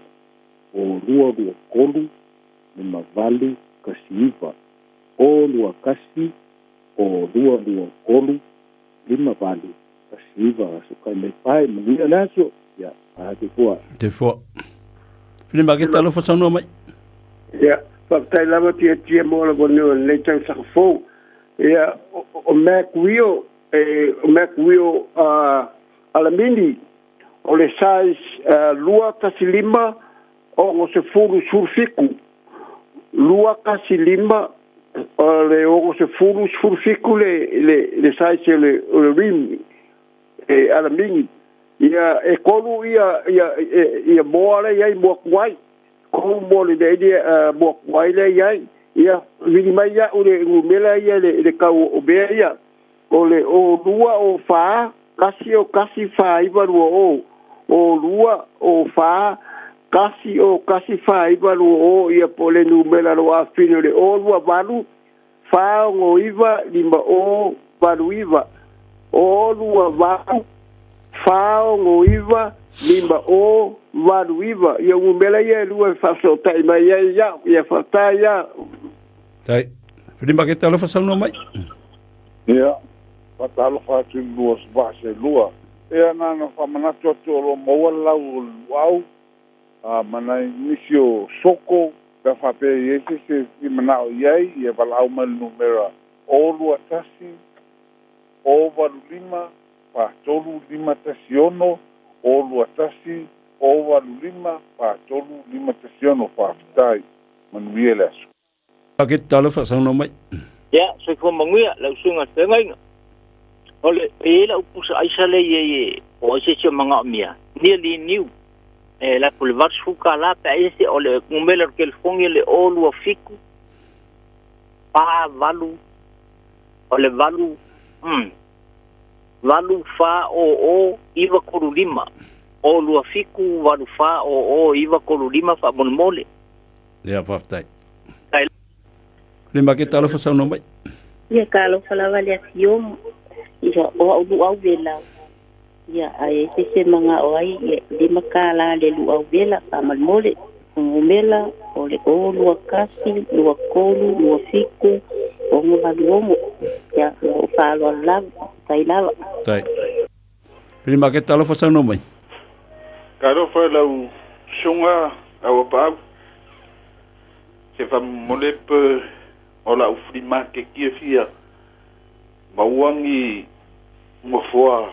o 223 5 8 1 9 o 21 o 223 5 8 1 9 sokai mai pae manuia le aso ia a te fua. Te fua. Pili maketa alofa saunoa mai. Ia, Faafetai lava Tiatia mo le avanoa i lenei tausaga fou. Ia, o Mac Wheel, o Mac Wheel alamini, o le size 215 60 17. 215 o le 60 17 le size o le rim e alamini. Ia, e tolu ia, ia, ia moa lea e i ai, moa tuai. Tolu moa lelei lea, moa tuai lea e i ai. Ia, vili mai iaʻu le numera ia i le tau o mea ia. O le 02 04 1 0 1 4 9 2 0. 02 04 1 0 1 4 9 2 0, ia po o le numera o afafine o le 0 2 8 4 6 9 5 0 8 9. 0 2 8 4 6 9 5 0 8 9. Ia o numera ia e lua e faafesootai mai ai iaʻu. Ia faafetai ia. Tai. Whiri Makete alofa saunoa mai. Ia, faatalofa atu i le lua vaa seelua. Ia, na ona faamanatu atu o lo o maua le lau o le luau, a, ma nai nisi o soko, pe a faapea e i ai se isi e fia manao i ai, ia valaau mai i le numera 021 085 43 516, 021 085 43 516. Faafetai. Manuia le aso. Paketi talofa saunoa mai. Ia, soifua manuia lau susuga i le feagaiga. O le, e i ai lau pusa aisa lea i ai e, o ai se isi o manaomia, nearly new. E lafo i le $80 pe a i ai se, o le numera o le telefoni o le 027 48 o le 8, mm, 8 4 0 0 9 3 5. 027 8 4 0 0 9 3 5 faamolemole. Ia, faafetai. Le Maketa alofa saunoa mai. Ia talofa lava le afioga. Ia, o au luau vela. Ia, a e se se manao ai, ia, $5 le luau vela, faamolemole. O numela, o le o 21, 23, 27, 686. Ia, ma lou faaaloalo lava. Faafetai lava. Tai. Pili Maketa alofa saunoa mai. Talofa i lau susuga Auapaau. Se faamomole pe o la'u flea market e fia maua ni nofoa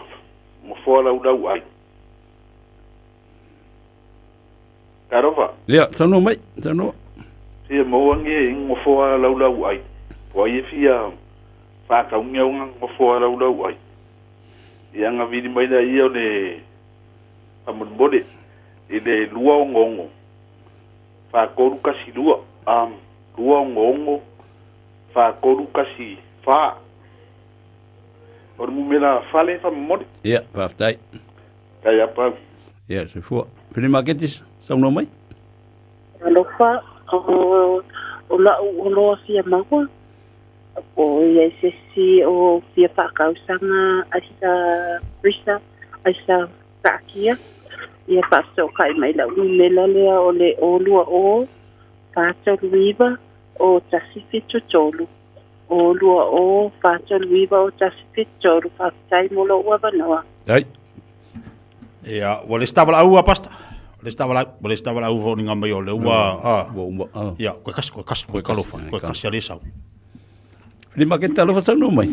nofoa laulau ai. Talofa. Ia, saunoa mai, saunoa. Fia maua ni nofoa laulau ai. Po ai e fia faataugia ona nofoa laulau ai. Ia ona vili mai laia o le faamolemole i le 266 4312, um, 266 4314. O le mumera fale faamolemole. Ia, faafetai. Tai apau. Ia, soifua. Pili Maketi, saunoa mai. Alofa, o, o la'u oloa fia maua, po o i ai se isi o fia faakausaga aisa freezer, aisa taakia, ia faafesootai mai lau numela lea o le 020 439 0173. 020 439 0173. Faafetai mo lou avanoa. Ai. Ia, ua le sitava lau a pasta. Ua le sitava lau, ua le sitava lau foliga mai o le ua, a. Ua uma, a. Ia, koe kasi, koe kasi, koe talofa, koe kasi a le sau. Lima ke talofa saunoa mai.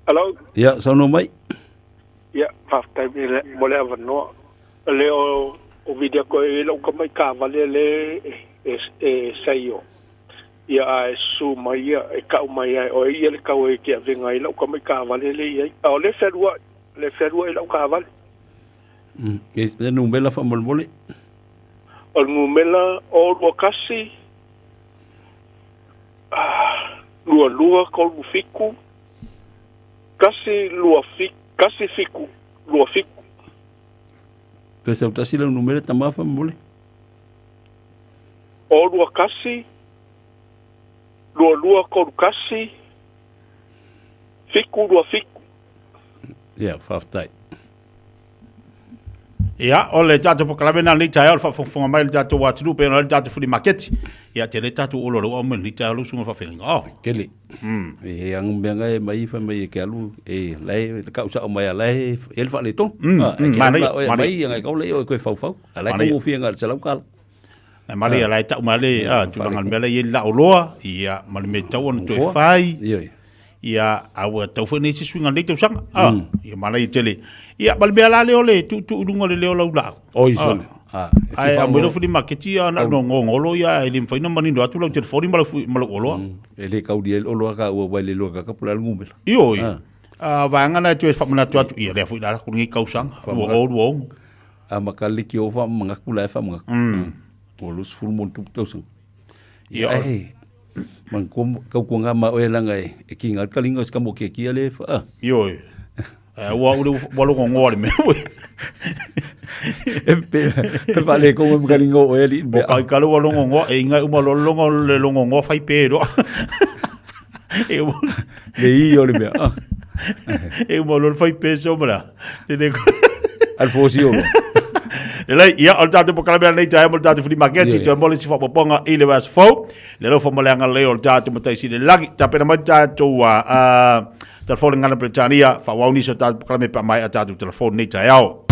Hello. Ia, saunoa mai. Ia, faafetai mo le, mo le avanoa. Le o, o vidia koe i lau kama i kaavale le e, e, e saio. Ia, a e susu mai ia, e kau mai ai, o ia le kau e ke avenga i lau kama i kaavale le i ai. A o le whenua, le whenua i lau kaavale. E, e numela faamolemole. O le numela o 21, ah, 22 37, 1 2 1 7 2 7. Toe sau tasi lau numera tama faamolemole. O 21, 22 31, 7 2 7. Ia, faafetai. Ia, o le tatou polokalame lena i lenei taeao, le faafogafoga mai a le tatou atunuu pei ona i ai le tatou flea maketi. Ia, tele tatou olo o lea ua aumai i lenei taeao lau susuga i le faafeagaiga. Oh. Tele. E anu mea na e mai fai mai e ke alu e la e kau sao mai a la e e le faaletonu. E ke alu la oe mai ia ngai kau le oe koe faufau. A la e kaugofie ngai le $100. Na male ia la e tau mai le tulaga o le mea la e i ai le laoloa, ia, ma le mea e tatau ona toe fai. Ia, a ua tatau foi ona i ai se suiga o lenei tausaga. Ia, manaia tele. Ia, ma le mea la lea o le tuutuu i luga o le leo o lau laau. Oi, sole. Ae aumai lau flea market ia na ona gogolo ia e le mafai ona manino atu lau telefoni ma lau oloa. E le kaulia ai le oloa ka ua wai le loa ka kapula le ngumela. Ioe. A vaega na e toe faamanatu atu, ia lea foi la laku lenei tausaga, 2026. A ma ka liki o fa mangaku la e fa mangaku. O lu sefulu mo tupu tausaga. Ia e man ko kau ko ngā ma oe langa e e ki ngā kalinga o se kamo ke kia le fa. Ioe. Ua ule ua longo ngoa le mea. E pe e fa le ko mo kalinga o e li. O kai kalo ua longo ngoa e inga uma lo longo le longo ngoa fai pe roa. E Le i o le mea. E uma lo fai pe so mala. Le le Al fosi o. Le ia o le tātou pokalame nei tae mo le tātou flea market toe mo le si whapaponga i le vaiaso fou. Le alofa ma le agalelei o le tātou Matai Sili i le Lagi. Tapena mai le tātou telefoni ngana Peretania, whaawau nisi o tātou pokalame pe a maea tātou telefoni nei taeao.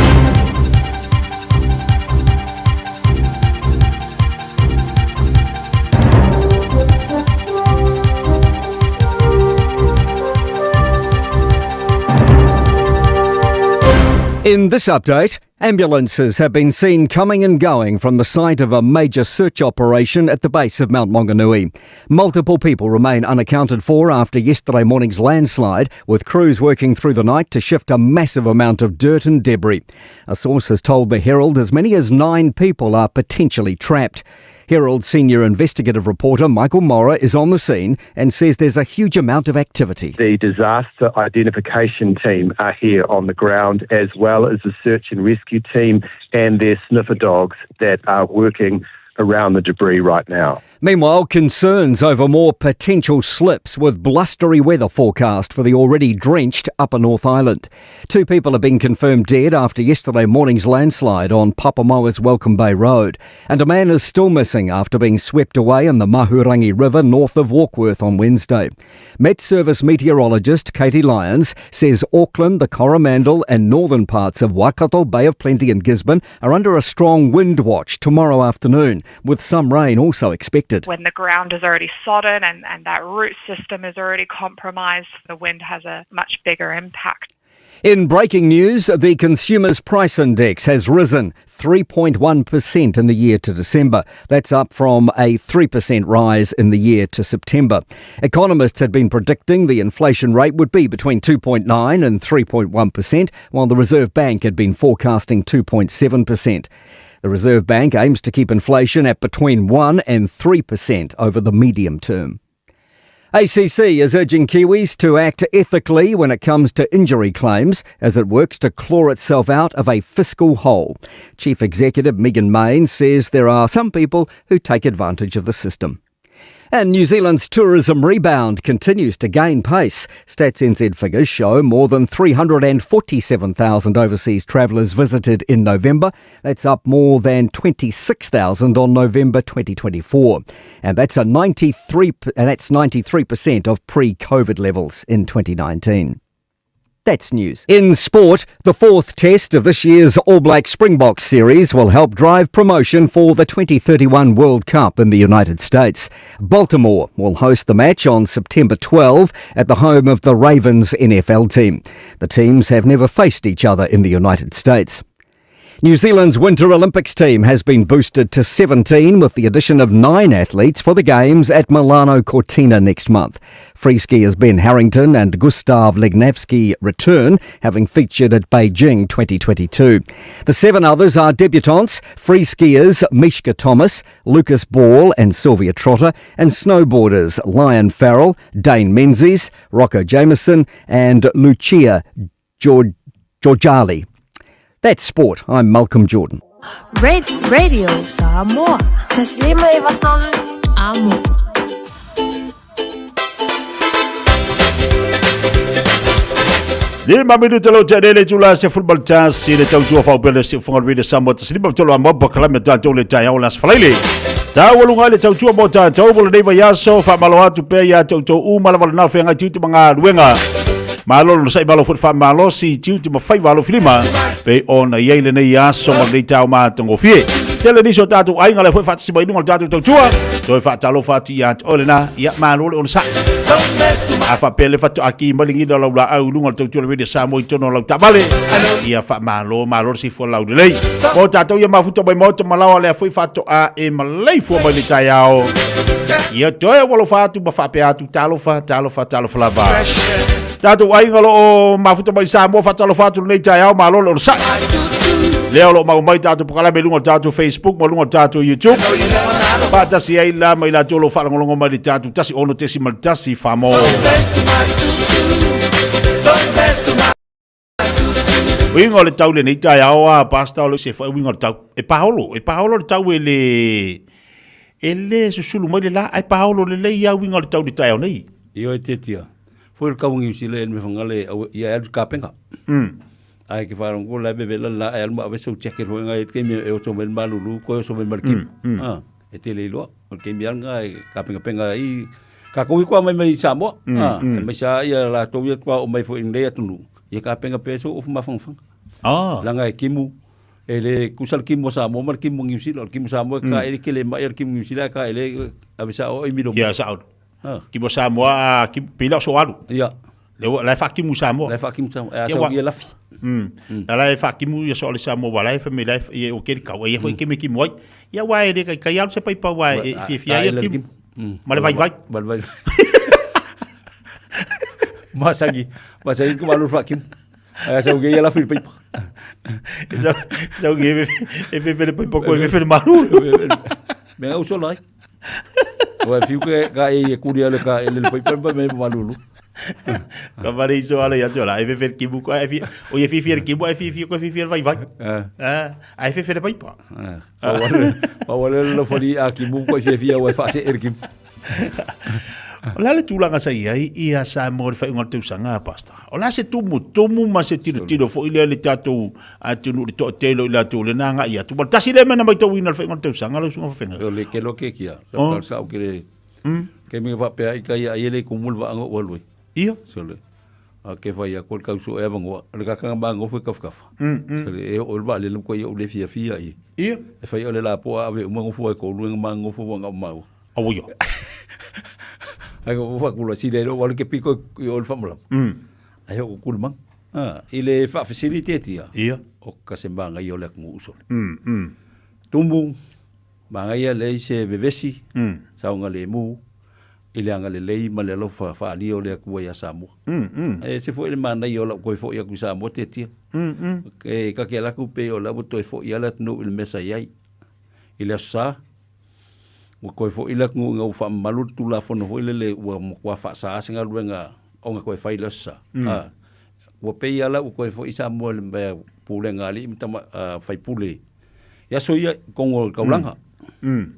In this update, ambulances have been seen coming and going from the site of a major search operation at the base of Mount Maunganui. Multiple people remain unaccounted for after yesterday morning's landslide, with crews working through the night to shift a massive amount of dirt and debris. A source has told the Herald as many as 9 people are potentially trapped. Herald senior investigative reporter Michael Morrah is on the scene and says there's a huge amount of activity. The disaster identification team are here on the ground, as well as the search and rescue team and their sniffer dogs that are working around the debris right now. Meanwhile, concerns over more potential slips with blustery weather forecast for the already drenched Upper North Island. 2 people have been confirmed dead after yesterday morning's landslide on Papamoa's Welcome Bay Road. And a man is still missing after being swept away in the Mahurangi River north of Warkworth on Wednesday. Met Service meteorologist Katie Lyons says Auckland, the Coromandel and northern parts of Waikato, Bay of Plenty and Gisborne are under a strong wind watch tomorrow afternoon, with some rain also expected. When the ground is already sodden and that root system is already compromised, the wind has a much bigger impact. In breaking news, the Consumer's Price Index has risen 3.1% in the year to December. That's up from a 3% rise in the year to September. Economists had been predicting the inflation rate would be between 2.9 and 3.1%, while the Reserve Bank had been forecasting 2.7%. The Reserve Bank aims to keep inflation at between 1 and 3% over the medium term. ACC is urging Kiwis to act ethically when it comes to injury claims as it works to claw itself out of a fiscal hole. Chief Executive Megan Main says there are some people who take advantage of the system. And New Zealand's tourism rebound continues to gain pace. Stats NZ figures show more than 347,000 overseas travellers visited in November. That's up more than 26,000 on November 2024. And that's 93% of pre-COVID levels in 2019. That's news. In sport, the fourth test of this year's All Black Springbok series will help drive promotion for the 2031 World Cup in the United States. Baltimore will host the match on September 12 at the home of the Ravens NFL team. The teams have never faced each other in the United States. New Zealand's Winter Olympics team has been boosted to 17 with the addition of 9 athletes for the Games at Milano Cortina next month. Free skiers Ben Harrington and Gustav Legnavsky return, having featured at Beijing 2022. The 7 others are debutants, free skiers Mishka Thomas, Lucas Ball and Sylvia Trotter, and snowboarders Lyon Farrell, Dane Menzies, Rocco Jamieson and Lucia Georgiali. That's sport. I'm Malcolm Jordan. Radio Samoa. Taslima Ivatolu Amu. Le ma minute lo te le tula se football chance le tau tua fau pele se funga le Samoa taslima tolo a mopa kalame tātou le taeao le aso falaile. Taualuga ai le tautua mo tātou mo lenei vaiaso faamalo atu pea iā toutou uma lava lena o feagai tiute ma galuega. Malo le onosai malo foi le faamalosi i tiute ma faiva alofilima pei ona i ai lenei aso ma lenei taao matagofie. Tele nisi o tatou aiga lea foi faatasi mai luga o le tatou tautua. Toe faatalofa atu ia te oe lena. Ia, malo le onosai. A faapea le faatoa ki mai le gila o lau laau i luga o le tautua o le Radio Samoa i totonu o lau taavale. Ia faamalo, malo le soifua laulelei. Mo tatou ia mafuta mai maota malaoa lea foi faatoa e maleifua mai le taeao. Ia toe ua alofa atu ma faapea atu talofa, talofa, talofa lava. Tatou aiga o lo o mafuta mai Samoa faatalofa atu lenei taeao, malo le onosai. Lea o lo o mau mai tatou polokalame i luga o le tatou Facebook ma luga o le tatou YouTube. Faatasi ai la ma i latou o lo o faalogologo mai i le tatou 16.1 Samoa. Uiga o le tau lenei taeao a Pastor o le se foi uiga o le tau. E paolo, e paolo le tau e le e le susulu mai le la, ai paolo lelei a uiga o le tau le taeao nei. Io e tiatia. Foi le kau New Zealand me whangale au ia alu kapenga. Ai ke wharongo la be vela la ai alu ma aveso jacket foi ngai ke me e oto me malulu ko oto me malkim. Ah, e te leiloa. O ke mea nga e kapenga penga i ka ko i mai mai Samoa. Ah, e mai sa ia la to ia kwa o mai foi nei atunu. Ia kapenga peso o mafangafanga. Ah. Langa e kimu e le kusa le kimu o Samoa ma le kimu o Niu Sila. O le kimu Samoa ka ele kele mai le kimu Niu Sila ka ele ave sa o i milo. Ia sa o. Kimu Samoa ki pila so alu. Ia. Le la e whakimu Samoa. La e whakimu Samoa. E asa ia lafi. La la e whakimu ia so le Samoa wa la e whame la e o keri kau. E hoi ke me kimu ai. Ia wa e le kai kai alu se paipa wa e fia fia ia kimu. Ma le vai vai. Ma le vai vai. Masagi. Masagi ku malu whakimu. Ai sa uge ia lafi le paipa. Sa uge e fefe le paipa koe fefe le malu. Me au sola ai. Ua fiu ke ka e e kuri ale ka ele le paipa pa me malulu. Ka mare iso ala ia sola e fefe le kimu ko e fi o e fifi le kimu e fifi ko fifi le vai vai. Ah, ai fefe le paipa. Ah. Pa wale le fali a kimu ko fifi au e fa se er kimu. O le a le tulaga sa i ai ia Samoa i le faaiuga o le tausaga a Pastor? O le a se tumu, tumu ma se tilotilo foi lea i le tatou atunuu i le toatele o i latou lena agai atu. Ma le tasi lea mea na matauina i le faaiuga o le tausaga lau susuga Fafegai. O le kelo ke kia, la oh. sa o kele. Ke mi fa pe ai kai ai le kumu le vaanga o alue. Ia. So le a ke fai a ko kau so e vangoa. Le ka kanga ma ngofu ka kafa. So le e o le va le ko i o le fia fia i. Ia. E fai o le la po a ve uma ngofu ai ko lu ma ngofu wa ngau mau. Aua ia. Ai ko fa kula si le wa le ke piko i o le fa Ai o kula mang. Ah, i le fa facility tia. Ia. O ka se manga i o le ku uso. Tumu manga ia le se vevesi. Sa nga le mu i le anga le lei ma le alofa whaalia o le akua ia Samoa. E se fo le mana i o la koe fo ia ku Samoa te tia. E ka ke laku pe o la toe fo ia la tnu i le mesa iai. I le aso sa, Ua koe foi le atunuu ina ua faamamalu le Tulafono foi lele ua matua faasaā se galuega ona toe fai le aso sa. A, ua pei lava la ua toe foi Samoa i le mea pulega a alii ma tama, a, faipule i aso ia i totonu o le taulaga.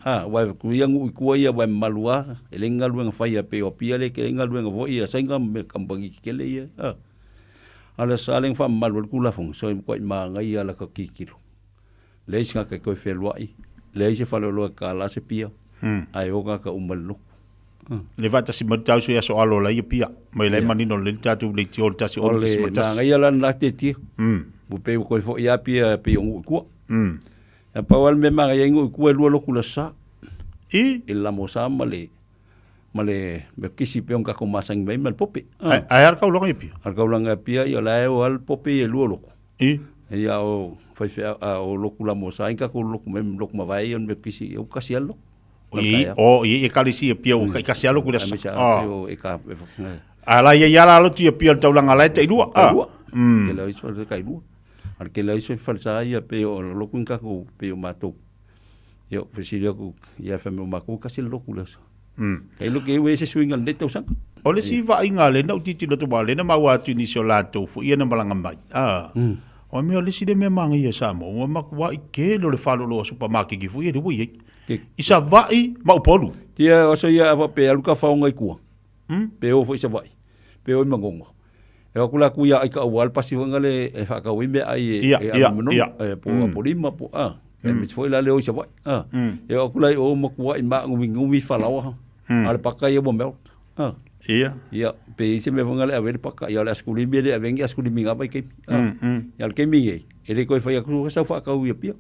A, aua e tu ia nuu i tua ia aua e mamalu lava, e leai ni galuega faia pei o Apia lea e tele ai galuega foi ia Saina ma mea kamupani tetele ia. A, a o le aso sa lea na faamamalu ai le Tulafono, so e matuai manaia lava lata tilotilo. Leai se tagata e toe fealuai, leai se faleoloa e kālā se pia, ae o tagata uma i le lotu. Le faatasi mai le tauso i aso alo la ia pia, mai la e manino lelei le tatou leitio o le tasi O le manaia la lena tetia, ua pei ua toe foi lava pia pei o nuu i tua. E pau lava le mea e manaia ai nuu i tua e lua lotu i le aso Sa. I? I le lamosa ma le ma le mea kisi pei ona tatou masani mai ai ma le pope. Ae a le kaulaga i Apia? A le kaulaga i Apia, ia o la e o lava le pope ia e lua lotu. I? Ia o faifeau, a o lotu lamosa ai tatou lotu mai ma lotu mavae ia o le mea kisi, ia ua kasi lava le lotu. O i, o i ekalesia i Apia ua kaikasi lava lotu i le aso. Aemaise lava e ka, A la ia ia la lotu i Apia o le taulaga la e tailua. Tailua. Tele o iso le tailua. A le tele o iso falesa ia pei o lotu ni tatou pei o matou. Ia fesili atu ia fai mai o matou kasi le lotu le aso. Kai loke e se suiga i lenei tausaga. O le isi vaaiga lea na ou tilotilo atu aua o lea na maua atu i nisi o latou foi ia na malaga mai, a, o mea o le isi lea mea manaia i Samoa, ua matuai tele o le faalolo a supamakeki foi ia lea ua i ai. I Savaii ma Upolu. Tia o aso ia a faapea e alu ka faoga i tua. Pe o foi i Savaii, pe o i Magogo. E o atu la ku ia ai ka ua le pasi foi ngale e whaakau i mea ai e, e alu manono, e po apolima po a. E me foi la le o i Savaii. A. E o atu la i o makua i maa ngumi ngumi whalawa. A le paka ia ua melt. A. Ia. Ia, pe i se mea foi ngale ave le paka. Ia le askulimi le ave ngi askulimi ngā mai keimi. A. Ia le keimi e, e le koe whai aku sa whaakau i a pia.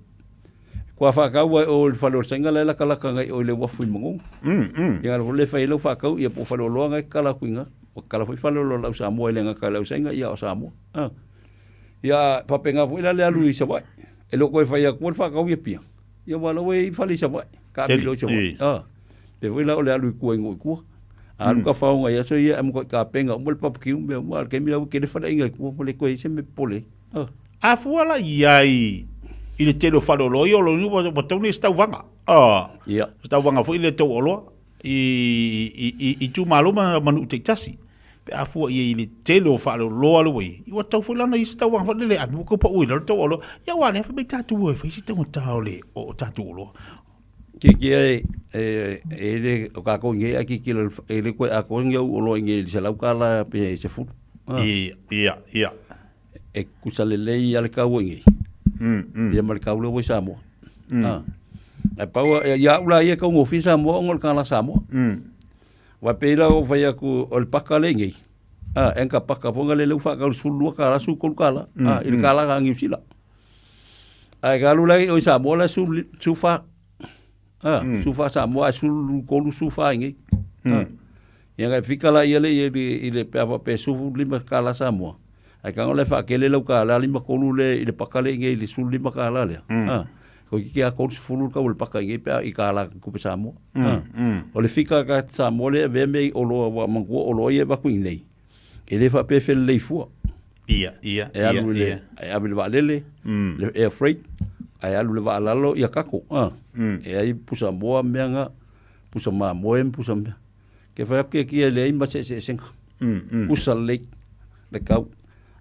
Kua whakau ai o le whare o sainga lai laka laka ngai o le wafu i mangongo. Ia ngā le whai lau whakau ia po whare o loa ngai kala kuinga. O kala fo whare o loa lau Samoa i le ngaka lau sainga ia o Samoa. Ah. Ia papenga fo ila le alu i Sawai. E loko e whai aku le whakau ia pia. Ia wala we i whare i Sawai. Ka milo i Sawai. Ah. Pe fo ila o le alu i kua i ngoi kua. Alu ka whaonga ia so ia amu ka penga umo le papuki ume umo al kemi au kele whare inga i kua mo le koe i se me pole. Ah. A fua la i ai i le tele o faleoloa ia o lona uiga ua tau nei se tauvaga. Ah. Ia. Se tauvaga foi le tau oloa i i i itumalo ma ma nuu taitasi. Pe a fua i ai i le tele o faleoloa le ua i ai, ua tau foi lana i se tauvaga foi lele a ua tau pau i lalo tau oloa. Ia aua lea fai mai tatou e fai se taugata o le o tatou oloa. Kiki e e e le o kākou i ngei a kiki le e le koe a koe ngei u oloa i ngei i se lau kāla pe se fulu. Ia, ia, ia. E kusa lelei a le kaua i ngei. Ia ma le kau le ua i Samoa. Ah. E pau ia ula ia kau ngofi Samoa ongo le kala Samoa. Wa pe ila o fai aku o le paka le ngei. Ah, enka paka fonga le leu whakau sulu lua kala su kolu kala. Ah, i le kala ka ngiu sila. Ai ka alu lai o i Samoa la su su fa. Ah, su fa Samoa su kolu su fa i ngei. Ah. Ia ngai fika la ia le i le i le pea fa pe su lima kala Samoa. Ai ka ngola fa kele lau kala lima kolu le i le paka le i ngei le su lima kala le. Ah. Ko ki kia kolu su fulu ka le paka i ngei pea i kala kupe Samoa. Ah. O le fika ka Samoa le ve me o loa wa mangua o loa ia vaku i nei. E le faapea e felelei fua. Ia, ia, E alu i le, e ave i le vaalele, le air freight, ae alu i le vaalalo ia kako. Ah. E ai pusa moa mea nga, pusa mamoe ma pusa mea. Ke whai ake ki e leai ma seeseesenga. Pusa lake, le kau.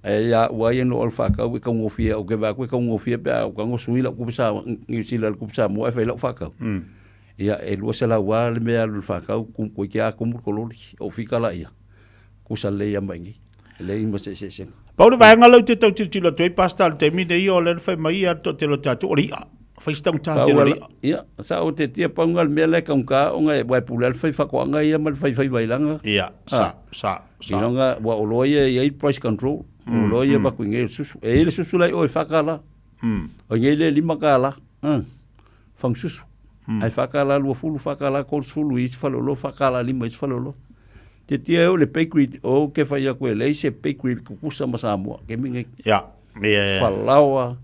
Ae ia ua ia no o le whakau e kaungofia, o ke wā koe kaungofia pe a o kango sui lau kupe sa, New Zealand kupe sa moa e whai lau whakau. Ia e 200 a le mea alu i le whakau, koe ki a kumu kololi, o whika la ia. Kusa lelei ia mai nei. E leai ma se eseesega. Pau le vaega lea ou te tau tilotilo atu ai Pastor i le taimi nei o lea na fai mai ia le toatele o tatou o le i'a. Fai se taugata tele o le i'a. Ia, sa o te tia paunga le mea lea e taugata ona e ua e pule lava le fai faatoaga ia ma le fai faivailaga. Ia, sa, sa, sa. I longa ua oloa ia e i ai price control. Oloa ia vaku i nei o le susu. E i ai le susu la i o e $4. O i nei le $5. Fagususu. Ae $4 20, $4 30 i isi faleoloa, $4 5 i isi faleoloa. Te tia e o le bakery, o ke whai aku e lei se bakery kukusa ma Samoa, ke minga Ya, yeah, yeah. Falaoa,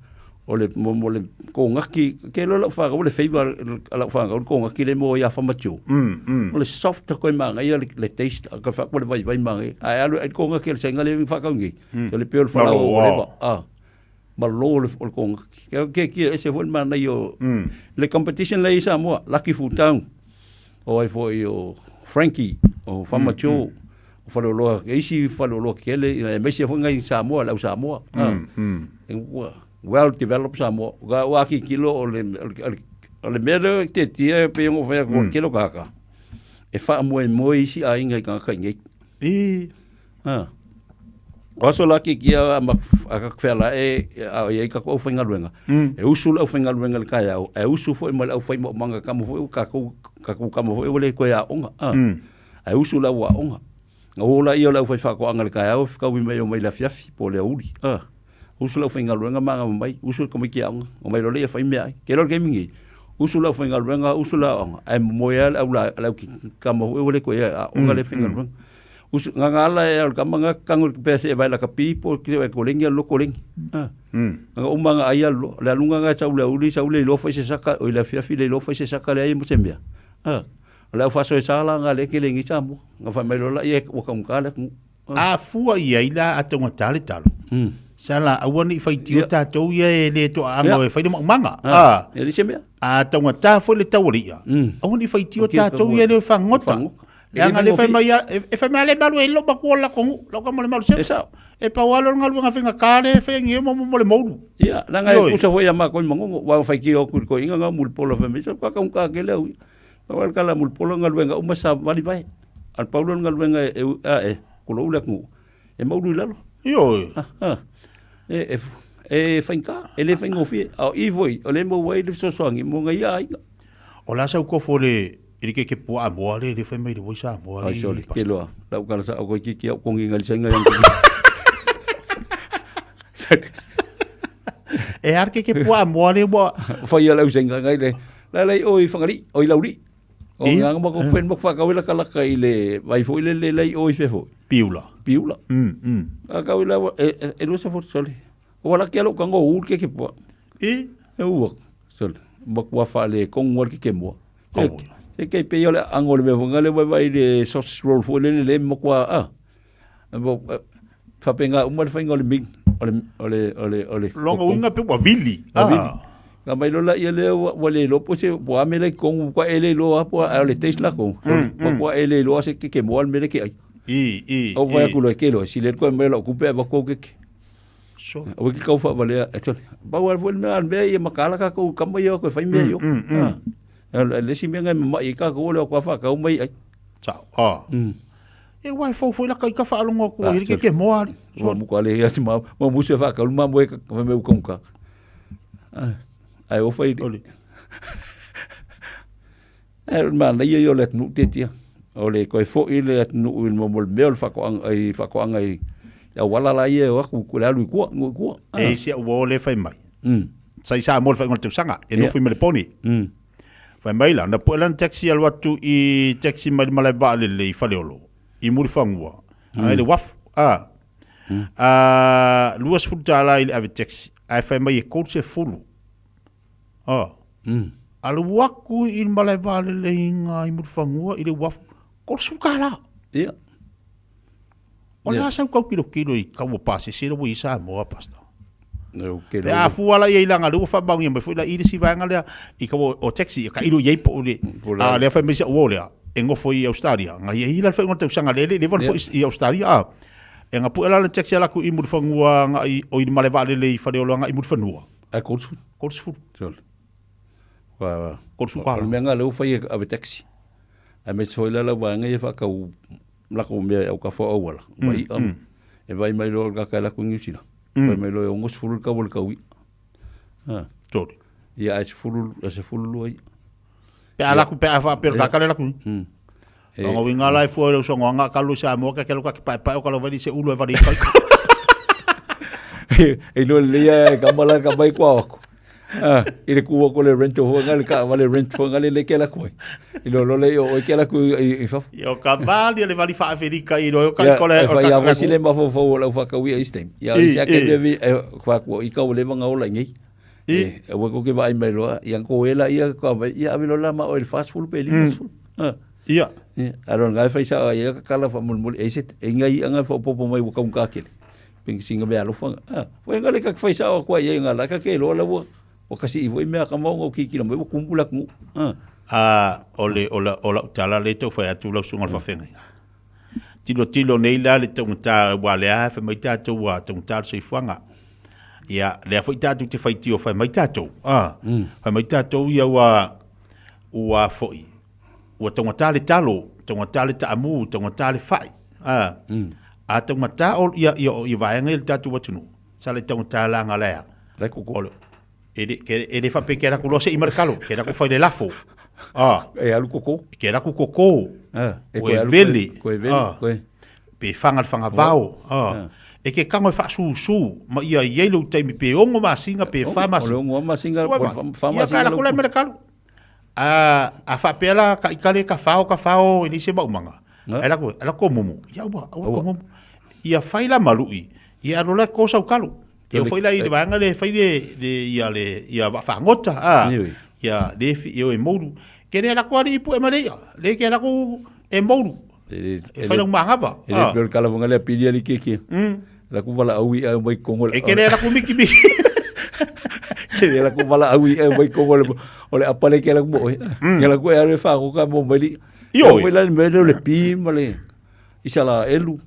o le, mo, mo le kongaki, ke lo lau whakau, le feiva lau whakau, le kongaki le mo ia whamatio. O le soft koe manga ia le, le taste, ka whakau le vai vai manga ia. Ai alu, ai kongaki le senga le whakau ngi. Mm. Le peo le falaoa, whatever. Ah. Malo le o le kongaki. Ke ke ki ese foi le manaia o le competition lea i Samoa, Lucky Futau, o ai foi o Frankie, o Fama Joe, o Faleoloa, e isi Faleoloa kele, aemaise foi ngai Samoa, le au Samoa. Ua well developed Samoa. Ua ua kikilo o le o le mea lea e tietie pei ona ou fai atu o le tele o tagata e faamoemoe isi aiga i tagata i inei. O aso la ki kia ma a ka whea e a i ai ka ko whaingaluenga. E usu le whaingaluenga le kai au. E usu foi ma le au whai mo manga ka mo foi ka ko ka ko ka mo foi le ko ia onga. E usu le au onga. Nga o la ia le au whai whako anga le kai au ka wi mai o mai la fiafi po le uri. Usu le au whaingaluenga manga mai usu ka mai ki onga. O mai lo le whai mea ai. Ke lo ke mingi. Usu le au whaingaluenga usu le onga. E moe le au la le au ki ka mo foi le ko ia onga le whaingaluenga. Usu nga nga ala e al kama nga kango pe se vai la ka pipo ki e kolengi lo kolengi. Ah. Nga uma nga ai alo le alunga nga sa ule uli sa ule lo fai se saka o le fia fi le lo fai se saka le ai mo se mea. Ah. Le au faso e sala nga le ke lengi sa mo. Nga fa mai lo la ye wa ka unka le ku. A fua i ai la a taugata le talo. Sa la aua ne i faitio tatou ia e le toaaga e fai le maumanga. A. E le se mea. A taugata foi le tau o le ia. Aua ne i faitio tatou ia e le fagota. Leaga le fai mai e fai mai le malu e lo maku o la kongu, lo ka mo le malu se. E sao. E pau alo nga luanga finga kale fe ngi mo mo le moulu. Ia, langa e kusa foi a ma koi mangongo, wa fai ki o ku ko inga nga mul polo fe me so ka ka ka ke leu. Pa wal kala mul polo nga luenga uma sa vali vai. Al paulo nga luenga e a e ko lo ule ku. E maulu i lalo. Ioe. Ah, ah. E e e fainga, e le faingofie. A i foi, o le mo wai le fesoasoani mo ngai aiga. O la sau kofo le I le keke puaa moa le le fai mai le voi Samoa le. Ai sorry, ke loa. Lau kala sa ko ki ki au kongi ngali sa ngai. E a le keke puaa moa le ua. Fai a le ausenga ngai le la lei o i Fagalii, o i Laulii. O I? nganga ma ko pen mo whakau i laka laka i le vai foi le le lei o i fefo. Piula. Piula. A kau i la e e lua se fotu sole. O wala ke alo kango ul ke ke pua. I? E ua. Sole. Ma kua wha le kongu wal ke ke mua. E e ke pe ole ango le me le vai vai le sausage roll foi le le le ma kua a. Mo whapenga uma le whainga o le ming o le o le o le o le Longa uinga pe ua vili. Ua vili. Ka mai lola ia lea ua ua le iloa po se po a mea la i kongu kua e le iloa po a o le taste la kongu. Po kua e le iloa se keke moa le mea le ke ai. I i Au fai atu loa ke loa sile koe mai lau kupe a vako keke. So. Aua ke kau whaavalea. E tole. Pau ala foi le mea, le mea ia makala kākou kama ia koe whai mea io. Ah. Le isi mea ngai mamai i kākou o lea kua whakau mai ai. Sao. Ah. E wai fou foi la kai ka whaalongo aku Ah, e ke ke moa ali. Ua muka le ia ma ma musu e whakau ma moe ka whai me uka muka. Ah, Ai o whai. E mana ia i o le atunu tetia. O le koe foi le atunu i mo mo le mea o le whakoanga i whakoanga i au wala la ia o aku ku le alu i kua, ngu i kua. E isi au o le whai mai. Sa i sa mo le whai ngol tausaga, e nofo i Meleponi. Fai mai la, na pue lana taxi alu atu i taxi mai le malae vaalele i Faleolo, i Mulifanua, agai le uafu, a. A, $20 i le ave taxi, ae fai mai e 30. A. Alu atu i le malae vaalele i i Mulifanua i le uafu, $30. Ia. O le a sau kau kilokilo i kau o pasese le ua i Samoa, Pastor? Pe a fua la ia i langa le ua whaamaungia mai foi la i le si vaenga lea i kau o taxi ka ilo iai po o le a lea fai mai si au o lea e ngofo i Australia nga ia i la whainga tausaga le le le fo i Australia a e nga pue la le taxi ala ku i Mulifanua nga i o i male vaalele i Faleolo nga i Mulifanua. A 30. 30. Sole. Wa 30 ka. O le mea nga le ua fai e ave taxi. A me foi la la vaenga ia whakau lako mea au ka fo auala. Vai am. E vai mai loa ka kai lako New Zealand. Vai mai loa e 60 le kau o le kau ia. Ha. Tolu. Ia ai se fulu, ai se fulu lua ia. Pe a laku pe a wha pe ka kale laku. E, Longa winga la e fua i le usongo anga ka lu sa moa ka ke luka ki pae pae o ka lo vali se ulu e vali kai. E no le ia e kamala ka mai kua aku. Ah, i le kua ko le rent o nga le ka vale rent fo nga le le ke la koe. I lo lo le o ke la ku i fafo. Ia o ka vali le vali wha Amerika i lo ka kole o ka. Ia wasi le mafo fo o lau whakau i East Ia i sia ke vi e wha ku i ka o le vanga ola ngi. E e ko ke vai mai loa ia ko ela ia ka vai ia avi lola ma o le fast food pe li fast food. Ah. Ia. Ia aro ngai fai sa ia ka kala fa mul mul e se e ngai anga fa popo mai wa ka ka kele. Ping singa mea alofa. Ah, foi nga le ka fai sa ko ai nga la ka ke lo la wa wa kasi i foi mea ka mau ki ki la mai wa kumbu la ku. Ah. Ah, o le o la o la tala le tau fai atu lau sunga whawhenga. Tilo tilo nei la le taugata ua le a fai mai tātou ua taugata le soifuaga. Ia, lea foi tātou te whaitio fai mai tātou. Ah, fai mai tātou ia ua ua foi. Ua taugata le talo, taugata le taamu, taugata le fai. A, a taugata o ia, ia, ia vaega ia le tatou atunuu, sa le taugata la nga lea. Lai koko. O le, e le, ke, e le whape ke raku loa se i mare kalo, ke raku whai le lafo. A. E alu koko. Ke raku koko. A, e Ko koe e alu vele. koe, koe vele, A. koe. Pe whanga le whanga vao. A. E ke kango e whaasusu, ma ia i ei lou taimi pe ongo masinga, pe wha masinga. O le ongo masinga, Ua o le ma. wha Ia masinga ka la kula lau mere kalo. A, a faapea la ka ikale ka whao ka whao e leai se maumaga. Ae la ko, la ko momo. Ia ua, aua ko momo. Ia fai la malui, ia alo la ko sau kalo. Ia fai la i le vaega le fai le, le ia le ia whaangota a. Ia le fi ia e mouru. Ke le la ko ari ipu e mare ia. Le ke la ko e mouru. E fai la mangava. E le peo le kalafonga le pili ali keke. La ku vala au i mai kongo E ke le la ku miki miki. Ke le la ku vala au i mai kongo le o le apale ke la ku mo. Ke la ku e alu e wha ka mo mai li. Io. Mai la me le pi ma le isala elu.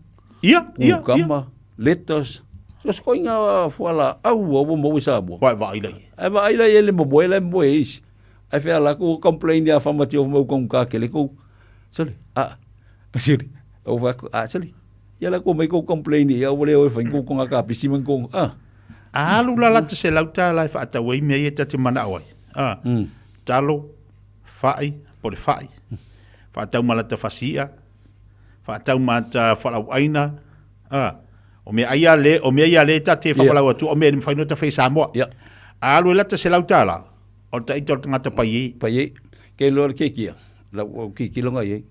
Ia, ia, Kama, lettuce. So se koinga fuala au au mo i Samoa. Vai vai lai. Ai vai lai ele mo mo ele mo e isi. Ai fea la ku complain ia whamati o mau kongu ka kele kou. Sole, a, sole, o wha, a, sole. Ia la ko mai kou complain ia o le o whain kou konga ka pisi man kou. A. Alu la lata se lauta la e whaatau ai mea ia ta te mana ai. A. Talo, whai, po le whai. Whaatau ma lata whasia. Whaatau ma ta whalau aina. A. O mea ai a le, o mea ia le ta te whakalau atu, o mea ni mwhaino ta whai Samoa. A alu e lata $100, o le taita o le tagata pai e. Pai e. Ke loa le keiki ia, lau au kikilo ngai ai.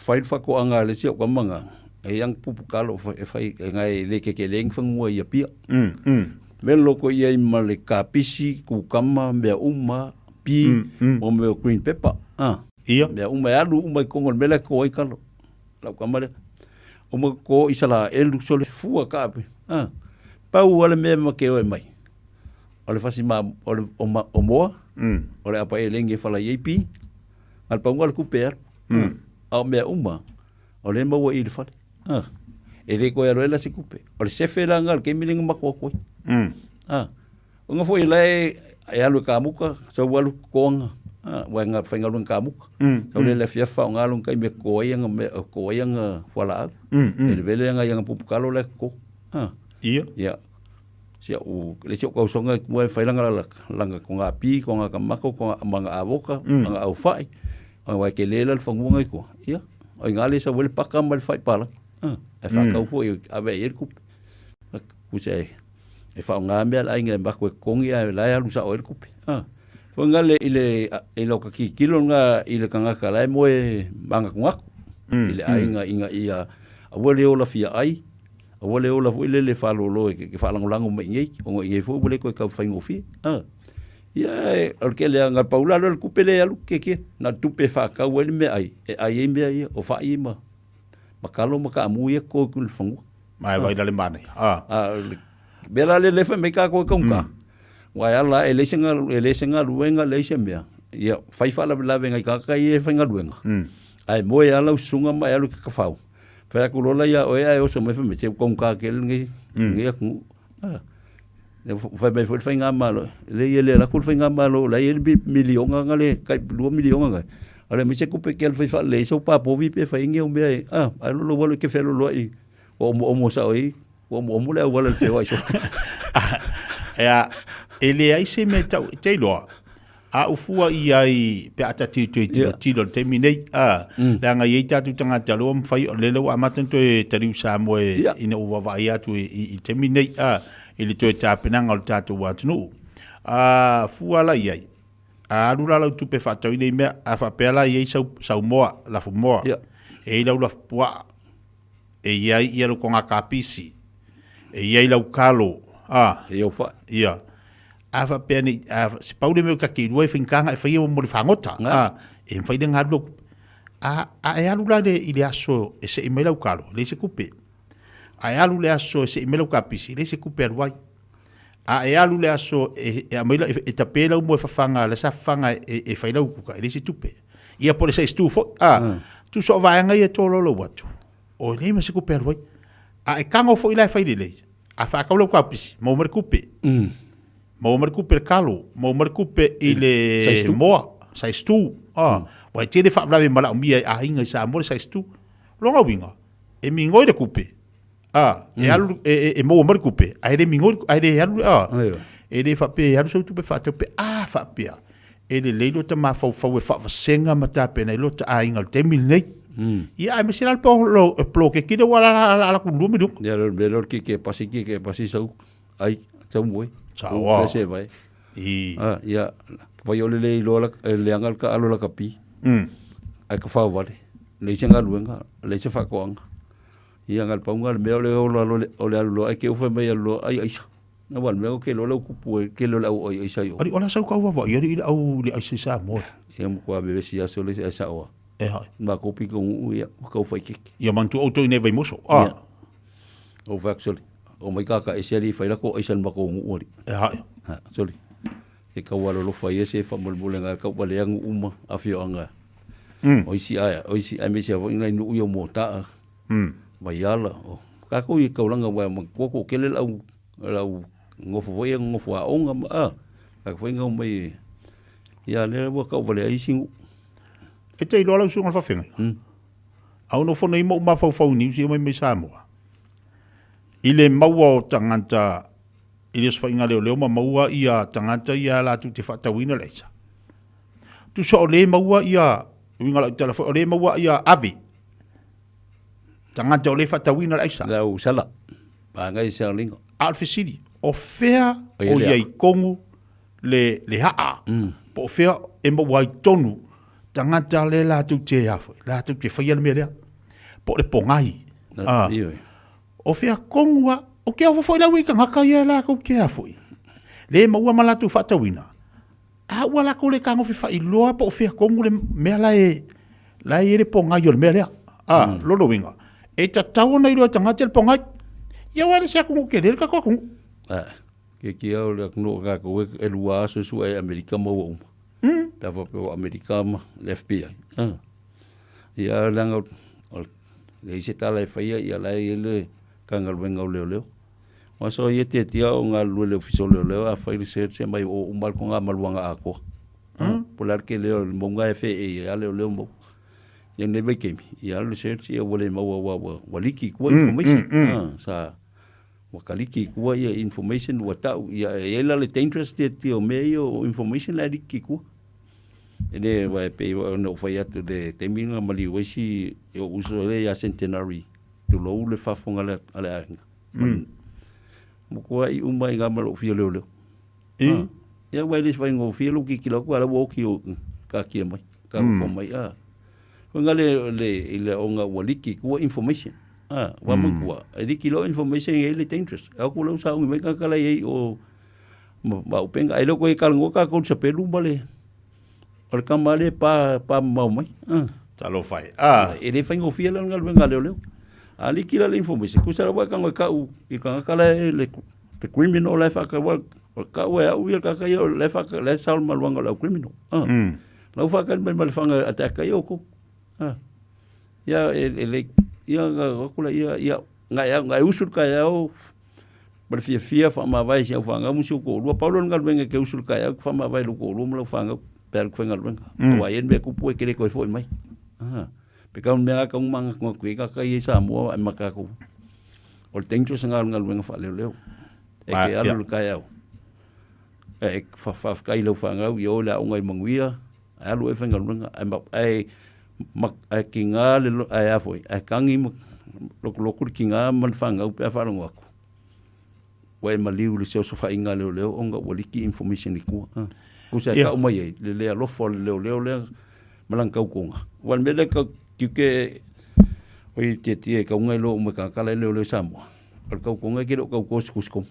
Fai le faatoaga a le isi au tama nga, e i ang pupu kalo e fai, e ngai le kekeleng fangua i Apia. Me loko i ai ma le kapisi, kukama, mea uma, pi, mo mea o green pepper. Ah. Ia. Mea uma e alu uma i kongo le mea la e ko ai kalo. Lau tama lea. O ma ko i sala elu sole fua ka ape. Ah. Pau ale mea ma ke oe mai. O le fasi ma, o le, o ma, o moa. O le apa e lenge fala i pi. Al paunga le kupe alu. A o mea uma, o le maua i le fale. Ah. E le koe alo e la se kupe. O le sefe la nga le kemi lenga mako akoi. Ah. O nga foi la e, e alu e kamuka, sau alu koanga. Ah, wa nga whainga luen kamuka. Sau le le fiafa o nga alu kai me koa ia nga me, koa ia nga wala au. E le vele nga ia nga pupu kalo le ko. Ah. Ia. Ia. Sia u le sia kau songa ku e whailanga la langa ko ngā pi, ko ngā kamako, ko ngā manga avoka, manga au whai. O wai ke lela le whangunga i koa. Ia. O i ngā le sa wele paka ma le whai pala. Ah. E whakau fo i ave i el kupe. Ku se e whaonga mea la inga e mako e kongi a la e alu sa o el kupe. Ah. Fo ngā le i le i lo ka kikilo ngā i le kangaka la e moe manga kungako. I le ainga inga ia aua le ola fia ai. Aua le ola foi lele faalolo e ke faalagolago mai i nei, ona i nei foi ua le toe tau faigofie. A. Ia, o le tele lava, na pau la lea o le tupe lea e alu kiekie, na o le tupe e faatau ai le meaai, e ai ai mea ia, o fai ma, ma kalo ma kaamu ia ko i le fanua. Ma e vai la le manaia. A. A, o le mea la lea lea fai mai kākou e kaugata, aua e ala e leai se galu, e leai se galuega, leai se mea, ia fai faalavelave nai tagata ia e faigaluega, ae moe lava lau susuga ma e alu i ke kafau. Fai atu loa la ia oe ae oso mai fai mai, se ua taugata tele lenei, lenei atunuu. Fai mai foi le faigamalo, e leai e le alu atu le faigamalo o la e i ai le miliona na le tai $2 miliona na, a leai mai se tupe e te alu e fai faalelei ai sou papovi pe fai ai ni au mea e, ae lou alu e te fealualuai ua omoomo sao ai, ua omoomo le auala i le feoai solo. Ea, e leai se mea e tau, te iloa, A ou fua i ai pe a tatou toe tilotilo i le taimi nei, a, leaga e i ai tatou tagata o lea ua mafai, o lea ua amata ona toe taliu Samoa ina ua vaavaai atu i le taimi nei, a, i le toe tapenaga o le tatou atunuu. A fua la i ai, a alu la lau tupe e faatau ai nei mea, a faapea la e i ai sau, sau moa, lafumoa, e i ai lau lafupuaa, e i ai ia lau kogakapisi, e i ai lau kalo, a, E i au fai. Ia. A faapea nei, a, se pau le mea o ta te ilua e faigata e faia mo le fagota, a, e mafai le galu lau, a, a e alu la le, i le aso e sei mai lau kalo, e leai se tupe. A e alu le aso e sei mai lau kapisi, e leai se tupe e alu ai. A e alu le aso e, e aumai lau, e tape lau moe fafaga, le sa fafaga e, e fai lau kuka, e leai se tupe. Ia po o le size tu foi, a, tusa o vaega ia e tololo atu, o e leai ma se tupe e alu ai. A e kago foi la e fai lelei, a faatau lau kapisi, maua mai le tupe. Maua mai le tupe i le kalo, maua mai le tupe i le moa, size tu. A, ua e tele faalavelave manaomia e aiga i Samoa le size tu. O lona uiga, e migoi le tupe, a, e alu, e, e, e maua mai le tupe, ae le migoi, ae le alu, a, e le faapea e alu sau tupe faatau pe a faapea, e lelei lota mafaufau e faavasega ma tapena ai lota aiga i le taimi lenei. Ia, aemaise la le poloketi lea ua ala ala atu i le $2 miliona. Ia, le mea lea o le keke pasi, keke pasi sau ai, sau moe. Saoa. Ou pese vai. I. Ah, ia, vai o le le iloa la, e leaga le taalo la kapi. Ai ka whao wale. Leai se galuega, leai se faatoaga. Ia, na o le pau lena o le mea o le ola o le alu loa, ai ke ofe mai alu loa, ai aisa. Na ua le mea o ke loa lau kupu e tele o le au ai aisa i o. Ali, o le a sau kau vavaai ali i le au i le aisa i Samoa. Ia matua vevesi aso le isi aisa oa. E hai. Ma kopi ko nguu ia, ua kau whai keke. Ia manatua outou i nei Vaimoso. Ah. Ia. O whai soli. O mai kaka ese ali whai lako aisa ma ko nguu ali. E hai. Ha, soli. Ke kau alo lofa ia se wha mole ngā kau wale angu uma awhio anga. O isi aia, o isi ai me se awai ngai nuu ia mō taa. Vaiala, o kākou i kaulanga wai ma kua ko kele lau lau ngofo foi ngofo a onga ma a ka foi ngau mai ia le ua kau vale ai singu. E te iloa lau susuga le fafegai. A o nofo nei ma ou mafaufau i Niu Sila mai mai Samoa. I le maua o tagata i le osofaiga leoleo ma maua ia tagata ia latou te faatauina le aisa. Tusa o le maua ia, uiga lau tala foi, o le maua ia ave. Tagata o le faatauina le aisa. Lau sala, pagai se alinga. A o le fesili, O fea o i ai tonu le, le aa, po o fea e maua ai tonu tagata le latou te a foi, latou te faia le mea lea. Po o le pogai. Ah. O fea tonu a, o ke ofo foi lau i tagata ia latou te a foi. Le maua ma latou faatauina. A ua latou le tagofi faailoa po o fea tonu le mea la e la e i ai le pogai o le mea lea. A, lona uiga, e tatau ona iloa e tagata le pogai. Ia aua e le se atunuu tele le tatou atunuu. A, ke kia o le atunuu a tatou e lua aso e sue ai Amerika ma ua uma. Pe a faapea ua Amerika ma le FBI. A, ia leaga o leai se tala e faia ia la e i ai le Matagaluega o Leoleo. Aua so ia tiatia o galulue i le Ofisa o Leoleo a fai research e aumai o uma le toga maluaga atoa. Po o le a le tele o le mauga e feei ai a leoleo maua. Ia lenei vaitaimi, ia alu research ia ua le maua aua ua, ua liki i tua information. Sa ua kaliki i tua ia information ua tau ia e i ai la le dangerous tiatia o mea ia o information la e liki i tua. E le aua e pei ona ou fai atu i le taimi na maliu ai si ou uso lea ia Centenary tulou le faafofoga a le aiga. Matua uma i ma lou fia leoleo. I? Ia aua e le faigofie lou tilotilo atu a o la ua oti taatia mai, taoto mai. Foi na le le i le ona ua liki i tua information. Ua manatua, e liki loa information e i ai le dangerous. E o atu la ua sauni mai tagata la e i ai i o ma upega. Ae le o toe talanoa tatou i le sapelu ma le, o le tama lea e pa, pa mamao mai. Talofa e. E le faigofie la le galuega a leoleo. A liki la le information, tusa lava e tago e kau i le tagata la e le le criminal la e faataua, o kau e au ia le tagata ia la e faata, la e sao le maluaga o le au criminal. La ua faatali mai ma le faga e attack ai outou. Ia e le, ia na atu laia, ia na e, na e usu i le taeao ma le fiafia faamavae i si au fanau ma si ou toalua. Pau lea o le galuega e te usu i le taeao e te faamavae i lou toalua ma lau fanau pe a alu e faigaluega. Aua e i ai le mea e tupu e te le toe foi mai. Pe tau mea lava tau manatunatu i ai tagata ia i Samoa ae ma tatou. O le dangerous lena o le galuega faaleoleo. E te alu i le taeao, e faafetai i lau fanau ia o i le aoga i manuia, ae alu oe e faigaluega. Ae ae tiga le, ae a foi, ae tagi ma lotulotu le tiga ma le fanau pe a faalogo atu, ua e maliu i le feosofaiga a leoleo ona ua liki information i tua. Tusa e tau mai ai le le alofa o le leoleo lea ma lana tautoga. Aua o le mea lea e tiute oi tietie e kauga iloa uma e tagata la e leoleo i Samoa, o le tautoga e te le o tauto i se tusi komi.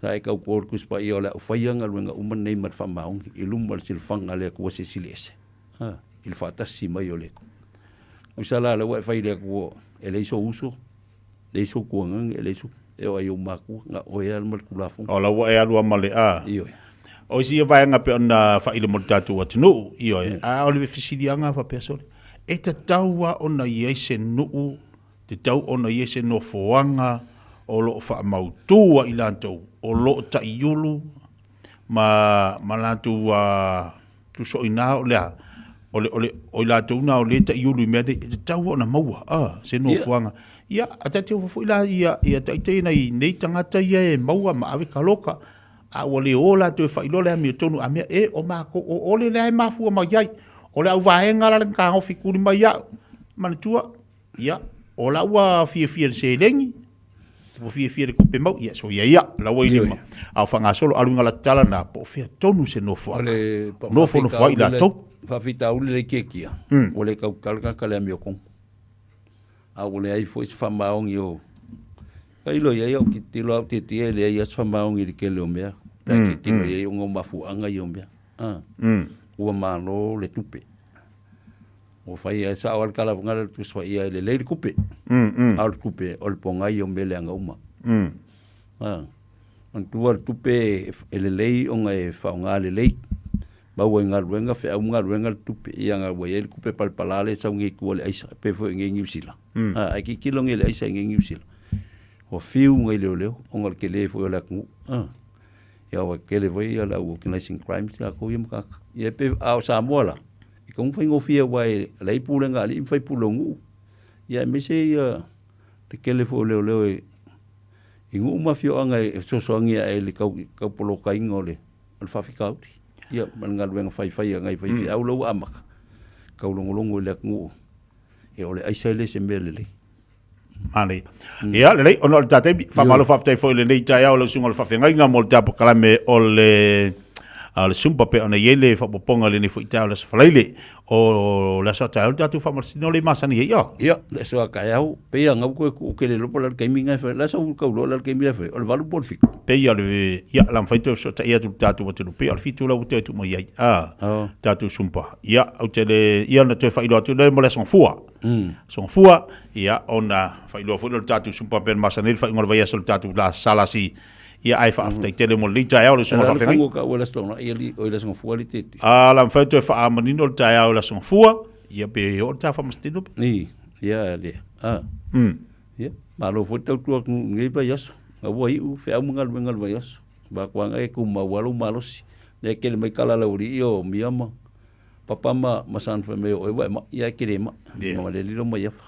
Sa e tauto i le Tusi Paia o le a ou faia galuega uma nei ma le faamaoni i luma o le silafaga a le Atua Silisili Ese, i le faatasi mai o le Atua. Tusa la o lea ua e fai i le Atua e leai sou uso, leai sou tuagaga, e leai sou, e oo i ou matua, na o oe lava ma le Tulafono. O la ua e alu lava ma le, a. Ioe. O isi ia vaega pei ona faailoa mo le tatou atunuu, ioe, a o le fesiliga faapea, sole, e tatau lava ona i ai se nuu, tatau ona i ai se nofoaga o lo o faamautu ai latou o lo o taiulu ma, ma latou tusoina o le a, o le, o le, o i latou na o lea e taiulu i mea nei, e tatau ona maua, a, se nofoaga. Ia, a ta te ofo foi la ia, ia taitai nai nei tagata ia e maua ma ave kaloka, a ua le o latou e faailoa le amiotonu a mea e o matou o ole lea e mafua mai ai. O le auvaega la le fetagofi tuli mai au, manatua, Ia, o la ua fiafia i le seleni, ua fiafia i le tupe maua, ia soia ia, la ua i lima. A o faagasolo alu i galatala na, po o fea tonu se nofoaga. Nofonofo ai latou. Faafitauli le ikekia, ua le tautala tagata i le amiotonu. A ua leai foi se faamaoni o... Tailo i ai au tilotilo au tietie e leai lava se faamaoni i le tele o mea. Pe a tilotilo i ai ona o mafuaaga ia o mea. Ua malo le tupe. Ua fai e sao lava le tala foi lea le Tusi Paia e lelei le tupe. A o le tupe, o le pogai o mea leaga uma. Manatua le tupe e lelei ona e faaaoga lelei. Maua i galuega, feau ma galuega le tupe. Ia ona ua i ai le tupe palapala lea e sau nei i tua i le aisa, e pei foi i inei i Niu Sila. Ae tilotilo nei i le aisa i inei i Niu Sila, ua fiu nai leoleo ona o le tele foi o le atunuu. Ia ua tele foi le au organizing crimes latou ia ma tagata. Ia e pei, a o Samoa la, E tatau ona faigofie aua e leai pulega a alii ma faipule o nuu, ia aemaise ia le tele foi o leoleo e i nuu ma afioaga e fesoasoani ae i le tau tau polokaina o le o le faafitauli. Ia ma le galuega faifai a nai faifeau la ua amata, taulogologo i le atunuu, ia o le aisa e le o se mea lelei. Manaia. Ia, lelei, ona o le tā taimi, faamalo faafetai foi i lenei taeao i lau susuga i le faafeagaiga mo le tapolokalaime o le a le Sumpa pei ona i ai le faaopoopoga i lenei foi taeao i le Aso Faraile. O le aso a taeao le tatou faamalositino lea e masani ai, ioe. Ia, le aso a taeao, pei a gau koe kuu kele lopo la le taimi na e fai, la sa u kau loa la le taimi la e fai, o le 8 po o le 7. Pei o le, ia, la mafai toe fesootai atu i le tatou atunuu, pei o le 7 la ua toe tuu mai ai, a, tatou Sumpa. Ia, ou te le, ia ona toe faailoa atu lea mo le Aso Gafua. Aso Gafua, ia, ona faailoa foi lea o le tatou Sumpa pei ona masani ai le faaiuga o le vaiaso i le tatou SLC. Ia, ae faafetai tele mo lenei taeao i le susuga faafeagai. A la mafai ona toe faamanino le taeao i le Aso Gafua, ia pe oo le ta faamasitino. Ia, le, a. Ia, malo foi le tautua atu i lenei vaiaso. A ua iu feau ma galuega o le vaiaso. Vakuaga e tumau lava lou malosi. Lea e tele mai tala a le aualii o Mia ma Papa ma ma San fai mai o oe ua e mai, ia e te le mai. Ma le lilo mai afa.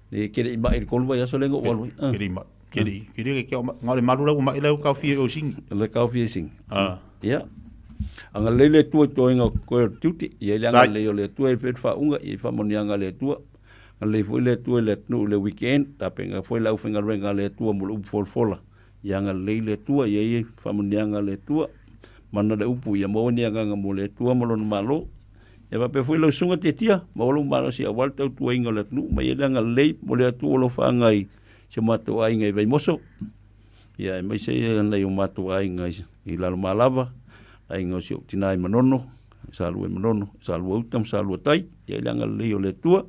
Le ke le i mai i le tolu vaiaso lea na ou alu ai. Ke le i mai. Ke le ke le ke o le malu la ua mai la ua kaofia i o i Singi. Le kaofia i Singi. Ia. Agalelei le Atua i toega o totoe o le tiute. Ia i le agalelei o le Atua e fai le faauuga, ia i faamanuiaga a le Atua. Agalelei foi le Atua i le atunuu i le weekend, tapena foi le aufaigaluega a le Atua mo le upu folafola. Ia agalelei le Atua, ia i ai faamanuiaga a le Atua. Mana le upu, ia maua ni agaga mo le Atua ma Lona Malo. Ia faapea foi lau susuga Tiatia, maua lou malosi aua le tautuaina o le atunuu, ma ia i le agalelei mo le Atua o lo o feagai i si o matou aiga i Vaimoso, ia aemaise nai o matou aiga i Lalomalava, aiga o si ou tina i Manono, Salua i Manono, Salua Uta ma Salua Tai, ia i le agalelei o le Atua.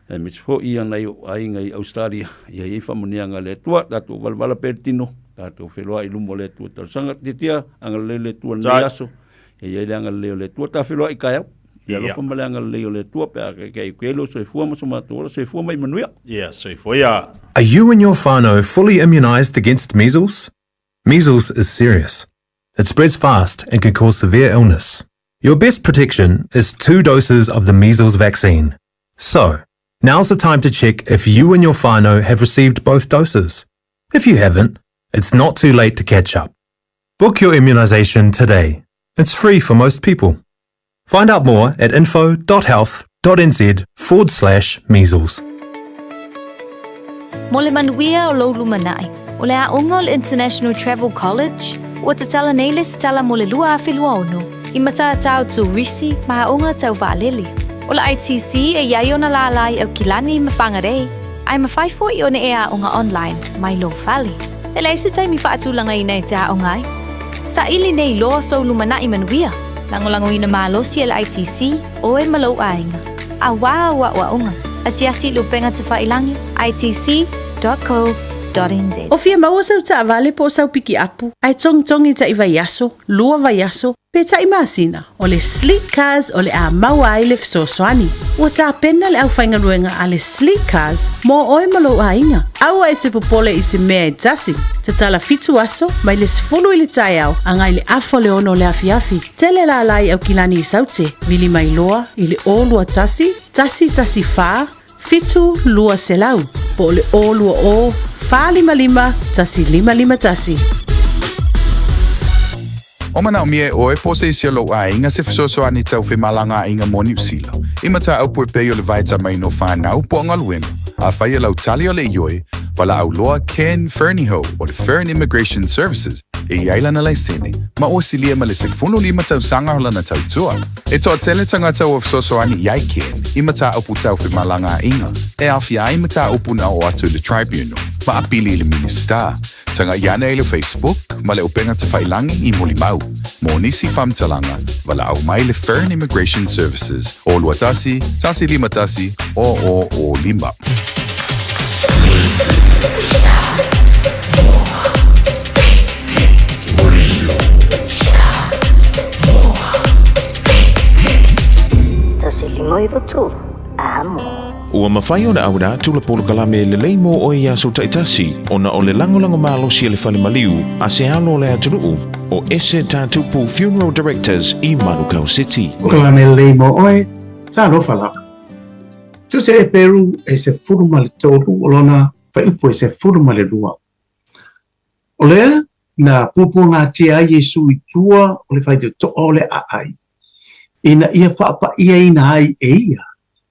Aemaise foi ia nai ou aiga i Australia, ia i ai faamanuiaga a le Atua, tatou valavala pea le tino, tatou feloai i luma o le Atua talosaga. Tiatia, agalelei le Atua i lenei aso, ia i ai le agalelei o le Atua, ta feloai i taeao. I le alofa ma le agalelei o le Atua pe a kai ai lou soifua ma so matou ola, soifua ma ia manuia. Ia, soifua ia. Are you and your whānau fully immunised against measles? Measles is serious. It spreads fast and can cause severe illness. Your best protection is two doses of the measles vaccine. So, now's the time to check if you and your whānau have received both doses. If you haven't, it's not too late to catch up. Book your immunisation today. It's free for most people. Find out more at info.health.nz forward slash measles. Mo le manuia o lou lumanai, o le aoga o le International Travel College, ua tatala nei le setala mo le 2026 i matatau turisi ma aoga tau vaalele. O le ITC e i ai ona lālā i Aukilani ma Whangarei, ae mafai foi ona e aoga online mai lou fale. E leai se taimi faatulagaina e te aoga ai. Saili nei loa sou lumanai manuia, lagolagoina malosi e le ITC, oe ma lou aiga. Auā au aoaoga, asiasi i le upega tafailangi, itc.co.nz. O fia maua sau taavale po o sau pikiapu, ae togitogi taʻi vaiaso, lua vaiaso, pe taʻi masina, o le Sleek Cars o le a maua ai le fesoasoani. Ua tapena le aufaigaluega a le Sleek Cars mo oe ma lou aiga. Aua e te popole i se mea e tasi. Tatala fitu aso, mai le 10 i le taeao agai le afa o le ono o le afiafi. Tele lala i Aukilani i Saute, vili mai loa i le 021 114 7200 po o le 020 455 1551. O manaomia e ʻoe po o se isi o lou aiga se fesoasoani tau femalagaaiga mo Niu Sila, i mataupu e pei o le vaetamaina o whanau po o galuega, afai e lau tali o le ioe, walaau loa Ken Fernihough o le Fern Immigration Services e i ai lana laisene, ma ua silia ma le 15 tausaga o lana tautua. E toatele tagata ua fesoasoani i ai Ken i mataupu tau femalagaaiga e aofia ai mataupu na oo atu i le Tribunal ma apili i le Minisita. Tagaʻi ane i le Facebook ma le upega tafailangi i Mulimau. Mo nisi faamatalaga, valaau mai le Fern Immigration Services o 21 151 0005. Tasi lima iwa tolu, amo. Ua mafai ona auina atu le polokalame lelei mo oe i aso taitasi ona o le lagolago malosi a le fale maliu a se alo o le atunuu o Ese Tatupu Funeral Directors i Manukau City. Polokalame lelei mo oe, talofa lava. Tusa Eperu e 13 o lona fuaiupu e 12. O lea na puapuagatia ai Iesu i tua o le faitotoa o le aai, ina ia faapaʻiaina ai e ia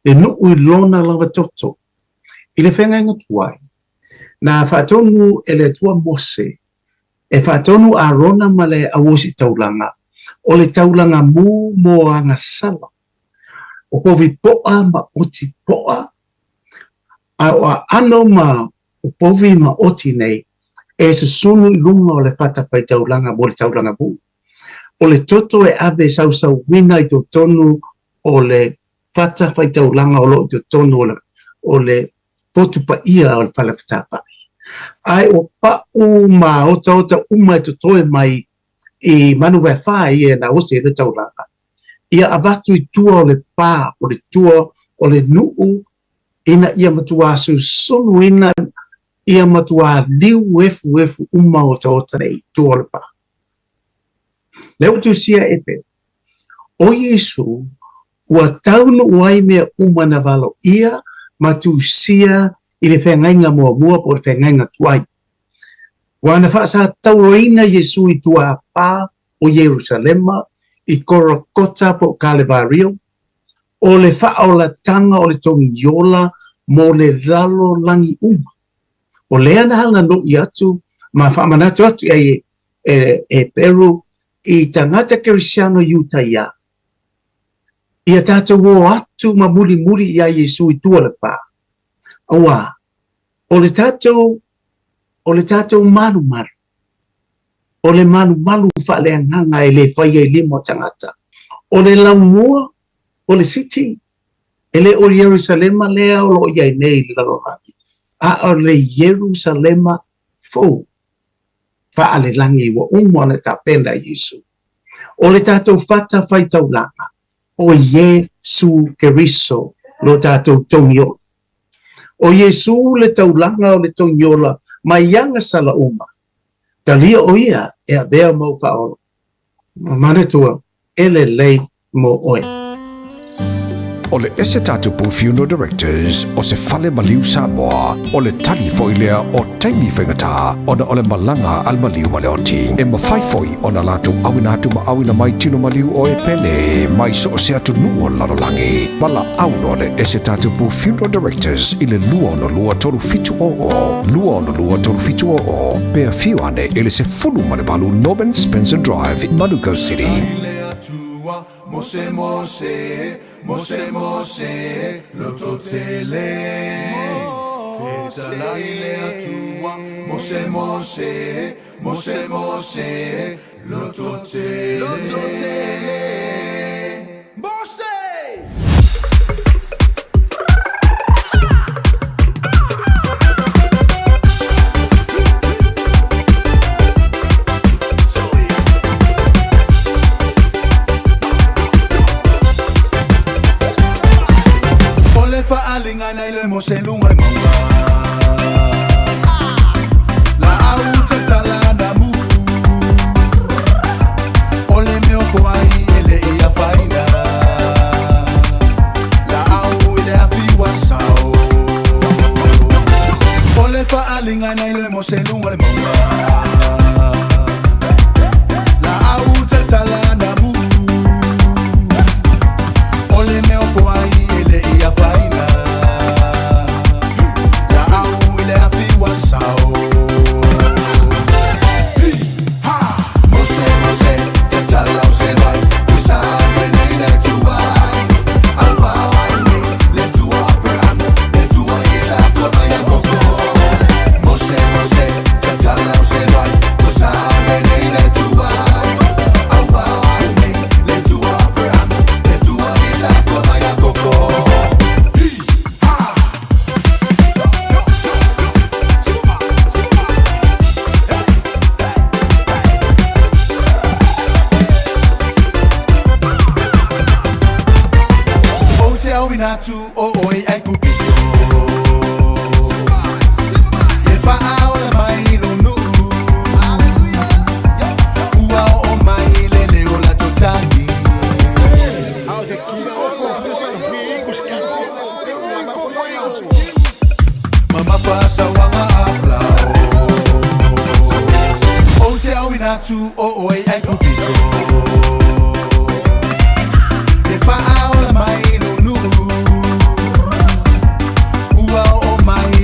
le nuu i lona lava toto. I le feagaiga tuai, na faatonu e le Atua Mose e faatonu Arona ma le auositaulaga, o le taulaga mu mo agasala, o povi po'a ma oti po'a, a o aano ma o povi ma oti nei e susunu i luga o le fatafaitaulaga mo le taulaga mu. O le toto e ave sausauina i totonu o le fatafaitaulaga o lo o i totonu o le, o le potu paia o le fale fetāfa'i. Ae ua pa'u ma otaota uma e totoe mai i manu vaefā ia na osi ai le taulaga, ia avatu i tua o le pā, o le tua o le nu'u, ina ia matuā susunuina, ia matuā liu efuefu uma otaota nei i tua o le pā. Lea ua tusia e Petero, ʻO Iesū, ua taunuu ai mea uma na valoia ma tusia i le feagaiga muamua po o le feagaiga tuai. Ua na faasatauaina Iesū i tuapā o Ierusalema i Korokota po o Kalevario, o le faaolatanga o le togiola mo le lalolagi uma. O lea na halanui atu ma faamanatu atu i ai e Peru i tagata Kerisiano Iutaia, ia tatou o atu ma mulimuli iā Iesū i tua o le pā, auā, o le tatou, o le tatou malumalu, o le malumalu faaleagaga e le faia i lima o tagata, o le laumua, o le siti, e le o Ierusalema lea o lo o i ai nei i le lalolagi, a o le Ierusalema fou. Faalelagi ua uma ona tapena e Iesu. O le tatou fata faitaulaga, o Iesu Keriso lo tatou togiola. O Iesu le taulaga o le togiola mai agasala uma. Talia o ia e avea mau faaola. Manatua, e lelei mo oe. O le Ese Tatupu Funeral Directors o se fale maliu Samoa, o le tali foi lea o taimi faigata ona o le malaga a le maliu ma le oti. E mafai foi ona latou auina atu ma auina mai tino maliu o e pele mai so o se atunuu o le lalolagi. Valaau loa le Ese Tatupu Funeral Directors i le 262 3700, 262 3700, pe afio ane i le 18 Norman Spencer Drive, Manukau City. Mose mose, mose mose, lototele. Fetalai le Atua, mose mose, mose mose, lototele. Lototele. Mose! O le faaaliga nai le Mose i luga o le mauga. Laau tatala na mu. O le mea o foai e le i afaina. Laau i le afi ua sasao. O le faaaliga nai le Mose i luga o le mauga. Laau tatala na mu. O le mea o foai e le i afaina. Laau i le afi ua sasao. Mose, Mose, tatala o se vai, usa mai nei le Atua. Auau ai nei le Atua Aperahama, le Atua Isako ma Iakopo. Mose, Mose, tatala o se vai, usa mai nei le Atua. Auau ai nei le Atua Aperahama, le Atua Isako ma Iakopo. Ou te auina atu o oe i Aikupito. E faaola mai lou nuu. Ua oo mai le leo la totagi. Mamafa sauaga a Falao. Ou te auina atu o oe i Aikupito. E faaola mai lou nuu. Ua oo mai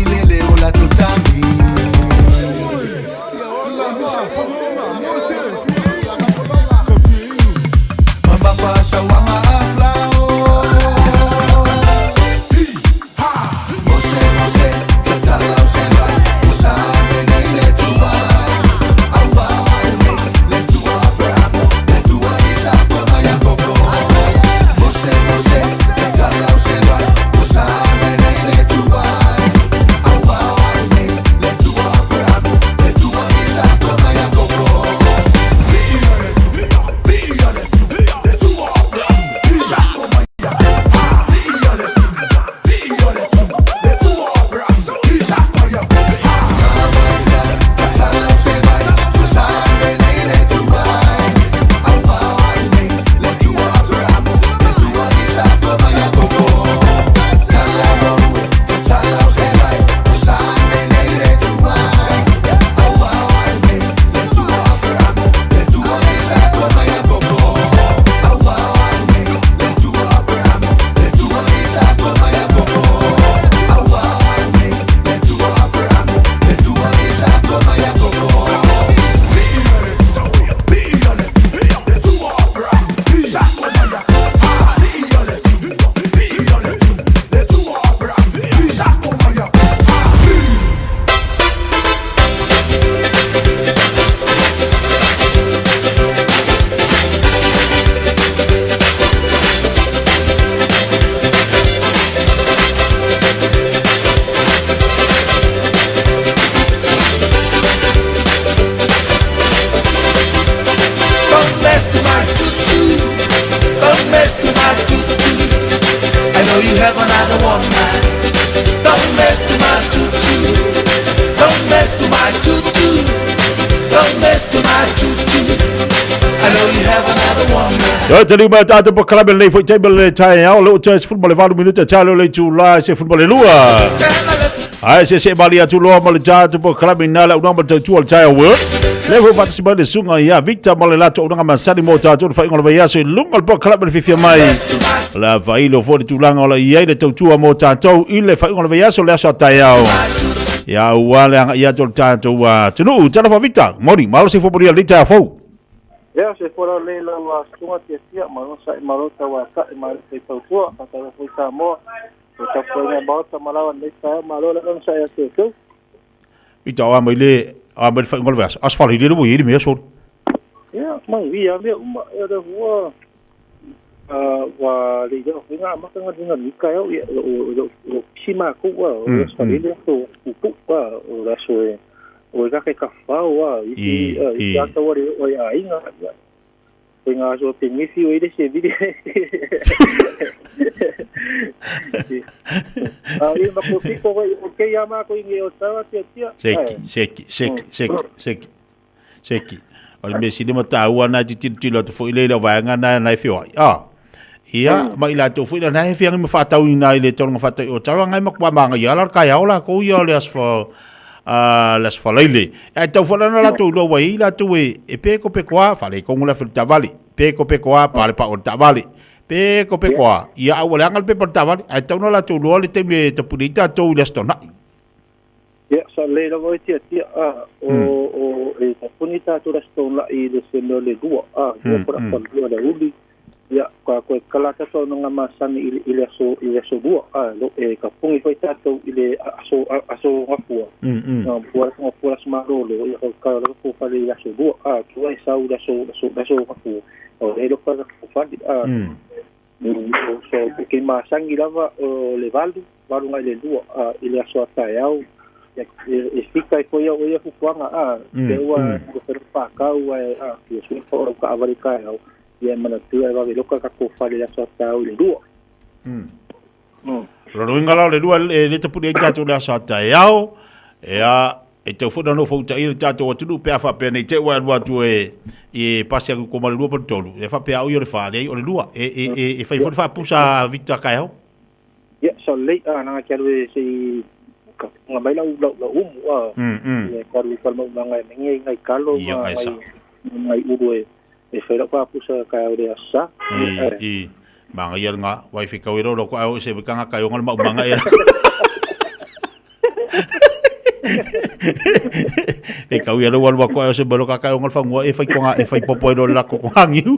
you have another woman. Don't mess to my tutu. Don't mess to my tutu. Don't mess to my tutu. I know you have another woman. Ia tali mai tātou po kalabe lei foi table le tae ao le o tae sefulu ma le valu minuta tae leo le itulā 12. Ae se se mali atu loa ma le tātou po kalabe nā le aunaga ma le tautua o le tae ao ua. Le foi faatasi mai le susuga ia Victor ma le latou aunaga masani mo tātou le faaiuga o le vaiaso i luga o le polokalame le fiafia mai. O le a faailo foi le tulaga o lo o i ai le tautua mo tātou i le faaiuga o le vaiaso le aso a taeao. Ia aua le agai atu o le tātou atunuu. Talofa Victor, moni, malo se fua le taeao fou. Ia, se fua lelei lau susuga tiatia, malo sa'i malo tauata'i ma le faitautua, faatalofa foi Samoa, le tapuaiga Maota ma lawa lenei taeao, malo le onosai ia te outou. Ita o a mai le a mai le faaiuga o le vaiaso, aso faalelei le ua i ai le mea solo. Ia, manuia lava mea uma, ia lea ua ua le iloa foi na amata galuega i lenei taeao, ia o lo o pisi matou, o le aso faalele aso puupuu, o le aso e O e kake tafafao a isi isi ata ua le oo ai aiga ia. Koe ngā aso o te ngesi o ile se vile. A i ma ko piko koe o kei a mākou i nge o tawa tia tia. Seki, seki, seki, seki, seki, seki. O le mea sili ma tāua nā te tilotilo atu foi leila o vaega nā nā e whioai. Ah, ia, ma i lātou foi la nā he whiangi ma whātau i nā i le tauranga whātau o tawa ngai ma kua mānga ia la kai ao la kou ia o le aso le aso whalaile. E tau whala na lātou loa wai i lātou e, e pēko peko a, whale kongo la whilu tawali, pēko peko a, pāle pa o le tawali, pēko peko a, ia au le anga le pepa le tawali, ai tau na lātou loa le taimi e tapuni i tātou i le aso tonai. Ia, sa lelei lava oe tiatia, a, o, o, e tapuni tātou le Aso Toonai i le sene o le lua, a, lua po o le afa lua le aoauli, ia, ka koe kala tātou ana ngā masani i le, i le aso, i le aso lua, a, lo, e tapuni foi tātou i le aso, aso gafua, ngā pua, ngā pua aso malōlō, ia, ko kala lava ko fale i le aso lua, a, tua e sau i le aso, aso, aso gafua, o le loka ka fale, a, So, ke masangi lava o le valu, valu ngai le lua, a, i le aso a taeao, ia, e, e fika ai foi au ia fufuaga, a, te ua mm. ko whero whākau, a, a, ia sui wha ora ka awari kaeao, ia e manatua e wawe loka ka kō whare le aso a taeao i le lua. Lona uiga la o le lua e le tapuni ai tātou le aso a taeao, ea, e tau foi ona nofo utaia le tātou atunuu pe a faapea nei te ua e alu atu e, e pasi atu ko ma le lua po le tolu, e faapea au ia o le wha, leai o le lua, e, e, e, e whai foi le faapusa a Victor Kaeho. Ia, sa lelei, a, nanga ke alu e se i ka punga mai lau, lau, lau umu, a, ia ke alu i whalemaumaga e mengi ai ngai kalo, Ia, ma ngai ngai, sa. ngai ulu e, e whai lau faapusa kaeho le aso sa. I, i, manga ia nga, wai whikau e roro ko au e se wikanga kai o ngā mau manga e. E kau ia rau alua ko au se mero ka kai o ngā whangua e whai konga, e whai popo e roro lako ko hangiu.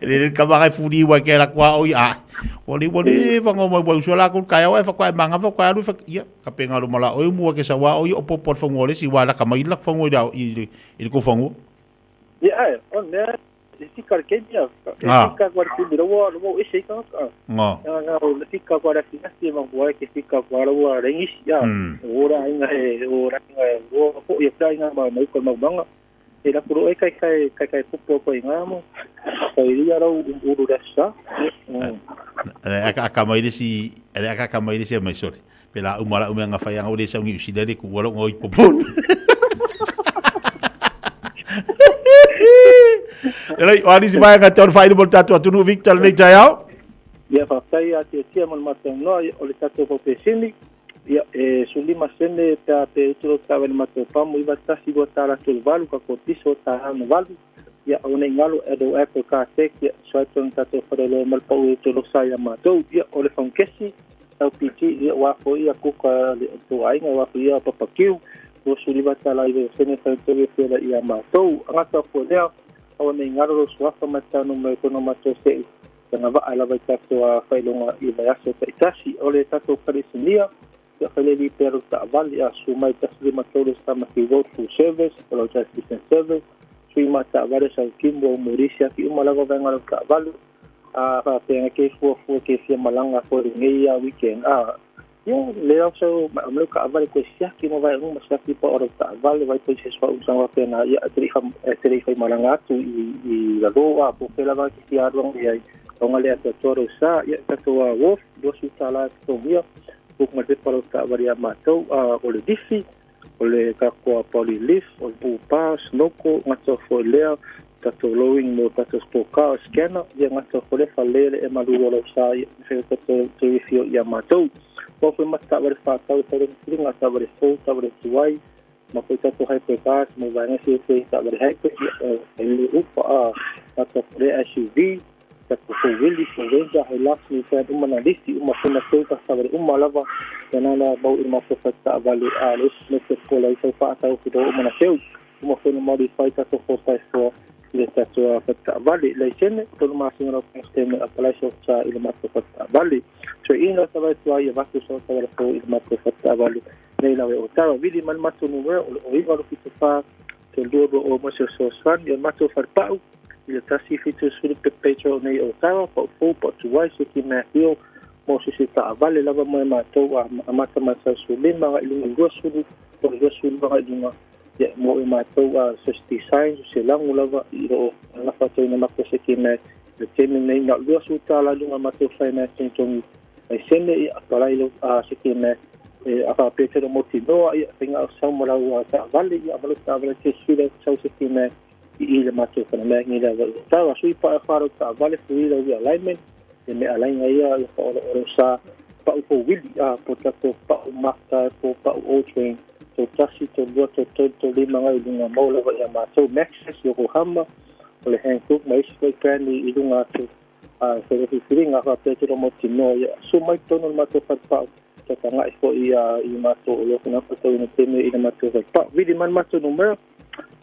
Rere ka manga e furi iwa ke la kua oi a. Wali wali whango mai wau sua lako kai au e whakwa e manga whakwa alu whak ia. Ka penga ruma la oi mua ke sa wa oi o popo al whangua le si wa la ka mai lak whangua i la i i le ko whangua. Ia e, o mea e fika le Kenya, e fika kua le kumi rawa, rawa ese i kanga. Nga. Nga nga o le fika kua le afiafi e mangua e ke fika kua rawa rengisi, a. O ora inga he, o ora inga e, o po ia pla inga ma mai ko maumanga. E la kuro e kai kai kai kai popo ko inga mo. Kai ria rau uru le sa. E aka aka mai le si, e aka aka mai le si mai sore. Pe la uma la uma nga whai anga o le sa ungi usila le ku wala ngoi popon. Elai, o anisi mai nga tau whainu mo le tātou atunu Victor lenei taeao. Ia whawhai a te tia mo le mātou noa o le tātou paupesini. Ia, e sulima sene pe a pe utu lo tāwai le mātou pamu iwa tasi lua tāla tolu valu ka kōtiso o tā hano valu. Ia, o nei ngalo e do Apple ka tek, ia, soai tonu tātou wharelo ma le pau e utu lo sa ia mātou. Ia, o le whankesi, LPG, ia, wā fo ia kuka le tō aiga, wā fo ia papakiu, 25 tala i le sene whaitele whiela i a mātou. Angata fo lea, aua nei ngaro ro suafa mai tano mai kono mātou se i tanga waa lava i tātou a whailonga i vaiaso taitasi. O le tātou wharesinia, ia whaileli pea ro taavale a su mai tasi lima tolu sa maki road full service, o lau transmission service, sui ma taavale sa kimbo o Mauricia ki uma lava vaenga lau taavale, a whaapenga ke fuafua ke fia malanga fo le ngei a weekend a. Ia, le au sau ma au taavale koe siaki ma vai uma siaki pa ora taavale vai poi se sua usanga pena ia e te e te fai malanga atu i i la loa po pela va ki sia ruang ia onga le atu toro sa ia ta to a wolf do su tala to mia po ma te palo taavale ia matou a o le difi o le kakoa poli leaf o le pupa snoko ngato fo lea tatou lowing mo tatou sport car scanner ia gata fo le fale le e malu o lau sa ia fe tatou te fio ia matou mo foi ma taavale whātau tau le whiringa taavale fou taavale tuai ma foi tatou hypercars mo vaega se se taavale hyper ia e le upa a tatou le SUV tatou fou wili fou Ranger Hilux ni fa uma na lisi uma funa teu ta taavale uma lava ia nana mau i matou fa taavale a le me te pola i sau whaatau ki uma na teu uma funa modify tatou 4x4 i le tatou faletaavale laisene tolu masina lau steme apalai so sa i le matou faletaavale so ina sa vai tua ia vatu so sa wala fo i le matou faletaavale nei lawe o tara vili mai le matou numera o le 09 74 te 22 o mo se fesoasoani i le matou falepau i le 170 pepetro nei o tara pau fou pau tuai se ki mea mo se se taavale lava mo e matou a amata mai sa sulima i luga 20 o le 20 i luga ia mo e matou a se design se langu lava i o na fatou na matou se ki me le teme nei na lua su tala lunga matou financing tongi ai sene i apalai lo a se ki me e a fa pe te mo ti noa i finga o sau mo lau a ta vale i a vale ta vale te sila sau se ki me i le matou fana me ngi la ta wa sui pa fa ro ta vale fu i lo alignment e me alainga ia i fa oro oro sa pa u po wili a po tato pa u mata po pa u o train to tasi to lua to tolu to lima ngai lunga mau lava ia matou Maxxis Yokohama o le Hankook ma isi foi brand i lunga atu a se le whiringa fa pe te mo tino ia su mai tonu le matou whalepau ta tangai fo i a i matou o loko na patou ina teme i le matou whalepau vili man matou numera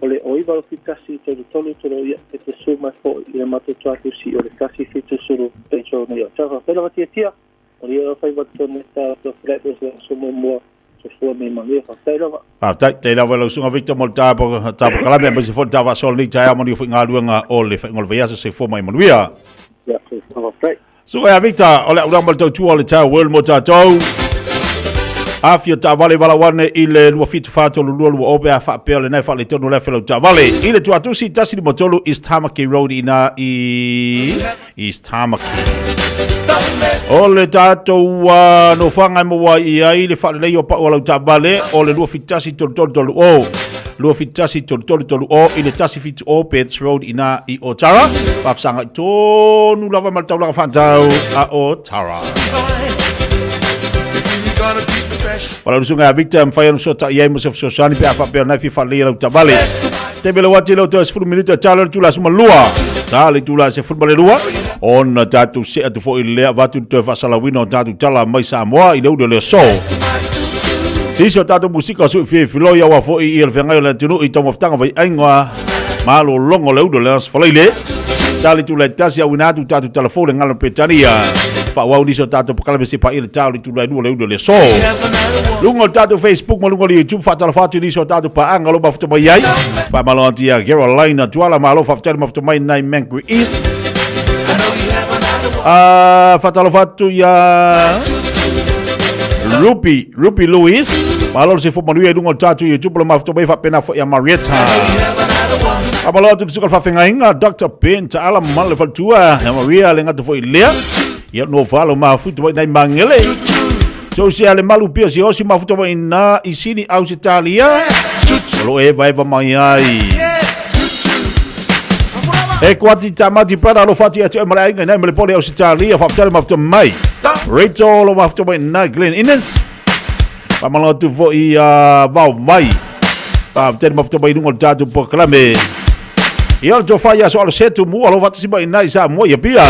o le o iwa o fitasi tolu tolu tolu ia e te su mai fo i le matou tuatusi o le tasi fitu sulu petro nei o tau whela watia tia o ia whai watu ta to flat o se mo mua soifua ma ia manuia. Faafetai lava. Faafetai, tai lava lau susuga Victor mo le tapo tapo kalame aemaise foi le ta faasoa lenei taeao manuia foi galuega o le faaiuga o le vaiaso. Soifua ma ia manuia. Ia, soifua, faafetai. Susuga ia Victor, o le au ma le tautua o le taeao world mo tatou. Afio taavale valaau ane i le 2743220 pe a faapea o lena e faaletonu le afe lau taavale. I le Tuatusi 153 East Tamaki Road ina i East Tamaki. O le tatou nofoaga e maua i ai le faalelei o pau o lau taavale o le 2713330 2713330 i le 170 Beds Road ina i Otara. Faafesagai tonu lava ma le taulaga faatau a Otara. Wala usunga ia Victor, mawhai anu sota i ai mo se fesoasoani pe a faapea nai fia faalelei lau taavale. Te mele wati lau toe 10 minuta e tala le tula suma lua. Ta le tula se fulu ma le lua. Ona tātou se atu foi lea vatu le toe faasalauina o tātou tala mai Samoa i le uli o le aso. Nisi o tātou musika sui fia filoi aua foi i le whengai o le atunuu i taumafataga vai aiga malologo le uli o le aso falaile. Ta le tula e tasi au ina atu tātou tala fou le ngalo Petania. Whaawau nisi o tātou pakala me se pa i le tau le tula e lua le uli o le aso. Lunga o tātou Facebook ma lunga o le YouTube whaatalofa atu nisi o tātou paanga lo mafuta mai ai. Whaamalo atu ia Carolina Tuala malo whaafetai le mafuta mai nai Mangere East. Whaatalofa atu ia Ruby, Ruby Lewis. Malo le se fo manuia i lunga o tātou YouTube lo mafuta mai whaapena fo ia Marietta. Whaamalo atu le suka le whawhengainga Dr. Ben Ta'ala malo le whaletua ia Maria le ngata fo i lea. Ia no whalo mafuta mai nai Mangele. So se ale malu pia se osi mafuta mai na i sini au se talia. O lo eva eva mai ai. E kuati tamati para lo fati atu e mara ainga nai mele pole au se talia whaptale mafuta mai. Rachel lo mafuta mai na Glenn Innes. Whamalo atu fo i vau vai. Whaptale mafuta mai lunga o tātou pokalame. Ia o le tofa ia so alo setu mu alo fatasi mai nai sa mo ia pia.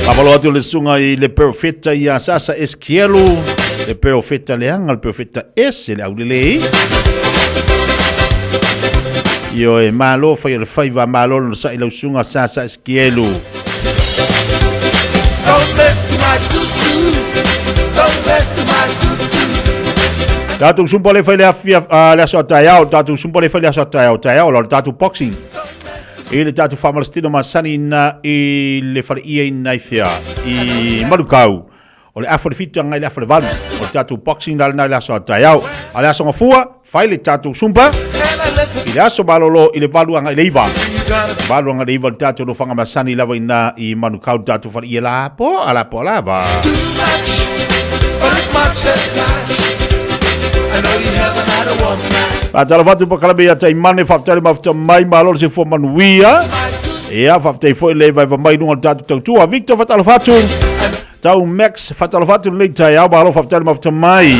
Pamalo atu le sunga i le perfecta ia sasa Eskielu, le perfecta leanga, le perfecta ese le aulelei. Io e malo fai o le faiva malo no sa i lau sunga sasa Eskielu. Don't mess with my tutu. Don't mess with my tutu. Tatou sumpa le fai le afia le aso taeao, tatou sumpa le fai le aso taeao, taeao la tatou boxing. I le tatou faamalositino masani ina i le faleia i Naifea i Manukau. O le afa o le 7 agai le afa o le 8. O le tatou boxing la lena i le aso a taeao. A o le aso gafua, fai le tatou zumba i le aso malolo i le 8 agai le 9. 8 agai le 9 le tatou nofoaga masani lava ina i Manukau le tatou faleia la po a la po lava. Faatalofa atu polokalame ia Taimane, faafetai le mafuta mai, malo le soifua manuia. Ia, faafetai foi le vaeva mai i luga o le tatou tautua. Victor, faatalofa atu. Tau Max, faatalofa atu lenei taeao, malo faafetai le mafuta mai.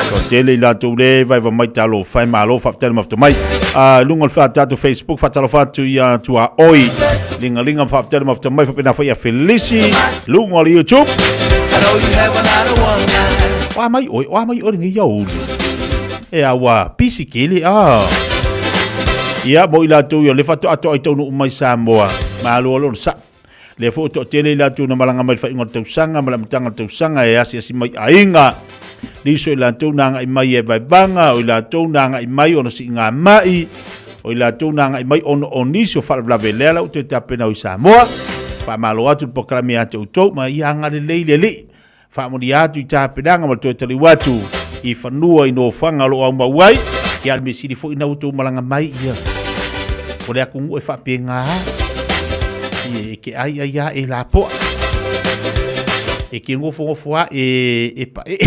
Toatele i latou le vaeva mai talofa e malo faafetai le mafuta mai. I luga o le tatou Facebook, faatalofa atu ia Tuaoi. Ligalinga faafetai le mafuta mai, faapena foi ia Felisi, luga o le YouTube. O a mai oe, o a mai oe lenei aoauli. E a ua pisi kele a. Ia mo i latou ia le faatoatoa i taunuu mai Samoa. Malo alo sa. Le foi o toatele i latou na malaga mai le faaiuga o le tausaga ma le amataga o le tausaga e asiasi mai aiga. Nisi o i latou na agai mai e vaevaga, o i latou na agai mai ona siigamai, o i latou na agai mai ona o nisi o faalavelave lea la ua toe tapena i Samoa. Faamalo atu le polokalame ia te outou ma ia agalelei le Alii. Faamanuia atu i tapenaga ma le toe taliu atu i fanua i nofoaga o lo o aumau ai. Ia, le mea sili foi na outou malaga mai ia. O le atunuu e faapena e ke ai ai a e lapoa. E ke ngofonofo a e e pa e.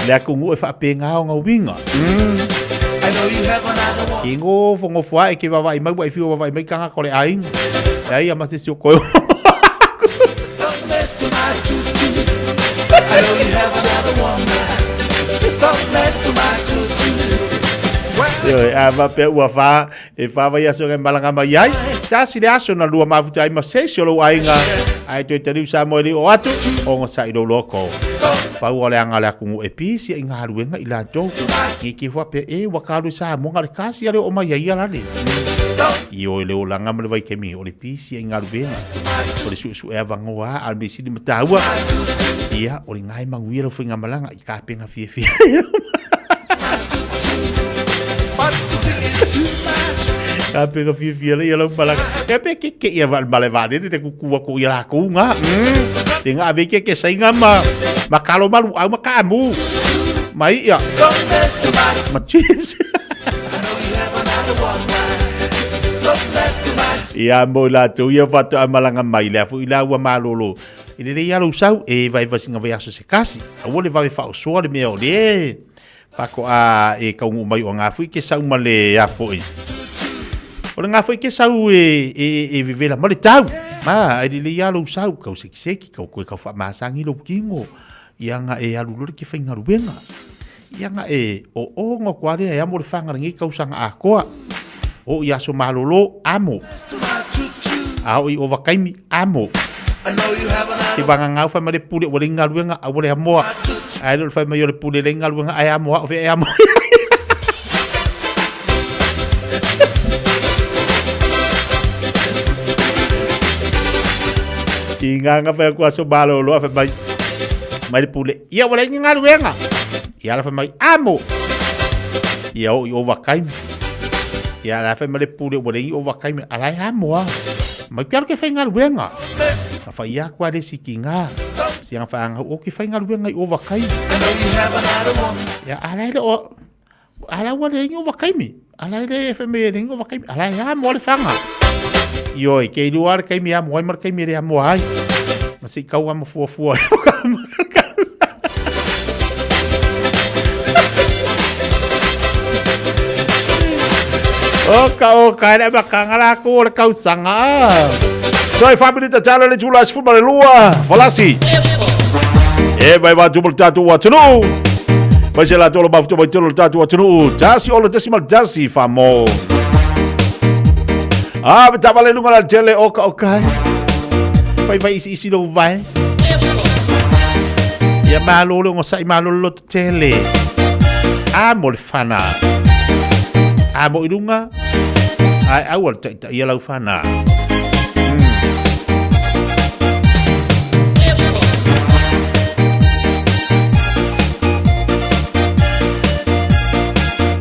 Le atunuu e faapena ona uiga. Ke ngofonofo a e ke vavaai mai ua e fiu vavaai mai tagata o le aiga. E ai a ma se isi o koe. Ioe, a faapea ua fa, e fa vaiaso e malaga mai ai. Tasi le aso na lua mafuta ai ma se isi o lou aiga, ae toe taliu Samoa e le oo atu, ogasai lou loko. Pau o le aga o le atunuu e pisi ai galuega i latou. Nge ke faapea, e ua kalu e Samoa na o le kasi a le oo mai ai ia lale. Ioe le olaga ma le vaitaimi o le pisi ai galuega. O le suesue avanoa a o le mea sili ma taua, ia, o le gae manuia lau faigamalaga i kapena fiafia. Kapena fiafia le ia lau malaga. Ia pe ke ke ia val male vale le kuku aku ia lakou nga. Te nga ave ke ke sainga ma ma kalo malu au ma kamu. Mai ia. Ma chips. Ia mo latou ia faatoa malaga mai lea foi la ua malolo. E lelei lava lou sau e vaivai singa vaiaso se kasi. Aua le vave faaosoa le mea o le faatoa e taunuu mai o ngā foi ke sau ma le a foi. O le ngā foi ke sau e, e, e vevela ma le tau. Ma, e lelei lava lou sau, kau sekiseki, kau koe kau faamasagi lou tino. Ia nga e alu loa le ke faigaluega. Ia nga e o o nga koa lea e amo le whangara ngei kausaga atoa. O i aso malolo, amo. A o i ovakaimi, amo. Se wanga ngau whai mai le pule ua le ngaluenga a ua le amoa. Ae le whai mai o le pule le ngaluenga ae amoa o fea e amo. I nganga whai aku aso malolo a whai mai mai le pule. Ia ua le ngaluenga. Ia ala whai mai amo. Ia o i ovakaimi. Ia ala whai mai le pule ua le i ovakaimi. Ala e amo a. Mai pe alu ke whai ngaluenga. Na whai ia kua le siki ngā. Si anga whai anga o ke whai ngaluenga i ovakaimi. Ia ala e le o Ala ua le ingo wakaimi. Ala le e me le ingo wakaimi. Ala e amo le whanga. Ioi, ke ilua le kaimi amo ai ma le kaimi le amo ai. Ma se i kau amo fua fua. O ka o ka ere makanga la ko le kausanga. Toi family ta tala le tula sefulu ma le lua. Falasi. E vai vai tu tatu atunuu. Vai se la tolo mafuta mai tolo tatu atunuu. 1.1 famo. Ah, me tava le lunga la tele o ka o kai. Vai vai isi isi lo vai. Ia malo le ngosa i malo lo tele. Ah, mo le fana. Ah, mo i lunga. Ai au al taita ia lau fana.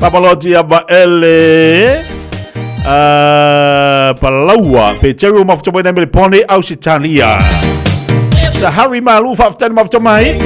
Papaloti a Maele. Palaua. Pe Terry o mafuta mai nei me le pone au se talia. The Harry Malu faafetai le mafuta mai.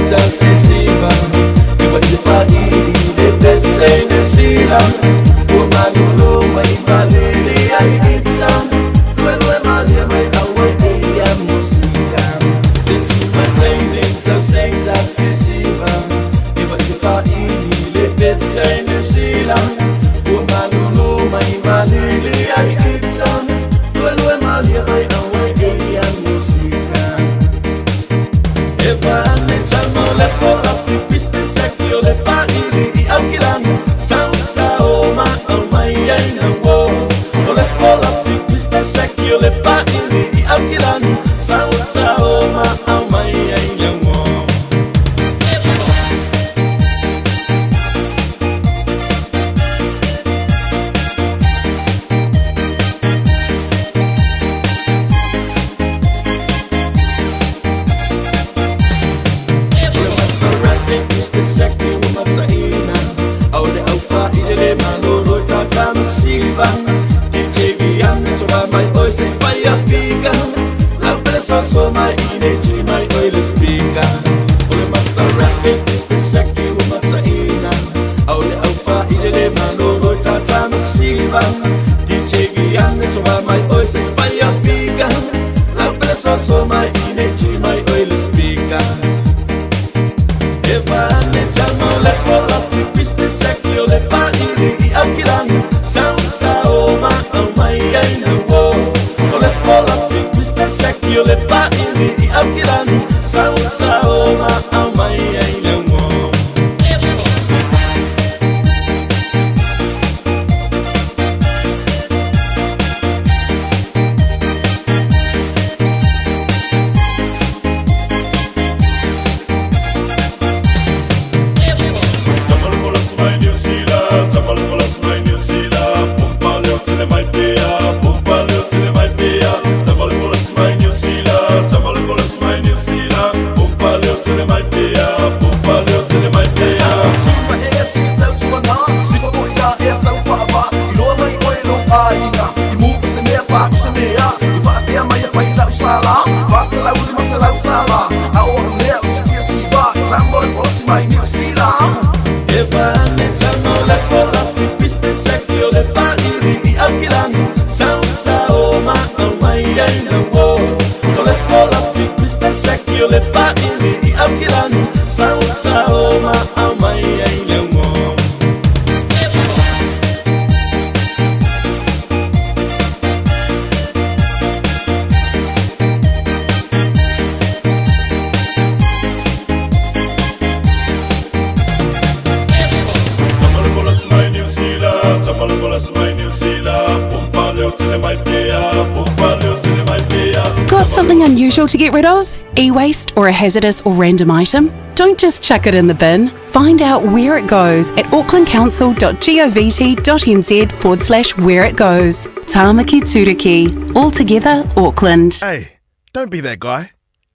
Got something unusual to get rid of? E waste or a hazardous or random item? Don't just chuck it in the bin. Find out where it goes at aucklandcouncil.govt.nz forward slash where it goes. Tāmaki Tūruki. All together, Auckland. Hey, don't be that guy.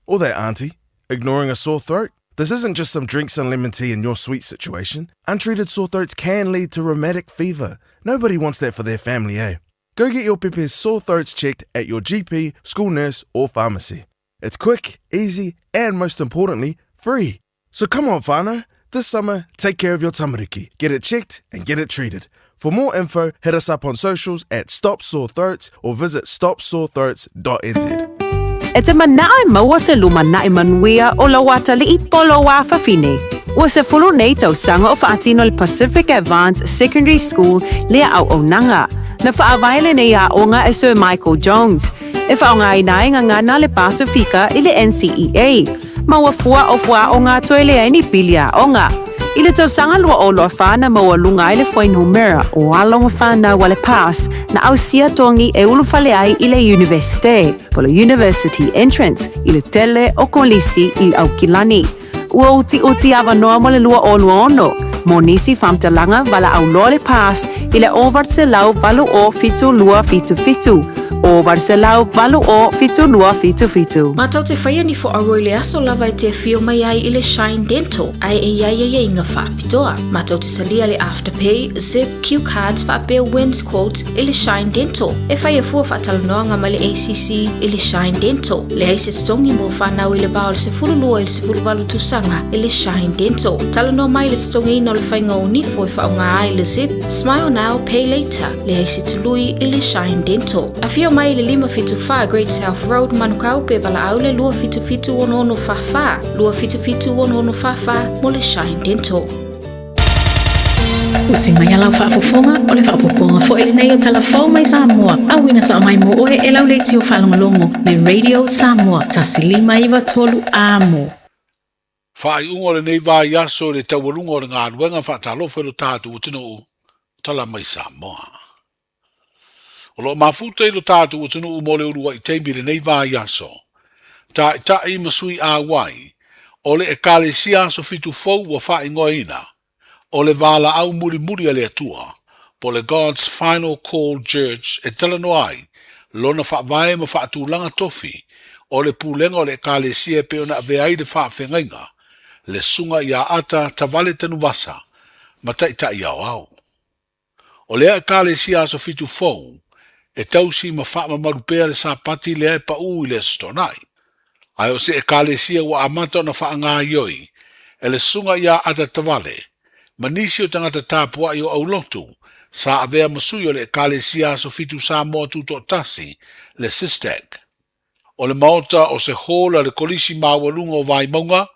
Or that auntie. Ignoring a sore throat. This isn't just some drinks and lemon tea in your sweet situation. Untreated sore throats can lead to rheumatic fever. Nobody wants that for their family, eh? Go get your pepe's sore throats checked at your GP, school nurse, or pharmacy. It's quick, easy, and most importantly, free. So come on, whānau. This summer, take care of your tamariki. Get it checked and get it treated. For more info, hit us up on socials at Stop Sore Throats or visit stopsorethroats.nz. E te manaʻo e maua se lumanai manuia o lou atalii po o lou afafine. Ua sefulu nei tausaga o faatino le Pacific Advanced Secondary School lea auaunaga. Na faavae lenei aoga e Sir Michael Jones, e faaaogaina ai gagana a le Pasifika i le NCEA, ma ua fua o fuaaoga toe leai ni pili aoga. I le tausaga 2024 na maualuga ai le fuainumera o alo ma fanau a le PASS na ausia togi e ulufale ai i le Iunivesite, po o le University Entrance, i le tele o kolisi i Aukilani. Ua utiuti avanoa mo le 2026 mo nisi faamatalaga valaau loa le PASS i le 980 72 77. 0 800 80 72 77. Matou te faia ni fo-aua i le aso lava e te afio mai ai i le Shine Dental ae e i ai aiaiga faapitoa. Matou te talia le Afterpay, Zip, Cue Cards faapea Wins Quotes i le Shine Dental. E faia fua faatalanoaga ma le ACC i le Shine Dental. Leai se totogi mo fanau i le va o le 12 i le 18 tausaga i le Shine Dental. Talanoa mai i le totogiina o le faiga o nifo e faaaoga ai le Zip, Smile Now, Pay Later. Leai se tului i le Shine Dental. Afio mai i le 574 Great South Road, Manukau, pe valaau le 277 6644, 277 6644 mo le Shine Dental. Usi mai a lau faafofoga, o le faaopoopoga foi lenei o Tala Fou mai Samoa, auina sao mai mo oe e lau leitio faalogologo, le Radio Samoa, 1 5 9 3 Amo. Faaiuga o lenei vaiaso i le taualuga o le galuega faatalofa i lo tatou atunuu, tala mai Samoa. O lo o mafuta i lo tatou atunuu mo le uluai taimi i lenei vaiaso, taitai ma sui auai o le Ekalesia Aso Fitu Fou ua faaigoaina o le Valaau Mulimuli a le Atua, po o le God's Final Call Church e talanoa ai lona faavae ma faatulaga tofi o le pulega o le Ekalesia e pei ona avea ai le faafeagaiga, le Susuga ia Ata Tavale Tanuvasa ma Taitai Aoao. O lea Ekalesia Aso Fitu Fou e tausi ma faamamalu pea le Sapati lea e paʻū i le Aso Toonai. Ae o se Ekalesia ua amata ona faagaoioi e le Susuga ia Ata Tavale ma nisi o tagata tapuaʻi o aulotu sa avea ma sui o le Ekalesia Aso Fitu Samoa Tutoatasi, le SISTAC. O le maota o se hall a le Kolisi Maualuga o Vaimauga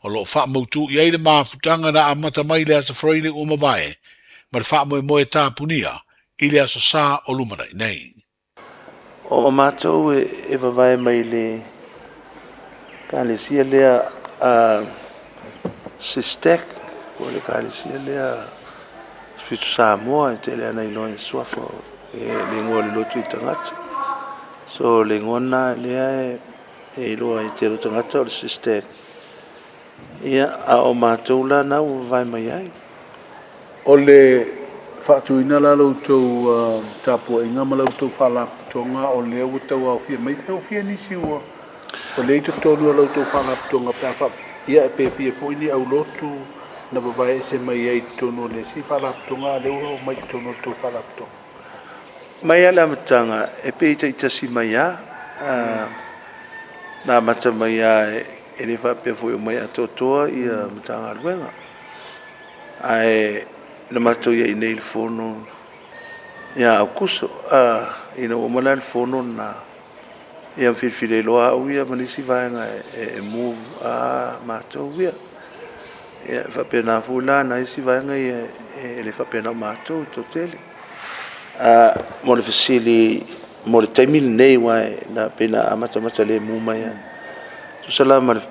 o lo o faamautū i ai le mafutaga na amata mai i le Aso Faraile ua mavae ma le faamoemoe tapunia i le Aso Sa o lumanai nei. O matou e vavae mai le Ekalesia lea a SISTEC, po o le Ekalesia lea Fitu Samoa e tele ana iloa i suafa e le igoa o le lotu i tagata. So le igoa lena lea e iloa ai tele o tagata o le SISTEC. Ia, a o matou la na ua vavae mai ai. O le faatuina la la outou tapuaiga ma la outou faalapotopotoga o lea ua tauaofia mai, e aofia nisi ua o lea i totonu o la outou faalapotopotoga pe a faa ia pe fia foi ni aulotu na vavae ese mai ai i totonu o le isi faalapotopotoga a lea ua oo mai i totonu o le tou faalapotopotoga. Mai lava le amataga e pei taitasi mai lava, na amata mai lava e le faapea foi o mai atoatoa ia Matagaluega. Ae na matou i ai nei i le fono ia Aukuso, ina ua uma la le fono lena, ia filifili ai loa au ia ma nisi vaega e move a matou ia. Ia e faapena foi la nai isi vaega ia e le faapena o matou e toatele. Mo le fesili mo le taimi lenei aua na pei na amatamata lemu mai lava. Tusa la ma le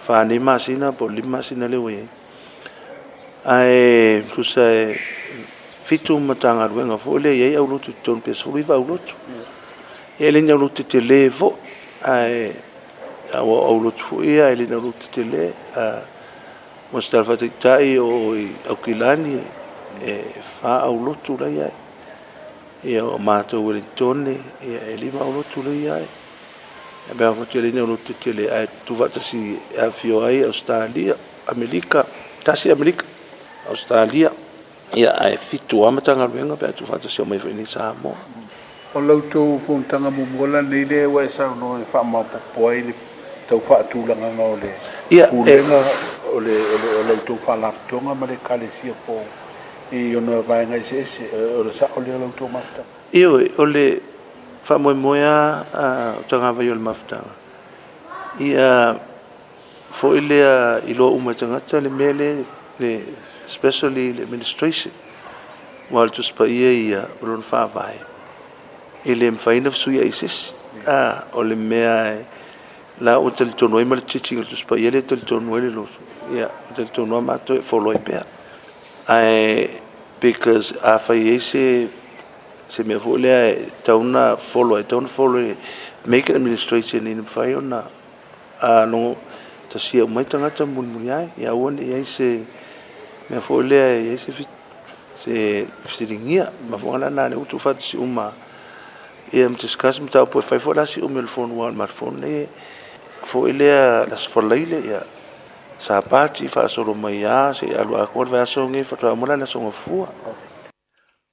4 nei masina po o le 5 masina lea ua i ai. Ae tusa e 7 Matagaluega foi lea e i ai aulotu i totonu pe 19 aulotu. Ia e le ni aulotu tetele foi, ae aua o aulotu foi ia e le ni aulotu tetele. Mo se tala faataitai o i Aukilani e 4 aulotu la i ai. Ia o matou Wellingtone ia e 5 aulotu la i ai. E mea foi tele ni aulotu tetele ae tuufaatasi e afifio ai Ausetalia, Amerika, tasi Amerika, Ausetalia, ia ae 7 lava Matagaluega pe a tuufaatasi omai foi nei Samoa. O la outou fonotaga muamua la lenei lea ua e saunoa e faamaopoopo ai le tau faatulagaga o le pulega o le o la outou faalapotopotoga ma le Ekalesia fou i ona vaega eseese. O le sao lea o la outou mafutaga? Ioe, o le faamoemoe lava o tagavai o le mafutaga, ia foi lea iloa uma e tagata le mea lea, le especially le administration, aua o le Tusi Paia ia o lona faavae, e le mafai ona fesuiai e se isi. O le mea la ua talitonu ai ma le teaching o le Tusi Paia lea e talitonu ai le lotu, ia, ua talitonu lava matou e follow ai pea. Ae because a fai ai se mea foi lea e tatau ona follow, e tatau ona follow e make an administration ina mafai ona logo tasia uma ai tagata mulimuli ai, ia aua ne i i ai se mea foi lea e i ai se fesiligia. Ma fofoga la lena o lea ua tuufaatasi uma Ia ma discuss mataupu e fai foi la si umi o le fono aua o le matou fono nei foi lea le Aso Faraile ia Sapati faasolo mai a seia alu atoa le vaiaso lenei faatoa uma la le Aso Gafua.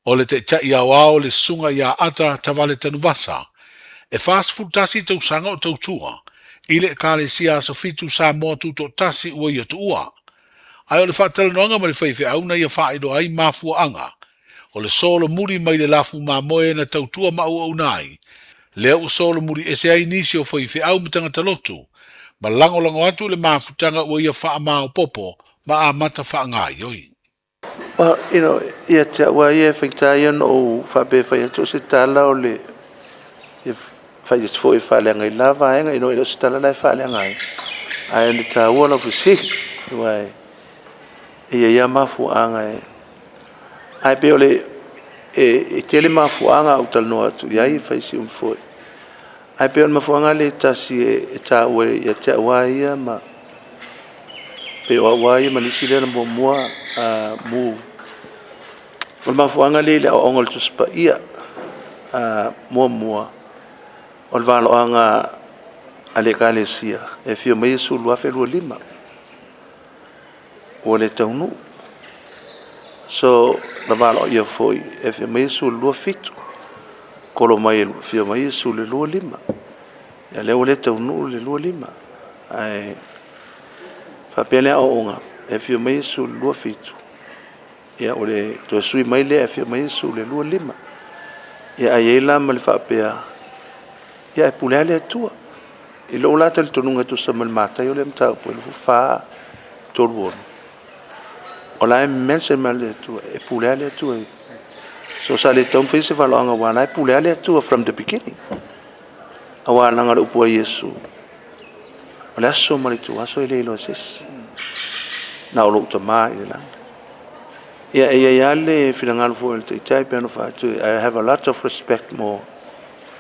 O le Taitai Aoao le Susuga ia Ata Tavale Tanuvasa, e 41 tausaga o tautua i le Ekalesia Aso Fitu Samoa Tutoatasi ua ia tuua. Ae o le faatalanoaga ma le faifeau na ia faailoa ai mafuaaga o le solomuli mai le lafu mamoe na tautua ma auauna ai, lea ua solomuli ese ai nisi o faifeau ma tagata lotu, ma lagolago atu i le mafutaga ua ia faamaopoopo ma amata faagaoioi. Well, you know, ia te au lava ia e faigata ia ona ou faapea e fai atu o se tala o le e fai atu foi e faaleaga i la vaega, you know, e le o se tala la e faaleaga ai. Ae o le taua o lau fesili, aua e i ai lava mafuaaga e Ae pei o le e tele mafuaaga a ou talanoa atu i ai e fai si umi foi. Ae pei o le mafuaaga lea e tasi e taua ia te au lava ia ma pei o au lava ia ma nisi lea na muamua move. O le mafuaaga lea i le aoaoga o le Tusi Paia muamua o le valoaga a le Ekalesia e afio mai Iesu 2025. Ua le taunuu. So, na valoia foi e afio mai Iesu i le 27. Kolo mai e afio mai Iesu i le 25. Ia lea ua le taunuu le 25. Ae faapea le aoaoga, e afio mai Iesu i le 27. Ia o le toe sui mai lea e afio mai Iesu i le 25. Ia ae i ai la ma le faapea, ia e pule lava le Atua. I lou la talitonuga e tusa ma le Mataio lea mataupu e 24, 36, o la e mention mai le Atua, e pule lava le Atua. So sa le tatau ona faia se valoaga aua o la e pule lava le Atua from the beginning. Aua leaga o le upu a Iesu, o le aso ma le ituaso e le iloa e se isi, na o lou Tama i le lagi. Ia e i ai lava le finagalo foi o le Taitai pei ona fai atu, I have a lot of respect mo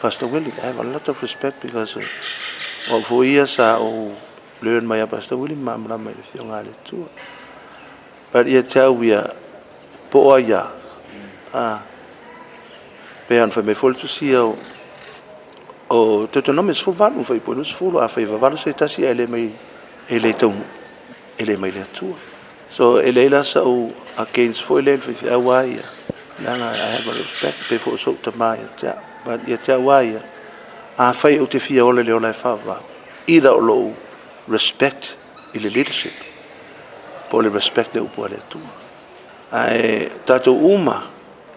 Pastor Willie, I have a lot of respect because o au foi ia sa ou learn mai a Pastor Willie ma malamalama i le Afioga a le Atua. But ia te au ia, po o ai ia, ah, pei ona fai mai foi le tusi ia o, o Deuteronomy 18, ma fuaiupu e 20, afai e vavalo se tasi ae le mai, e le taunuu, e le mai le Atua. So e leai la sau against foi lea i le faifeau lava ia, leaga I have a respect pei foi o sou tama ia te au. But ia te au lava ia, afai ou te fia ola i le ola e faavavau, either o lou respect i le leadership, po o le respect i le upu a le Atua. Ae tatou uma,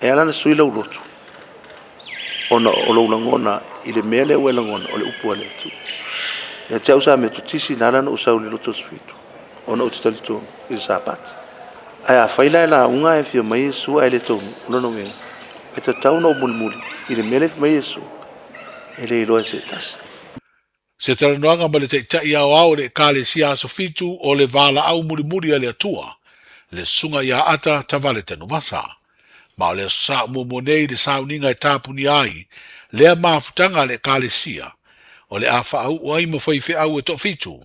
e ala ona sui lou loto, ona o lou lagona i le mea lea ua e lagona, o le upu a le Atua. Ia te au sa Metotisi, na ala ona ou sau i le loto suitu, ona ou te talitonu i le Sapati. Ae afai la e lauga ae afio mai Iesu ae le taunuu, o lona uiga, e tatau ona ou mulimuli i le mea lea e fai mai Iesu, e le iloa e se tasi. Se talanoaga ma le Taitai Aoao o le Ekalesia Aso Fitu o le Valaau Mulimuli a le Atua, le Susuga ia Ata Tavale Tanuvasa. Ma o le Aso Sa muamua nei le sauniga e tapunia ai lea mafutaga a le Ekalesia, o le a faauu ai ma faifeau e toafitu,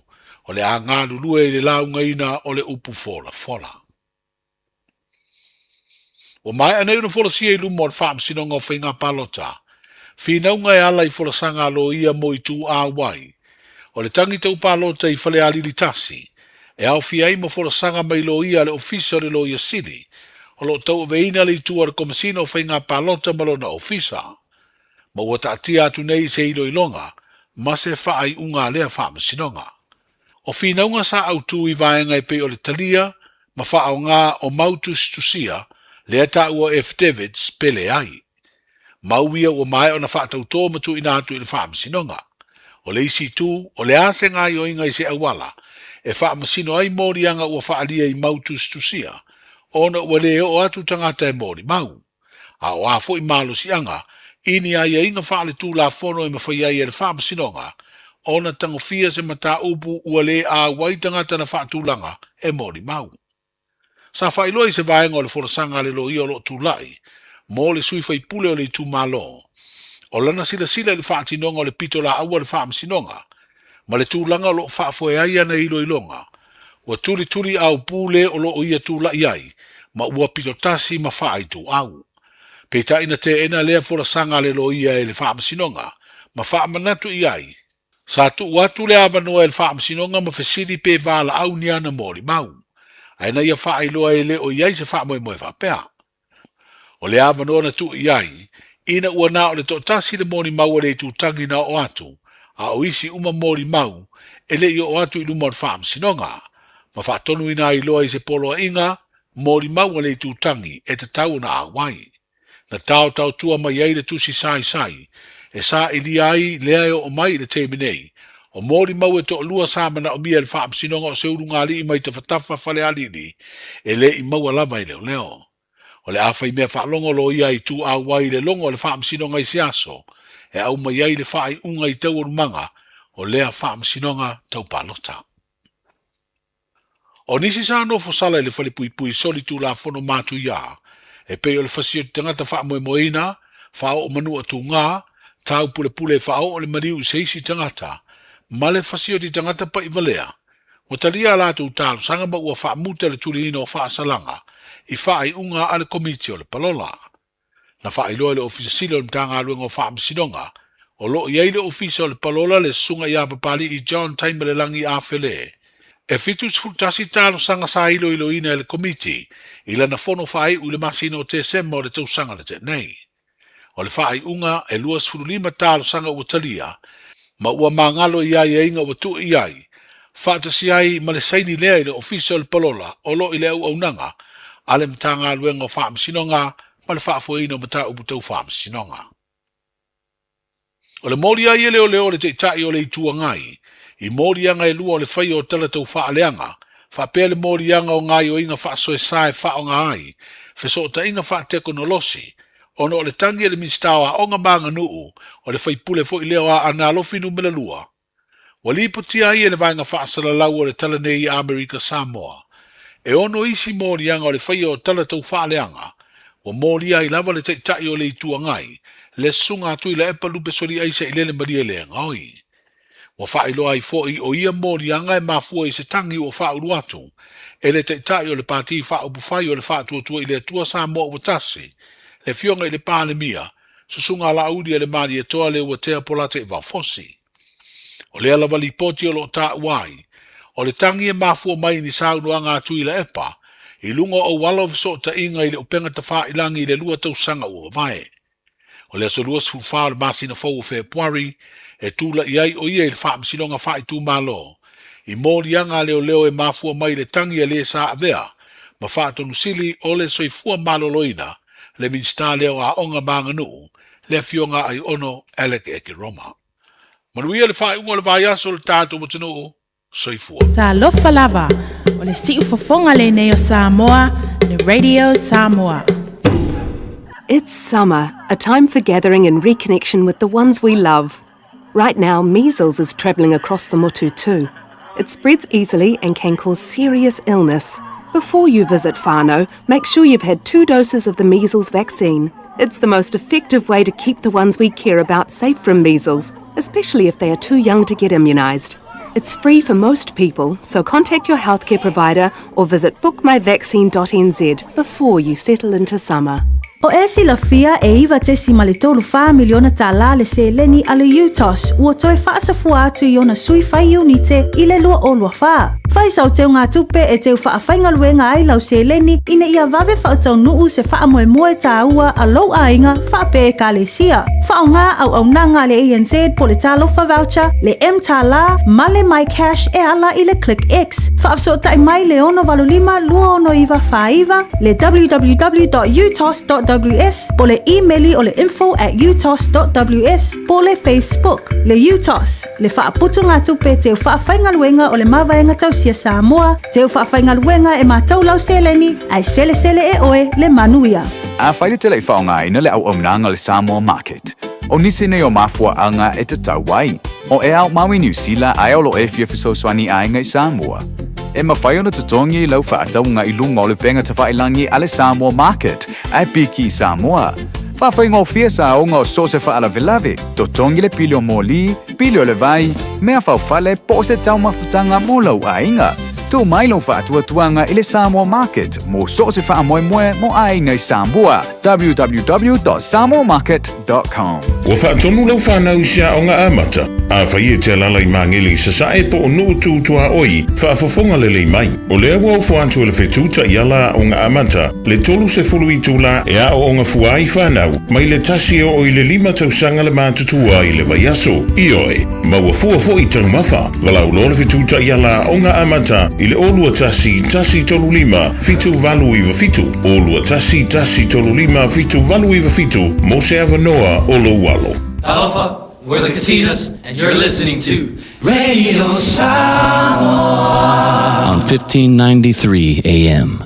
o le a galulue i le laugaina o le upu folafola. Ua maea nei ona folasia i luma o le Faamasinoga o Faiga Palota finauga e ala i folasaga a loia mo itu auai o le tagi tau palota i Falealili 1 e aofia ai ma folasaga mai loia a le Ofisa o le Loia Sili o lo o tauaveina le itu a le Komesina o Faiga Palota ma lona Ofisa ma ua taatia atu nei i se iloiloga ma se faaiuga a lea Faamasinoga. O finauga sa autu i vaega e pei o le talia ma faaaoga o mau tusitusia lea taua e affidavits pe leai. Mau ia ua maea ona faatautō ma tuuina atu i le Faamasinoga. O le isi itu, o le a se gaoioiga i se auala e faamasino ai moliaga ua faaalia i mau tusitusia ona ua le oo atu tagata e molimau? A o a foi malosiaga i ni aiaiga faaletulafono e mafai ai e le Faamasinoga ona tagofia se mataupu ua le auai tagata na faatulaga e molimau. Sa faailoa i se vaega o le folasaga a le loia o lo o tulai mo le sui faipule o le itumalo o lana silasila i le faatinoga o le pitolaau a le Faamasinoga ma le tulaga o lo o faafoe ai ana iloiloga, ua tulituli aupū le o lo o ia tulai ai ma ua pitotasi ma faaituau. Peitai na teena lea folasaga a le loia e le Faamasinoga ma faamanatu i ai, sa tuu atu le avanoa e le Faamasinoga ma fesili pe valaau ni ana molimau, ae na ia faailoa e le o i ai se faamoemoe faapea. O le avanoa na tuu i ai, ina ua na o le toatasi le molimau a le itutagi na oo atu, a o isi uma molimau e le i oo atu i luma o le Faamasinoga, ma faatonuina ai loa i se poloaiga molimau a le itutagi e tatau ona auai. Na taotaotua mai ai le tusi saisai e sailia ai lea e oo mai i le taimi nei, o molimau e toalua sa manaomia e le Faamasinoga o se ulugalii mai Tafatafa Falealili e le i maua lava e leoleo. O le a faimea faalogo loia i tu auai i le logo a le Faamasinoga i se aso e aumai ai le faaiuga i taualumaga o lea Faamasinoga tau palota. O nisi sa nofo sala i le falepuipui solitulafono matuia, e pei o le fasioti tagata faamoemoeina, faaoo manua tugā, taupulepule e faaoo le maliu i se isi tagata, ma le fasioti tagata pa'ivalea, ua talia a latou talosaga ma ua faamuta le tuliina o faasalaga i faaiuga a le Komiti o le Palola. Na faailoa e le Ofisa Sili o le Matagaluega o Faamasinoga, o lo o i ai le Ofisa o le Palola le Susuga ia Papali'i John Taimalelagi Afele. E 71 talosaga sa iloiloina e le Komiti i lana fono faaiu i le masina o Tesema o le tausaga na tea nei. O le faaiuga, e 25 talosaga ua talia, ma ua magalo i aiaiga ua tuu i ai, faatasi ai ma le saini lea i le Ofisa o le Palola o lo o i le auaunaga a le Matagaluega o Faamasinoga ma le Faafoeina o Mataupu Tau Faamasinoga. O le moli ai e leoleo o le Taitai o le Itu Agai i moliaga e lua o le faia o tala tau faaleaga, faapea le moliaga o gaoioiga faasoesa e faaaoga ai fesootaiga faatekonolosi ona o le tagi a le Minisita o Aoga ma Aganuu, o le faipule foi lea o Aana Alofi Numera 2, Ua lipotia ai e le Vaega Faasalalau o le Tala nei i Amerika Samoa, e ono isi moliaga o le faia o tala tau faaleaga, ua molia ai lava le Taitai o le Itu Agai, le Susuga a Tuilaepa Lupe Soliaisa i lele malie le gaoi. Ua faailoa ai foi o ia moliaga e mafua i se tagi ua faaulu atu e le Taitai o le Pati Faaupufai o le Faatuatua i le Atua Samoa Ua Tasi, le Afioga i le Palemia, Susuga Laaulialemalietoa Leuatea Polataivao Fosi. O lea lava lipoti o lo o taua ai, o le tagi e mafua mai i ni saunoaga a Tuilaepa i luga o auala o fesootaiga i le upega tafailangi i le 2 tausaga ua mavae. O le aso 24 o le masina fou o Fepuari e tula'i ai o ia i le Faamasinoga Faaitumalo i moliaga a leoleo e mafua mai i le tagi a le sa avea ma Faatonu Sili o le Soifua Maloloina le Minisita lea o Aoga ma Aganuu, le Afioga Aiono Alec Ekeroma. Manuia le faaiuga o le vaiaso o le tatou atunuu. Soifua. Talofa lava, o le siufofoga lenei o Samoa, le Radio Samoa. It's summer, a time for gathering and reconnection with the ones we love. Right now, measles is travelling across the motu too. It spreads easily and can cause serious illness. Before you visit whānau, make sure you've had two doses of the measles vaccine. It's the most effective way to keep the ones we care about safe from measles, especially if they are too young to get immunised. It's free for most people, so contact your healthcare provider or visit bookmyvaccine.nz before you settle into summer. O e silafia e 9.34 miliona tālā le seleni a le UTOS ua toe faasafua atu i ona sui fai iunite i le 2024. Fai sau teugatupe e teu faafaigaluega ai lau seleni ina ia vave faataunuu se faamoemoe tāua a lou aiga faapea ekalesia. Faaaoga auaunaga a le ANZ po le Talofa Voucher, le mTālā ma le MyCash e ala i le ClickX. Faafesootai mai le 685 269 49, le www.utos.ws po le imeli o le info@utos.ws po le Facebook. Le UTOS, le faaputugatupe teu faafaigaluega o le Mavaega Tausia Samoa, teu faafaigaluega e matou lau seleni, ae selesele e oe le manuia. Afai le tele i faaaogaina le auaunaga o le Samoa Market, o nisi nei o mafuaaga e tatau ai, o e ao mau i Niu Sila ae o lo e fia fesoasoani i aiga i Samoa. E mafai ona totogi i lau faatauga i luga o le upega tafailangi a le Samoa Market ae piki i Samoa. Faafaigofie saoga o so o se faalavelave, totogi le pili o moli, pili o le vai, mea faufale po o se taumafutaga mo lau aiga. Tuu mai lou faatuatuaga i le Samoa Market mo so o se faamoemoe mo aiga i Samoa. www.samoamarket.com. Ua faatonu lau fanau i se aoga amata? Afai e te alaala i Magele i Sasae po o Nuu Tu Tuaoi, faafofoga lelei mai. O lea ua ofo atu e le Fetu Taiala Aoga Amata le 30 itula e aooga fua ai fanau mai le tasi e oo i le lima tausaga le matutua i le vaiaso. Ioe, maua fua foi taumafa. Valaau loa le Fetu Taiala Aoga Amata i le 0 21 135 7897, 0 21 135 7897 mo se avanoa o lou alo. Talofa, we're the Katinas, and you're listening to Radio Samoa on 1593 AM.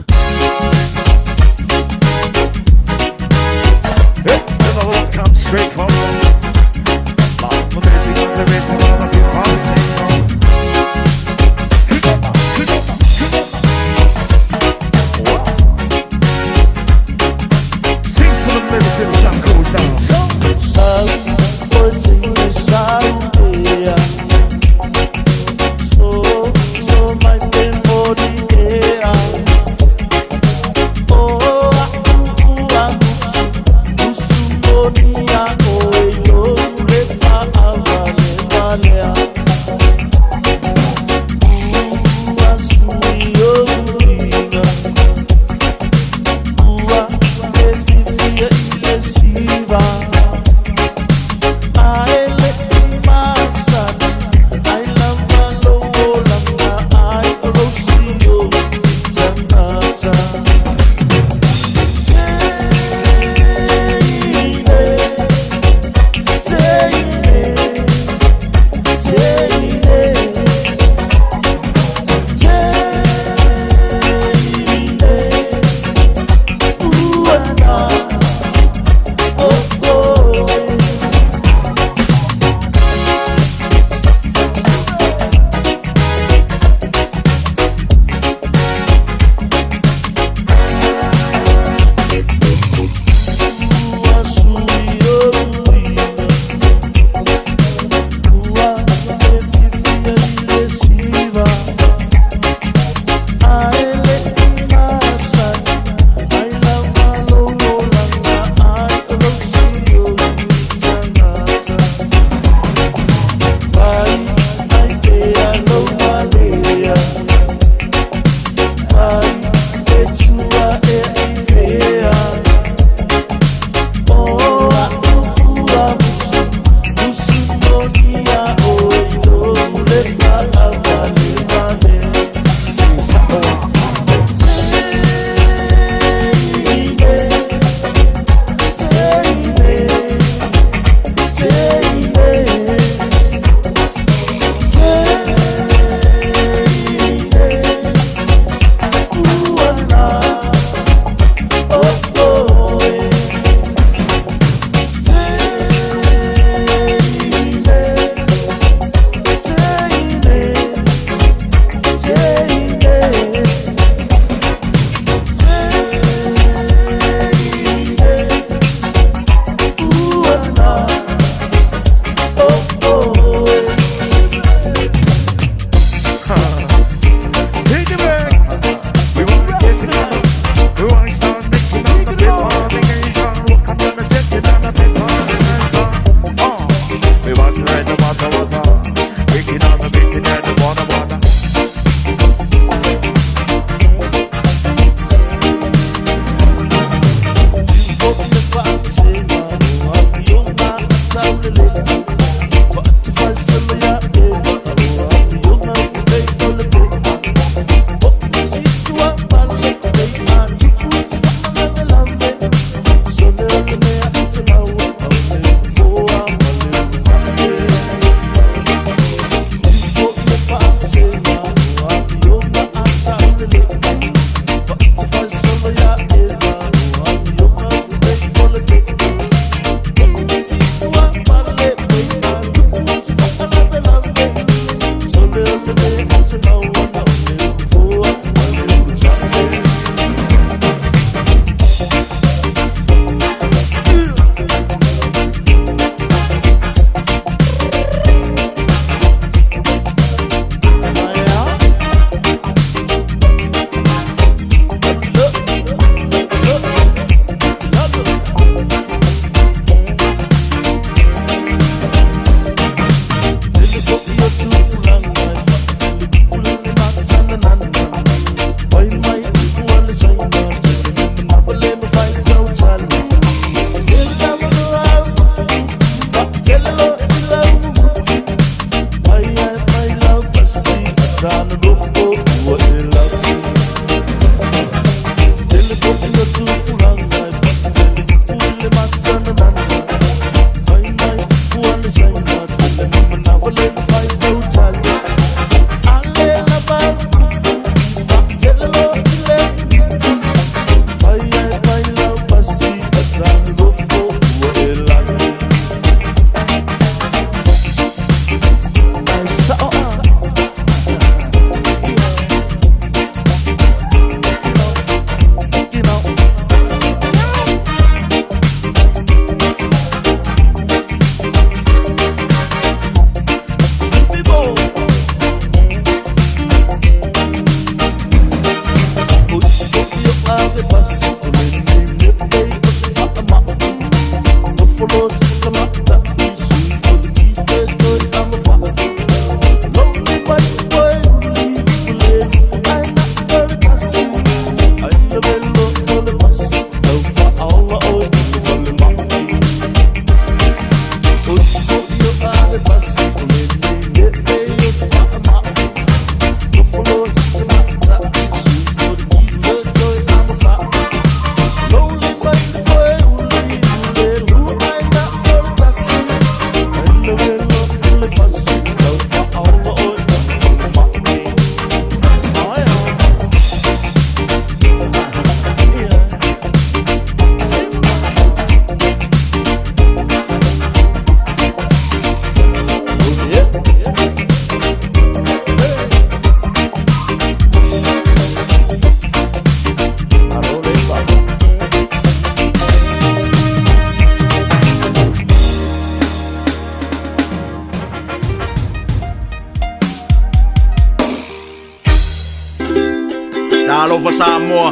Talofa Samoa,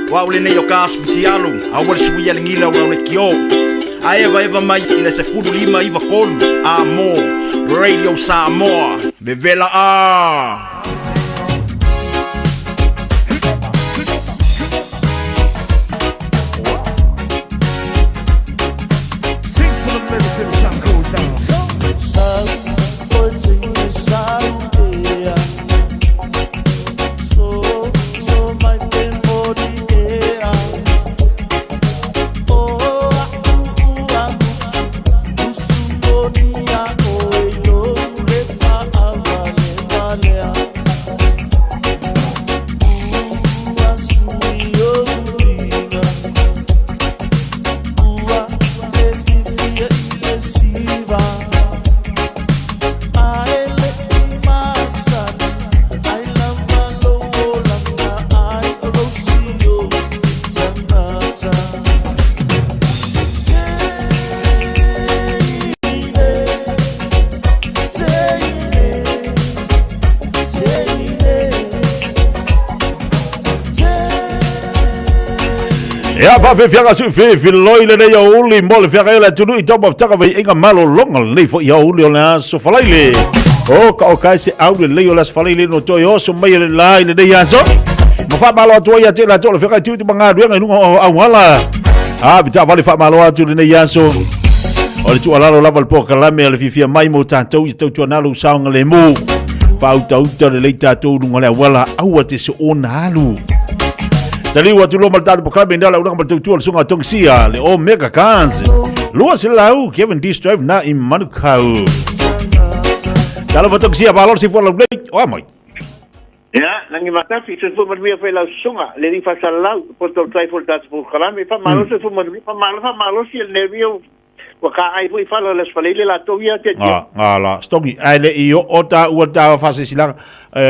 o au lenei o ka asu fitialu, aua le suia le gila o lau leitio. Ae evaeva mai i le 1593 a mo Radio Samoa. Vevela a! Ia faafefiaga si fefiloi lenei aoauli mo le feagai o le atunuu i taumafataga vaiaiga malologa lenei foi aoauli o le aso Falaile. O ka o kai se au lelei o le aso Falaile no toe oso mai o le la i lenei aso. Ma faamalo atu ai ia te latou o le feagai tiute ma galuega i luga o auala. A, taavale faamalo atu lenei aso. O le tuualalo lava le polokalame o le fiafia mai mo tatou ia tautuana lou saogalemu. Faautauta lelei tatou luga o le auala, aua te soona alu. Taliu atu loa ma le tatou polokalame ina le aunaga ma le tautua o le susuga a Tongisia, le Omega Guns. Lua selau, Kevin D. Strive na i Manukau. Talofa Tongisia, malo le soifua laulelei, oa mai. Ia, lagi matafi, soifua manuia foi lau susuga, le alii faasalalau, po tautai foi le tatou polokalame, faamalo soifua manuia, faamalo faamalosi e le mea ua kaaai foi fala o le Aso Faraile latou ia te Nga, nga la, stogi, ae le i oo taua le taua faasilasilaga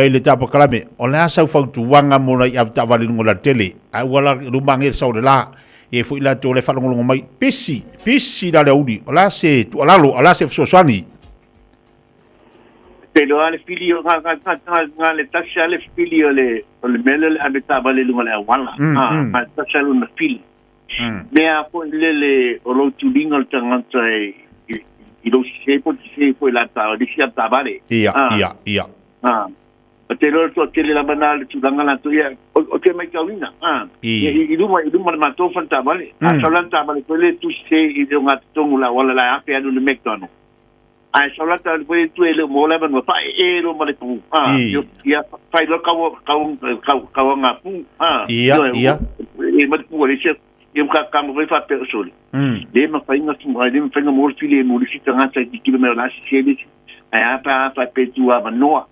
i le ta polokalame, o le a sau fautuaga mo nai ave taavale i luga o le alatele, ae ua la luma age le sao o le la, e foi latou o la e faalogologo mai, pisi, pisi la le aoauli, o le a se tuualalo, o le a se fesoasoani? Te iloa le pili o nga nga nga nga nga le tasi a le pili o le o le mea lea o le ave taavale i luga o le auala. Nga le tasi a lona pili. Mea foi lele o lou tuliga o le tagata e i i lou sese po o sese foi la ta le isi ave taavale. Ia, ia, ia. O te iloa le toatele lava na le tulaga latou ia o te maitauina. I luma i luma o le matou fale taavale. A sau la le taavale foi lea e tu sese i le ogatotonu o le auala la e afe alu i le McDonald. Ae sau la taavale foi lea tu e le o maua le avanoa, faaee loa ma le pu. Ia fai loa kau kau kau kau nga pu. Ia, ia. E ma le pu a le isi ia ka ka mo faapea o sole. Le mafai na le mafai na maua le filemu i le isi tagata e tilotilo mai o le a sese le isi. Ae a pe a faapea e tu avanoa.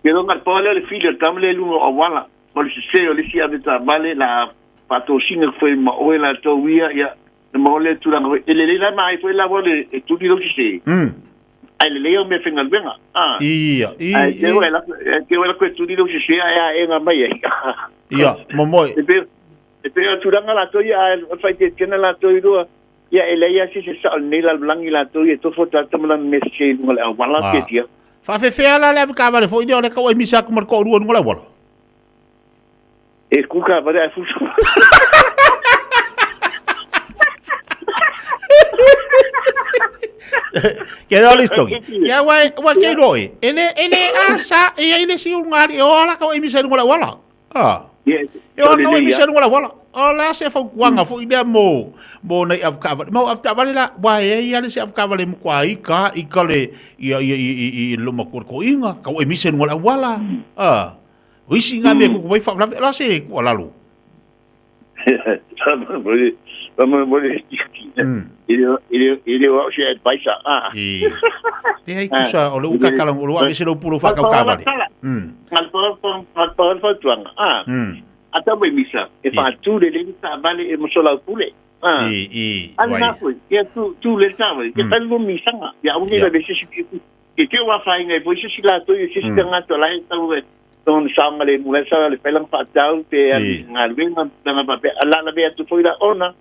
Ke loa na pau lea o le fili o le tama lea i luga o auala. O le sese o le isi ave taavale la faatosina foi ma oe latou ia, ia na maua lea tulaga foi. E lelei la ma ai foi la le e tuli lou sese. Ae lelei au meafaigaluega. Ia, i, Ae te oe la te oe la koe tuli lou sese ae aega mai ai. Ia, momoe. E pe e pe o tulaga latou ia ae faaitiaitiana latou i lua. Ia e leai lava se isi sao i lenei lalolagi latou ia e tofo tagata ma lana mea sese i luga o le auala Ah. tia tia. Faafefea la le avetaavale foi lea o lea tau ai misa atu ma le toalua i luga o le auala? E ku taavale ae fusu. Ke reo le story. Ia ua ua ke iloa oe. E le e le asa e ai le si unga ali e o ala tau ai misa i luga o le auala. Ah. E o tau ai misa i luga o le auala. O le a se fautuaga foi lea mo mo nai avetaavale. Ma o avetaavale la ua e ai lava le isi avetaavale e matua ika ika le ia ia i i i le matua o le toeaina tau ai misa i luga o le auala. Ah. O isi ngā mea kuku mai whawhawhi, la se tuualalo. E le o au se advisor. Ah. E. Le hai kusa, o le uka kala, o le ua se lau pulo whakau kāwale. Ngā paola fautuaga. Ah. A tau mai misa, e whaatū le leni taavale e mosolau pule. Ah. I, i, wai. Ana foi, ia tu, tu le taavale, ia whai misanga. Ia aungi la se si Ke te ua whainga e foi se si latou i se si tagata la e tau e tona saogalemu la sa le fai lana faatau pe galuega tulaga faapea a lalaveia atu foi la ona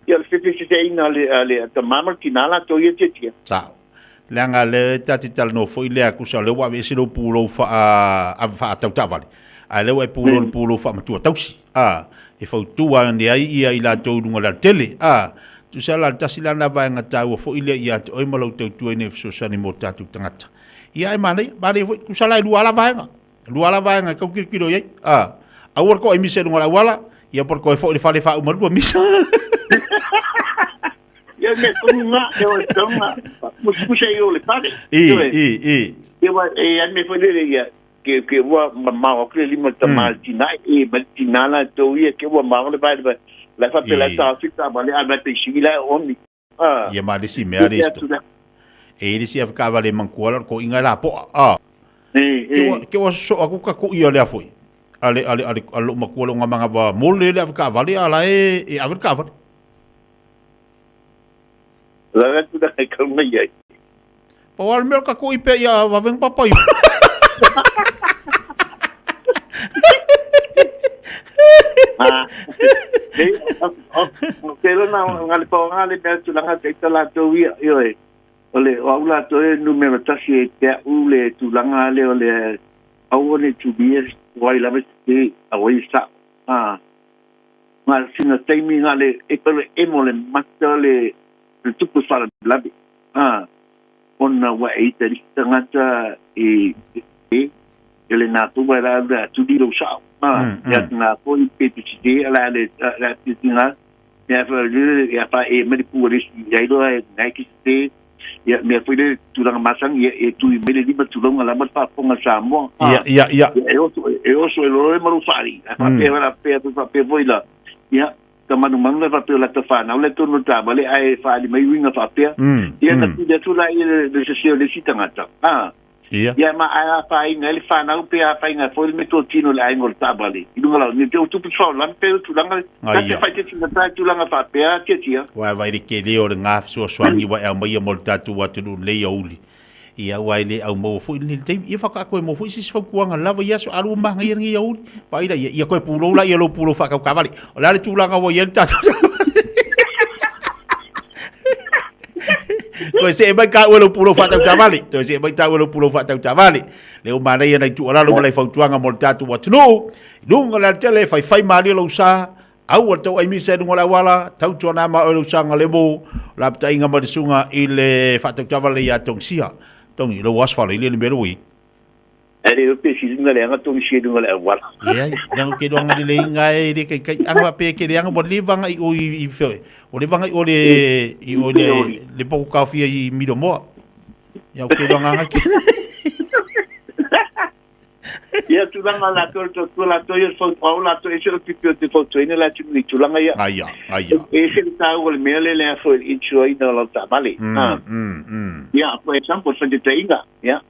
ia o le fefeseseaiga a le a le tamā ma le tinā latou ia tiatia. Sao. Leaga lea ta te talanoa foi lea tusa o lea ua aveese lou pulou faa, faatautaavale. Ae lea ua e pulou le pulou faamatua tausi, a, e fautua ane ai ia i latou i luga o le alatele, a. Tusa la le tasi la lena vaega taua foi lea ia te oe ma lou tautua ina ia fesoasoani mo tatou tagata. Ia ae manaia, manaia foi, tusa la e lua lava vaega, lua lava vaega e tau tilotilo i ai, a. Aua le toai misa i luga o le auala, ia po o le toe foi i le fale e faauma lua misa. Ia mea tonu ngā, e o e taunga, musukusa i o le fale. I, i, i. Ia wa, e ai mea foi lele ia, ke, ke ua mamao atu le lima le tama le tina, e ma le tina la tou ia, ke ua mao le vai le vai. La fa pe la ta fita ba le a mai pe sigi la omi. Ah. Ia ma le si mea le isto. E le si afka vale mankua la ko inga la po. Ah. Ke ua so aku ka ku ia le afoi. Ale ale ale alo makua lo ngamanga va mole le afka vale ala e e ave ka vale. La la tu da kau mai ai. Pa wal mea ka kui pe ia vaveng papa i. Ah. Nei, o te lona nga le paoga le mea tulaga te ita latou ia, ioe. O le o au latou e numera tasi e te au le tulaga le o le aua ne tumia wai lava te a wai sa. Ah. Nga sina taimi nga le e pele emo le mata le le tupu faalavelave a ona ua e ita le tagata e e e le na tua la la tuli lo sao a ya na ko i pe te te la le la te tinga ya fa le ya fa e me pu le ya ilo e ngai ki te ya me foi le tulaga masani e tui mai le lima tulaga la ma faafofoga Samoa. Ia, ia, ia. E oso e oso e lolo e malu faali. A faapea la pea faapea foi la. Ia ka manumanu le faapea o lata whanau le tonu taavale ae faali mai uiga faapea. Ia na tuli atu la ia le sese o le isi tagata. A. Ia. Ia ma ae afaina ai le whanau pe afaina foi le meatotino le aiga o le taavale. I luga la ni te o tupu faolami pe o tulaga ta te fai te tingata i tulaga faapea tiatia. Ua vai le kele o le ngā fesoasoani ua e aumaia mo le tatou atunuu nei aoauli. Ia aua e le aumaua foi lenei taimi. Ia whakaako e mo foi se isi fautuaga lava i aso alu manaia lenei aoauli. Vaai la ia, ia koe pulou la ia lou pulou whaakaukavale. O le a le tulaga ua i ai le tatou Toe see mai tāua lou pulou faatautavale. Toe see mai tāua lou pulou faatautavale. Le o manaia nai tuualalo ma nai fautuaga mo le tatou atunuu. I luga o le alatele, faifai malie lou sa, aua le tauai misa i luga o le auala, tautuana ma oe lou saogalemu, o la petaiga mai le susuga i le faatautavale ia Togisia. Togi, lou aso faalaili le mea lea ua i ai. E le o pe sili le anga tonu sia lunga le auala. Ia, leaga ke loanga le inga e le kai kai anga pe ke le anga wa le vanga i o i fe. O le vanga i o le i o le le poko kaofia i Miromoa. Ia o ke loanga anga ke. Ia tulaga latou le tautua latou ia fau au latou ese o pipi o te fautuaina le atunuu i tulaga ia. Aia, aia. E ese le taua o le mea lea le a foi le insuaina o lau taavale. Ia, for example, faataitaiga, ia.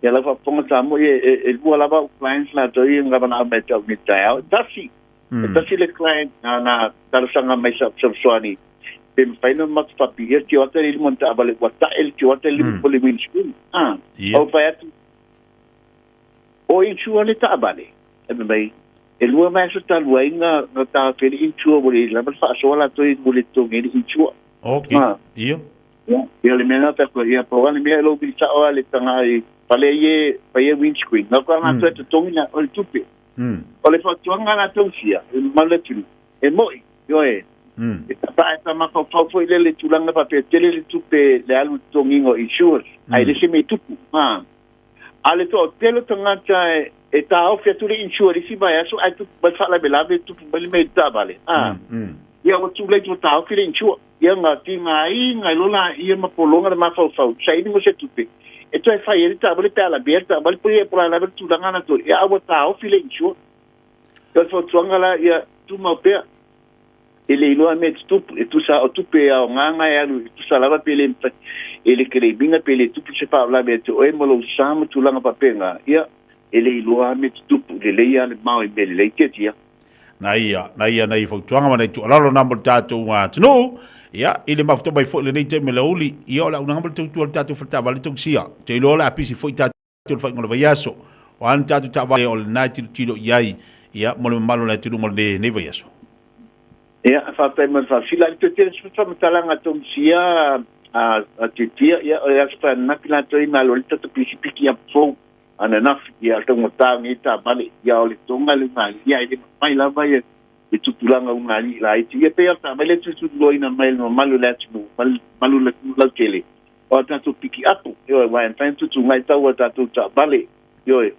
Ia lau faafofoga Samoa, ia e lua lava au clients latou ia na wanaau mai te au nei taeao. E tasi, e tasi le client na na talosaga mai sa fesoasoani pe mafai ona matou faapiia le tioata lea i luma o le taavale ua tae le tioata i luma o le windscreen. Ou fai atu, O insure le taavale, e fai mai, e lua vaiaso talu ai na na taofi ai le insure ua le lava le faasoa latou i ua le totogi ai le insure. Okay. Ia. Ia le mea lena fai atu ai, ia pau lava le mea e lou vili sao lava le taga i fale ia e fai ai windscreen. Na ka latou e totogi na o le tupe. O le fautuaga a latou sia, e mamalu le atunuu, e moi, ioe, e tapa e mafaufau foi lele tulaga faapea tele le tupe le alu i le totogiga o insurance, ae le se mea e tupu. A le toatele o tagata e taofi atu le insure i le isi vaiaso ae tupu mai le faalavelave, tupu mai le mea i le taavale, ia ua too late ua taofi le insure. Ia na tigaina ai loa laia ma pologa le mafaufau, saili mo se tupe e toe fai ai le taavale pe a lavea le taavale po o le a lava le tulaga na toe, ia a ua taofi le insure. O le fautuaga la ia tumau pea, e le iloa mea e tutupu, e tusa o tupe e aoga na e alu, e tusa lava pe le mafai, e le keleimiga pe le tupu se faalavelave ia te oe ma lou sa ma tulaga faapena, ia e le iloa mea e tutupu, lelei lava le mao i mea lelei tiatia. Na ia, na ia nai fautuaga ma nai tuualalo na mo le tatou atunuu. Ia, i le mafuta mai foi i lenei taimi o le aoauli, ia o le auaunaga ma le tautua o le tatou faletaavale tausia. Ou te iloa o le a pisi foi tatou i le faaiuga o le vaiaso. O a ni tatou taavale o lena e tilotilo i ai, ia, mo le mamalu o le atunuu mo lenei vaiaso. Ia, faafetai mo le faafesili. A toe tele se faamatalaga a Tausia a Tiatia, ia, o le aso faananafi latou i malo ai le tatou pisipiki apu fou. ananafi, ia, o le taugata o nei taavale, ia, o le toga le ugali'i, ia, e le mafai lava ia le tupulaga ugali'i laiti. Ia, pei lava o le taavale e tulituliloaina mai e le mamalu o le atunuu ma le mamalu o le atunuu lautele, o a tatou pikiapu, ioe, aua e mafai ona tutuugai tau a tatou taavale, ioe.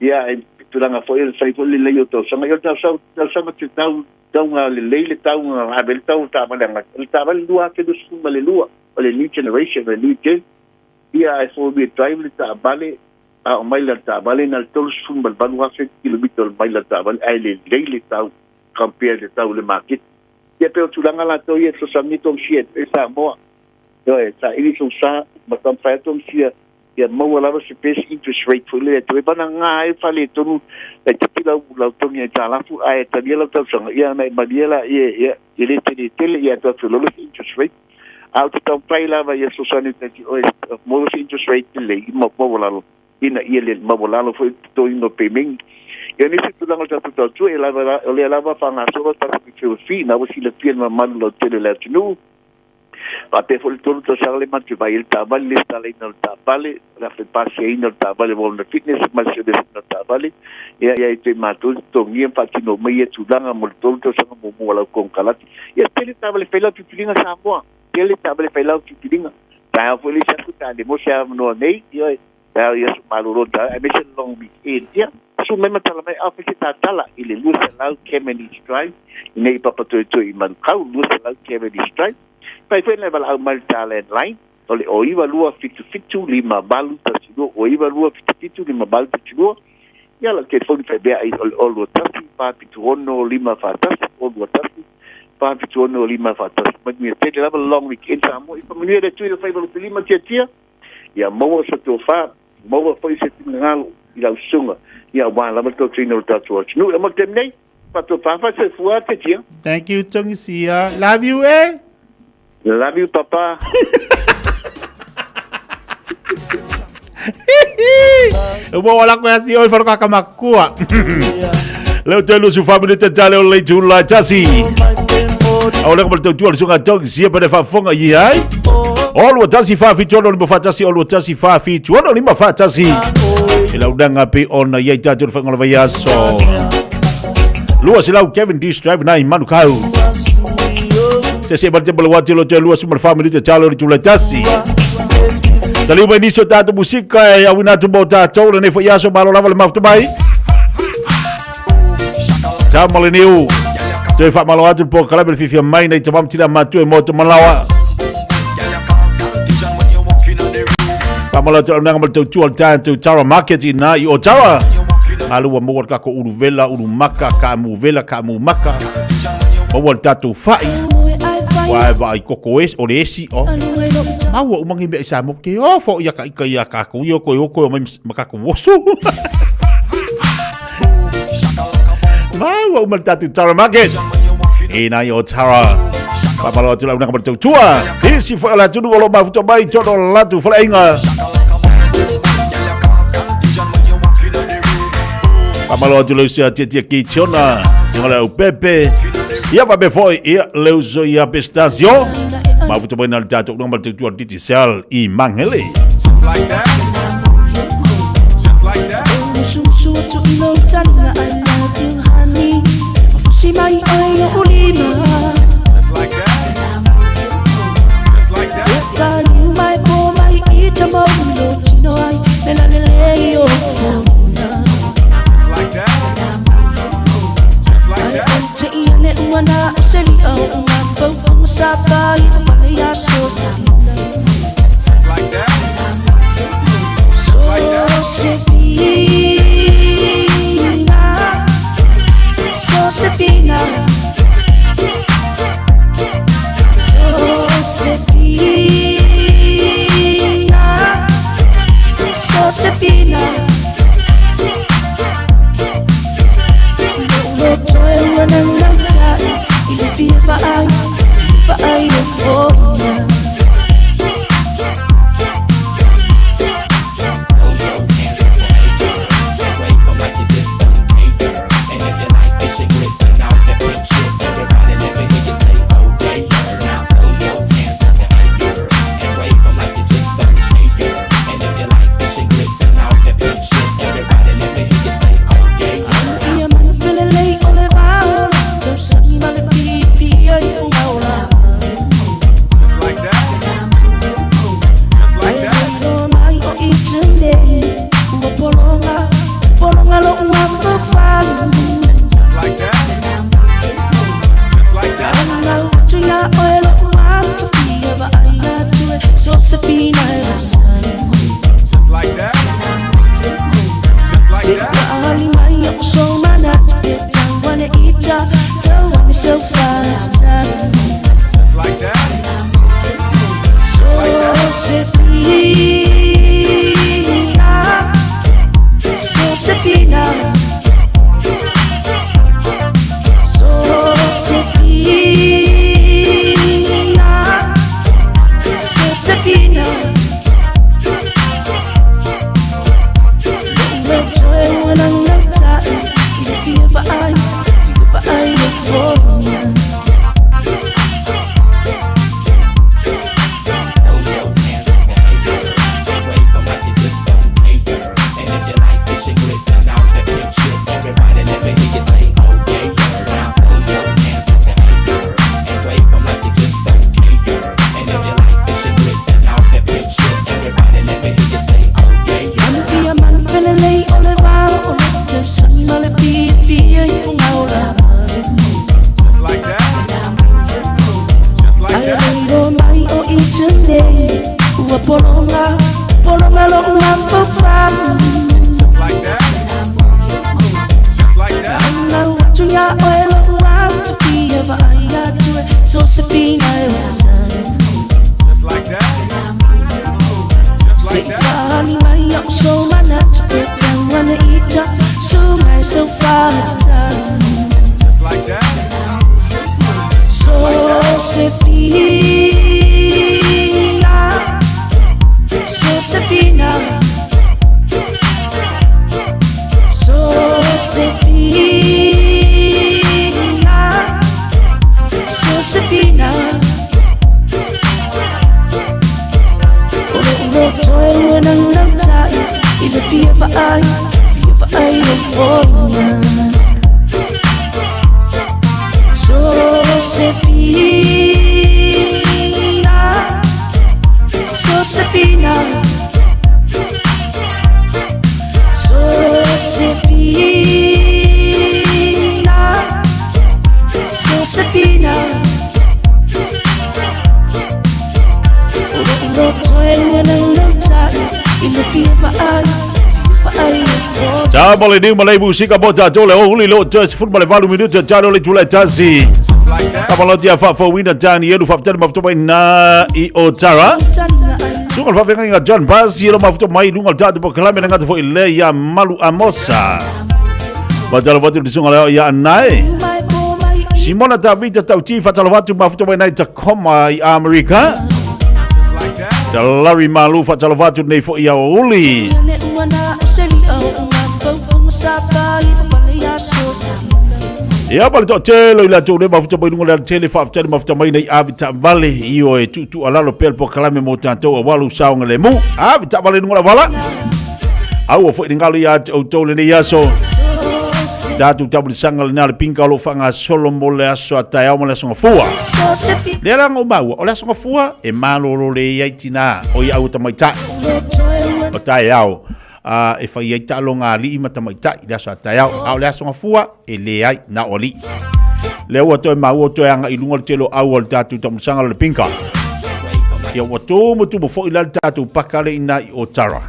Ia, e tulaga foi o le fai foi lelei o tausaga, ia, o le tausaga te tau tauga lelei le tauga ave ai le tau o le taavale agai, o le taavale 2022, o le new generation, o le new gen. Ia, ae four wheel drive le taavale, a o maila o le taavale na o le 38,000 kilomita o le maila o le taavale, ae lelei le tau compare le tau i le maketi. Ia, pei o tulaga latou ia e fesoasoani ai Tongisia e Samoa. Ioe, saili sou sa ma taumafai atu Tongisia ia maua lava se best interest rate foi lea e toe vanaga ai faaletonu laitiiti lau lau togi aitalafu ae talia lau tausaga ia ona e malie laia ia e le tele tele ia toe feololo se interest rate. A ou te taumafai lava ia fesoasoani atu ia te oe maua se interest rate lelei ma maualalo ina ia le maualalo foi le totogiina o pemegi. Ia nisi tulaga o le tatou tautua e lava o lea lava faagasolo tatou referral fee na ua silafia e le mamalu lautele o le atunuu. Faapea foi le tolu tausaga le matou vaai ai le taavale, le lesitalaina o le taavale, le afe pasiaina o le taavale Walnut Fitness ma le service-ina o le taavale. Ia, ia i te matou totogia ma faatino mai ia tulaga mo le tolu tausaga muamua o lau konekarate. Ia, tele taavale fai lau filifiliga Samoa, tele taavale fai lau filifiliga. Taeao foi le isi atu, ta le maua se avanoa nei, ioe, taeao i aso malolo taeao, aemaise le long weekend. Ia, susu mai ma tala mai, a fai se tatala i le 200 Cavendish Drive, i nei i Papatoetoe i Manukau, 200 Cavendish Drive. Fai foi nai valaau mai le ta landline, o le 09277 5812, 09277 5812. Ia, lau telefoni fai mea ai o le 021 476 541, 021 476 541. Manuia tele lava le long weekend Samoa. I faamanuia le Atua i le faiva lupelima tiatia. Ia maua se tofa, maua foi se finagalo i lau susuga, ia aua lava le tautuaina o le tatou atunuu. Ia mo le taimi nei, faatofa faasoifua Tetia. Thank you Tongisia. Love you eh. Love you papa. Ua wala ko si oi wharoka ka makua. Leo te lusu family te tale o le tula tasi. Au le ko te tua le sunga tong sia pele fa fonga i ai. O lua tasi fa fitu ono lima fa tasi o lua tasi fa fitu ono lima fa tasi. E lau danga pe ona i ai tātou le whaingola vai aso. Lua se lau Kevin D. Strive nai manu kau. Se se bate bala wati lo te lua suma family te talo le tula tasi. Taliu mai nisi o tātou musika e awina atu mo tātou le nei foi aso malo lava le mafuta mai. Tama le niu. Toe whaamalo atu le pōkalame le whiwhia mai nei tamam tira mātua e mō te malawa. Whaamalo atu au nanga ma le tautua le tātou Tara Market i nā i Otara. Alua maua le kako uru vela, uru maka, ka mu vela, ka mu maka. Maua le tātou whai. Wa e vaai koko es, o le esi, o. Maua umangi mea i sa mo ke o fo ia ka ika ia kako ia koe o koe o mai ma kako wosu. Maua uma le tātou Tara Market. E nā i o Tara. Whaamalo atu lau nanga ma le tautua. Isi fo la tunu o lo mafuta mai tono latu whalainga. Whaamalo atu leu sea tia tia ki tiona. Singa le au pepe. Ia fa be foi ia leu so ia pistasio. Mafuta mai na le tātou nanga ma le tautua Digicel i Mangele. fia i fungaola. Just like that. Just like Ai that. ilo mai o i tene ua polonga polonga lo mafaufau. Just like that. Just like that. Anau atu ia oe lo atu fia vaai atu e so se pina e wasa. Just like that. Just Se like that. pani mai o so mana tu e tau ana ita so mai so far to time. Just like that. So se pina, so se pina, so se pina, so se pina. O le uro toe ua nang tai i le fia vaai, fia vaai o fona. So se pina, so se pina, so se pina, so se pina. O le uro toe ua nang tai i le fia vaai, vaai o fona. Ta mo le niu ma le musika mo tātou le o huli lo toe se fulu ma le valu minutu tātou le tula tasi. Kapalotia faafouina Danielu faafetali mafuta mai na i Otara. Suga le faafeagaiga John Basi lo mafuta mai luga o le tatou polokalame le gata foi le ia Malu Amosa. Faatalofa atu le suga leo ia Anae. Simona Tavita Tauti faatalofa atu mafuta mai nai Tacoma i Amerika. Ta Larry Malu faatalofa atu nei foi ia Uli. Ne ua na o se lia o mafaufauga sa pa i wale ia so se Ia ma le toatele i latou le mafuta mai luga o le alatele faafetali mafuta mai nei ave taavale i o e tuutuualalo pea le polokalame mo tatou auā lou saogalemu. Ave taavale i luga o le auala. Aua foi le galo ia te outou lenei aso. Tatou tamulisaga lena le pinka o loo faagasolo mo le aso a taeao ma le aso gafua. So se pina. Lea la na ou maua, o le aso gafua e malolo lelei ai tinā o ia au tamaitai. O taeao a e fai ai taaloga a alii ma tamaitai i le aso a taeao, a o le aso gafua e leai na o alii. Lea ua toe maua toe aga'i i luga le tele o au o le tatou tamulisaga o le pinka. Ia ua tumutumu foi la le tatou paka le ina i Otara.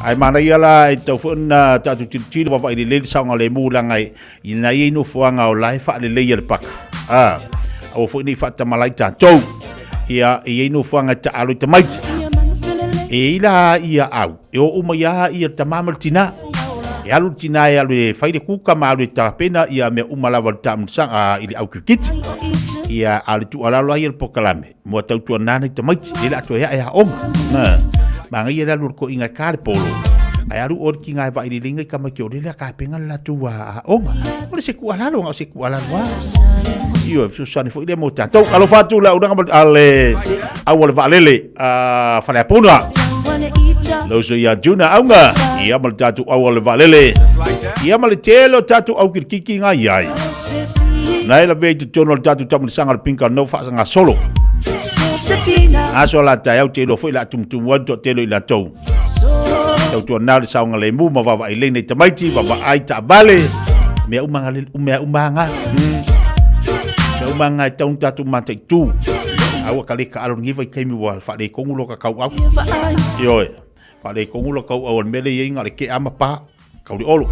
Ae manaia la e tatau foi ona tatou tilotilo vaavaai lelei le saogalemu leaga ina ia i nofoaga o la e faaleleia le paka. A, aua foi ne i faatamalai tatou. Ia, e i ai nofoaga e taalo i tamaiti. E i la ia au, e o uma ia ia le tamā ma le tinā. E alu le tinā e alu e fai le kuka ma alu e tapena ia mea uma lava o le taamilosaga i le au kirikiti. Ia, a o le tuualalo lava ia o le polokalame, Mua tautuana nei tamaiti, le la toe ae aoga. Na, manaia le alu o le toeaina e ka le polo, ae alu oe le tiga e vaai lelei nai tamaiti o lele a tapenga le latou aoga. O le se tuualalo, na o se tuualalo lava. Ioe, fesoasoani foi lea mo tatou. Alofa atu le auaunaga ma a le au o le vaalele a Faleapuna. Le uso ia Juna Auga, ia ma le tatou au o le vaalele. Ia ma le tele o tatou au kilikiki nga i ai. Na e lavea i totonu o le tatou taamilosaga o le Pinka No faagasolo. Aso la taeao te iloa foi le a tumutumu ai le toatele o i latou. Tautuana le saogalemu ma vaavaai lelei nei tamaiti, vaavaai taavale, mea uma nga mea uma nga. Mea uma nga e tatau ona tatou mataitu. A ua ka le taalo i lenei vaitaimi ua faaletonu lo ta tauau. Ioe, faaletonu lo tauau o le mea lea e i ai na o le kea ma pa. Kau le olo.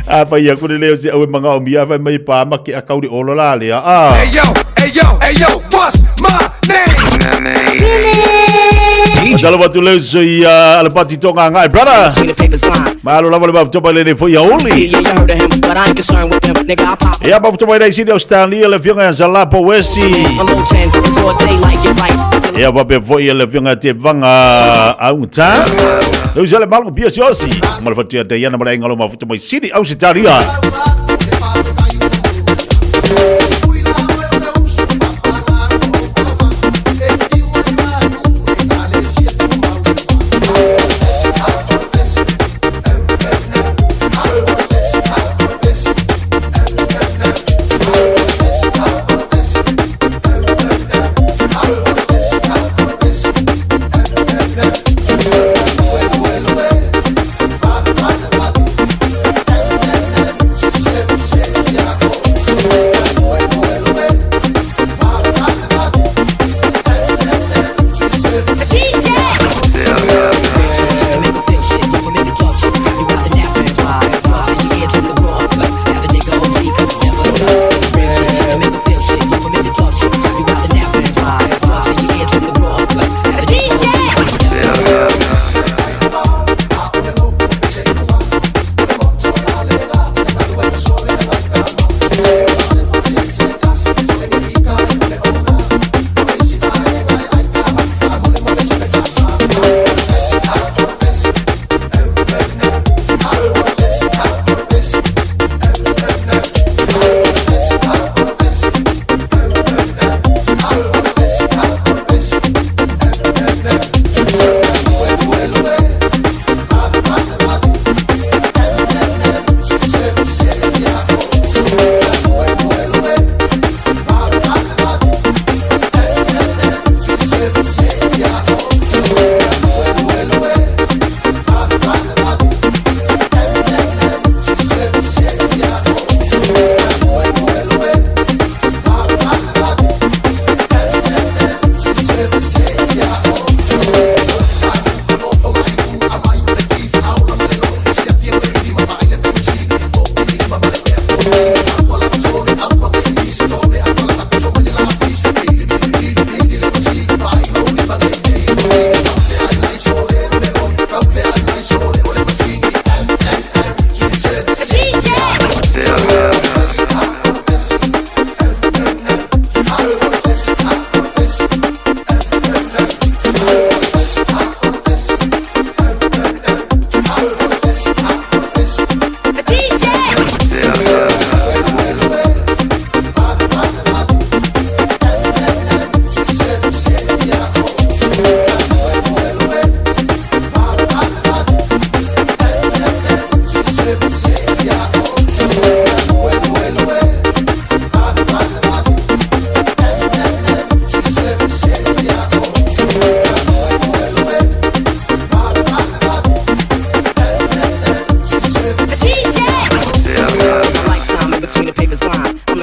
A fai aku le leo se au e manaomia fai mai pa ma ke a kau le olo la lea. Ah. Hey yo, hey yo, hey yo, what's my name? Masalo atu leo so i Alapati Tonga ngai brother. Malo lava le mafuta mai lenei foi auli. Ia mafuta mai nei sini o Stanley le afioga ia Zalapo Wesi. Ia faapea foi le afioga ia Tevaga Augata. Leu se le malu pia siosi. Ma le fatia Diana ma le aiga o lo mafuta mai sini Ausetalia.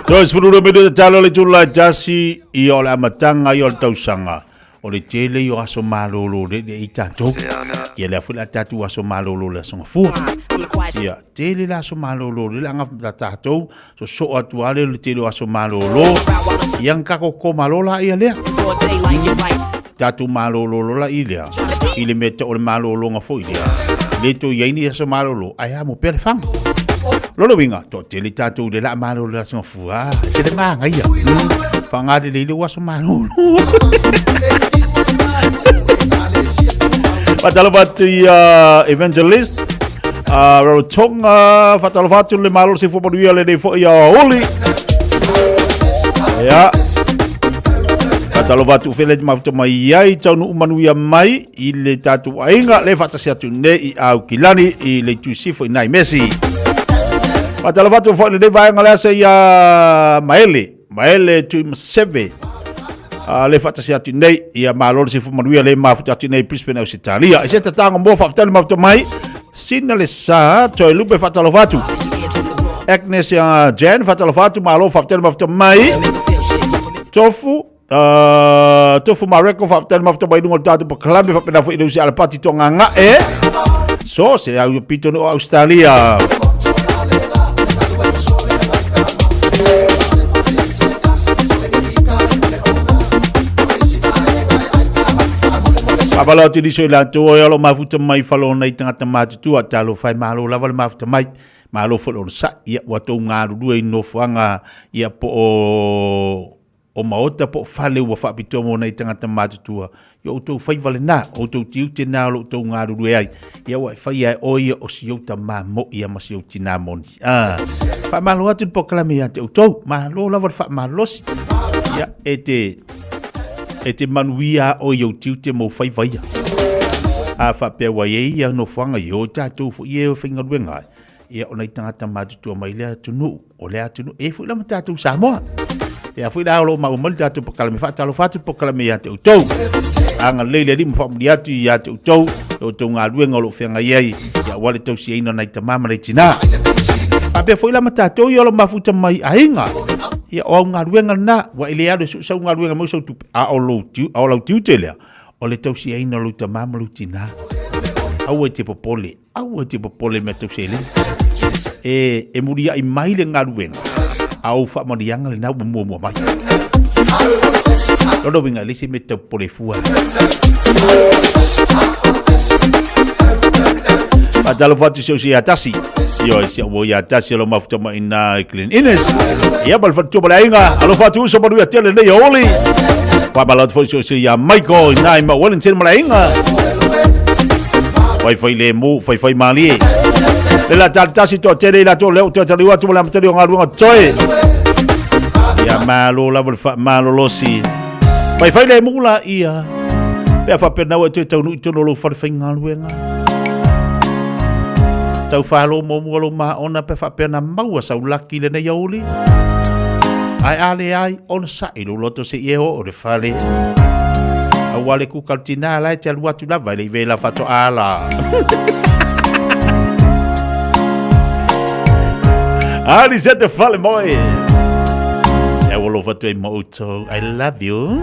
32 minute talo le itula e tasi ia o le amataga ia o le tausaga o le tele ia o aso malolo le le i tatou. Ia lea foi le a tatou aso malolo le aso gafua. Ia tele le aso malolo le aga tatou sosoo atu lava lea o le tele o aso malolo. Ia na tatou koma loa laia lea. Tatou malolo loa la i lea i le mea tau o le malologa foi lea. Le toe i ai ni aso malolo ae amo pea le faga. Lona uiga, toatele tatou i le laa malolo i le aso Gafua, e se le manaia. Faga lelei le aso malolo. Faatalofa atu i Evangelist Rarotonga, faatalofa atu le malo soifua manuia lenei foi aoauli. Ia. Faatalofa atu fele mafuta mai ai taunuu manuia mai i le tatou aiga le faatasi atu nei i Aukilani i le itu sifo i nai Mesi. Faatalofa atu foi i lenei vaega le asa ia Maele, Maele Tuimaseve. Le faatasi atu nei ia malo le soifua manuia le mafuta atu nei Brisbane Ausetalia. E se tataga mo faafetai le mafuta mai. Sina le sa toe lupe faatalofa atu. Agnes Jan faatalofa atu malo faafetai le mafuta mai. Tofu Tofu Mareko faafetai le mafuta mai luga o le tatou polokalame faapena foi i le usi alapati toagagae. So se au pito no Australia. Faamalo atu i nisi o i latou o lo mafuta mai falona i tagata matutua talofa e malo lava le mafuta mai malo foi le onosai ia ua tou galulue i nofoaga ia po o o maota po o fale ua faapitoa mo nai tagata matutua, i o outou faiva lenā, o outou tiute nā o lo outou galulue ai, ia ua e faia e oe ia o si ou tamā mo'i ia ma si ou tinā moni. Ah, faamalo atu le polokalame ia te outou, malo lava le faamalolosi. Ia, e te, e te manuia a oe i ou tiute ma ou faiva ia. A faapea ua i ai ia nofoaga i o tatou foi e faigaluega ai, ia o nai tagata matutua mai lea atunuu, o lea atunuu, e foi la ma tatou Samoa. Ia foi la o lo o maua mai le tatou polokalame, faatalofa atu le polokalame ia te outou. Agalelei le Alii ma faamanuia atu ia te outou, i outou galuega o lo o feagai ai, ia aua le tausiaina o nai tama ma nai tina. Faapea foi la ma tatou ia o lo o mafuta mai aiga. Ia o au galuega lena, ua e le alu e sue sau galuega mai sau tupe, a o lou tiu, a o lau tiute lea, o le tausiaina o lou tama ma lou tina. Aua e te popole, Aua e te popole i mea tau seleni. E, e muliai mai le galuega, a ou faamanuiaga lena ua muamua mai. Lona uiga, e leai se mea e tau popole fua. Faatalofa atu i si ou ia tasi. Ioe, si au ia tasi o lo mafuta mai ina i Glen Innes. Ia ma le faletua ma le aiga. Alofa atu uso manuia tele nei aouli. Faamalo atu foi i si ou ia Michael ina i Mount Wellington ma le aiga. Faifai lemu, faifai malie. Le la tali tasi toa tele i latou leo toe taliu atu ma le amatalia o galuega totoe. Ia malo lava le faamalolosi. Faifai lemu la ia. Pe a faapena ua e toe taunuu i totonu o lou fale faigaluega. Tau whalo muamua lou maona pe faapea na maua sau laki lenei aouli. Ae a leai, ona sa'i lou loto seia e oo i le fale. Aua le kuka o le tinā la e te alu atu lava e le i vela faatoa la. Ali se te fale moe. E alofa atu ai ma outou. I love you.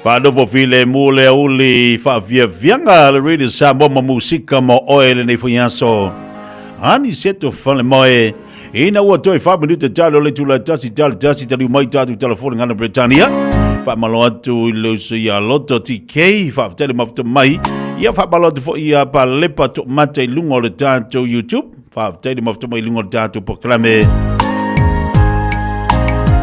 Faanofo filemu le auli faafiafiaga le Radio Samoa ma musika mo oe lenei foi aso. Aniseto Falemoe. Ina ua toe faaminute talo le tula tasi talo tasi taliu mai tatou telefoni ngana Britania. Faamalo atu i le uso ia Loto TK, faafetai le mafuta mai. Ia faamalo atu foi ia Palepa Toomata i luga o le tatou YouTube. Faafetai le mafuta mai i luga o le tatou polokalame.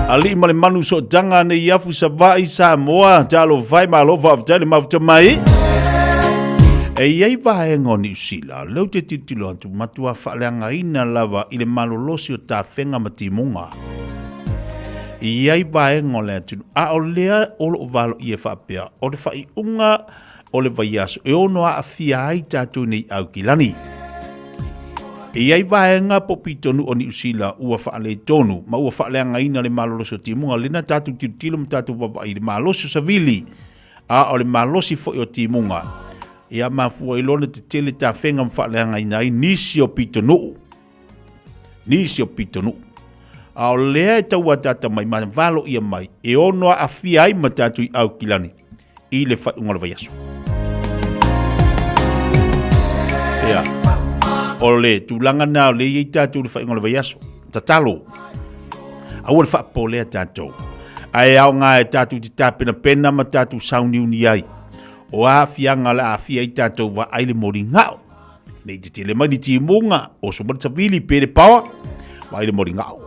Alii ma le manu sootaga nei afu Savaii Samoa, talofa e malo faafetai le mafuta mai. E i ai vaega o Niu Sila, lea ou te tilotilo atu, matua faaleagaina lava i le malolosi o tafega ma timuga. E i ai vaega o le atunuu, a o lea o loo valoia faapea, o le faaiuga o le vaiaso e ono aafia ai tatou nei Aukilani. E i ai vaega po pitonuu o Niu Sila ua faaletonu ma ua faaleagaina le malolosi o timuga, lena tatou tilotilo ma tatou vaavaai i le malosi o savili, a o le malosi foi o timuga. Ia mafua ai loa ona tetele tafega ma faaleagaina ai nisi o pitonuu. Nisi o pitonuu. A o lea e tau ataata mai ma valoia mai e ono aafia ai ma tatou i Aukilani i le faaiuga o le vaiaso. Ia. O le tulaga na o lea e i ai tatou i le faaiuga o le vaiaso. Tatalo. Aua le faapolea tatou. Ae aoga e tatou te tapenapena ma tatou sauniuni ai. O aafiaga o le a aafia ai tatou vaai le moligao. Nei tetele mai ni timuga, oso mai le savili pe le paoa, vaai le moligao.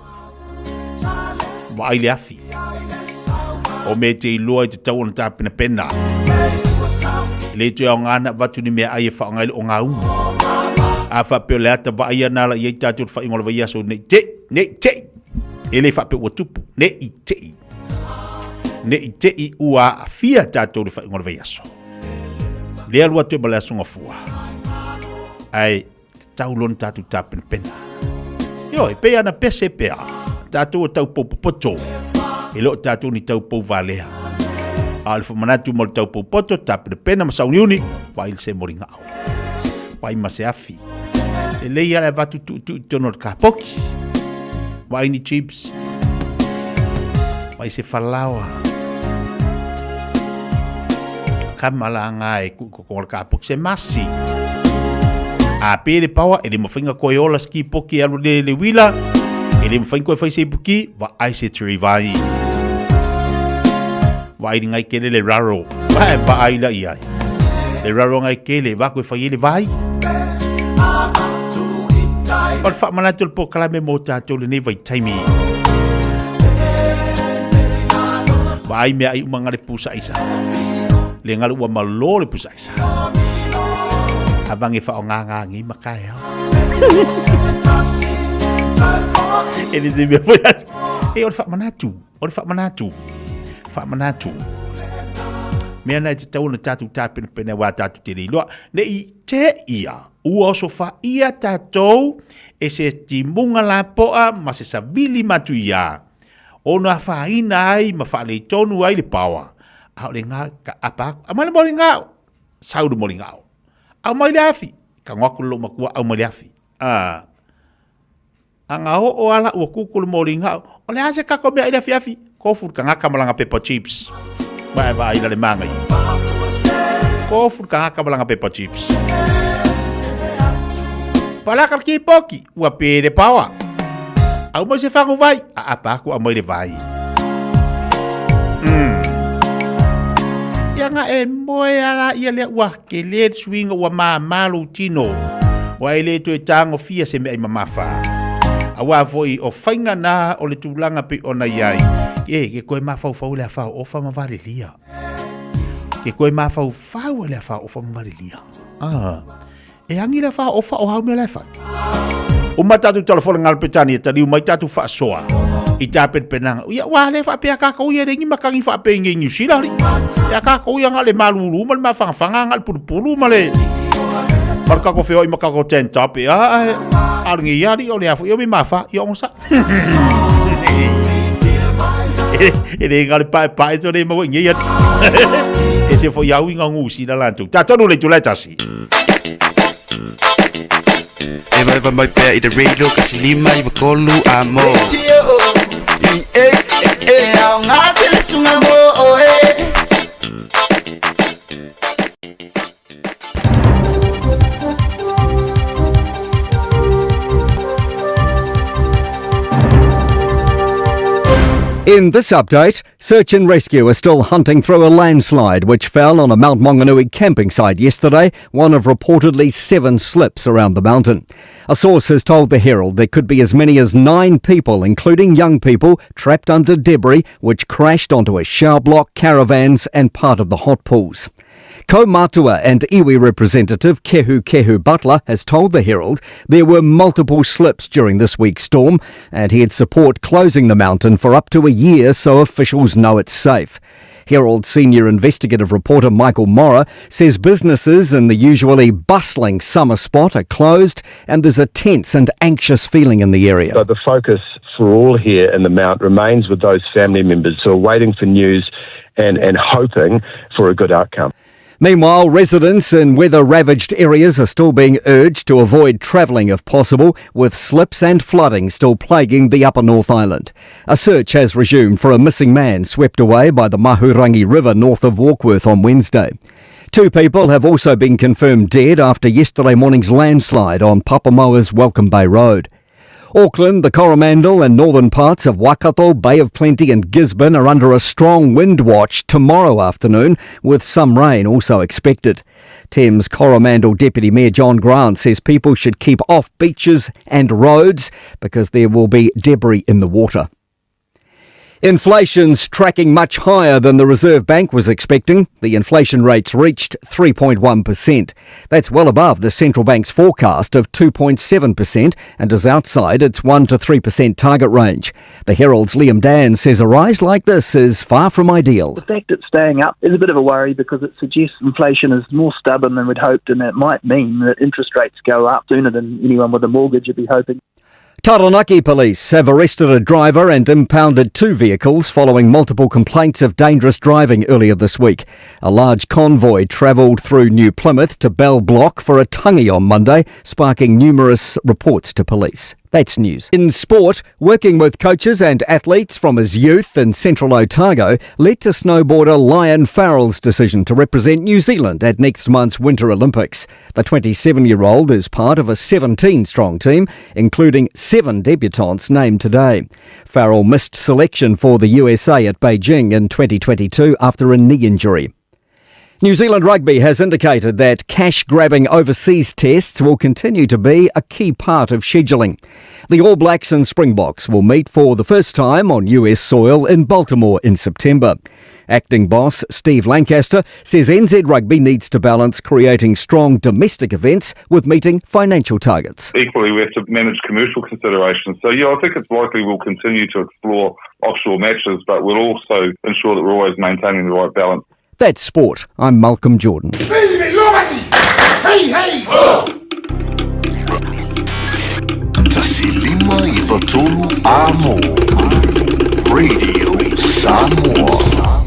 Vaai le afi. O mea e te iloa i te tau ona tapenapena. E le toe aoga na avatu ni mea ai e faaaoga ai le ogaumu. A faapea o le ata vaaia na ala i ai tatou le faaiuga o le vaiaso nei te, nei te. E le faapea ua tupu, nei te. Nei te i ua aafia tatou le faaiuga o le vaiaso. Le alu atu e ma le aso gafua. Ae tatau loa ona tatou tapenapena. Ioe, pei ana pese pea. Tatou o taupou popoto. E le o tatou ni taupou valea. A o le faamanatu mo le taupou poto, tapenapena ma sauniuni, vaai le se moligao. Vaai ma se afi. Lelei lava le avatu tuutuu i totonu o le kapoki. Vaai ni chips. Vaai se falaoa. Kama la ngā e kui koko o le kapoki se masi. A pe le pawa, e le mawhainga koe ola ski poki alu le le wila, e le mawhainga koe whai se ipuki, va ai se tiri vai. Vai ni ngai kele le raro. Vai va ai la iai. Le raro ngai kele, va koe whai ele vai. O le faamanatu o le polokalame mo tatou lenei vaitaimi. Vaai mea ai uma ngale pusa aisa. Le ngale ua malo le pusa aisa. Avange whaonganga ngi makae au. E le te mea foi atu. E o le faamanatu, o le faamanatu, faamanatu. Mea na e tatau ona tatou tapenapena aua tatou te le iloa. Ne i te ia, ua osofaia tatou e se timuga lapoa ma se savili matuia, ona afaina ai ma faaleitonu ai le paoa, a o le ga ka apa aku, aumai le moligao, sau le moligao, aumai le afi, tago atu le loomatua aumai le afi, a. Aga oo ala ua kuku le moligao, o le a se kako mea i le afiafi? Kofu le tagata ma lana pepa chips. Vae vaai la le manaia. Kofu le tagata ma lana pepa chips. Palaka le kipoki, ua pē le paoa. Aumai se fagu vai, aapa aku aumai le vai. Ia nga e moe ala ia lea ua Tele le suiga ua māmā lou tino, ua e le toe tagofia se meai mamafa. Auā foi o faiga na o le tulaga pei ona i ai, e, ke koe mafaufau le afa o ofa ma valelia. Ke koe mafaufau le afa o ofa ma valelia. Ah. E agi le afa ofa o hau mea la e fai. Uma tatou telefone ngalo Petania taliu mai tatou faasoa i tapenapenaga. Ia ua le faapea kakou ia le ni makagi faapea i New Zealand. Ia kakou ia ngale malulu ma le mafangafanga ngale pulupulu ma le ma le kako feoi ma kako tank top ia a le ngi ia li o le afu ia mi mafa ia ongosa. E le ngale pae pae to le maua i ngi ia. E se fo iau i ngā ngusi la lantou. Tātonu le tūlai tasi. Eva eva mai pea i te radio kasi lima iwa kolu a mo. E ao ngā tele sunga mo oe. In this update, search and rescue are still hunting through a landslide which fell on a Mount Maunganui camping site yesterday, one of reportedly 7 slips around the mountain. A source has told the Herald there could be as many as 9 people, including young people, trapped under debris which crashed onto a shower block, caravans and part of the hot pools. Kaumatua and iwi representative Kehu Kehu Butler has told the Herald there were multiple slips during this week's storm and he'd support closing the mountain for up to a year so officials know it's safe. Herald senior investigative reporter Michael Morrah says businesses in the usually bustling summer spot are closed and there's a tense and anxious feeling in the area. So the focus for all here in the Mount remains with those family members who are waiting for news and hoping for a good outcome. Meanwhile, residents in weather-ravaged areas are still being urged to avoid travelling if possible, with slips and flooding still plaguing the Upper North Island. A search has resumed for a missing man swept away by the Mahurangi River north of Warkworth on Wednesday. 2 people have also been confirmed dead after yesterday morning's landslide on Papamoa's Welcome Bay Road. Auckland, the Coromandel and northern parts of Waikato, Bay of Plenty and Gisborne are under a strong wind watch tomorrow afternoon, with some rain also expected. Thames Coromandel Deputy Mayor John Grant says people should keep off beaches and roads because there will be debris in the water. Inflation's tracking much higher than the Reserve Bank was expecting. The inflation rate's reached 3.1%. That's well above the central bank's forecast of 2.7% and is outside its 1 to 3% target range. The Herald's Liam Dan says a rise like this is far from ideal. The fact it's staying up is a bit of a worry because it suggests inflation is more stubborn than we'd hoped, and that might mean that interest rates go up sooner than anyone with a mortgage would be hoping. Taranaki police have arrested a driver and impounded 2 vehicles following multiple complaints of dangerous driving earlier this week. A large convoy travelled through New Plymouth to Bell Block for a tangi on Monday, sparking numerous reports to police. That's news. In sport, working with coaches and athletes from his youth in central Otago led to snowboarder Lyon Farrell's decision to represent New Zealand at next month's Winter Olympics. The 27-year-old is part of a 17-strong team, including 7 debutants named today. Farrell missed selection for the USA at Beijing in 2022 after a knee injury. New Zealand Rugby has indicated that cash-grabbing overseas tests will continue to be a key part of scheduling. The All Blacks and Springboks will meet for the first time on US soil in Baltimore in September. Acting boss Steve Lancaster says NZ Rugby needs to balance creating strong domestic events with meeting financial targets. Equally, we have to manage commercial considerations. So, I think it's likely we'll continue to explore offshore matches, but we'll also ensure that we're always maintaining the right balance. That's sport. I'm Malcolm Jordan. Hey, hey, oh! Tasilima Ivatolu Amo. Radio Samoa.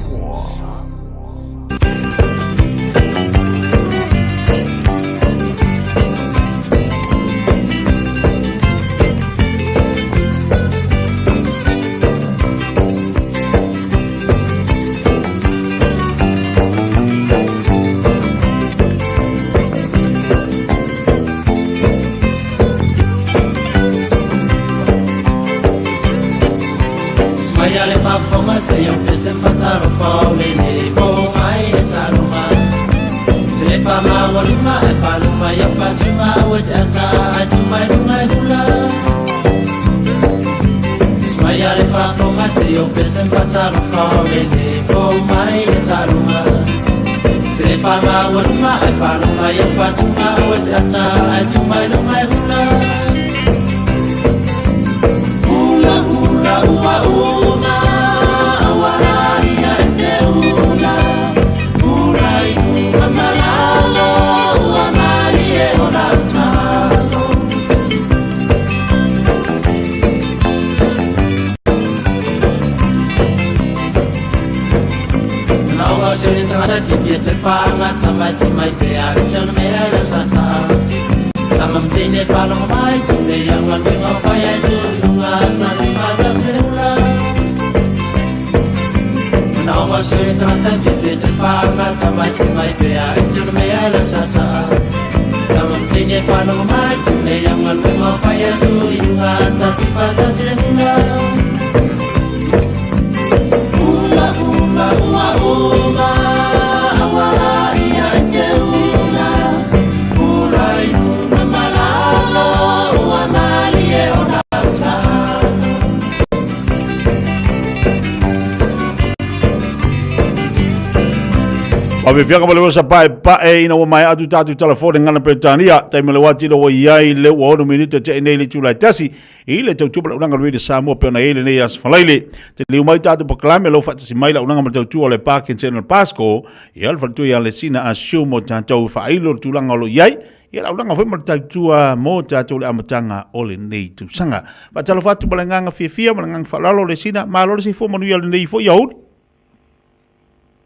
O fiafiaga ma le osa paepae ina ua maea atu tatou tala fou le gagana Peretania, taimi o le uati ina ua i ai le ua 6 minute te'i nei i le itula e tasi i le tautua ma le auaunaga a le Radio Samoa pei ona i ai lenei aso Faraile. Te liu mai tatou polokalame o lo o faatasi mai le auaunaga ma le tautua o le Parkinson o le Pasco, ia le faletua ia Lesina Asio mo tatou e faailo le tulaga o lo o i ai, ia le auaunaga foi ma le tautua mo tatou i le amataga o lenei tausaga. Faatalofa atu ma le agaga fiafia ma le agaga faaaloalo Lesina, malo le soifua manuia i lenei foi aoauli.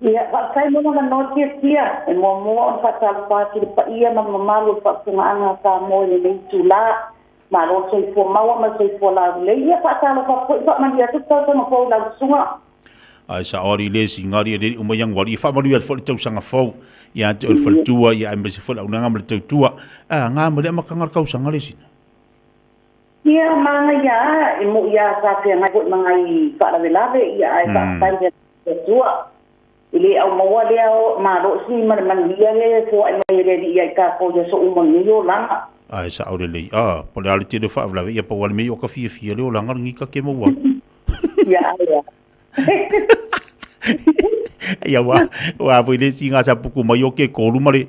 Ia, faafetai mo lona noa tiatia. E muamua ona faatalofa atu i le paia ma le mamalu o le faafofogaaga a Samoa i lenei itula. Malo le soifua maua ma le soifua laulelei. Ia, faatalofa atu foi, faamanuia atu le tausaga fou i lau susuga. Ai sa oari le singari e leli uma iangu ali faamanuia atu foi le tausaga fou ia te oe le faletua ia aemaise foi le auaunaga ma le tautua. A nga ma le amataga o le tausaga le sina. Ia, manaia a, e moʻi a sa feagai foi ma nai faalavelave, ia ae faafetai i le Atua. E le aumaua lea o malosi ma le manuia lea e foai mai e le Alii ia i takou i aso uma o lenei olaga. Ae sao lelei. A, po o le a le tele o faalavelave, ia pau lava le mea ia o ka fiafia le olaga lenei ta te maua atu. Ia, ae a. Ia ua ua foi le isi ga sa puku mai o ke kolu ma le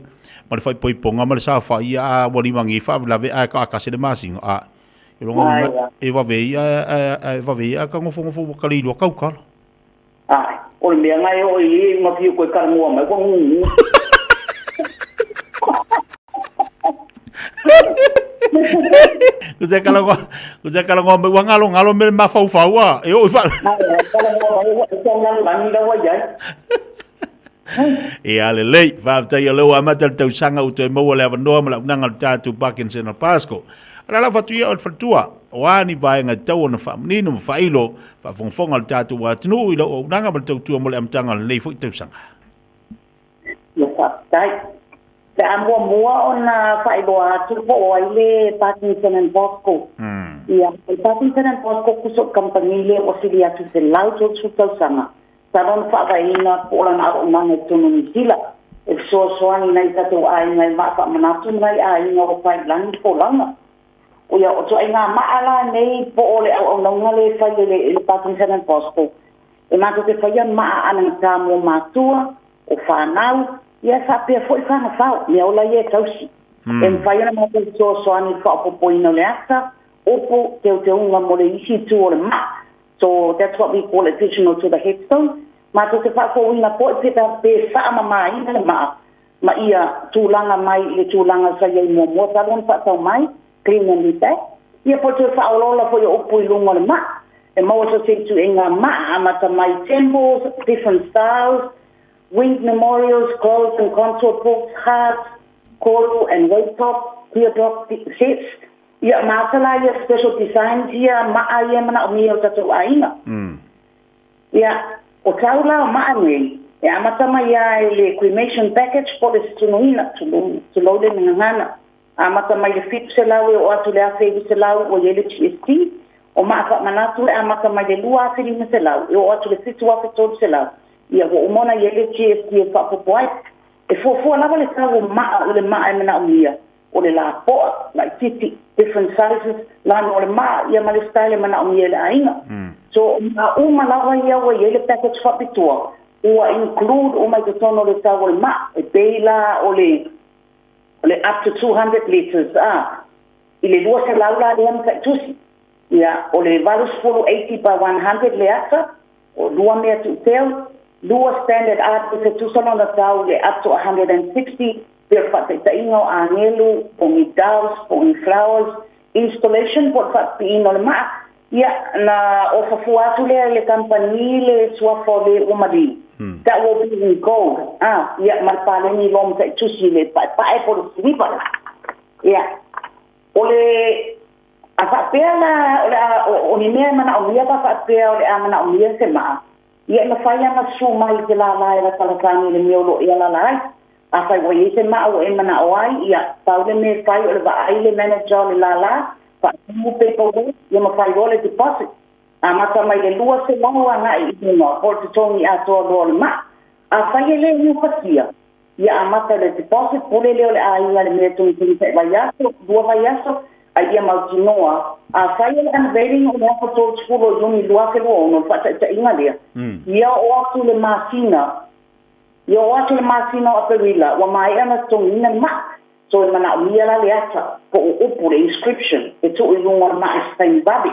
ma le faaipoipoga ma le saofai a ua lima nei faalavelave ae taatasi le masina a e lona uiga e vave ia ae vave ia ka nofonofo ua ka le iloa tautala. Ae, o le mea na e oo i ai una fiu koe talanoa mai ua gugu. Ko se kala ko se kala mai ua ngalo ngalo me mafaufau a e oo i fa. Ia lelei, faafetai o lea ua amata le tausaga ua toe maua le avanoa ma le auaunaga o le tatou Parkinson o Pasco. O le ala fatu ia o le faletua, o a ni vaega e tatau ona faamanino ma faailo faafogafoga a le tatou atunuu i lau auaunaga ma le tautua mo le amataga o lenei foi tausaga. Ia faafetai. Pe a muamua ona faailoa atu po o ai le Parkinson and Bosco. Ia, o le Parkinson and Bosco kuso o le kamupani lea ua sili atu i le 130 tausaga sa lona faavaeina po o lana auaunaga i totonu o Niu Sila e fesoasoani i nai o tatou aiga i maa faamanatu ma nai aiga ua pae i lagi le folauga. Ia, o ituaiga maa la nei po o le auaunauga lea e fai e le Parkinson and Bosco, e matou te faia maa anagata mo matua, o fanau, ia e faapea foi fagafao, meaola ia e tausi. E mafai ona matou fesoasoani i le faaopoopoina o le ata, upu, teuteuga mo le isi itu o le maa. So, that's what we call additional to the headstone. Matou te faafouina foi pe pe faamamaina le maa ma ia tulaga mai i le tulaga sa i ai muamua talu ona faatau mai, clean and repack. Ia po o le toe faaolaola foi o upu i luga o le maa. E maua so se ituaiga maa amata mai temples, different styles, winged memorials, closed and contour books, hearts, coral and weight top, teardrop sets. Ia, ma ata la ia special designs ia maa ia e manaomia e o tatou aiga. Ia, o tau la o maa nei, e amata mai lava i le cremation package po o le fetunuina, tulou le gagana, amata mai le 700 e oo atu i le 1900 ua i ai le GST, o maa faamanatu e amata mai le 2500 e oo atu i le 7300, ia ua uma ona i ai le GST e faaopoopo ai. E fuafua lava le tau o maa i le maa e manaomia, o le lapoa, laitiiti, different sizes, lana o le maa, ia ma le style e manaomia e le aiga. So, o maa uma lava ia ua i ai le package faapitoa, ua include uma i totonu o le tau o le maa, e pei la o le o le up to 200 litres, a, i le 200 la lea mataitusi. Ia, o le 80, 80 by 100 le ata, o lua mea tuuteu, lua standard art e tusa lona tau le up to 160, pei o le faataitaiga o agelu, po o ni doves, po o ni flowers, installation po o le faapipiina o le maa. Ia, na ofa fua atu lea i le kamupani le suafa o le ua maliu. That will be in gold. Ah, ia, ma le paleni loa mataitusi i le paepae po o le siliva. Ia, o le A faapea la o le a, o ni mea e manaomia pa faapea o le a manaomia se maa, ia e mafai ana susu mai i te lālā e latalata ane i le mea o lo o e alaala ai. Afai ua i ai se maa ua e manao ai, ia, pau le mea e fai o le vaai i le manager o le lālā, faatumu paperwork, ia ma fai loa le deposit. Amata mai le 200 agai i luga po o le totogi atoa loa o le maa. Afai e le gafatia, Ia amata le deposit, pule lea o le aiga le mea e togitogi tai vaiaso, lua vaiaso, a ia mautinoa, afai o le unveiling o le aso 30 o Iuni 2026, le faataitaiga lea, ia oo atu le masina Ia oo atu i le masina o Aperila, ua maea ona totogiina le maa. So e manaomia la le ata, po o upu, le inscription, e tuu i luga o le maa i se taimi vave.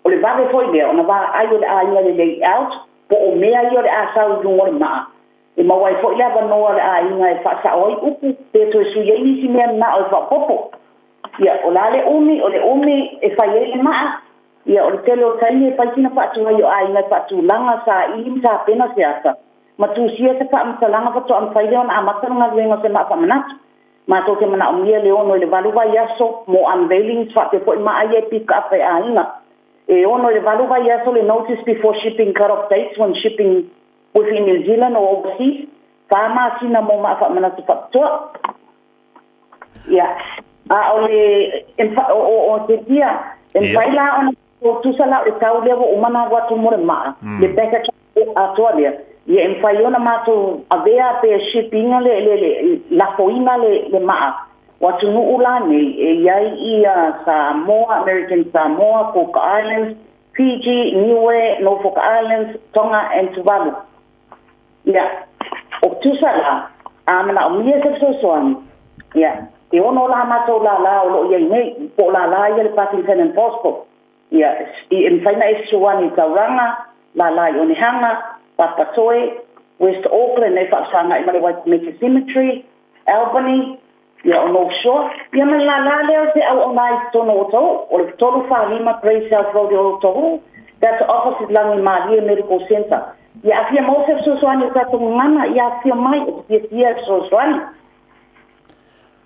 O le vave foi lea ona vaai o le aiga le layout po o mea ia o le a sau i luga o le maa, e maua ai foi le avanoa o le aiga e faasao ai upu pe toe sui ai nisi mea manao e faaopoopo. Ia, o le a le umi, o le umi e fai ai le maa, ia o le tele o taimi e fai sina faatuai o aiga e faatulaga, saili ma tapena se ata, ma tusia se faamatalaga faatoa mafai lea ona amata le galuega o se maa faamanatu. Matou te manaomia le 6 i le 8 vaiaso mo unveilings faapea foi maa ia e pick up e aiga. E 6 i le 8 vaiaso le notice before shipping cut off dates when shipping within New Zealand or overseas, fa masina mo maa faamanatu faapitoa. Ia, a o le, o, o, te tia, e mafai la ona tusa la o le tau lea ua uma ona alu atu mo le maa, le package atoa lea, ia e mafai ona matou avea pe ship ina le, le, le lafoina le, le maa. O atunuu la nei, e i ai ia Samoa, American Samoa, Cook Islands, Fiji, Niue, Norfolk Islands, Tonga and Tuvalu. Ia, o tusa la, a manaomia se fesoasoani, ia, e ono la matou lālā o lo o i ai nei, po o lālā ia le Parkinson and Bosco, ia, e mafai ona e fesoasoani i Tauranga, lālā i Onehanga, Papatoe, West Auckland e faafesagai ma le Waikumete Cemetery, Albany, ia o North Shore, ia ma le lālā lea o se auauna i totonu o Otahuhu, o le 345 Grey South Road i Otahuhu, that's opposite Langimalie Medical Centre. Ia a fia maua se fesoasoani o tatou gagana, ia afifio mai, ou te fiafia e fesoasoani.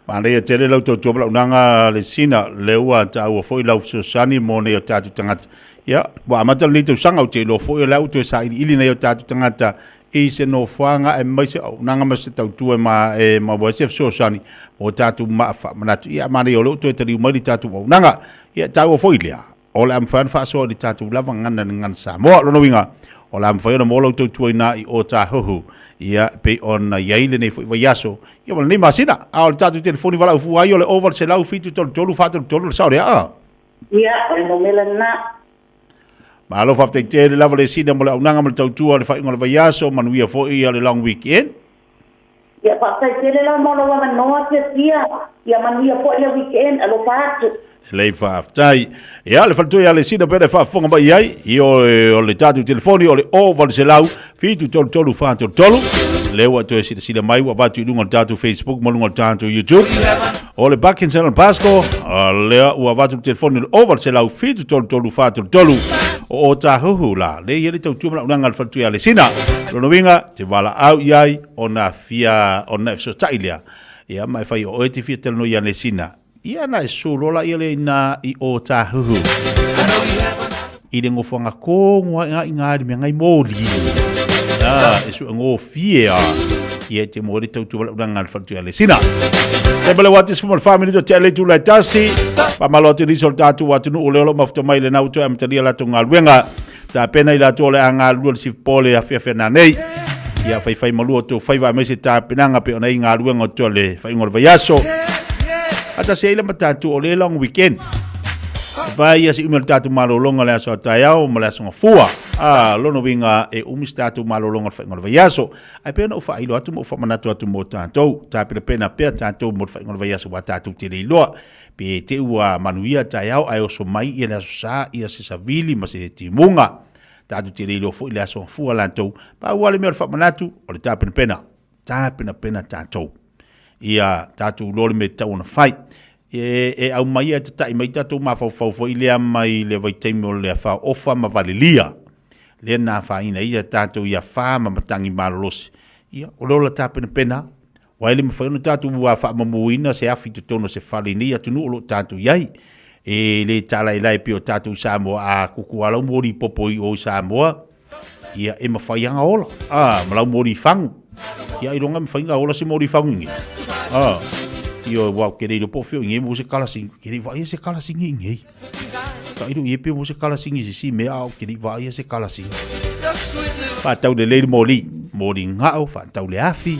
Manaia tele lau tautua ma launaga le sina, lea ua taua foi lau fesoasoani mo nei o tatou tagata. Ia, ua amata lenei tausaga, ou te iloa foi o lea ua toe sailiili nai o tatou tagata i se nofoaga aemaise auaunaga ma se tautua ma e maua ai se fesoasoani mo tatou maa faamanatu. Ia, manaia o lea ua toe taliu mai le tatou auaunaga. Ia, e taua foi lea, o le a mafai ona faasoa i le tatou lava gagana le gagana Samoa. O lona uiga, o le a mafai ona maua lau tautua iina i Ōtāhuhu, ia, e pei ona i ai lenei foi vaiaso, ia ma lenei masina. A o le tatou telefoni valaau fua ai o le 0800 733 433 le sao lea, a? Ia, o le numera lena. Malo faafetai tele lava le sina mo le auaunaga ma le tautua o le faaiuga o le vaiaso, manuia foi le long weekend. Ia faafetai tele lava mo lou avanoa Tiatia, ia manuia foi le weekend, alofa atu. Lelei faafetai. Ia le faletua ia Lesina pea e faafofoga mai i ai, i o le tatou telefoni o le 0800 733 433. Lea ua toe silasila mai ua avatu i luga o le tatou Facebook ma luga o le tatou YouTube. O le Parkinson Pasco, lea ua avatu le telefoni o le 0800 733 433. O Ōtāhuhu la, lea i ai le tautua ma le auaunaga a le faletua ia Lesina. Lona uiga, te valaau i ai ona fia, ona e fesootai lea. Ia ma e fai o oe te fia talanoa ia Lesina. Ia na e solo la ia le ina i Ōtāhuhu. I le ngofoanga kōngoa i ngā i ngā mea ngai mōli. Ah, e su ngōfie a. Ia te mō le tautua wala unanga le whatu le sina. Te pale wati sfu mal family to te le tu lai tasi. Pa malo te riso le tātu watu nu o leo lo mafuta mai le nau to amatalia la to ngā luenga. Tā pena i la to le a ngā lua le sif pole a fia fia nā nei. Ia whai whai malua tō whaiva mai se tā penanga pe ona i ngā luenga o to le whai le vaiaso. Ata se ila matatu o le long weekend. Vai ia se umi o le tātou malōlōga le aso a taeao ma le aso gafua. A, lona uiga e umi se tātou malōlōga o le faaiuga o le vaiaso. Ae pei ona ou faailo atu ma ou faamanatu atu mo tātou, tapenapena pea tātou mo le faaiuga o le vaiaso aua tātou te le iloa pe te ua manuia taeao ae oso mai ia le aso Sa ia se savili ma se timuga. Tātou te le iloa foi le aso gafua latou. Pau lava le mea o le faamanatu, o le tapenapena. Tapenapena tātou. Ia tātou iloa le mea e tatau ona fai. E, e aumai e tataʻi mai tatou mafaufau foi lea mai le vaitaimi o le afaofa ma valelia. Lea na afaina ai ia tatou ia fa ma matagi malolosi. Ia, o le ola tapenapena, aua e le mafai ona tatou ua faamamuina se afi i totonu o se fale i nei atunuu o lo o tatou i ai. E le talaelae pei o tatou i Samoa, a kuku lava lau moli popo i o i Samoa, Ia, e mawhai anga ola. Ah, ma lau mori fangu. Ia, i ronga mawhai nga ola se mori fangu inge. Ah, ia, wa, ke reiro po whio inge mo se kala sing. Ke rei vaia se kala sing inge. Ka iro ie pe mo se kala sing i se si mea au, ke rei vaia se kala sing. Wha tau le leiri mori. Mori ngao, wha tau le awhi.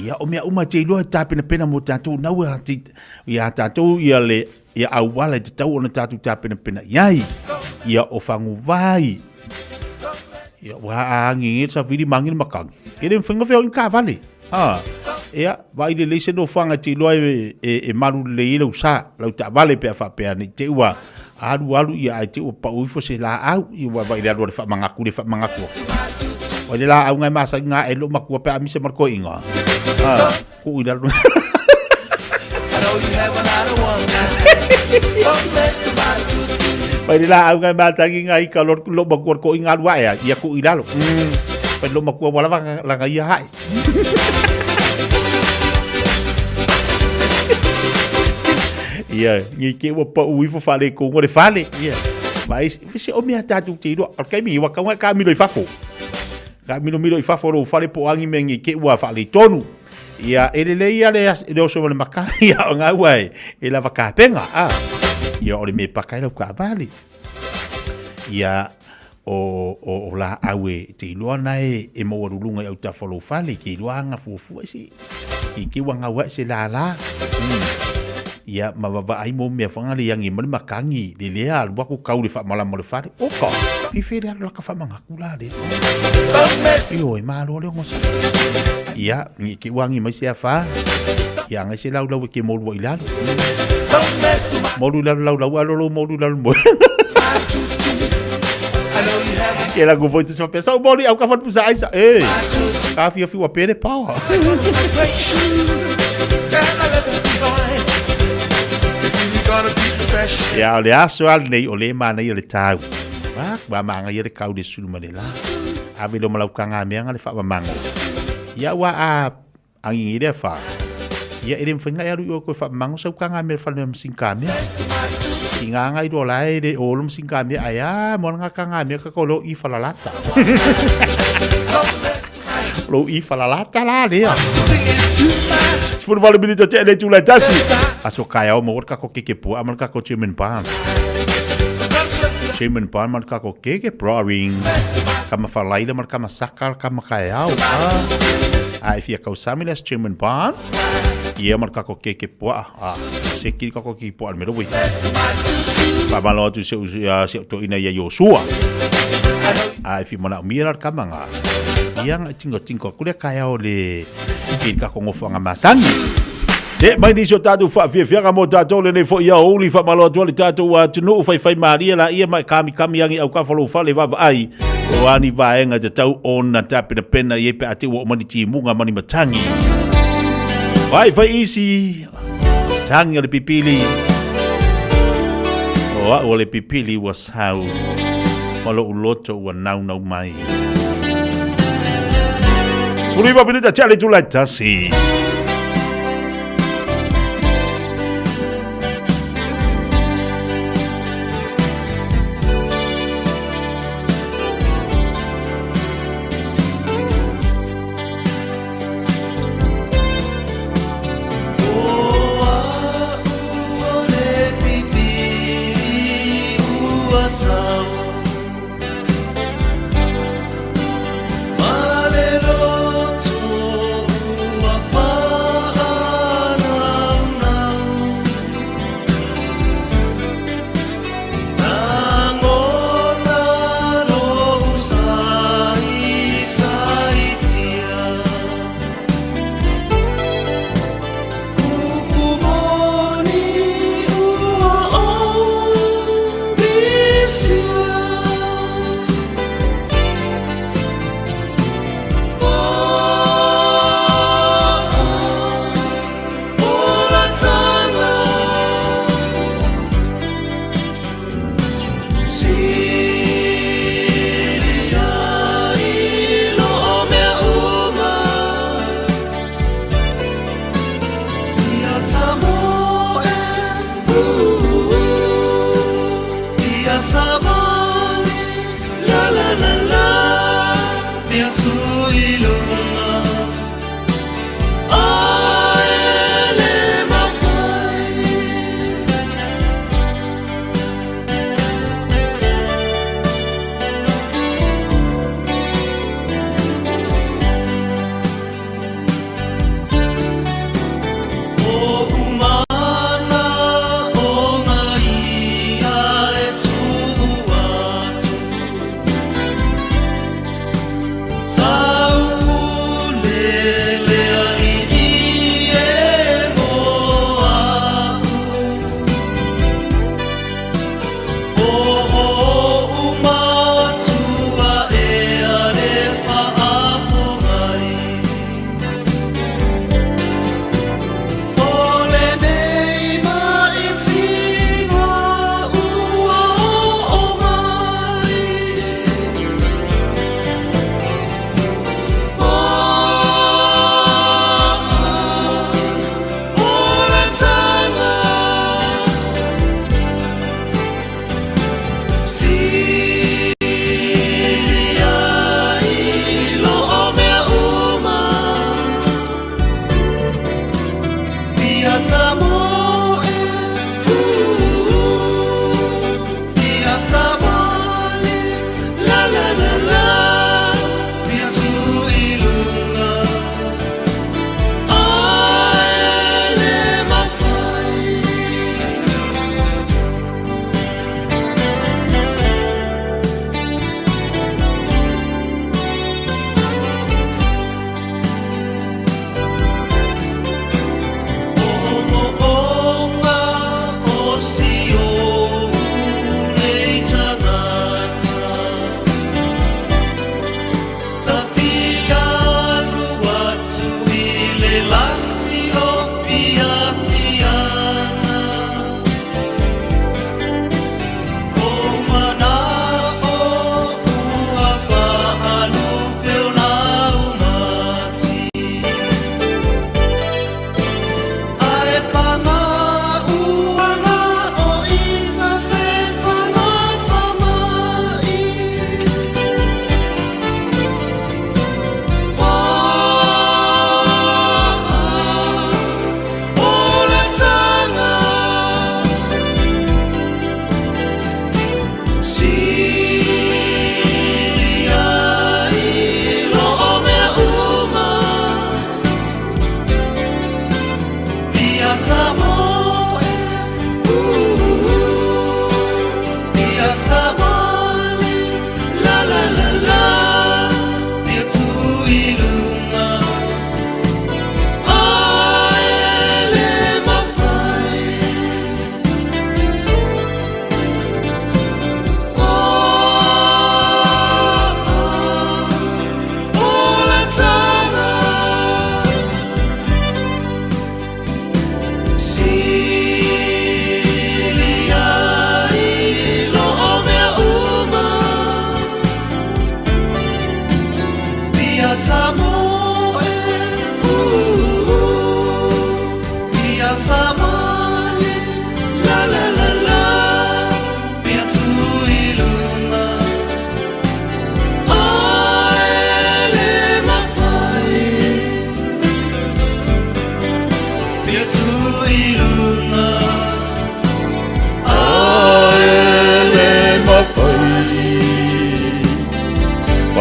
Ia, o mea uma te iloa e tāpenapena mō tātou nau e ati, ia tātou ia le, Ia auala e tatau ona tātou tāpenapena i ai, ia o Faguvai. Ia, ua aagege le savili ma agi le matagi. E le mafai ona feoai ni taavale. A, ia, vaai lelei se nofoaga e te iloa e, e, e malu lelei ai lau sa, lau taavale pe a faapea ne i te i ua alu alu ia ae te i ua pau ifo se laau, ia ua vaai le alu a le faamanatu le faamanatu atu. Vaai le laau na e masani na ae lou matua pe a misa ma le toeaina. A, tuu i lalo. Vaai le laau na e matagi na ika lo lou matua le toeaina alu ae ai, ia tuu i lalo. Vaai lou matua ua lava lana ia hae. Ia, nei te ua pau ifo faaletonu o le fale. Ia, vaai, se o mea tatou te iloa. O le taimi, ua tatau ona e taamilo i fafo. Taamilomilo i fafo o lou fale po o a ni mea nei te ua faaletonu. Ia, e lelei lava le, le oso ma le matagi, ia, o lena ua e, e lava tapena. A, ia, o le mea e paka ai lau taavale. Ia, o, o, o laau e te iloa na e, e maualuluga i autafa o lou fale, te iloa aga fuafua se, i te ua gau ae se lala. Ia, ma vavaai mo mea fanga le iagi ma le matagi, le lea alu atu kau le faamalama o le fale. Oka, fife le alu laka faamanatu la le. Ioe, malo le ogasai. Ia, ni te ua agi mai se afa. Ia, agai se laulau e te molu ai i lalo. Molu i lalo laulau, ae lolo molu i lalo moe. Ke la ku foi te faapea, sau moli au ka fale pusa aisa. E, ka fiafi ua pere paoa. Ia, o le aso a lenei, o le manaia le tau. Wa, ua manaia le kau le sulu ma le la. Ave lo ma lau kagameaga le faamamago. Ia ua a Agigi lea fa. Ia e le mafai ona e alu i o koe faamamago sau kagamea i le fale mea masini kamea. I ngā anga i loa la e le o lo masini kamea ae a mo ngā kagamea ka ko lo i falalata. Lo i falalata la lea. 18 minute te le tula tasi. Aso kai au mo ka ko keke pua amal ka ko German barn. German barn mal ka ko keke brewing. Kama falaila mal kama saka kama kai au. Ah. A e fia kausami le German barn. Ia ma le kako keke puaa. A, se kiri kako keke puaa le mea ui. Whaamalo atu se se to ina ia Iosua. A e fia mana umia la le kama ngā. Ia nga tingo tingo aku le kai ao le i le kako ngofoanga masani. Se mai nisi o tātou whaafiafiaga mo tātou lenei foi ia ouli whaamalo atu le tātou atunuu whaiwhai mārie la ia mai kami kami angi au ka whalo whale vaavaai o ani vaenga te tau ona tāpenapena i e pe a te ua o mani timuga mani matangi. Whai whai isi tangi o le pipili. O au o le pipili ua sau. Ma lou loto ua naunau mai. 19 minute tia le itula e tasi.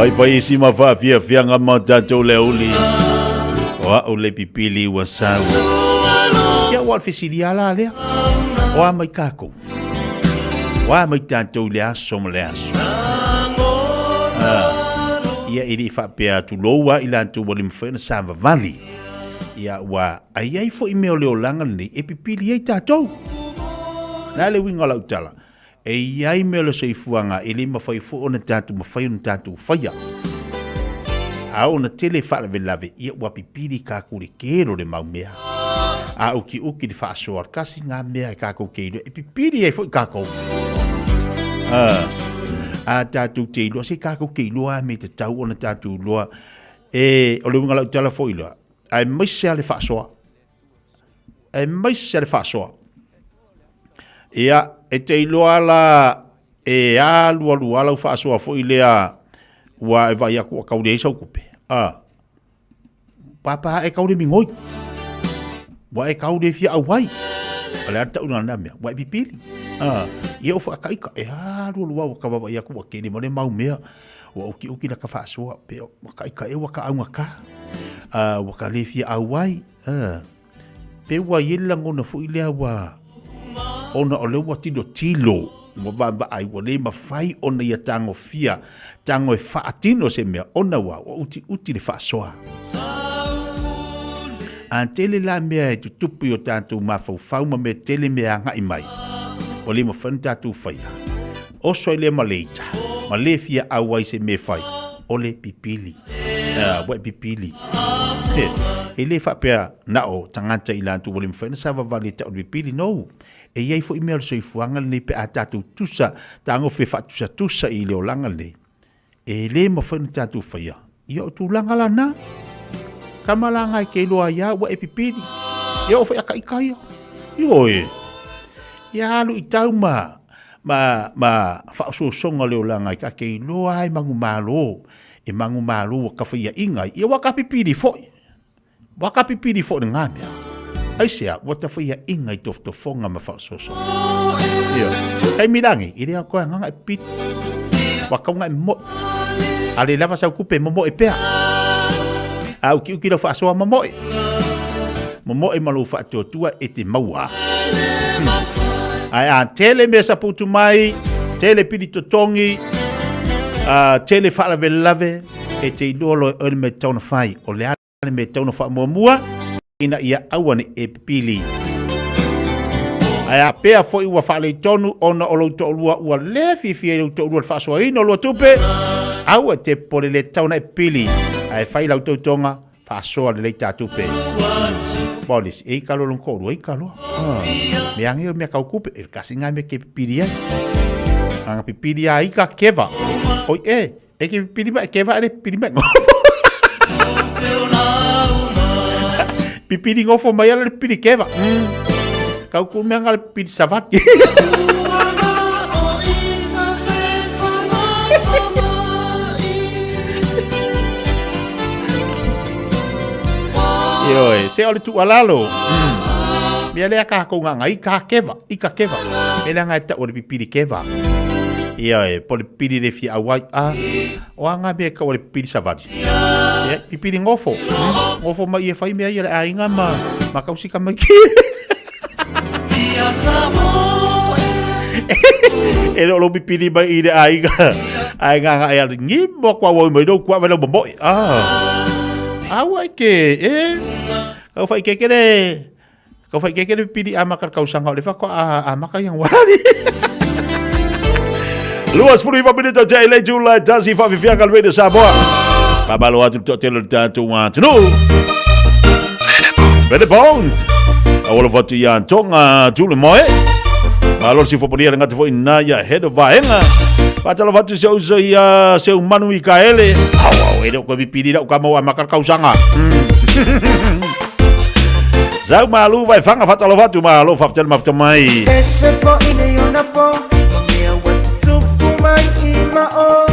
Faifai isi ma faafiafiaga ma tatou le auli. O au le pipili ua sau. Ia ua le fesili a la lea. O a mai kākou. O a mai tatou i le aso ma le aso. Ah, ia e le i faapea atu loua i latou ua le mafai ona savavali. Ia ua ai ai foi mea o le olaga lenei e pipili ai tatou. Le a le uiga o lau tala? E i ai mea o le soifuaga e le mafai foi ona tatou mafai ona tatou faia. A oo ona tele faalavelave, ia ua pipili kākou i le tele o le mau mea. A ukiuki le faasoa, kasi ngā mea e kākou ke iloa, e pipili ai foi kākou. A tatou te iloa, se kākou ke iloa a me te tau ona tatou iloa. E, o le uiga lau tala foi iloa, aemaise a le faasoa. Aemaise a le faasoa. Ia, e te iloa la e alualu lava lau faasoa foi lea ua e vaai atu ua tau leai sau tupe, a, papa e tau le migoi, ua e tau le fia auai. O le a le taʻu lena mea, ua e pipili. A, ia o faataika, e alualu lava ua ta vaavaai atu ua tele ma le mau mea, ua utiuti lata faasoa, pe ua taika ea ua ta augata, a, ua ta le fia auai, a. Pe ua i ai le lagona foi lea ua ona o lea ua tilotilo, ua vaavaai ua le mafai ona ia tagofia, tago e faatino se mea ona ua ua utiuti le faasoa. A tele la mea e tutupu i o tatou mafaufau ma mea tele mea agai mai, ua le mafai ona tatou faia. Oso ai lea ma le ita, ma le fia auai se mea e fai, o le pipili. Ua e pipili. E le faapea na o tagata i latou ua le mafai ona savavali e tau le pipili, no. E i ai foi mea o le soifuaga lenei pe a tatou tusa, tagofe faatusatusa i le olaga lenei, e le mafai ona tatou faia. Ia o tulaga la na. Kama la ngai ke iloa ia ua e pipili. Ia o whai aka ika ia. Ioe. Ia alu i tau ma ma ma whaososoga le olaga i ka ke iloa ai manumalo e manumalo ua ka whaia inga ia ua ka pipili foi. Ua ka pipili foi le ngā mea. Aisea, ua tafaiaʻiga i tofotofoga ma faasoasoaga. Ioe. Taimi lagi, i le ao koe agaga e pipili. Ua kauga e momoʻi. A le lava sau kupe, momoʻi pea. A ukiuki lau faasoa, momoʻi. Momoʻi ma lou faatuatua e te maua. Ae a tele mea saputu mai, tele pili totogi, tele faalavelave, e te iloa loa e oe le mea e tatau ona fai. O le a le mea e tatau ona faamuamua ina ia aua ne i e pipili. Ae a pea foi ua faaletonu ona o lou toalua ua le fiafia i lou toalua i le faasoaina o lua tupe, aua e te popole le tatau ona e pipili, ae fai lau tautoga, faasoa lelei ta tupe. Bolis, e ika loa lona toalua, ika loa. Mea age o mea kau kupe, e le kasi ngai mea ke pipili ai. Anga pipili a ika keva. Oi e, e ke pipili mai keva e le pipili mai ngofo. Pipili ngofo mai ala le pipili keva. Kau ku mea nga le pipili savati. Ioe, se o le tuualalo. Mea lea kākou ngā i ka keva, i ka keva. Mea lea ngā e tau o le pipili keva. Ioe, po le pipili le fia auai a. O a ngā mea kau o le pipili savali. Ia, pipili ngofo. Ngofo mai e whai mea ia le āinga ma, ma kausika mai ki. E le o lou pipili mai i le aiga. Ai ngā ngā e ala ngimo kua wau mai lou kua wai lau momoi. Ah. Aua i ke, e. Kau whai ke kere, kau whai ke kere pipili a maka kausanga o le whakwa a maka iang wari. 29 minute o te le tula tasi whawhiwhianga le Radio Samoa. Pamalo atu le toatele o le tātou atunuu. Bene Bones. Awalo fatu ia Tonga Tule Moe. Malo si foponia le ngata foi na ia head of vaenga. Patalo fatu se uso ia se umanu i kaele. Au au e le ko pipiri la ka mau a kausanga. Zau malu vai fanga fatalo fatu malo faftele mafta mai. Ese po ine yona po, mea wa tupu mai i ma o.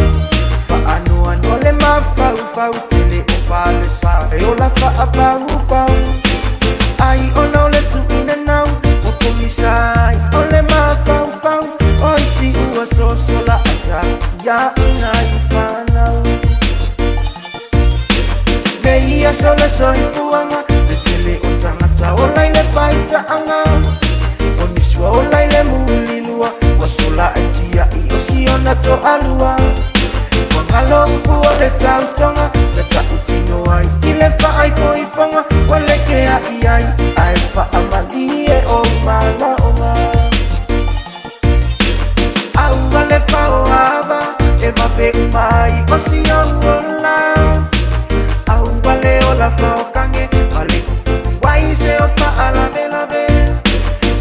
Fa anu anu le ma fau fau tele o fale sa e o la fa a pau pau. Ai o nau le tu ina nau, o komisa ai o le ma fau fau. O isi ua so so la ata, ia ina i whanau. Nei ia so le so i fuanga, le tele o tangata o lai le whaita anga. O nisua o lai le mulilua, ua sola e tia i o siona to alua. Ua ngalo upu o le tautonga, le tautino ai i le whaai poiponga. Ua leke a i ai, ai whaamali e o malaonga. Aua le whaoawa, e wape umai o sio ola. Aua le ola whaokange, wale kuku wai se o whaalawelawe.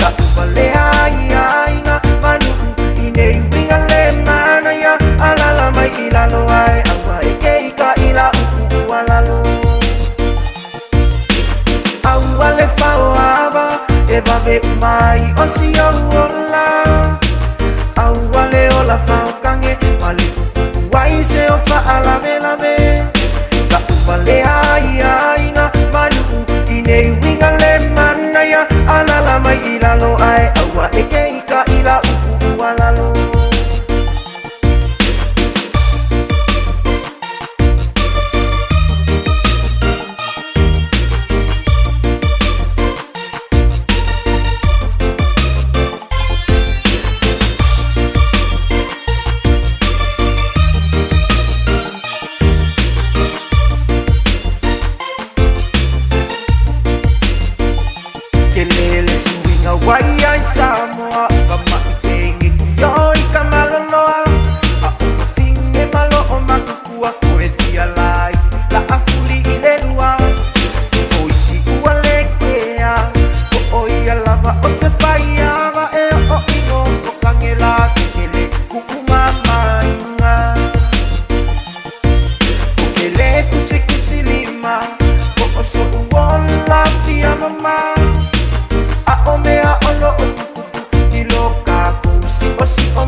Ka upa le ai ainga, manu i nei winga le mana ia. Alala mai i lalo ai, aua e ke i ka ila uku ua lalo. Aua le whaoawa, e wawe umai o sio ola. Aua le ola whaokange, wale kuku wai se o whaalawelawe. Ka upa le ai ainga, manu i nei winga le mana ia. Alala mai i lalo ai, aua e ke i ka ila uku ua lalo. Ke lele suinga wai ai Samoa, ka mai tenge ki oi ka maloloa. A o ka tinge malo o makukua, ko e tia lai, la a fuli i le lua. O isi ua le kea, ko o ia lava o se whai awa e o ingo, ko kange la ke kele kuku mamainga. Ko ke le kusi kusi lima, ko o so uola fia mama. A o mea ono o tukutuku i lo ka kou si o si o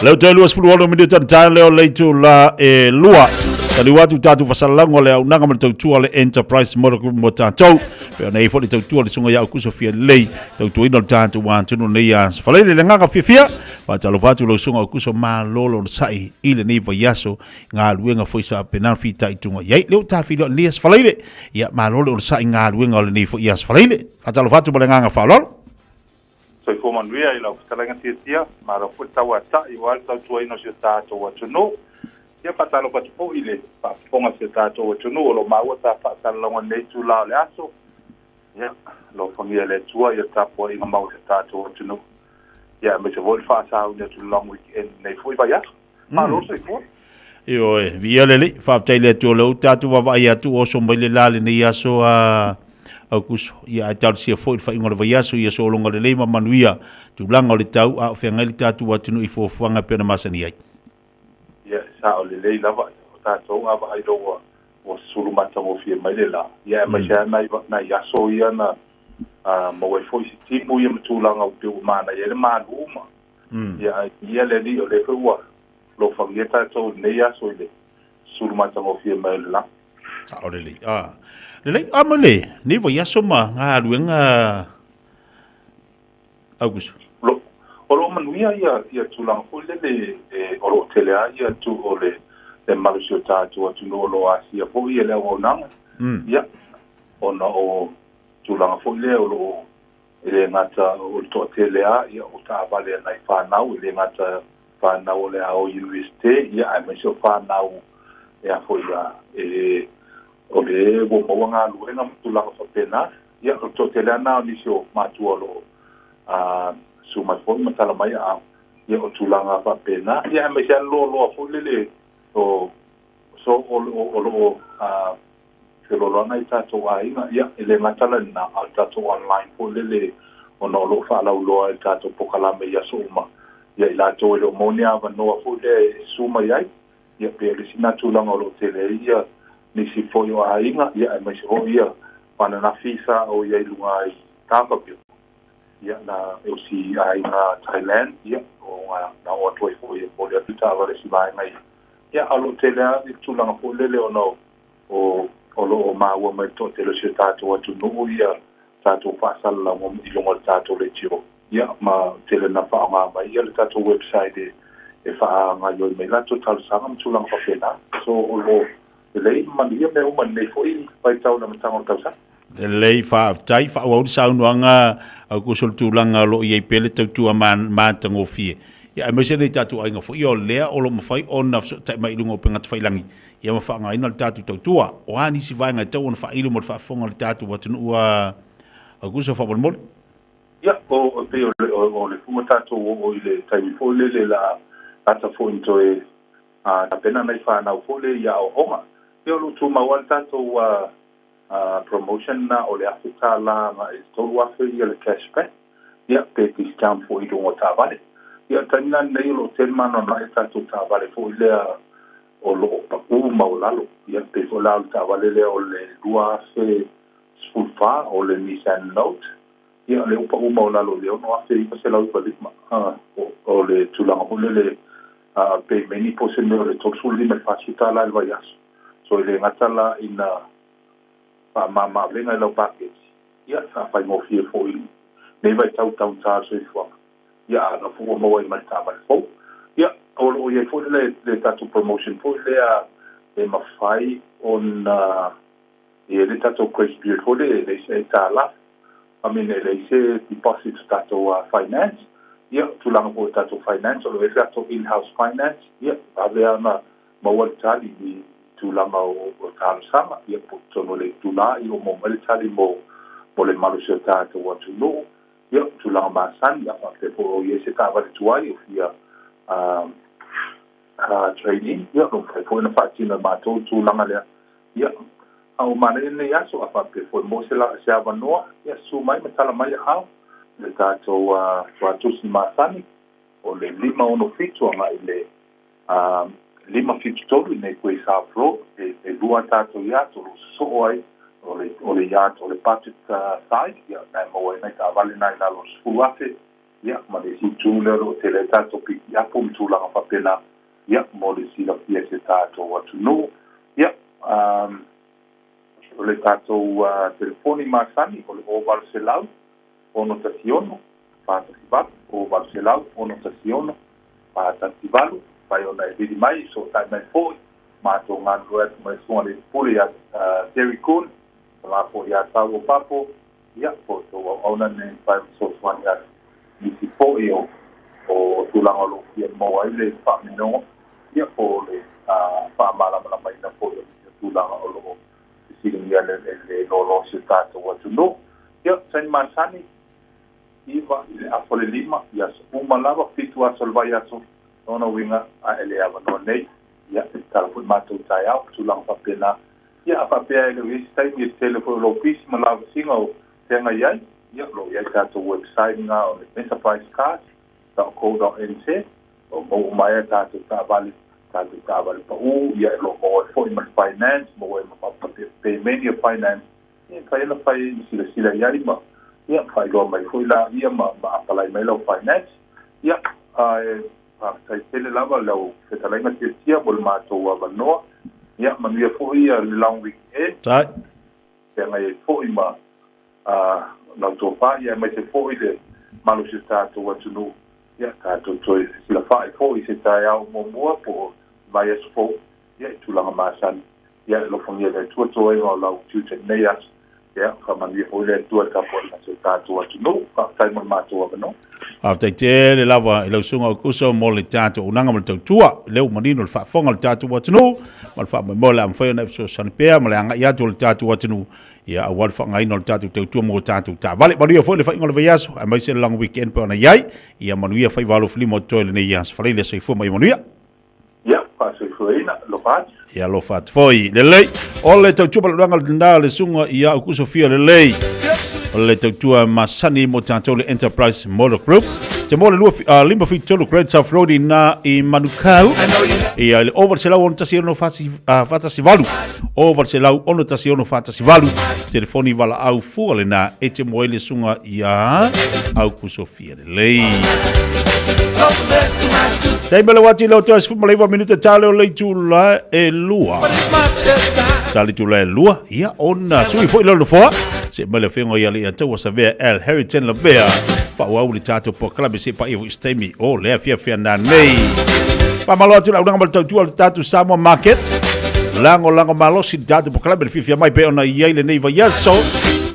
Leo te 26 minute na tae leo le itula e lua. Taliu atu tātou fasalalauga o le auaunaga ma le tautua a le Enterprise Motor Group mo tātou. Pe ona e foi le tautua le sunga ia Aukuso fia lelei, tautuaina o le tātou atunuu nei a Faleile le agaga fiafia. Faatalofa atu lau susuga Aukuso malo le onosai i lenei vaiaso galuega foi sa faapena ona fitaituga i ai. Lea ua tafilioi i lenei aso Faleile. Ia malo le onosai i galuega o lenei foi aso Faleile. Faatalofa atu ma le agaga faaaloalo. Soifua manuia i lau fetalaiga tiatia, malo foi le tauatai aua le tautuaina o si o tatou atunuu. Ia faatalofa atu foi i le faafofoga a si o tatou atunuu o lo o maua sa faasalalauga i lenei itula o le aso. Ia, alofagia e le Atua ia le tapuaiga mau a si o tatou atunuu. Ia aemaise foi le faasauni atu i le long weekend i lenei foi vaiaso. Malo le soifua. Ioe, viia le Alii, faafetai i le Atua o lea ua tatou vaavaai atu ua oso mai le la lenei aso a Aukuso. Ia ae talosia foi le faaiuga o le vaiaso ia sologa lelei ma manuia tulaga o le tau a o feagai le tatou atunuu i fuafuaga e pei ona masani ai. Ia, e sao lelei lava, o tatou a vaai loa ua ua sulu matagofie mai le la, ia aemaise lava nai nai aso ia na maua ai foi si timu ia ma tulaga ua pei ua manaia ai le malu ma Ia ae viia le Alii o lea foi ua alofagia tatou i lenei aso i le sulu matagofie mai o le lagi. Sao lelei. Ah. Lelei, a ma le, nei vaiaso ma galuega Aukuso. Lo, o lo o manuia ia, ia tulaga foi lele e, o lo o tele lava ia tu o le, le malosi o tatou atunuu o lo o asia foi ia le auaunaga. Ia, ona o tulaga foi lea o lo o E le gata o le toatele a ia o taavale a nai fanau, e le gata fanau o le a o i Iunivesite, ia aemaise o fanau e a foi a e o le ua maua galuega ma tulaga faapena. Ia o le toatele a na o nisi o matua o lo o a susu mai foi ma tala mai a ia o tulaga faapena. Ia aemaise a le loaloa foi lele o so o o lo o a feolooloana i tatou aiga, ia, e le gata la i lena, a o le tatou online foi lele ona o lo o faalauiloa e le tatou polokalame i aso uma, ia, i latou e le o maua ni avanoa foi lea e susu mai ai, ia, pei o le isi lena tulaga o lo o tele ai ia nisi foi o aiga, ia, aemaise foi ia o ananafi sa o i ai i luga i Tafabio, ia, na o si aiga Thailand, ia, o na oo atu ai foi e momoli atu taavale i si vaega ia, ia, a o lo o tele lava le tulaga foi lele ona o o o lo o maua mai le toatele o si o tatou atunuu ia tatou faasalalauga i luga o le tatou leitio. Ia, ma tele na faaaoga mai ia le tatou website e e faagaoioi mai latou talosaga ma tulaga faapena. So, o lo o lelei ma manuia mea uma i lenei foi vaitau i le amataga o le tausaga. Lelei, faafetai. Faaauau le saunoaga Aukuso i le tulaga o lo o i ai pea le tautua matagofie. Ia, aemaise nei tatou aiga foi o lea o lo o mafai ona fesootai mai i luga o upega tafailangi ia ma faaaogaina le tatou tautua. O a nisi vaega e tatau ona faailo mo le faafofoga a le tatou atunuu Aukuso faamolemole? Ia, o, e pei o le, o le ua tatou oo i le taimi foi lele la lata foi ina toe tapena nai fanau foi lea i aoaoga. Ia, o lo o tumau lava le tatou promotion na o le $1,000 agai i le $3,000 ia le cash back, ia pe discount foi i luga o taavale. Ia o le taimi la lenei o lo o tele ma anoanoai a tatou taavale foi lea o lo o pau maualalo. Ia pei foi la o le taavale lea o le 2014 o le Nissan Note, ia lea ua pau maualalo i le $6,995. O le tulaga foi lele pe many po o se mea o le $35 i le $40 i le vaiaso. So e le gata la ina faamama-avega i lau paketi, ia, sa faigofie foi i lenei vaitau taugata o le soifuaga, ia, a o la foi ua maua ai ma le taavale fou. Ia, o lo o i ai foi le, le tatou promotion foi lea e mafai ona i ai le tatou grace period foi lea e leai se aitalafu, I mean, e leai se deposit o tatou finance. Ia, o tulaga foi o tatou finance, o lo o i ai le tatou in-house finance, ia, vave lava ona maua le tali i tulaga o talosaga, ia po o totonu o le itula ua maua mai le tali mo mo le malosi o tatou atunuu, ia o tulaga masani, a faapea foi o i ai se taavale tuai o fia trade in, ia o lo o mafai foi ona faatino e matou le tulaga lea. Ia, a ua manaia lenei aso, a faapea foi maua se se avanoa, ia susu mai ma tala mai aao le tatou tuatusi masani o le 567 agai i le 573 i inei koe i South Road, e lua a tatou yard o lo o sosoo ai, o le, o le yard o le budget side, ia, na e maua ai nai taavale na i lalo o le 10,000. Ia, ma le isi itu lea o lo o tele ai tatou pikiapu ma tulaga faapena, ia, mo le silafia e si o tatou atunuu. Ia, o le tatou telefoni masani o le 0800 616 418, 0800 616 418, mafai ona e vili mai, fesootai mai foi, matou galulue atu ma le Susuga i le Pule ia Terry Kuhn, tama foi ia Tau o Papo, Ia, po o tou auauna nei mafai ona fesoasoani atu i nisi foi o o tulaga o lo o fia maua ai le faaminoga, ia po o le faamalamalamaina foi o nisi o tulaga o lo o fesiligia e le loaloa o si o tatou atunuu. Ia, taimi masani, 9 i le afa o le 5 i aso uma lava, 7 aso o le vaiaso, lona uiga a e le avanoa nei, ia, e tatala foi matou taeao, tulaga faapena. Ia, a faapea e le o i ai se taimi i le tele foi o lou pisi ma lavasiga o feagai ai, ia, o lo o i ai tatou website na o le enterprisecars dot co dot nz, o lo o maua uma ai a tatou taavale, tatou taavale pau, ia, o lo o maua ai foi ma le finance, maua ai ma pemeni o finance, ia, e mafai ona fai ma silasila i ai ma, ia, faailoa mai foi laia ma apalai mai lau finance. Ia, ae Faafetai tele lava lau fetalaiga Tiatia mo le matou avanoa. Ia manuia foi le long weekend. Sai. Feagai ai foi ma lau tofa ia aemaise foi le malosi o tatou atunuu. Ia tatou toe fesilafai foi i se taeao muamua po o le vaiaso fou ia i tulaga masani. Ia alofagia e le Atua toega o lau tiute i lenei aso. Ia faamanuia foi le Atua i le tapuaiga a si o tatou atunuu. Faafetai mo le matou avanoa. Faafetai tele lava i lau susuga Aukuso mo le tatou auaunaga ma le tautua. O lea ua manino le faafofoga a le tatou atunuu ma le faamoemoe o le a mafai ona e fesoasoani pea ma le agai atu o le tatou atunuu ia aua le faaaogaina o le tatou tautua mo tatou taavale. Manuia foi le faaiuga o le vaiaso aemaise le long weekend pei ona i ai. Ia manuia faiva alofilima o totoe i lenei aso. Faleile soifua ma ia manuia. Ia, faasoifuaina, alofa atu. Ia, alofa atu foi. Lelei. O le tautua palauaga lena le susuga ia Aukuso Sofia Lelei. O le tautua masani mo tatou le Enterprise Motor Group. Te mo le 573 Great South Road i na i Manukau. Ia, le over 161 418. Over 161 418. Telefoni valaau fua lena e te mo ai le susuga ia Aukuso Sofia Lelei. Taimi o le uati leo toe 19 minute tale o le itula e lua. Tale itula e lua, ia ona sui foi leo nofoa. Se mai le afioga ia le ia taua savea El Harrington Lavea. Faaauau le tatou polokalame se paia foi se taimi o lea fiafia nanei. Faamalo atu i le auaunaga ma le tautua o le tatou Samoa Market. Lagolago malosi le tatou polokalame le fiafia mai pei ona i ai lenei vaiaso.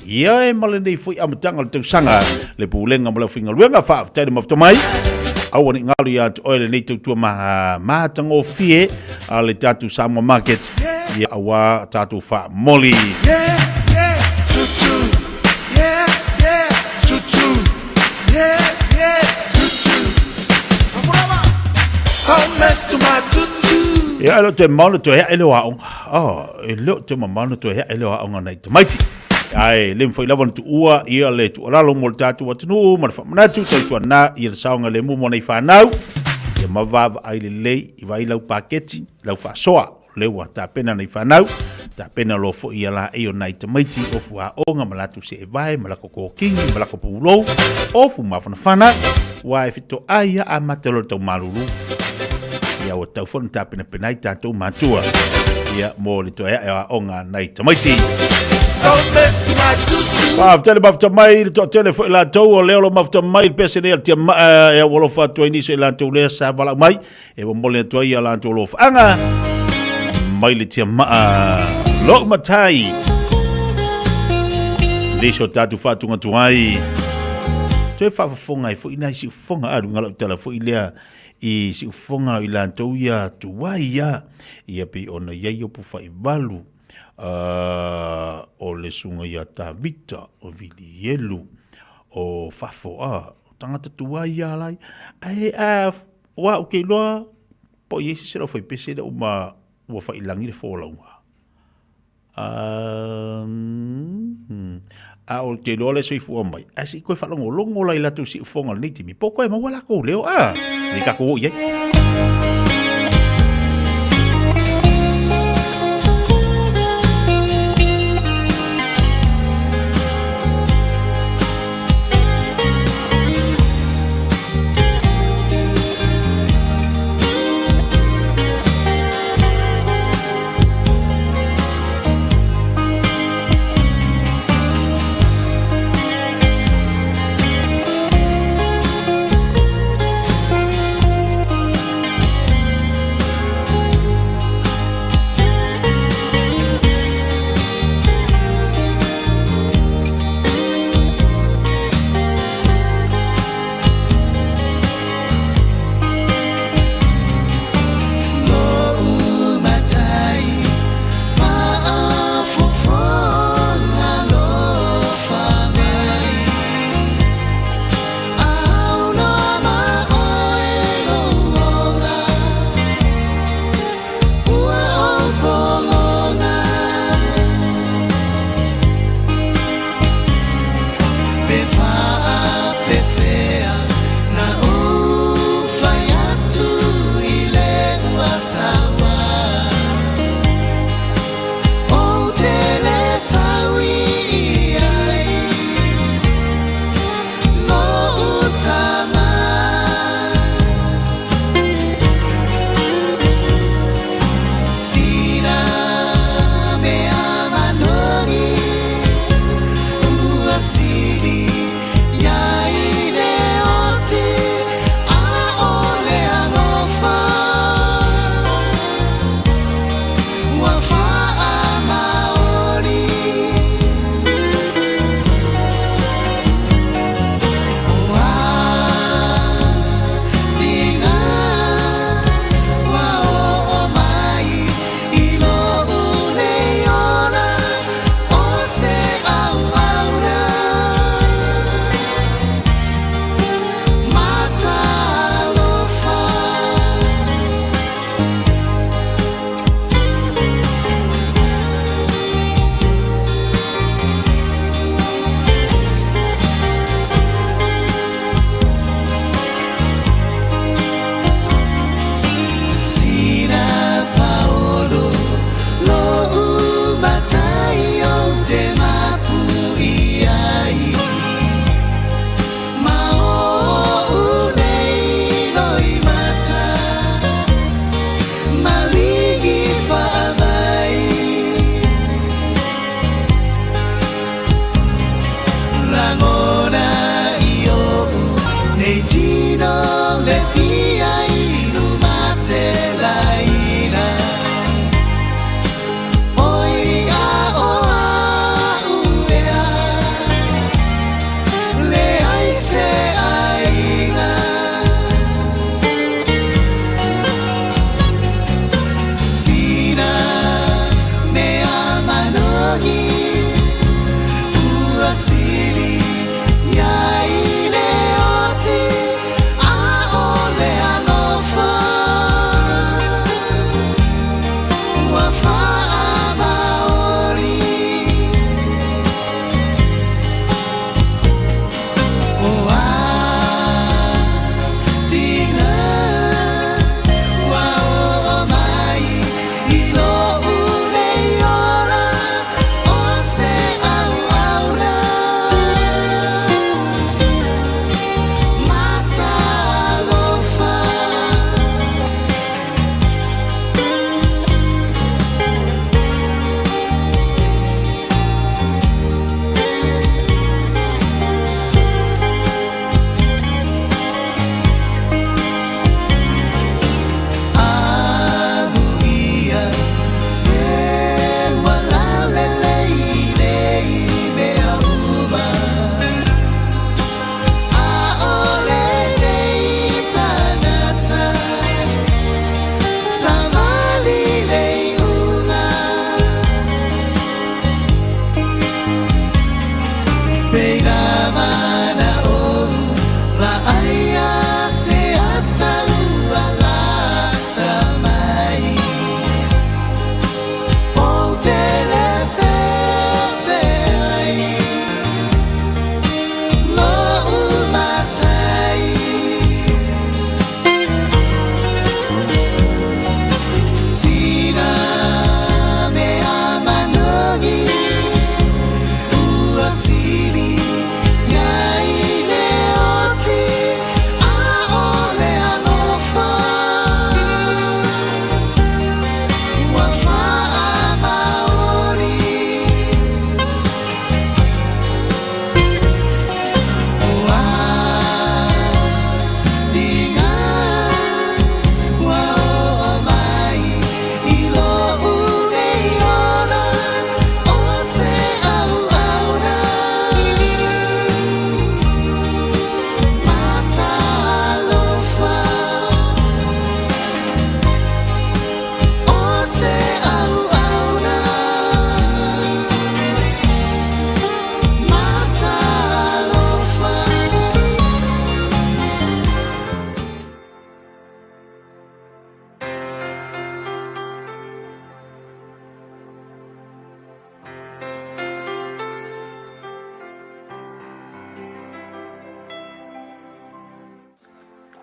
Ia e ma lenei foi amataga o le tausaga. Le Pulega ma le Aufaigaluega, faafetai le mafuta mai. Aua ne i galo ia te oe lenei tautua ma matagofie a le tatou Samoa Market, ia aua tatou faamoli. Ia, e le o toe mamao ona toe ae lea o aoga. Oh, e le o toe mamao ona toe ae lea o aoga nai tamaiti. Ae le mafai lava ona tuua ia le tuualalo mo le tatou atunuu ma le faamanatu tautuana ia le saogalemu mo nai fanau ia ma vaavaai lelei i vaai lau paketi lau faasoa o lea ua tapena nai fanau tapena loa foi ia laei o nai tamaiti ofu aoga ma latou seevae ma lako kokini ma lako pulou ofu mafanafana ua e fetoai ia amata loa le tau malulu ia ua tau foi ona tapenapena ai tatou matua ia mo le toe ae o aoga nai tamaiti. Faafetai le mafuta mai le toatele foi latou o lea o lo mafuta mai le pese nei a le tiamaa e au alofa atu ai nisi o i latou lea sa valaau mai e momoli atu ai ia latou alofaaga mai le tiamaa lou matai nisi o tatou faatugatuga ai toe faafofoga ai foi nai siufofoga a luga lau tala foi lea i siufofoga o i latou ia tuai ia ia pei ona i ai upu faivalu o le susuga ia Tavita o Vilielu o fafo a o tagata tuai ia lai ae a ua ou te iloa po o i ai se isi o le aufaipese lea uma ua failagi le folauga. A o te iloa le soifua mai, ae se i toe faalogologo la i latou siufofoga i lenei taimi, po o toe maua latou leo, a, le tatou oo i ai.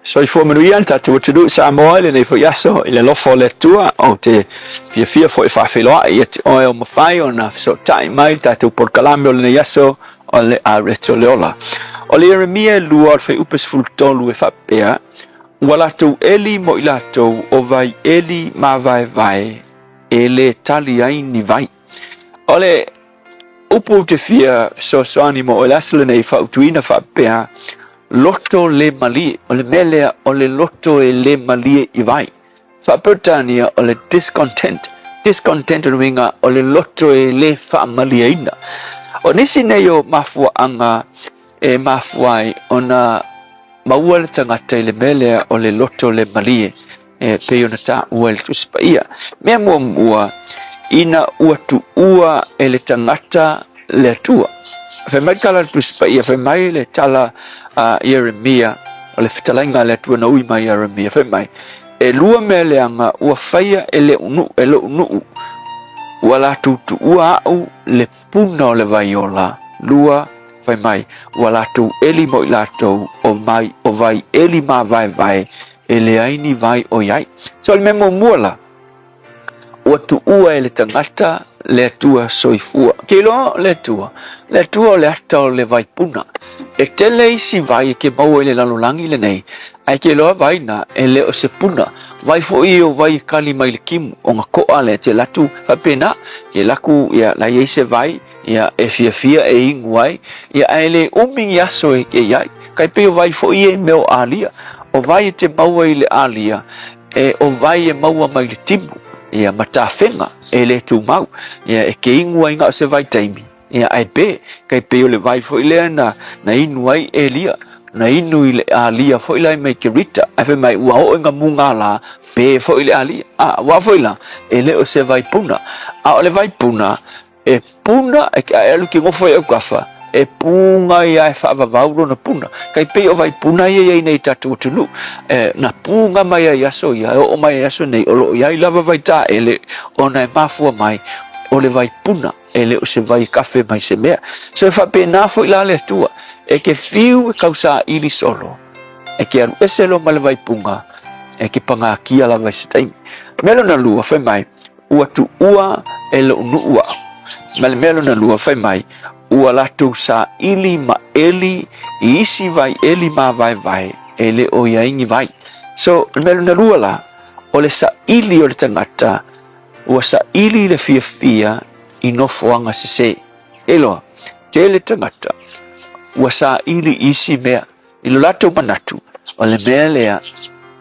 Soifua manuia le tatou atunuu Samoa i lenei foi aso i le alofa o le Atua. Ou te fiafia foi e faafeiloai ia te oe o mafai ona fesootai mai le tatou polokalame o lenei aso o le Areto le Ola. O le Ieremia e 2 o le fuaiupu 13 e faapea, Ua latou eli mo i latou o vai eli mavaevae e le tali ai ni vai. O le upu ou te fia fesoasoani mo oe le aso lenei e fautuaina faapea, loto le malie. O le mea lea, o le loto e le malie i vai. Faa-Peretania o le discontent. Discontent o le uiga o le loto e le faamalieina. O nisi nei o mafuaaga e mafua ai ona maua le tagata i le mea lea o le loto le malie e pei ona taua i le Tusi Paia. Mea muamua, ina ua tuua e le tagata le Atua. Fai mai le tala a le Tusi Paia, fai mai le tala a Ieremia, o le fetalaiga a le Atua na ui mai ia Ieremia, fai mai, e lua mea leaga ua faia e le nuu, e lou nuu, ua latou tuua au le puna o le vai ola, lua, fai mai, ua latou eli mo i latou o mai o vai eli mavaevae e leai ni vai o i ai. So o le mea muamua la, ua tuua e le tagata le Atua soifua. Ke iloa le Atua, le Atua o le ata o le vai puna. E tele isi vai e ke maua i le lalolagi lenei, ae ke iloa vai na e le o se puna. Vai foi o vai e kali mai le kimu, o nga koa le te latu faapena, ke laku ia la iai se vai, ia e fiafia e inu ai, ia ae le umi ni aso e ke iai. Kai pei o vai foi e mea o alia, o vai e te maua i le alia, e o vai e maua mai le timu, ia ma tafega e le tumau, ia e ke inu ai na o se vaitaimi, ia ae pe, kai pei o le vai foi lea na, na inu ai Elia, na inu i le alia foi la mai Kerita, ae fai mai ua oo i nga muga la, pe foi le alia. A, ua foi la, e le o se vai puna. A o le vai puna, E puna, e ke alu ke ngofo i aukafa, e pūga ia e faavavau lona puna. Kai pei o vai puna ia iai nei tatou atunuu. E, na pūga mai ai aso ia, e oo mai ai aso nei, o loo iai lava vai taele, ona e mafua mai, o le vai puna, e le o se vai kafe mai se mea. So e faapena foi la le Atua, e ke fiu e kausaili solo, e ke alu ese loa ma le vai puga, e ke pagakia lava i se taimi. Mea lona lua, fai mai, Ua tuua e lou nuu au. Ma le mea lona lua, fai mai, ua latou saili ma eli i isi vai eli mavaevae e le o i ai ni vai. So, le mea lona lua la, o le saili o le tagata, ua saili le fiafia i nofoaga sese. E iloa, tele tagata ua saili i isi mea I lo latou manatu, o le mea lea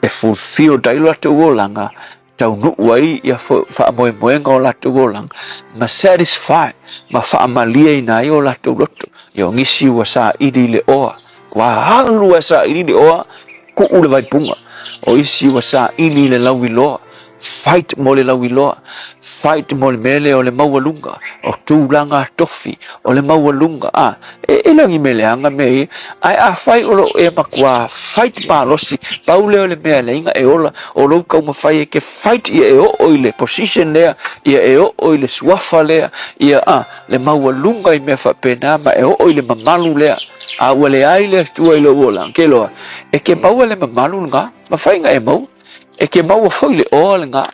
e fulfill ai lo latou olaga, taunuu ai ia faamoemoega o latou olaga, ma satisfy, ma faamalieina ai o latou loto. Ia o nisi ua saili i le oa, ua alu a saili i le oa, kuu le vaipuga. O isi ua saili i le lauiloa, fight mo le lauiloa, fight mo le mea lea o le maualuga, o tulaga tofi, o le maualuga, a, e, e lagi mea leaga mea ia, ae afai o loo e matua fight malosi, pau lea o le mea lea inga e ola, o lou taumafai e ke fight ia e oo i le position lea, ia e oo i le suafa lea, ia a, le maualuga i mea faapena ma e oo i le mamalu lea, a ua leai le Atua i lou olaga, ke loa, e ke maua le mamalu lena, mafai na e maua. E ke maua foi le oa lena,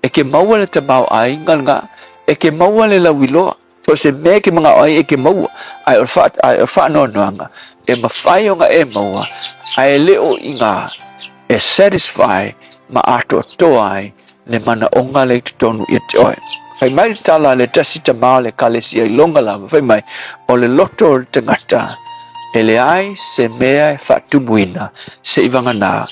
e ke maua le tamaoaiga lena, e ke maua le lauiloa. So o se mea e ke manao ai e ke maua, ae o le wha, ae o le whaanoanoanga, e mawhai ona e maua, ae le o inga e satisfy ma atoatoa ai le manaoga le i totonu ia te oe. Fai mai le tala a le tasi tama o le ekalesia i Longa lava, fai mai, o le loto o le tagata, e leai se mea e faatumuina seivagana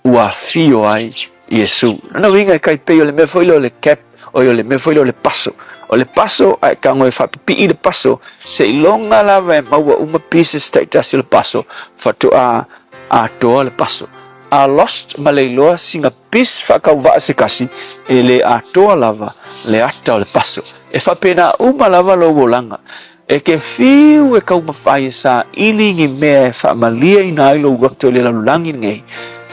ua afio ai Iesu. Lona uiga e kai pei o le mea foi lea o le cap, oi o le mea foi lea o le paso. O le paso ae tago e faapipii le paso, seiloga lava e maua uma pieces taitasi o le paso, faatoa atoa le paso. A lost ma le iloa sina piece faatauvaa se kasi, e le atoa lava le ata o le paso. E faapena uma lava lou olaga. E ke fiu e taumafai e saili ni mea e faamalieina ai lou loto i le lalolagi lenei,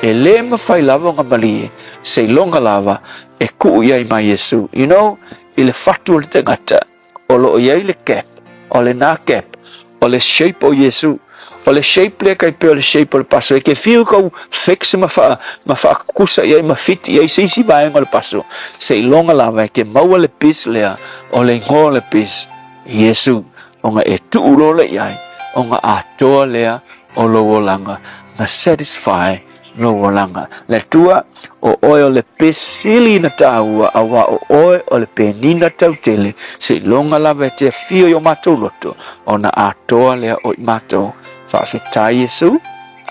e le mafai lava ona malie, seiloga lava e tuu i ai mai Iesu. You know, i le fatu o le tagata, o lo o i ai le cap, o lena cap, o le shape o Iesu. O le shape lea tai pei o le shape o le puzzle, e te fiu tou fix ma faa, ma faakusa i ai ma fit i ai se isi vaega o le puzzle, seiloga lava e te maua le piece lea o le igoa o le piece, Iesu, ona e tuu loa lea i ai, ona atoa lea o lou olaga, na satisfy lou olaga. Le Atua, o oe o le pesili na tāua, auā o oe o le penina tautele, seiloga lava e te afio i o matou loto, ona atoa lea o i matou. Faafetai Iesu.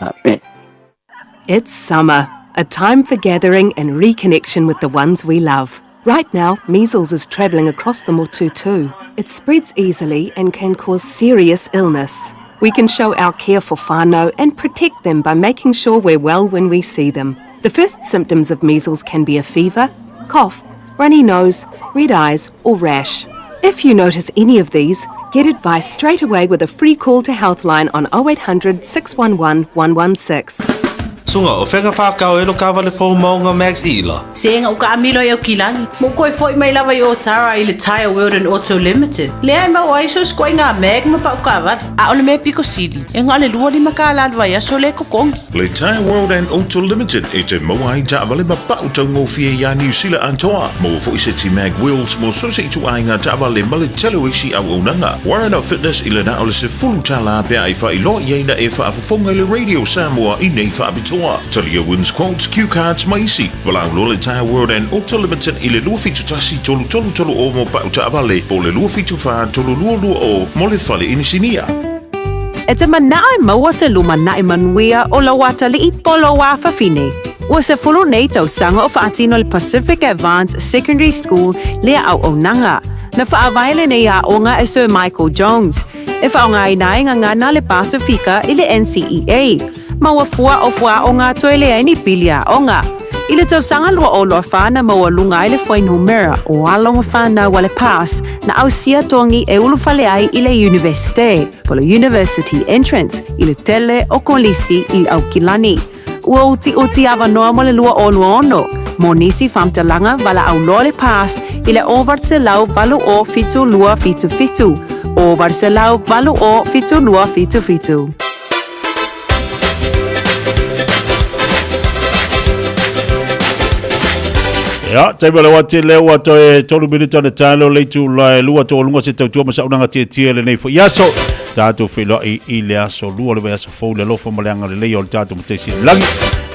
Amen. It's summer, a time for gathering and reconnection with the ones we love. Right now, measles is travelling across the motu too. It spreads easily and can cause serious illness. We can show our care for whānau and protect them by making sure we're well when we see them. The first symptoms of measles can be a fever, cough, runny nose, red eyes, or rash. If you notice any of these, get advice straight away with a free call to Healthline on 0800 611 116. Sunga, o fea ka whākau e lo kāwale fou maunga Max Ila. Sega u kaamilo i Aukilani, ma ua toe foi mai lava i Otara i le Tyre World and Auto Limited, lea e maua ai so sikoaiga mag ma pau kaavale. A o le mea piko sili, e na o le 25 kālā le vaiaso lea e totogi. Le Tyre World and Auto Limited e toe maua ai taavale ma pau taugofie iā Niu Sila atoa. Maua foi seti mag wheels mo so se ituaiga taavale ma le tele o isi auaunaga. Warren Fitness i le na o le $10 pe a e faailoa i ai na e faafofoga i le Radio Samoa i nei faapitoa. Talia wins quotes, cue cards ma isi. Valaau loa le Tyre World and Auto Limited i le 271 3330 mo pau taavale po o le 274 3220 mo le fale inisinia. E te manao e maua se lumanai manuia o lou atalii po o lou afafine. Ua 10 nei tausaga o faatino le Pacific Advance Secondary School lea auaunaga. Na faavae lenei aoga e Sir Michael Jones, e faaaogaina ai gagana le Pasifika i le NCEA. Ma ua fua o fuaaoga toe leai ni pili aoga. I le tausaga 2024 na maualuga ai le fuainumera o alo ma fanau a le PASS na ausia togi e ulufale ai i le Iunivesite, po o le University Entrance, i le tele o kolisi i Aukilani. Ua utiuti avanoa mo le 2026 mo nisi faamatalaga valaau loa le PASS i le 0800 7277, 0800 7277. Ia, taimi o le wā tele ua toe tolu minuta o le taelo le itu la e lua tō lunga se tautua ma saunaga tietie lenei foi aso. Tātou wheiloai i le aso lua o le vaiaso fou le alofa ma le agalelei o le tātou Mataisi i le lagi.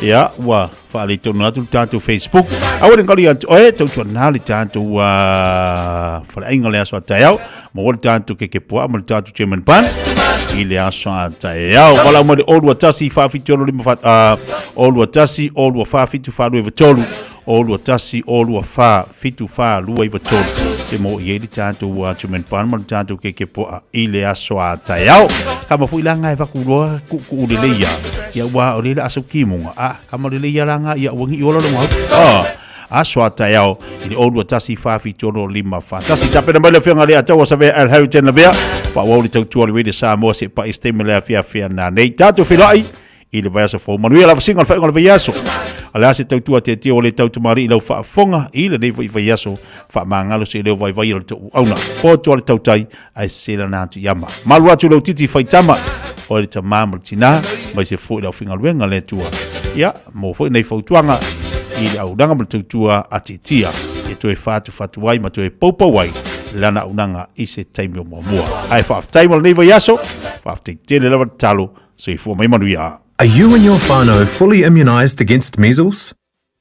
Ia, ua whaalei tonu atu le tātou Facebook. Aua ne i galo ia te oe, tautua nā le tātou whaleaiga le aso a taeao. Maua le tātou keke puaa ma le tātou German bun i le aso a taeao. Valaau mai le 021 476 5 021 024 7 4 2 3 021 024 7 4 2 3 Te mo i ai le tātou German bun ma le tātou keke puaa i le aso a taeao. Ka ma fui la ngai vaku loa ku ku le leia. Ia ua o le la aso kimunga. A ka ma le leia la nga ia ua ngi ola lo ngau. Ah aso a taeao i le 021 4 7 6 5 4 1. Tapena mai le afioga i le Ataua Savea Al Harrington Lavea, faaauau le tautua o le Radio Samoa se i pa'i se taimi o le afiafi a nanei. Tatou feiloai i le vaiaso fou. Manuia lavasiga o le faaiuga o le vaiaso. O le a se tautua tietie ua le tau tamalii i lau faafofoga i lenei foi vaiaso, faamagalo se i leo vaivai o le tou auauna. Poto a le tautai ae sese lana atu i ama. Malu atu lau titi faitama, oe le tamā ma le tinā, aemaise foi le aufaigaluega a le Atua. Ia, maua foi nei fautuaga i le auaunaga ma le tautua a Titia e toe whātuwhatu ai ma toe poupou ai lana auaunaga i se taimi o muamua. Ae faafetai mo lenei vaiaso, faafetai tele lava le tatalo, soifua mai manuia. Are you and your whānau fully immunised against measles?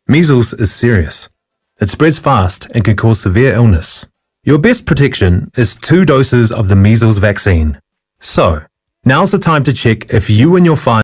Measles is serious. It spreads fast and can cause severe illness. Your best protection is 2 doses of the measles vaccine. So, now's the time to check if you and your whānau